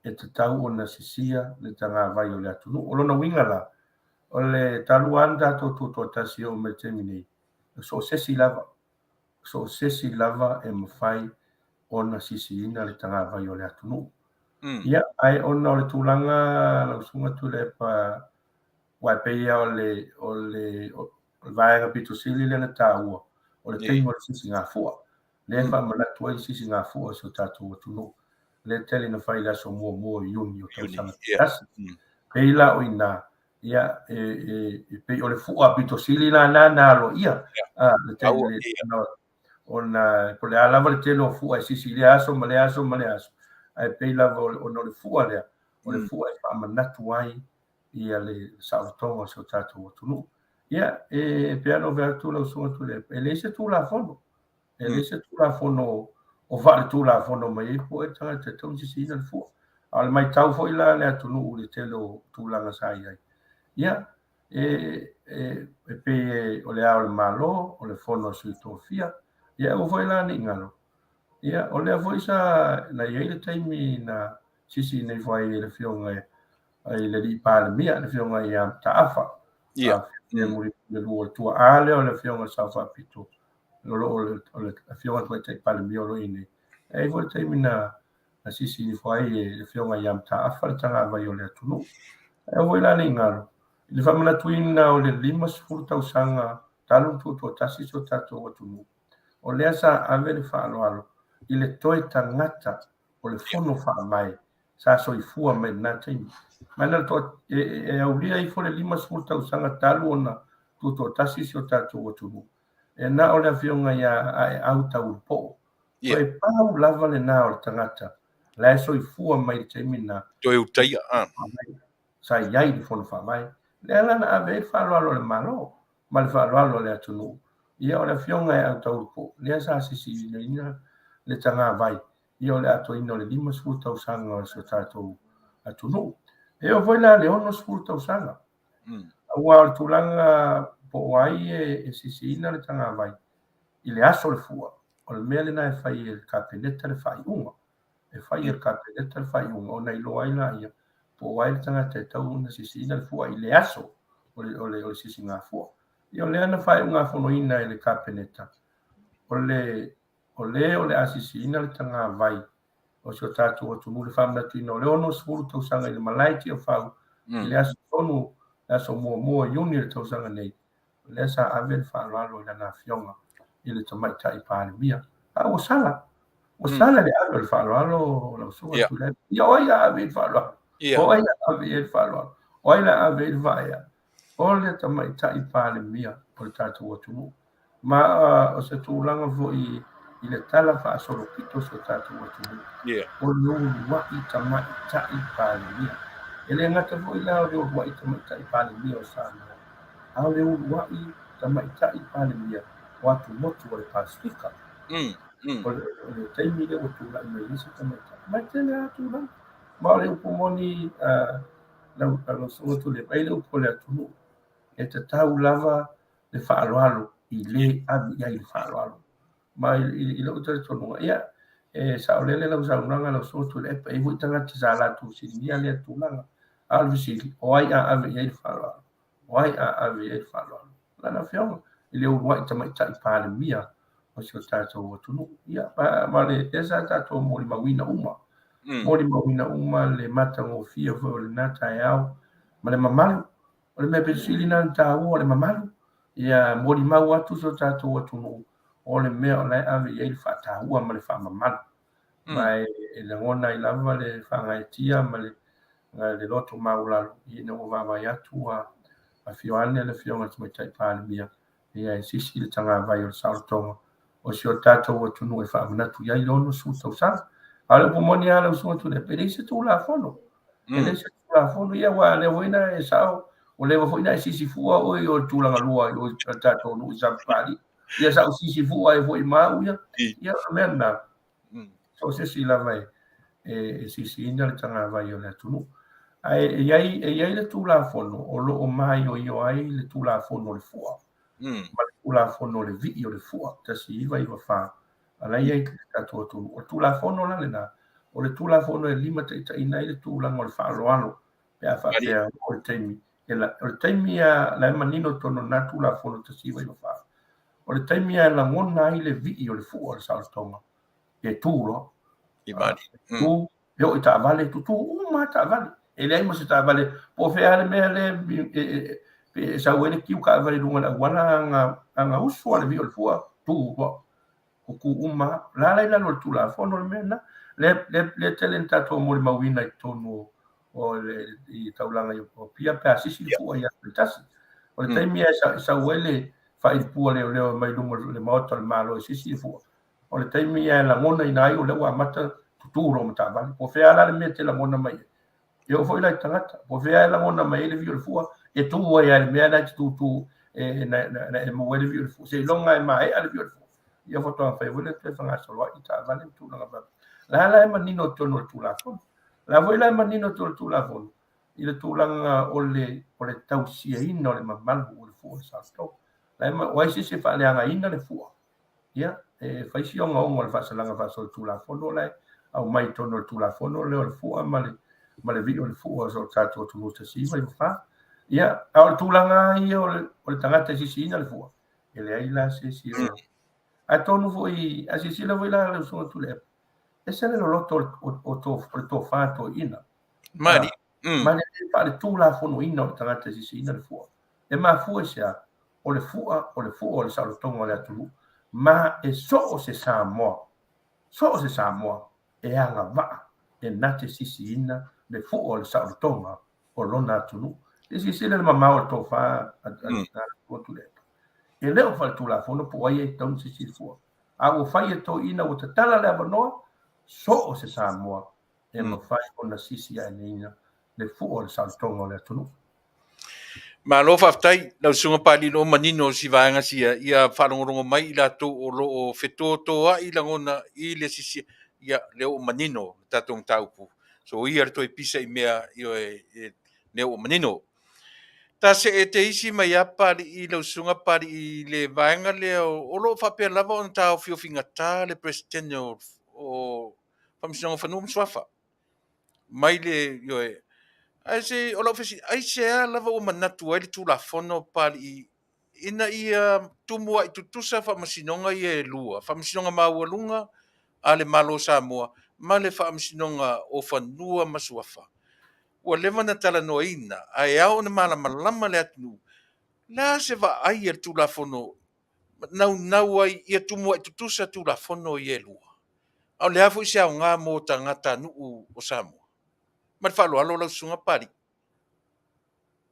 e tatau ona sisia le tagavai o le atunuu. O lona uiga la, o le talu lava ona tatou tutoatasi e oo mai i le taimi nei, so o se isi lava, so o se isi lava e mafai ona sisiina le tagavai o le atunuu. Ia, ae ona o le tulaga lau Susuga Tuilaepa, aua e pei lava o le, o le, o le vaega pito sili lea na taua, o le taimi o le sisigafua. Lea e faamanatu ai le sisigafua o si o tatou atunuu. Lea e tele na fai i le aso muamua o Iuni o tausaga taitasi. Pei la o i ina, ia, e pei o le fua pito sili la na na aloaia le taimi ona po o le a lava le tele o fua e sisi i lea aso ma lea aso ma lea aso, ae pei lava ona o le fua lea, o le fua e faamanatu ai ia le saolotoga o si o tatou atunuu. Ia, e pei lava ona ou fai atu lau Susuga Tuilaepa, e leai se Tulafono, e leai se Tulafono o faaletulafono mai ai po o ai le tagata e tatau ona sisiina le fua. A o le matau foi la a le atunuu i le tele o tulaga sa i ai, ia, e, e, e pei o le Ao o le Malo, o le Fono a Sui Tofia, ia aua foi la ne i galo, Ia, o lea foi sa na i ai le taimi na sisi nei foi e le afioga i le alii Palemia, le afioga ia Mataafa. Ia. E muri le lua o le tuaa lea o le afioga i le Sao Faapito, o lo o le afioga i le Tamaitai Palemia o lo o i ai nei. E i ai foi le taimi na na sisi ifo ai e le afioga ia Mataafa le tagavai o le atunuu. Ae aua foi la ne i galo, i le faamanatuina o le 50 tausaga talu ona tuutuatasi si o tatou atunuu, o lea sa ave le faaaloalo i le toe tagata o le Fono Faavae sa soifua mai i lena taimi. Ma na e aulia ifo le 50 tausaga talu ona tutoatasi si o tatou atunuu, e na o le afioga ia Aeau Taulupoo. Toe pau lava lena o le tagata la e soifua mai i le taimi lena. Toe utaia, a. Sa i ai i le Fono Faavae. Lea la na ave ai le faaaloalo a le Malo ma le faaaloalo a le atunuu. Ia o le afioga ia Aeau Taulupoo, lea sa sisiina le tagavai ia o le atoaina o le 50 tausaga o si o tatou atunuu. E oo foi la i le 60 tausaga, aua o le tulaga po o ai e sisiina le tagavai i le aso o le fua, o le mea lena e fai e le Kapeneta le faaiuga. E fai e le Kapeneta le faaiuga ona iloa ai laia po o ai le tagata e tatau ona sisiina le fua i le aso o le sisigafua. Ia o lea na faaiugafonoina e le Kapeneta, o le O le o le a sisiina le tagavai o si o tatou atunuu i le faamanatuina o le 60 tausaga i le malae Tiafau i le aso tonu, le aso muamua o Iuni o le tausaga nei, o lea sa ave le faaaloalo i lana afioga i le Tamaitai Palemia. A ua sala, ua sala le ave o le faaaloalo lau Susuga Tuilaepa. Ia o ai a ave i le faaaloalo? O ai a ave i ai le faaaloalo? O ai la ave i le vaea? O le Tamaitai Palemia o le tatou atunuu. Ma o se tulaga foi i le tala faasolopito o si o tatou atunuu, o le uluai Tamaitai Palemia. E le gata foi la o le uluai Tamaitai Palemia o Samoa, a o le uluai Tamaitai Palemia o atumotu o le Pasefika. O le taimi lea ua tulai mai ai se tamaitai, ma e tele lava tulaga. Ma o le upu moni, lau Susuga Tuilaepa, e i ai le upu a le atunuu, e tatau lava le faaaloalo i le ave i ai le faaaloalo. Ma i lou talitonuga, ia, e saolele lau saunoaga lau Susuga Tuilaepa, e i ai foi tagata sa latou fesiligia lea tulaga. A o le fesili, o ai a ave i ai le faaaloalo? O ai a ave i ai le faaaloalo? Lana Afioga i le uluai Tamaitai Palemia o si o tatou atunuu. Ia, ma le lea sa tatou molimauina uma. Molimauina uma le matagofie foi o lena taeao ma le mamalu. O le mea pito sili lena ona taua o le mamalu. Ia molimau atu si o tatou atunuu o le mea o la e ave i ai le faataua ma le faamamalu. Ma e lagona ai lava le faagaeetia ma le loto maualalo ina ua vaavaai atu ua afio ane le Afioga i le Tamaitai Palemia ia e sisi le tagavai o le saolotoga o si o tatou atunuu e faamanatu i ai le 60 tausaga. A o le upu moni lava lau Susuga Tuilaepa, e leai se Tulafono. E leai se Tulafono ia, aua o lea foi na e sao, ua leva foi na e sisi fua oe i o i le Tulagalua i o i le tatou nuu i Sapapalii. Ia sa ou sisi fua ai foi ma au ia. Ia o le mea lena, so o se isi lava e sisiina le tagavai o le atunuu. Ae e i ai, e i ai le Tulafono o lo o maioio ai le Tulafono o le Fua ma le Tulafono o le Vii o le Fua 1994, a la e i ai i le tatou atunuu. O le Tulafono la lena, o le Tulafono e limataitaiina ai le tulaga o le faaaloalo pe a faapea o le taimi, o le taimi lava la e manino i totonu o lena Tulafono 1994, o le taimi lava e lagona ai le vii o le fua o le saolotoga, e tu loa. I mali. Tu, e oo i taavale, tutū uma lava taavale. E leai ma se taavale, po o fea lava le mea lea e sau ai le kiu taavale i luga o le auala, a na usu lava le vii o le fua, tu loa. Tutū uma lava. O la la i lalo o le Tulafono le mea lena. Lea tele na tatou molimauina i totonu o le i taulaga i Apia pe a sisi le fua i aso e tasi. O le taimi e sau ai le faailipua leoleo mai luma o le Maota o le Malo e sisi le fua, o le taimi e lagonaina ai o lea ua amata tutū loa ma taavale. Po o fea la le mea e te lagona mai ai. E oo foi la i tagata, po o fea e lagona mai ai le vii o le fua, e tū ai lava i le mea la e te tūtū e, na e maua ai le vii o le fua. Seiloga e maea le vii o le fua, ia faatoa mafai foi lea toe fegasoloai i taavale ma tulaga faapea. La la e manino i totonu o le Tulafono. La foi la e manino i totonu o le Tulafono i le tulaga o le, o le tausiaina o le mamalu o le fua o le saolotoga. La e, o ai se isi e faaleagaina le fua? Ia, E fai si ogaoga o le faasalaga faasolitulafono la e aumai i totonu o le Tulafono lea o le fua ma le ma le vii o le fua o so tatou atunuu 1994. Ia, a o le tulaga lava ia o le, o le tagata e sisiina le fua, e leai la se isi o... Atonu foi, a silasila foi la lau Susuga Tuilaepa, ese le loloto o le tofa toeaina. Mani. Ma le faaletulafonoina o le tagata e sisiina le fua. E mafua i se a? O le fua, o le fua o le saolotoga o le atunuu, ma e so o se Samoa, so o se Samoa e agavaa e na te sisiina le fua o le saolotoga o lona atunuu. Se i silasila i le mamao o le tofa a Tuilaepa. E le o faaletulafono po o ai e tatau ona sisi le fua. A ua fai e toeaiina ua tatala le avanoa, so o se Samoa e mafai ona sisi aeneina le fua o le saolotoga o le atunuu. Malo faafetai lau Susuga Papalii o manino o si vaega sia ia faalogologo mai i latou o lo o fetotoai lagona i le sisi ia lea ua manino le tatou mataupu so ia le toe pisa i mea ioe lea ua manino. Ta see te isi mai a Papalii lau Susuga Papalii i le vaega lea o lo o faapea lava ona taofiofigatā le Peresetene o Faamasinoga o Fanua ma Suafa mai le ioe. Ae se o lau fesili, aisea lava ua manatu ai le Tulafono Papalii ina ia tumuai tutusa faamasinoga ia e lua, Faamasinoga Maualuga a le Malo o Samoa ma le Faamasinoga o Fanua ma Suafa. Ua leva ona talanoaina, ae ao ona malamalama le atunuu, o le a se vaai a le Tulafono naunau ai ia tumuai tutusa Tulafono ia e lua? A o le a foi se aoga mo tagatanuu o Samoa? Ma le faaaloalo lau Susuga Papalii.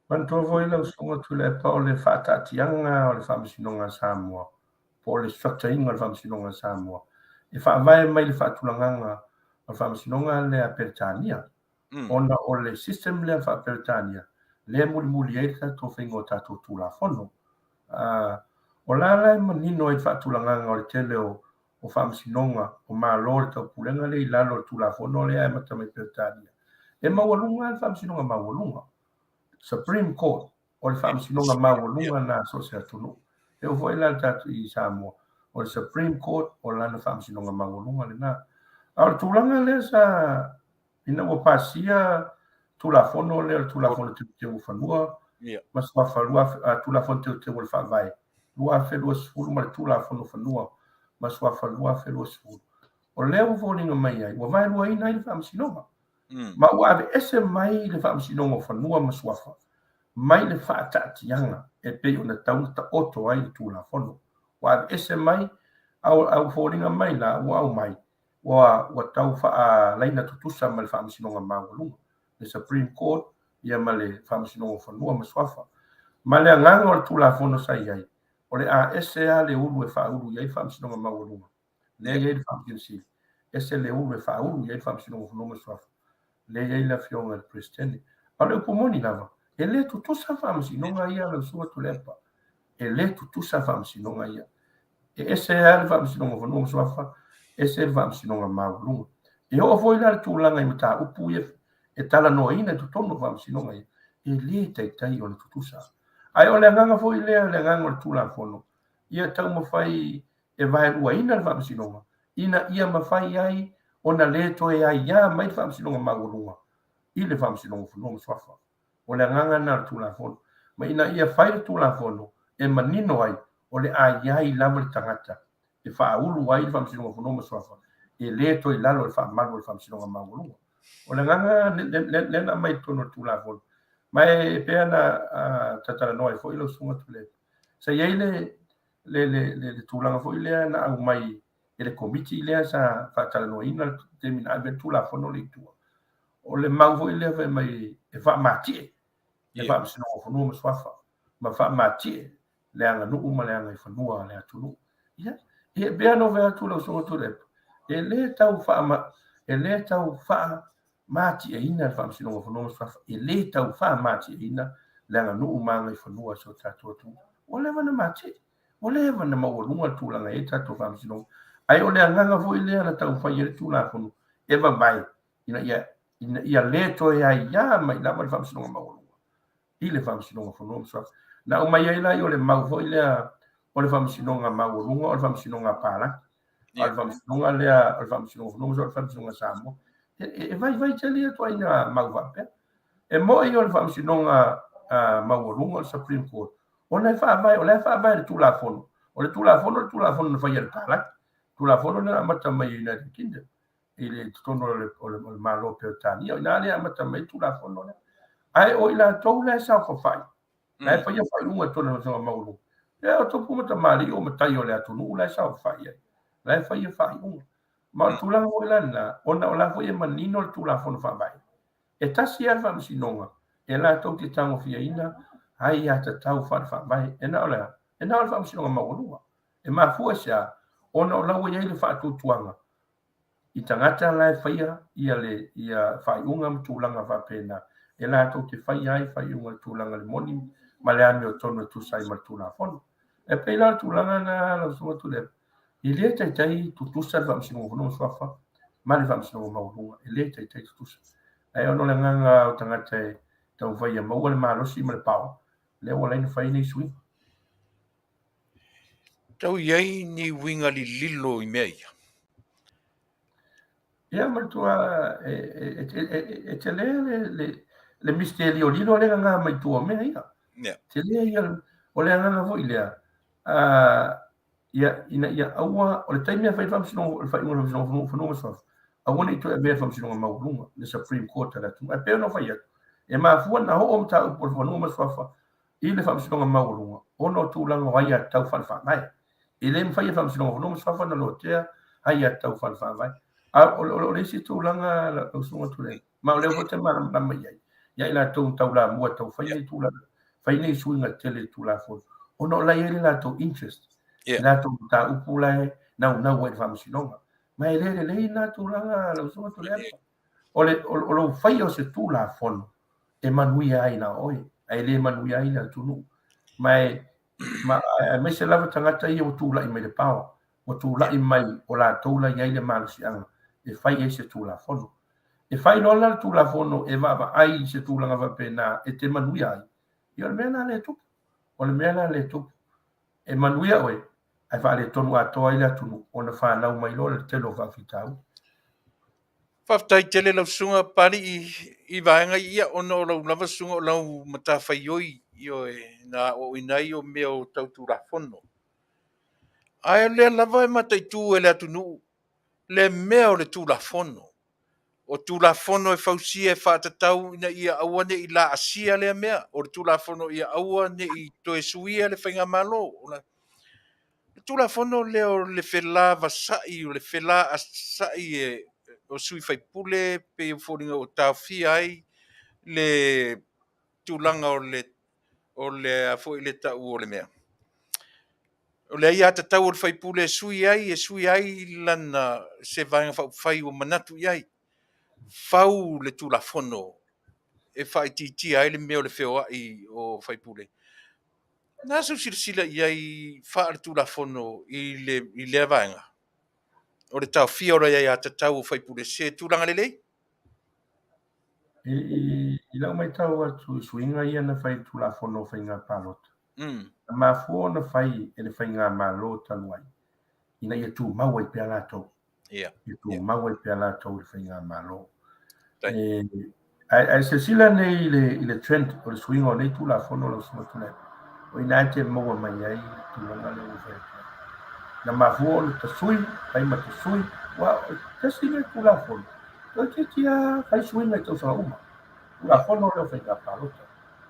Manatua foi lau Susuga Tuilaepa o le faataatiaga o le Faamasinoga a Samoa po o le structure-ina o le Faamasinoga a Samoa e faavae mai le faatulagaga o le Faamasinoga lea a Peretania ona o le system lea faa-Peretania lea e mulimuli ai le tatou faiga o tatou Tulafono. O la la e manino ai le faatulagaga o le tele o o Faamasinoga o Malo o le Taupulega lea i lalo o le Tulafono lea e amata mai Peretania, e maualuga lava le Faamasinoga Maualuga, Supreme Court, o le Faamasinoga Maualuga lena a so o se atunuu. E oo foi la i le tatou i Samoa, o le Supreme Court o lana Faamasinoga Maualuga lena. A o le tulaga lea sa ina ua pasia Tulafono lea o le Tulafono Teuteu o Fanua ma Suafa, Tulafono Teuteu o le Faavae 2020 ma le Tulafono Fanua ma Suafa 2020, o lea ua foliga mai ai, ua vaeluaina ai le Faamasinoga, ma ua aveese mai le Faamasinoga o Fanua ma Suafa mai le faataatiaga e pei ona tatau ona taoto ai le Tulafono. Ua aveese mai, a ua foliga mai la ua aumai, ua tau faalaina tutusa ma le Faamasinoga Maualuga, le Supreme Court, ia ma le Faamasinoga o Fanua ma Suafa. Ma le agaga o le Tulafono sa i ai, o le a ese lava le ulu e faaulu i ai le Faamasinoga Maualuga, lea e i ai le Faamasino Sili, ese le ulu e faaulu i ai le Faamasinoga o Fanua ma Suafa, lea e i ai le Afioga i le Peresetene. A o le upu moni lava, e le tutusa faamasinoga ia lau Susuga Tuilaepa. E le tutusa faamasinoga ia. E ese lava le Faamasinoga o Fanua ma Suafa, ese le Faamasinoga Maualuga. E oo foi la le tulaga i mataupu ia e talanoaina i totonu o faamasinoga ia, e le taitai ona tutusa. Ae o le agaga foi lea, le agaga o le Tulafono, ia taumafai e vaeluaina le Faamasinoga, ina ia mafai ai ona le toe aiā mai le Faamasinoga Maualuga i le Faamasinoga o Fanua ma Suafa. O le agaga lena o le Tulafono. Ma ina ia fai le Tulafono e manino ai, o le a i ai lava le tagata e faaulu ai le Faamasinoga o Fanua ma Suafa, e le toe i lalo o le faamalu o le Faamasinoga Maualuga. O le agaga lea na aumai i totonu o le Tulafono, ma e pei ona talatalanoa ai foi lau Susuga Tuilaepa, sa i ai le tulaga foi lea na aumai e le Komiti lea sa faatalanoaina le taimi na ave ai le Tulafono lea i tua. O le mau foi lea fai mai e faamatie le Faamasinoga o Fanua ma Suafa ma faamatie le aganuu ma le agaifanua a le atunuu. Ia, e pei ona ou fai atu lau Susuga Tuilaepa, e le tau faa, e le tau faamatieina le Faamasinoga o Fanua ma Suafa, e le tau faamatieina le aganuu ma agaifanua a si o tatou atunuu. Ua leva ona matie, ua leva ona maualuga le tulaga e i ai le tatou Faamasinoga. Ae o le agaga foi lea na taumafai ai le Tulafono e vavae ina ia le toe aiā mai lava le Faamasinoga Maualuga i le Faamasinoga o Fanua ma Suafa. Na aumai ai la o le mau foi lea o le Faamasinoga Maualuga o le Faamasinoga a Palagi. A o le Faamasinoga lea, o le Faamasinoga o Fanua ma Suafa, o le Faamasinoga a Samoa. E vaivai tele ia ituaiga mau faapea. E moni o le Faamasinoga Maualuga, o le Supreme Court, ona e faavae, o la e faavae i le Tulafono. O le Tulafono o le Tulafono na faia e le Palagi. Tulafono lea na amata mai i United Kingdom, i le totonu o le Malo o Peretania. O i ina lea e amata mai ai le Tulafono lea. Ae o i latou la e saofafai, la e faia faaiuga i totonu o le Faamasinoga Maualuga, ia o tupu ma tamalii o matai o le atunuu la e saofafai ai, la e faia faaiuga. Ma o le tulaga foi la lena, ona o la foi e manino le Tulafono Faavae, E tasi lava le faamasinoga e latou te tagofiaina aiatatau faale-faavae, e na o le a? E na o le faamasinoga maualuga. E mafua i se a? Ona o la ua i ai le faatuatuaga i tagata la e faia ia le ia faaiuga ma tulaga faapena e latou te faia ai faaiuga i le tulaga i le moni ma le amiotonu e tusa ai ma le Tulafono. E pei la o le tulaga lena lau Susuga Tuilaepa, E le taitai tutusa le Faamasinoga o Fanua ma Suafa ma le Faamasinoga Maualuga. E le taitai tutusa. Ae ona o le agaga o tagata e taumafai ia maua le malosi ma le power, lea ua ala ai ona fai nei suiga. Tau i ai ni uiga lililo i mea ia? Ia manatua e tele le misitelio lilo lea e gaga mai tua o mea ia. Tele ia, o le agaga foi lea, ia, ina ia aua, o le taimi e fai le faamasinoga, le faaiuga o le Faamasinoga o Fanua ma Suafa, aua ne i toe avea le Faamasinoga Maualuga, le Supreme Court a le atunuu. Ae pei ona ou fai atu, e mafua ona oo mataupu o le Fanua ma Suafa i le Faamasinoga Maualuga ona o tulaga o aiatatau faale-faavae. E le mafai e le Faamasinoga o Fanua ma Suafa ona lotea aiatatau faale-faavae. A o le isi tulaga lau Susuga Tuilaepa, ma o lea foi e te malamalama i ai, ia i latou na taulamua e tau fai nei tulaga, fai nei suiga tele i le Tulafono, ona o la e i ai le latou interest, i latou mataupu la e naunau ai i le Faamasinoga. Ma e le lelei lena tulaga lau Susuga Tuilaepa. O le, o lou faia o se Tulafono e manuia ai na oe, ae le manuia ai le atunuu. Ma e, ma, aemaise lava tagata ia ua tulai mai le power, ua tulai mai o latou la i ai le malosiaga e fai ai se Tulafono. E fai loa la le Tulafono e vaavaai i se tulaga faapena e te manuia ai, ia o le mea lena lea e tupu. O le mea lena lea e tupu. E manuia oe, ae faaletonu atoa ai le atunuu ona fanau mai loa le tele o faafitauli. Faafetai tele lau susuga Papalii i vaega ia ona o lau lava susuga o lau matafaioi, ioe, na aoaoina ai o mea o tau Tulafono. Ae o lea lava e mataitu e le atunuu le mea o le Tulafono. O Tulafono e fausia e faatatau ina ia aua ne i laasia lea mea. O le Tulafono ia aua ne i toe suia le faigamalo. O le Tulafono lea o le felavasai, o le felaasai o sui faipule pei e foliga ua taofia ai le tulaga o le o le a foi le tau o le mea. O le aiatatau o le sui usufono e sui ai, e sui ai lana se Vaega Faaupufai ua manatu i ai. Fau le Tulafono e faaitiitia ai le mea o le feoai o sui usufono. Na sau silasila i ai faale-Tulafono i le, i lea vaega? O le taofia o le aiatatau o sui usufono, se tulaga lelei? I, i, i lau matau atu i suiga ia na fai i le Tulafono o Faiga Palota, na mafua ona fai e le Faigamalo talu ai, ina ia tumau ai pea latou. Ia tumau ai pea latou i le Faigamalo. E, ae silasila nei i le, i le trend o le suiga o nei Tulafono lau Susuga Tuilaepa, o i ina e te maua mai ai le tulaga lea ua fai atu ai. Na mafua ona tasui, fai ma tasui, aua o tasi lea Tulafono, toeitiiti lava fai suiga i tausaga uma. Tulafono lea o Faiga Palota.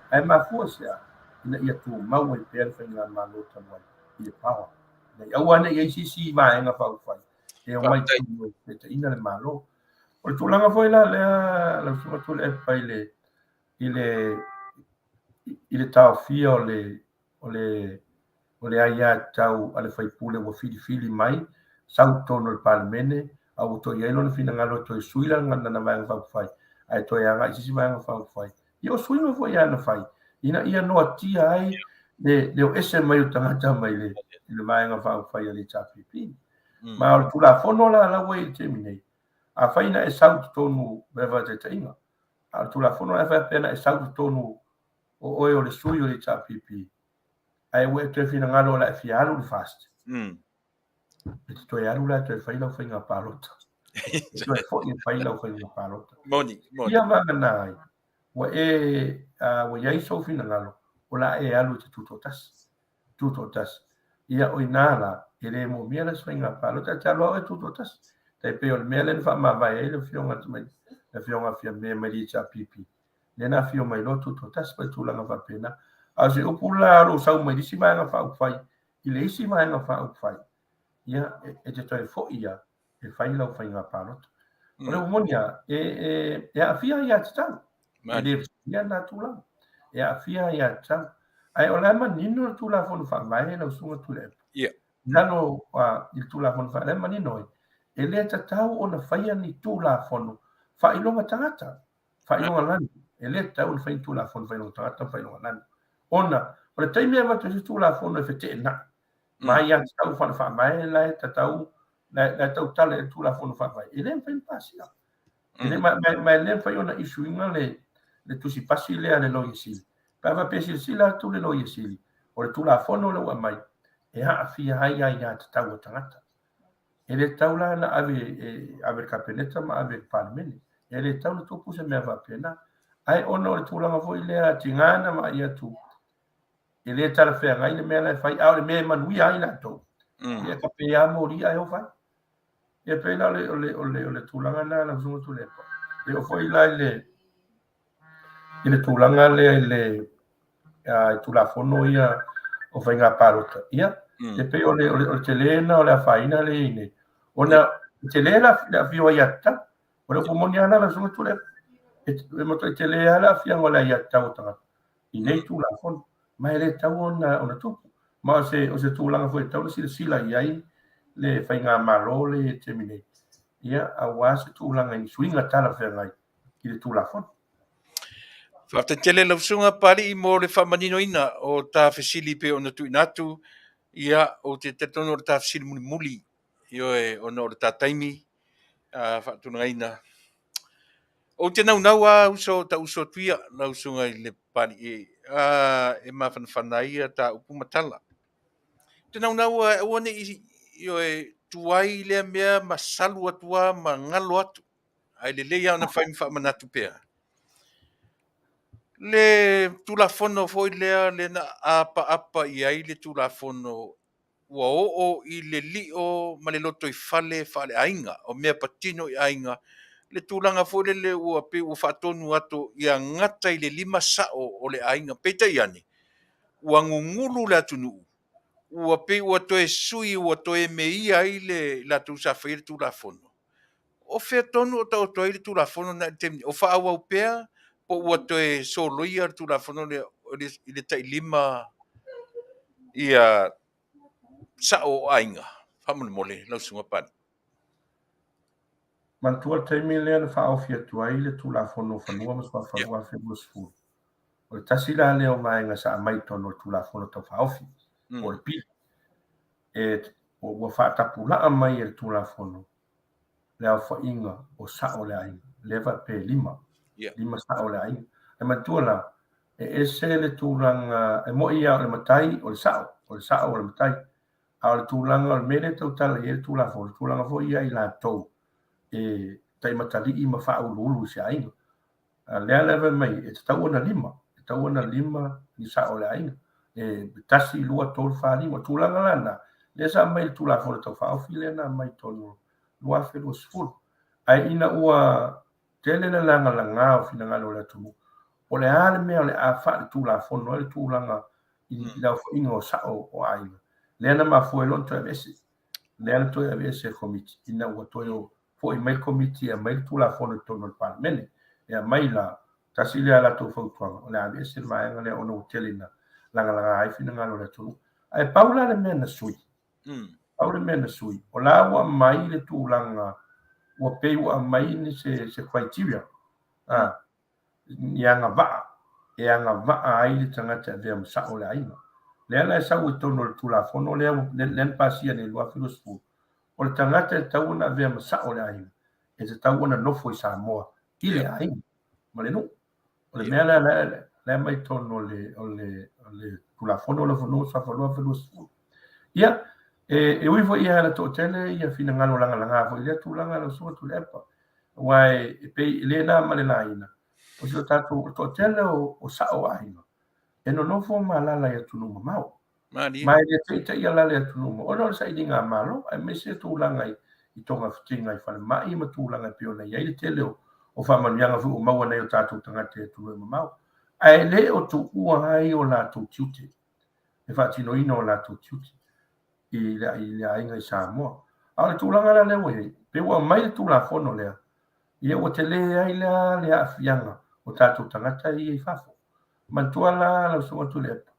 Ae mafua i se a? Ina ia tumau ai pea le Faigamalo talu ai i le power. Ina ia aua ne i i ai se isi vaega faaupufai e omai totonu e taitaiina le Malo. O le tulaga foi la lea lau Susuga Tuilaepa i le i le i le taofia o le o le o le aiatatau a le sui usufono ua filifili mai sau i totonu o le Palemene a ua toe i ai lona finagalo e toe sui lana Vaega Faaupufai ae toe agai i se isi Vaega Faaupufai. Ia o suiga foi ia na fai ina ia noatia ai le le o ese mai o tagata mai le i le Vaega Faaupufai a le HRPP. Ma o le Tulafono la la ua i le taimi nei, afai na e sau i totonu ma le faataitaiga, a o le Tulafono la e faapea na e sau i totonu o oe o le sui o le HRPP, ae ua e toe finagalo o le a e fia alu i le FAST. E te toe alu la e toe fai lau faiga palota. E toe foi e fai lau faiga palota. Moni, moni. Ia vagana ai, ua e, ua i ai sou finagalo, o le a e alu e te tutoatasi. Tutoatasi. Ia, o inā la, e le moomia la se faiga palota, e te alu lava oe e tutoatasi. Tai pei o le mea lea na faamavae ai le afioga le afioga a Fiame mai le HRPP. Lea na afio mai loa tutoatasi ma le tulaga faapena. A o se upu la o lou sau mai le isi Vaega Faaupufai i le isi Vaega Faaupufai, ia, e te toe foi lava e fai lau faiga palota. O le upu moni lava, e, e, e aafia aiatatau. E le fesiligia lena tulaga. E aafia aiatatau. Ae o la e manino le Tulafono Faavae lau Susuga Tuilaepa. Yeah. I lalo i le Tulafono Faavae, e manino ai, e le tatau ona faia ni Tulafono faailoga tagata, faailoga lanu. E le tatau ona faia ni Tulafono faailoga tagata ma faailoga lanu. Ona, o le taimi e avatu ai se Tulafono e feteenai, ma aiatatau faale-faavae la e tatau, la e tautala i ai le Tulafono Faavae, e le mafai ona pasia. E le, ma, ma, ma e le mafai ona issue ina le, le tusi pasi lea a le Loia Sili. Pe a faapea e silasila atu le Loia Sili, o le Tulafono lea ua aumai, e aafia ai aiatatau a tagata. E le tatau la ona ave, e ave i le Kapeneta ma ave i le Palemene. E le tatau ona tupu se mea faapena. Ae ona o le tulaga foi lea, tiga na vaai atu, e le talafeagai le mea la e fai, a o le mea e manuia ai latou, ia ka pei lava moli ae o fai. Ia pei la o le, o le, o le, o le tulaga lena lau Susuga Tuilaepa. E oo foi la i le, i le tulaga lea i le i Tulafono ia o faiga palota, ia, e pei o le, o le, o le tele lena o le afaina lea e i ai nei, ona e tele le afio aiatatau. O le upu moni lava lena lau Susuga Tuilaepa. E matuai tele lava le aafiaga o le aiatatau a tagata i nei Tulafono, ma e le tatau ona tupu. Ma o se, o se tulaga foi e tatau ona silasila i ai le faigamalo lea i le taimi nei, ia, aua se tulaga i ni suiga talafeagai i le Tulafono. Faafetai tele lau Susuga Papalii mo le faamaninoina o ta fesili pei ona tuuina atu. Ia, ou te talitonu o le ta fesili mulimuli, ioe, ona o le ta taimi faatulagaina. Ou te naunau lava uso, ta uso atu ia, lau Susuga i le Papalii, e mafanafana ai ia ta upu ma tala. Ou te naunau lava e aua ne i, ioe, tuai lea mea ma salu atu lava ma galo atu, ae lelei lava ona fai ma faamanatu pea. Le Tulafono foi lea lea na apaapa i ai le Tulafono ua oo i le lio ma le lotoifale faaleaiga, o mea patino i aiga, le tulaga foi lele ua pei ua faatonu atu ia gata i le 5 sao o le aiga. Peitai ane, ua gugulu le atunuu, ua pei ua toe sui, ua toe meia ai le latou sa faia le Tulafono. O fea tonu o taoto ai le Tulafono lena i le taimi nei? O faaauau pea po ua toe soloia le Tulafono lea i le tailima ia sao o aiga? Faamolemole lau Susuga Papalii. Manatua le taimi lea na faaofi atu ai le Tulafono o Fanua ma Suafa 2020. O le tasi la lea o vaega sa aumai i totonu o le Tulafono Tau Faaofi, po o le pili, e ua faatapulaa mai e le Tulafono le aofaiga o sao o le aiga, lea faapea e 5, 5 sao o le aiga. Ae manatua la, e ese le tulaga, e moni lava o le matai o le sao, o le sao o le matai, a o le tulaga o le mea lea e tautala i ai le Tulafono, o le tulaga foi ia i latou e taimatalii ma faauluulu i se aiga. A lea la e fai mai, e tatau ona 5, e tatau ona 5 ni sao o le aiga. E 1, 2, 3, 4, 5. O tulaga la na, lea sa aumai i le Tulafono Tau Faaofi lea na aumai i totonu 2020. Ae ina ua tele le lagalaga o finagalo o le atunuu, o le a le mea o le a faaletulafono ai le tulaga i le aofaiga o sao o aiga, lea na mafua ai loa ona toe aveese. Lea na toe aveese e le Komiti ina ua toe foi mai le Komiti e aumai le Tulafono i totonu o le Palemene. E aumai la, tasi lea a latou fautuaga, o le a aveese le vaega lea ona ua tele ina lagalaga ai finagalo o le atunuu. Ae pau la le mea na sui, pau le mea na sui, o la ua aumai le tulaga, ua pei ua aumai ni se, se criteria, a, ni agavaa e agavaa ai le tagata e avea ma sao o le aiga. Lea la e sau i totonu o le Tulafono lea, lea na pasia nei i le 2020, o le tagata e tatau ona avea ma sao o le aiga, e tatau ona nofo i Samoa i le aiga ma le nuu. O le mea lea la e aumai i totonu o le, o le, o le Tulafono o le Fanua Suafa 2020. Ia, E ui foi ia le toatele ia finagalo lagalaga foi i lea tulaga lau Susuga Tuilaepa, aua e pei e le na ma le laina, o si o tatou toatele o sao o aiga e nonofo ma alaala i atunuu mamao. Ma e le teitei alaala i atunuu mamao ona o le sailiga a Malo, aemaise tulaga i togafitiga i falemai ma tulaga e pei ona i ai le tele o faamanuiaga foi ua maua e nai o tatou tagata i atunuu e mamao. Ae le o tuua ai o latou tiute, le faatinoina o latou tiute i le aiga i Samoa. A o le tulaga la lea ua i ai, pei ua aumai le Tulafono lea, ia ua tele ai la le aafiaga o tatou tagata ia i fafo. Manatua la lau Susuga Tuilaepa,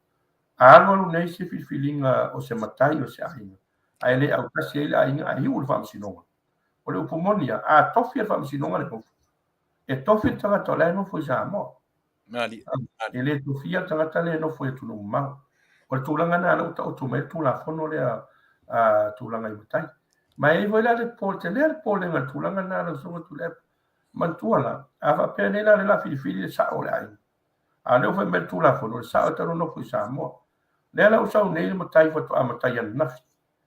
a alualu nei se filifiliga o se matai o se aiga, ae le autasi ai le aiga ae iu i le faamasinoga. O le upu moni lava, a tofi e le faamasinoga le nofo, e tofi le tagata o la e nofo i Samoa. E le tofia le tagata lea e nofo i atunuu mamao. O le tulaga lena lea ua taoto mai ai le Tulafono lea a tulaga i matai. Ma e i ai foi la le po, tele le popolega i le tulaga lena lau Susuga Tuilaepa. Manatua la, a faapea nei la o lea o le a filifili le sao o le aiga, a o lea ua fai mai le Tulafono, o le sao e tatau ona nofo i Samoa. Lea la ua sau nei le matai faatoa matai ananafi,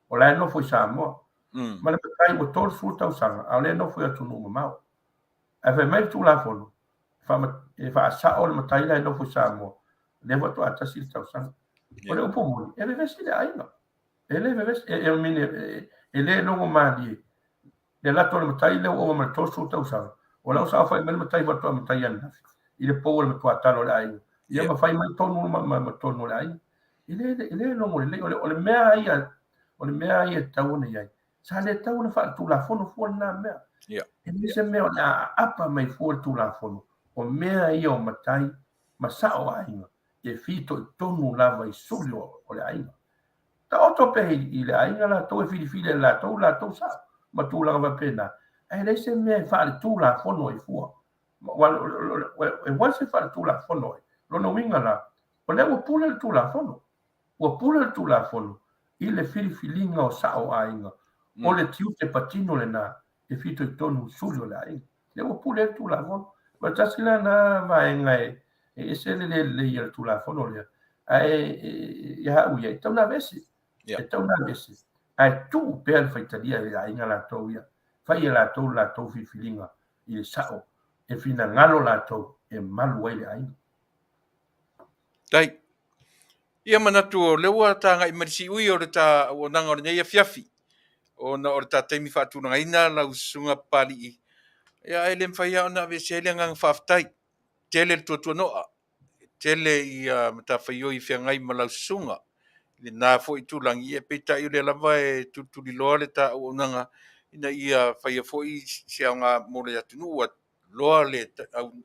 o la e nofo i Samoa. Ma le matai ua 30 tausaga, a o lea e nofo i atunuu mamao. Ae fai mai le Tulafono, e faasao le matai la e nofo i Samoa, lea faatoa tasi le tausaga. O le upu moni, e vevesi le aiga. E le vevesi, e le logo malie le lato o le matai lea ua ova ma le 30 tausaga, o la ua saofai mai le matai faatoa matai ananafi i le pou o le matuatalo o le aiga, ia ma fai mai tonu ma tonu o le aiga. E le logo lelei. O le mea ia, o le mea ia e tatau ona i ai, Sa le tatau ona faaletulafono fua lena mea. E leai se mea o le a aapa mai fua le Tulafono, o mea ia o matai ma sao aiga e fitoitonu lava i suli o le aiga. Taoto pea i le aiga latou e filifili e latou latou sao ma tulaga faapena, ae leai se mea e faaletulafono ai fua. E once e faaletulafono ai, lona uiga la, o lea ua pule le Tulafono. Ua pule le Tulafono i le filifiliga o sao o aiga, o le tiute patino lena e fitoitonu i suli o le aiga. Lea ua pule ai le Tulafono. Ma le tasi la lena vaega e ese le le lelei o le Tulafono lea, ae ia au ia, e tatau ona aveese. E tatau ona aveese, ae tuu pea le faitalia i aiga latou ia. Fai e latou le latou filifiliga i le sao e finagalo latou e malu ai le aiga. Tai. Ia manatu o lea ua tagai mai le siui o le ta auaunaga o lenei afiafi, ona o le ta taimi faatulagaina lau Susuga Papalii, ia ae le mafai lava ona aveesea ai le agaga faafetai. Tele le tuatuanoa, tele ia matafaioi e feagai ma lau Susuga i lena foi itulagi, ia peitai o lea lava e tulituliloa le ta auaunaga ina ia faia foi se aoga mo le atunuu. Ua loa le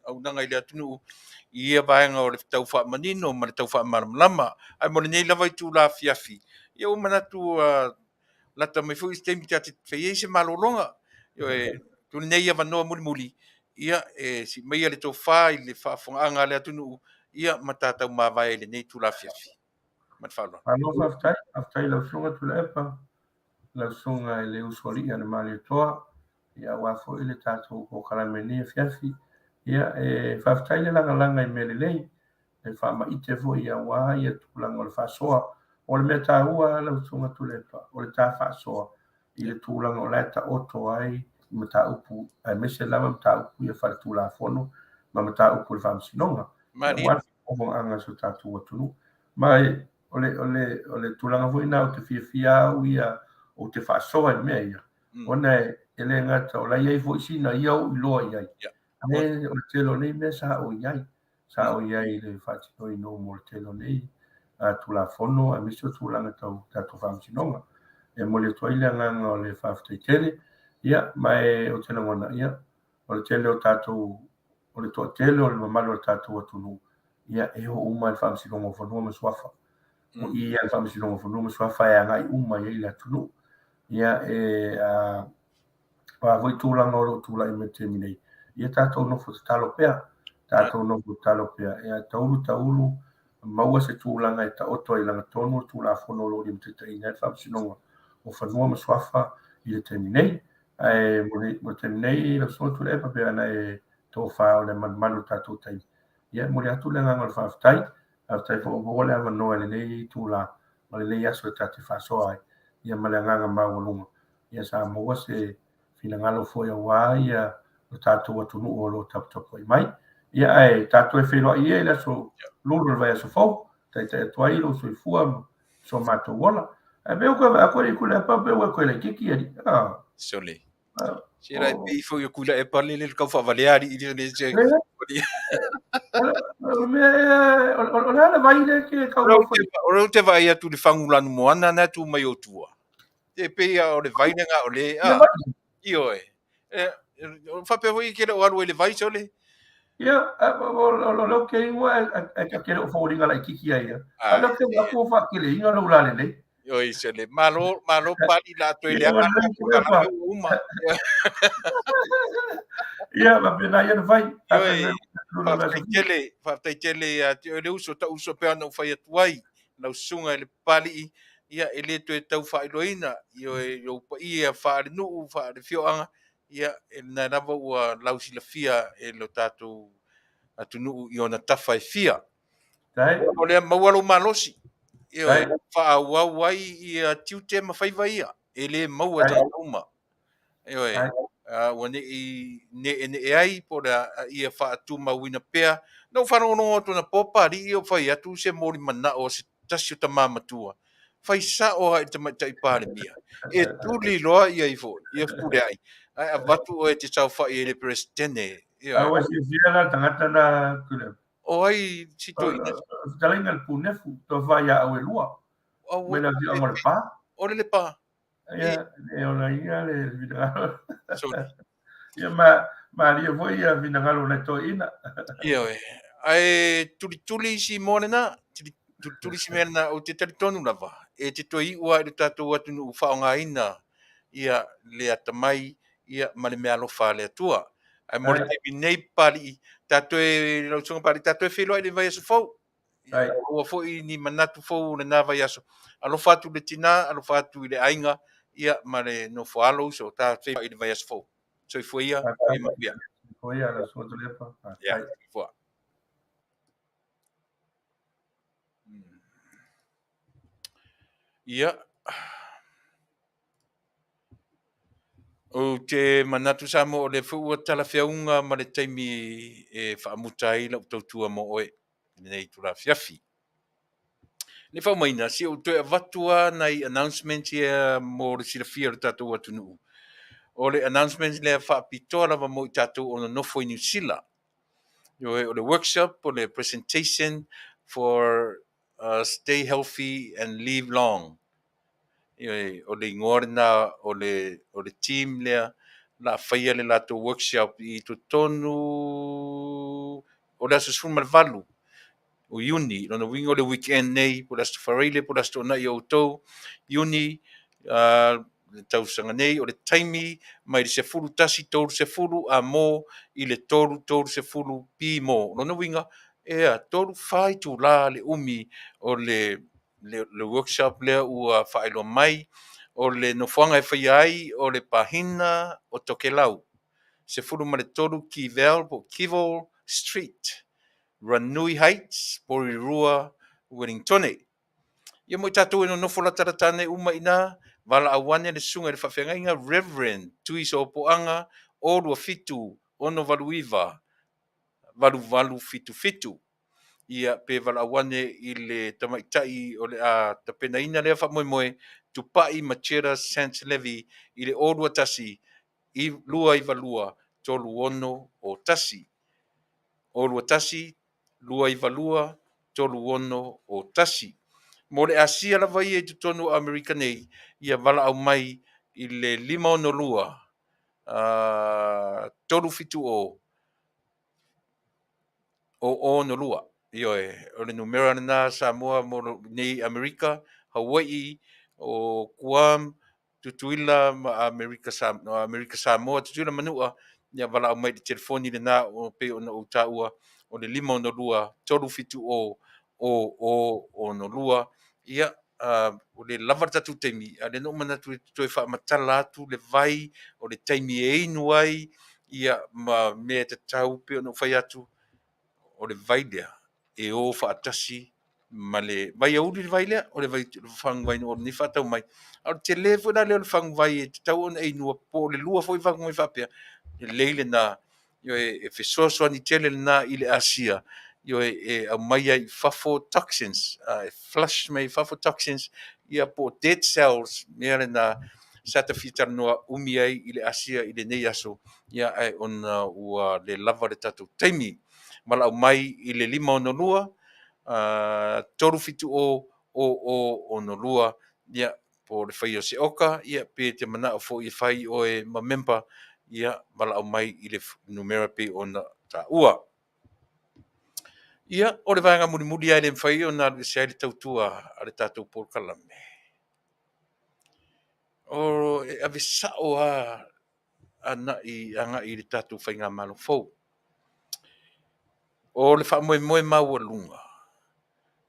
auaunaga i le atunuu i ia vaega o le tau faamanino ma le tau faamalamalama. Ae mo lenei lava itula afiafi, ia ua manatu ua lata mai foi se taimi ta te fai ai se malologa. Ioe, tuu lenei avanoa mulimuli, ia e sii maia le tofa i le faafofogaaga a le atunuu, ia ma tatou mavae i lenei itula afiafi. Ma le faaaloalo. Malo faafetai, faafetai i lau Susuga Tuilaepa. lau susuga i le Usoalii a le Malietoa, ia aua foi le tatou polokalame i lenei afiafi. Ia, e faafetai le lagalaga i mea lelei, e faamaite foi aua ia tulaga o le faasoa. O le mea taua lau susuga Tuilaepa, o le ta faasoa i le tulaga o la e taoto ai i mataupu, aemaise lava mataupu ia faaletulafono ma mataupu o le faamasinoga. Aua le faafofogaaga a si o tatou atunuu. Ma o le, o le, o le tulaga foi lena ou te fiafia au ia, ou te faasoa i mea ia, ona e le gata o la e i ai foi sina ia ou iloa i ai, ae o le tele o nei mea sa ou i ai, sa ou i ai i le faatinoina uma o le tele o nei Tulafono aemaise o tulaga tau tatou faamasinoga. E momoli atu ai le agaga o le faafetai tele, ia, ma e ou te lagona, ia, o le tele o tatou, o le toatele o le mamalu o le tatou atunuu, ia e oo uma i le Faamasinoga o Fanua ma Suafa. O i le Faamasinoga o Fanua ma Suafa e agai uma i ai le atunuu. Ia e a o a foi tulaga o lo o tulai mai i le taimi nei, ia tatou nofo tatalo pea, tatou nofo tatalo pea, ia taulu taulu maua se tulaga e taoto ai i lagatonu le Tulafono o lo o limataitaiina ai le Faamasinoga o Fanua ma Suafa i le taimi nei. Ae mo le taimi nei, lau Susuga Tuilaepa, pei ona e tofa o le malumalu o le tatou taimi, ia e momoli atu le agaga o le faafetai. Faafetai foi ua maua le avanoa i lenei itula ma lenei aso e ta te faasoa ai. ia ma le agaga maualuga, ia sa maua se finagalo foi aua ia lo tatou atunuu o lo o taputapuai mai. Ia ae tatou e feiloai ia i le aso Lulu o le vaiaso fou, taitai atu ai lou soifua ma so matou ola. Ae pei ua toe vaai atu i Tuilaepa pei ua toe laitiiti alii. Sole. Se la e pei foi o Tuilaepa le le tau faavalea alii le se. O le a le vai le ke tau O le te vaai atu i le fagu lanumoana na tu mai o tua. E pei o le vai lena o le a. Ioe. Faapea foi ke le o alu ai le vai sole. Ia, o lea ou te igoa e ta te le o foliga laitiiti ai ia. A o lea ou te vaai atu ua faateleina lou lalelei. Oi sole, malo, malo pali la toe leaga le uma. Ia, faapena ia na fai. Ioe, faafetai tele, faafetai tele ia te oe le uso, ta'u uso pea ona ou fai atu ai, lau susuga i le Papalii, ia e le toe tau faailoaina, ioe, i ou paia faalenuu, faalefioaga, ia, e lena lava ua lausilafia e lo tatou atunuu i ona tafa e fia. O lea maua lou malosi, ioe, faaauau ai ia tiute ma faiva ia, e le maua e tagata uma. Ioe, ua ne i ne'ene'e ai po o le a, ia faatumauina pea. Na ou faalogologo atu anapo Papalii o fai atu se molimana'o a se tasi o tama matua, fai sa'o lava i le tamaitai Palemia, e tuli loa ia ifo, ia Fepuleai, ae avatu oe e te saofai ai i le Peresetene. Ioe. A ua silafia la le tagata na Tuilaepa? O ai si toeaina? Fetalaiga i le Punefu, tofa ia Auelua, mai le afioaga o Lepa. O le Lepa. Ia, e ola ia le finagalo. Sorry. Ia, ma, malie foi ia finagalo o nai toeaiina. Ioe. Ae tulituli si moa lena, tulituli si mea lena, ou te talitonu lava, e te toe iu lava i lo tatou atunuu faaaogaina ia le atamai ia ma le meaalofa a le Atua. Ae mo le taimi nei Papalii, tatou e, lau Susuga Papalii, tatou e feiloai i le vaiaso fou. Ia maua foi ni manatu fou o lena vaiaso. Alofa atu i le tina, alofa atu i le aiga, ia ma le nofo alo uso, ta feiloai i le vaiaso fou. Soifua ia, ia manuia. Soifua ia, lau Susuga Tuilaepa. Ia, soifua. Ia. Ou te manatu Samoa o lea foi ua talafeauga ma le taimi e faamuta ai lau tautua mo oe i lenei itula afiafi. Le faaumaina, se i ou toe avatu lava nai announcements ia mo le silafia o le tatou atunuu. O le announcement lea faapitoa lava mo i tatou o nonofo i Niu Sila. Ioe, o le workshop, o le presentation for Stay Healthy and Live Long. Ioe, o le igoa lena o le, o le team lea o le a faia le latou workshop i totonu o le aso 18 o Iuni. Lona uiga o le weekend nei, po o le Aso Faraile po o le Aso Toonai o outou, Iuni, le tausaga nei, o le taimi mai le 11:30 amo i le 3:30 pmo. Lona uiga, ea, 3, 4 itula le umi o le le workshop lea ua faailoa mai, o le nofoaga e faia ai o le Pahina o Tokelau, 13 Kivel po o Kivel Street, Ranui Heights, Porirua, Wellingtone. Ia mo i tatou e nonofo latalata ane uma i ina, valaau ane le susuga i le faafeagaiga Reverend Tui Soopoaga 027 689 8877. Ia, pe valaau ane i le tamaitai o le a tapenaina lea faamoemoe, Tupai Machera Sant Levy i le 021 292 361. 021 292 361. Mo le Asia lava ia i totonu o Amerika nei, ia valaau mai i le 562 370 062. Ioe, o le numera lena Samoa mo nei Amerika, Hawaii, o Guam, Tutuila ma Amerika, Amerika Samoa, Tutuila Manua, ia valaau mai i le telefoni lena o pei ona ou taua, o le 562 370 0062. Ia, ua le lava le tatou taimi, a o lea na ou manatu e toe faamatala atu le vai o le taimi e inu ai, ia, ma mea e tatau pei ona ou fai atu, o le vai lea e o faatasi ma le vaiauli le vai lea, o le vai faguvai na ua nei faatau mai. A o le tele foi la lea o le faguvai e tatau ona e inua, po o le lua foi faguvai faapea, lelei lena, ioe, e fesoasoani tele lena i le asia, ioe, e aumai ai i fafo toxins, e flush mai i fafo toxins, ia po o dead cells, mea lena sa ta fia talanoa umi ai i le asia i lenei aso, ia ae ona ua le lava le tatou taimi. Valaau mai i le 562 370 0062, ia, po o le faia o se oka, ia, pe te manao foi e fai oe ma member, ia, valaau mai i le numera pei ona taua. Ia, o le vaega mulimuli lava e le mafai ona alu ese ai le tautua a le tatou polokalame, o e ave sao lava agai i le tatou faigamalo fou. O le faamoemoe maualuga,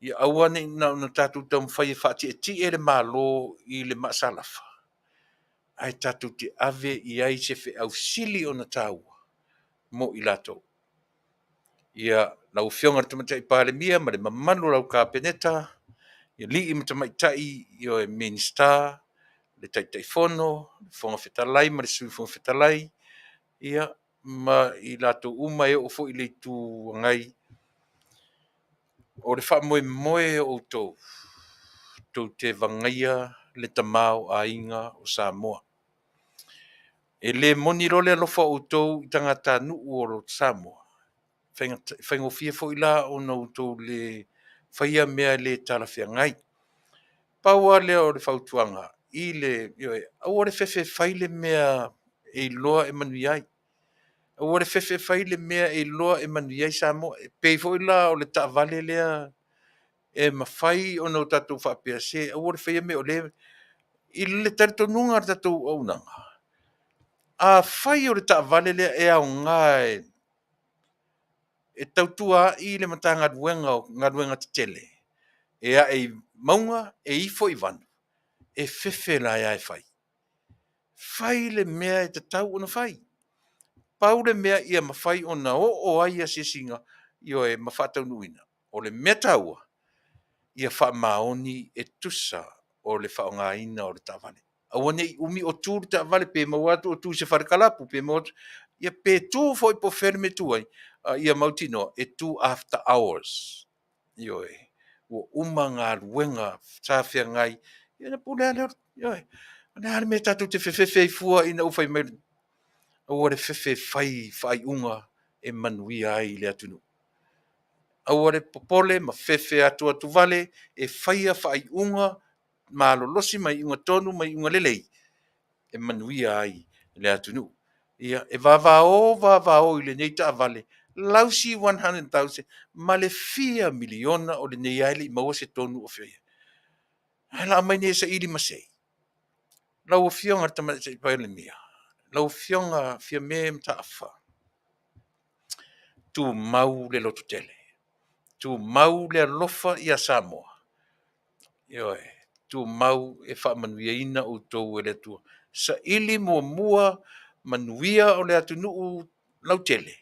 ia aua ne i na ona tatou taumafai e faatietie le Malo i le maasalafa, ae tatou te ave i ai se feau sili ona taua mo i latou. Ia, lau Afioga i le Tamaitai Palemia ma le mamalu o lau Kapeneta, i alii ma tamaitai, ioe, Minisita, le Taitaifono, le Fofoga Fetalai ma le Sui Fofoga Fetalai, ia, ma i latou uma e oo foi i le Itu Agai, o le faamoemoe o outou, tou te vagaia le tamaoaiga o Samoa. E le moni loa le alofa o outou i tagatanuu o Samoa, e faigofie foi la ona outou le faia mea le talafeagai. Pau lava lea o le fautuaga i le, ioe, aua le fefe e fai le mea e iloa e manuia ai. Aua le fefe e fai le mea e iloa e manuia ai Samoa. E pei foi la o le taavale lea e mafai ona o tatou faapea, se aua le faia mea o lea... I le talitonuga o le tatou auaunaga, afai o le taavale lea e aoga e tautua ai le Matagaluega o Galuega Tetele, e ae i mauga e ifo i vanu, e fefe la e fai. Fai le mea e tatau ona fai. Pau le mea ia mafai ona oo ai asiasiga, ioe, ma faataunuuina. O le mea taua, ia faamaoni e tusa o le faaaogaina o le taavale. Aua ne i umi o tu le taavale, pe maua atu o tu i se fale kalapu, pe maua atu, ia pe tu foi po o fea le mea e tu ai, a ia mautinoa e tu after hours. Ioe, ua uma galuega sa feagai, ia ona pule lava lea, ioe. O le a le mea tatou te fefefe ai fua ina ua fai mai, aua le fefe e fai faaiuga e manuia ai le atunuu. Aua le popole ma fefe atuatuvale e faia faaiuga malolosi ma iuga tonu ma iuga lelei e manuia ai le atunuu. Ia, e vavao vavao i lenei taavale, lausi 100,000 ma le fia miliona o lenei lava e le i maua se tonu o fea. Ae o le a aumai nei e saili masei. Lau Afioga i le Tamaitai Palemia, lau Afioga Fiame Mataafa, tumau le lototele, tumau le alofa ia Samoa. Ioe, tumau e faamanuiaina outou e le Atua. Saili muamua manuia o le atunuu lautele,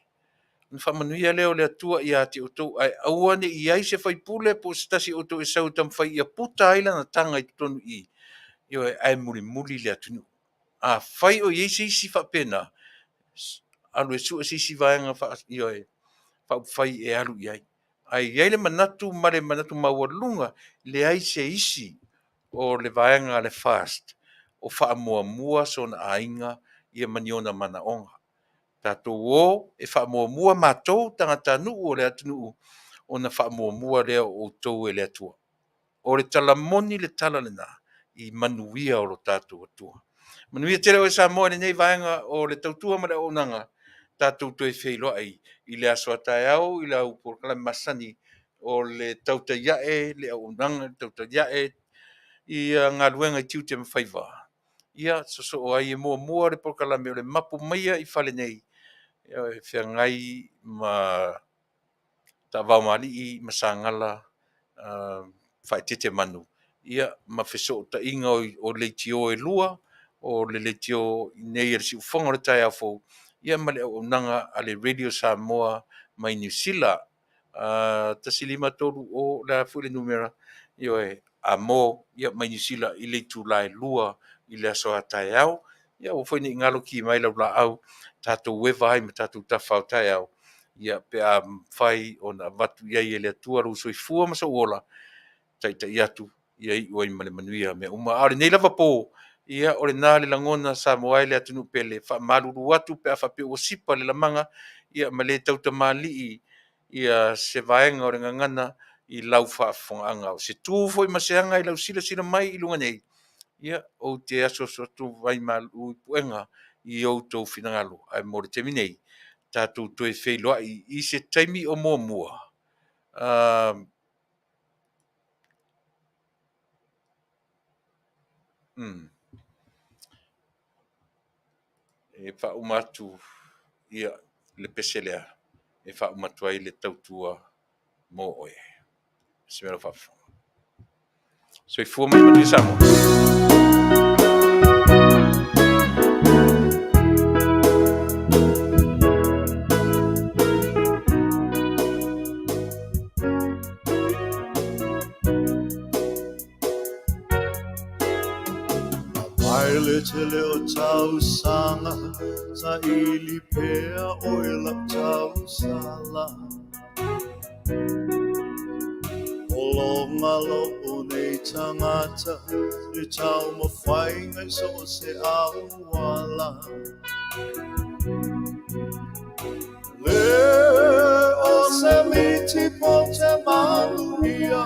ona faamanuia lea o le Atua ia te outou, ae aua ne i i ai se faipule po o se tasi o outou e sau e taumafai ia puta ai lana taga i totonu i i, ioe, ae mulimuli le atunuu. Afai o i ai se isi faapena, alu e sue se isi vaega ioe, faaupufai e alu i ai. Ae i ai le manatu ma le manatu maualuga, leai se isi o le vaega a le FAST o faamuamua sona aiga ia ma ni ona manaoga. Tatou o e faamuamua matou tagatanuu o le atunuu ona faamuamua lea o outou e le Atua. O le tala moni le tala lena i manuia o lo tatou Atua. Manuia tele oe Samoa i lenei vaega o le tautua ma le auaunaga, tatou toe feiloai i le aso a taeao i lau polokalame masani o le tautai ae le auaunaga, le tautai ae i galuega i tiute ma faiva. Ia sosoo ai e muamua le polokalame o le mapu maia i fale nei e feagai ma Taavaomalii ma Sagala faaeteete manu ia ma fesootaiga o leitio e lua, o le leitio i inei a le Siufofoga o le Taeao Fou ia ma le auaunaga a le Radio Samoa mai Niu Sila. 1 5 3 o, le a foi le numera, ioe, a mo ia mai Niu Sila i le itula e 2 i le aso a taeao. Ia aua foi ne i galo ki mai lau laau tatou eva ai ma tatou tafa o taeao, ia pe a mafai ona avatu i ai e le Atua lou soifua ma sou ola, taitai atu ia iu ai ma le manuia mea uma. A o lenei lava po, ia o lena le lagona Samoa e le atunuu pele, faamalulu atu pe a faapea ua sipa le lamaga, ia ma le tautamalii ia se vaega o le gagana i lau faafofogaaga. O se tu foi ma se aga i lau silasila mai i luga nei, ia ou te asuasu atu vai malu i puega i outou finagalo. Ae mo le taimi nei, tatou toe feiloai i se taimi o muamua. E faauma atu ia le pese lea e faauma atu ai le tautua mo oe. Se mea lau faafofoga. Soifua ma ia manuia Samoa. Mai le tele o tausaga, saili pea oe lau tausala. O lō o nei tagata, le taumafaiga i so o se auala. Le o se miti po te manuia,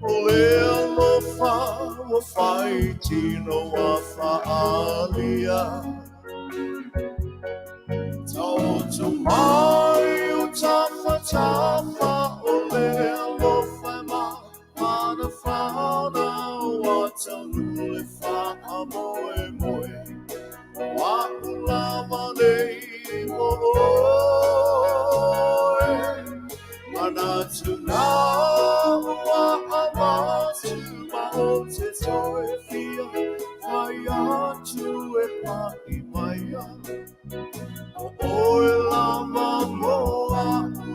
o le alofa ua faitino ua faaalia. Taoto mai o tafatafa o le alofa e mafanafana ua taunuu le faamoemoe o a'u lava nei mo oe. Manatu na ua avatu ma ou te toe fia fai atu e pa'i mai o oe lava mo a'u.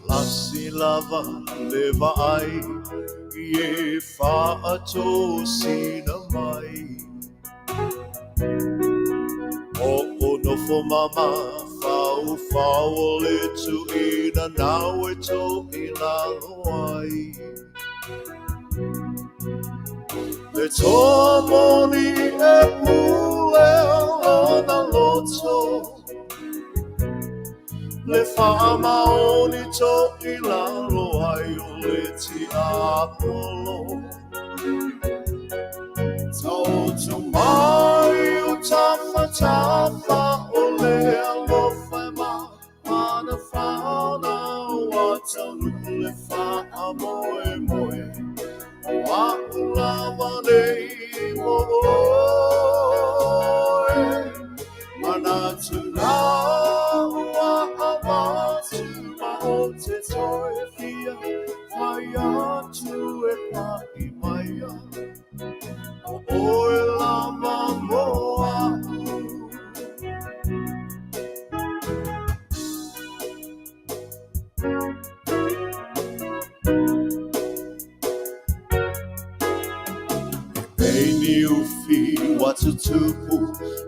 Lasi lava le vaai i e faatosina mai. O o nofo ma mafaufau o le tuuina nau e to i lalo ai. Le toa moni e pule lona loto, le faamaoni to i lalo ai o le tiapolo. Taoto mai o tafatafa o le alofa e mafanafana ua taunuu le faamoemoe o a'u lava nei mo oe. Manatu na ua avatu ma ou te toe fia fai atu e pa'i mai o oe lava mo a'u. He ni ufi ua tutupu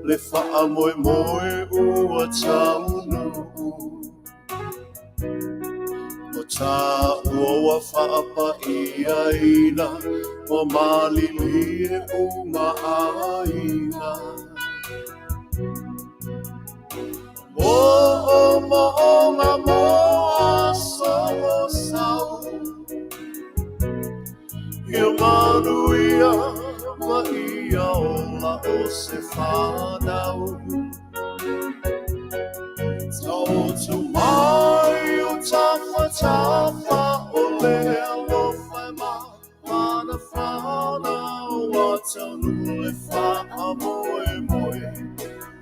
le faamoemoe ua taunuu. O tāua ua faapaiaina ua malilie uma aiga. Moomooga mo aso o sau, ia manuia ma ia ola o se fanau. Taoto mai o tafatafa o le alofa e mafanafana ua taunuu le faamoemoe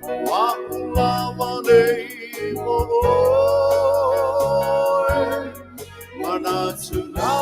o a'u lava nei mo oe. Manatu na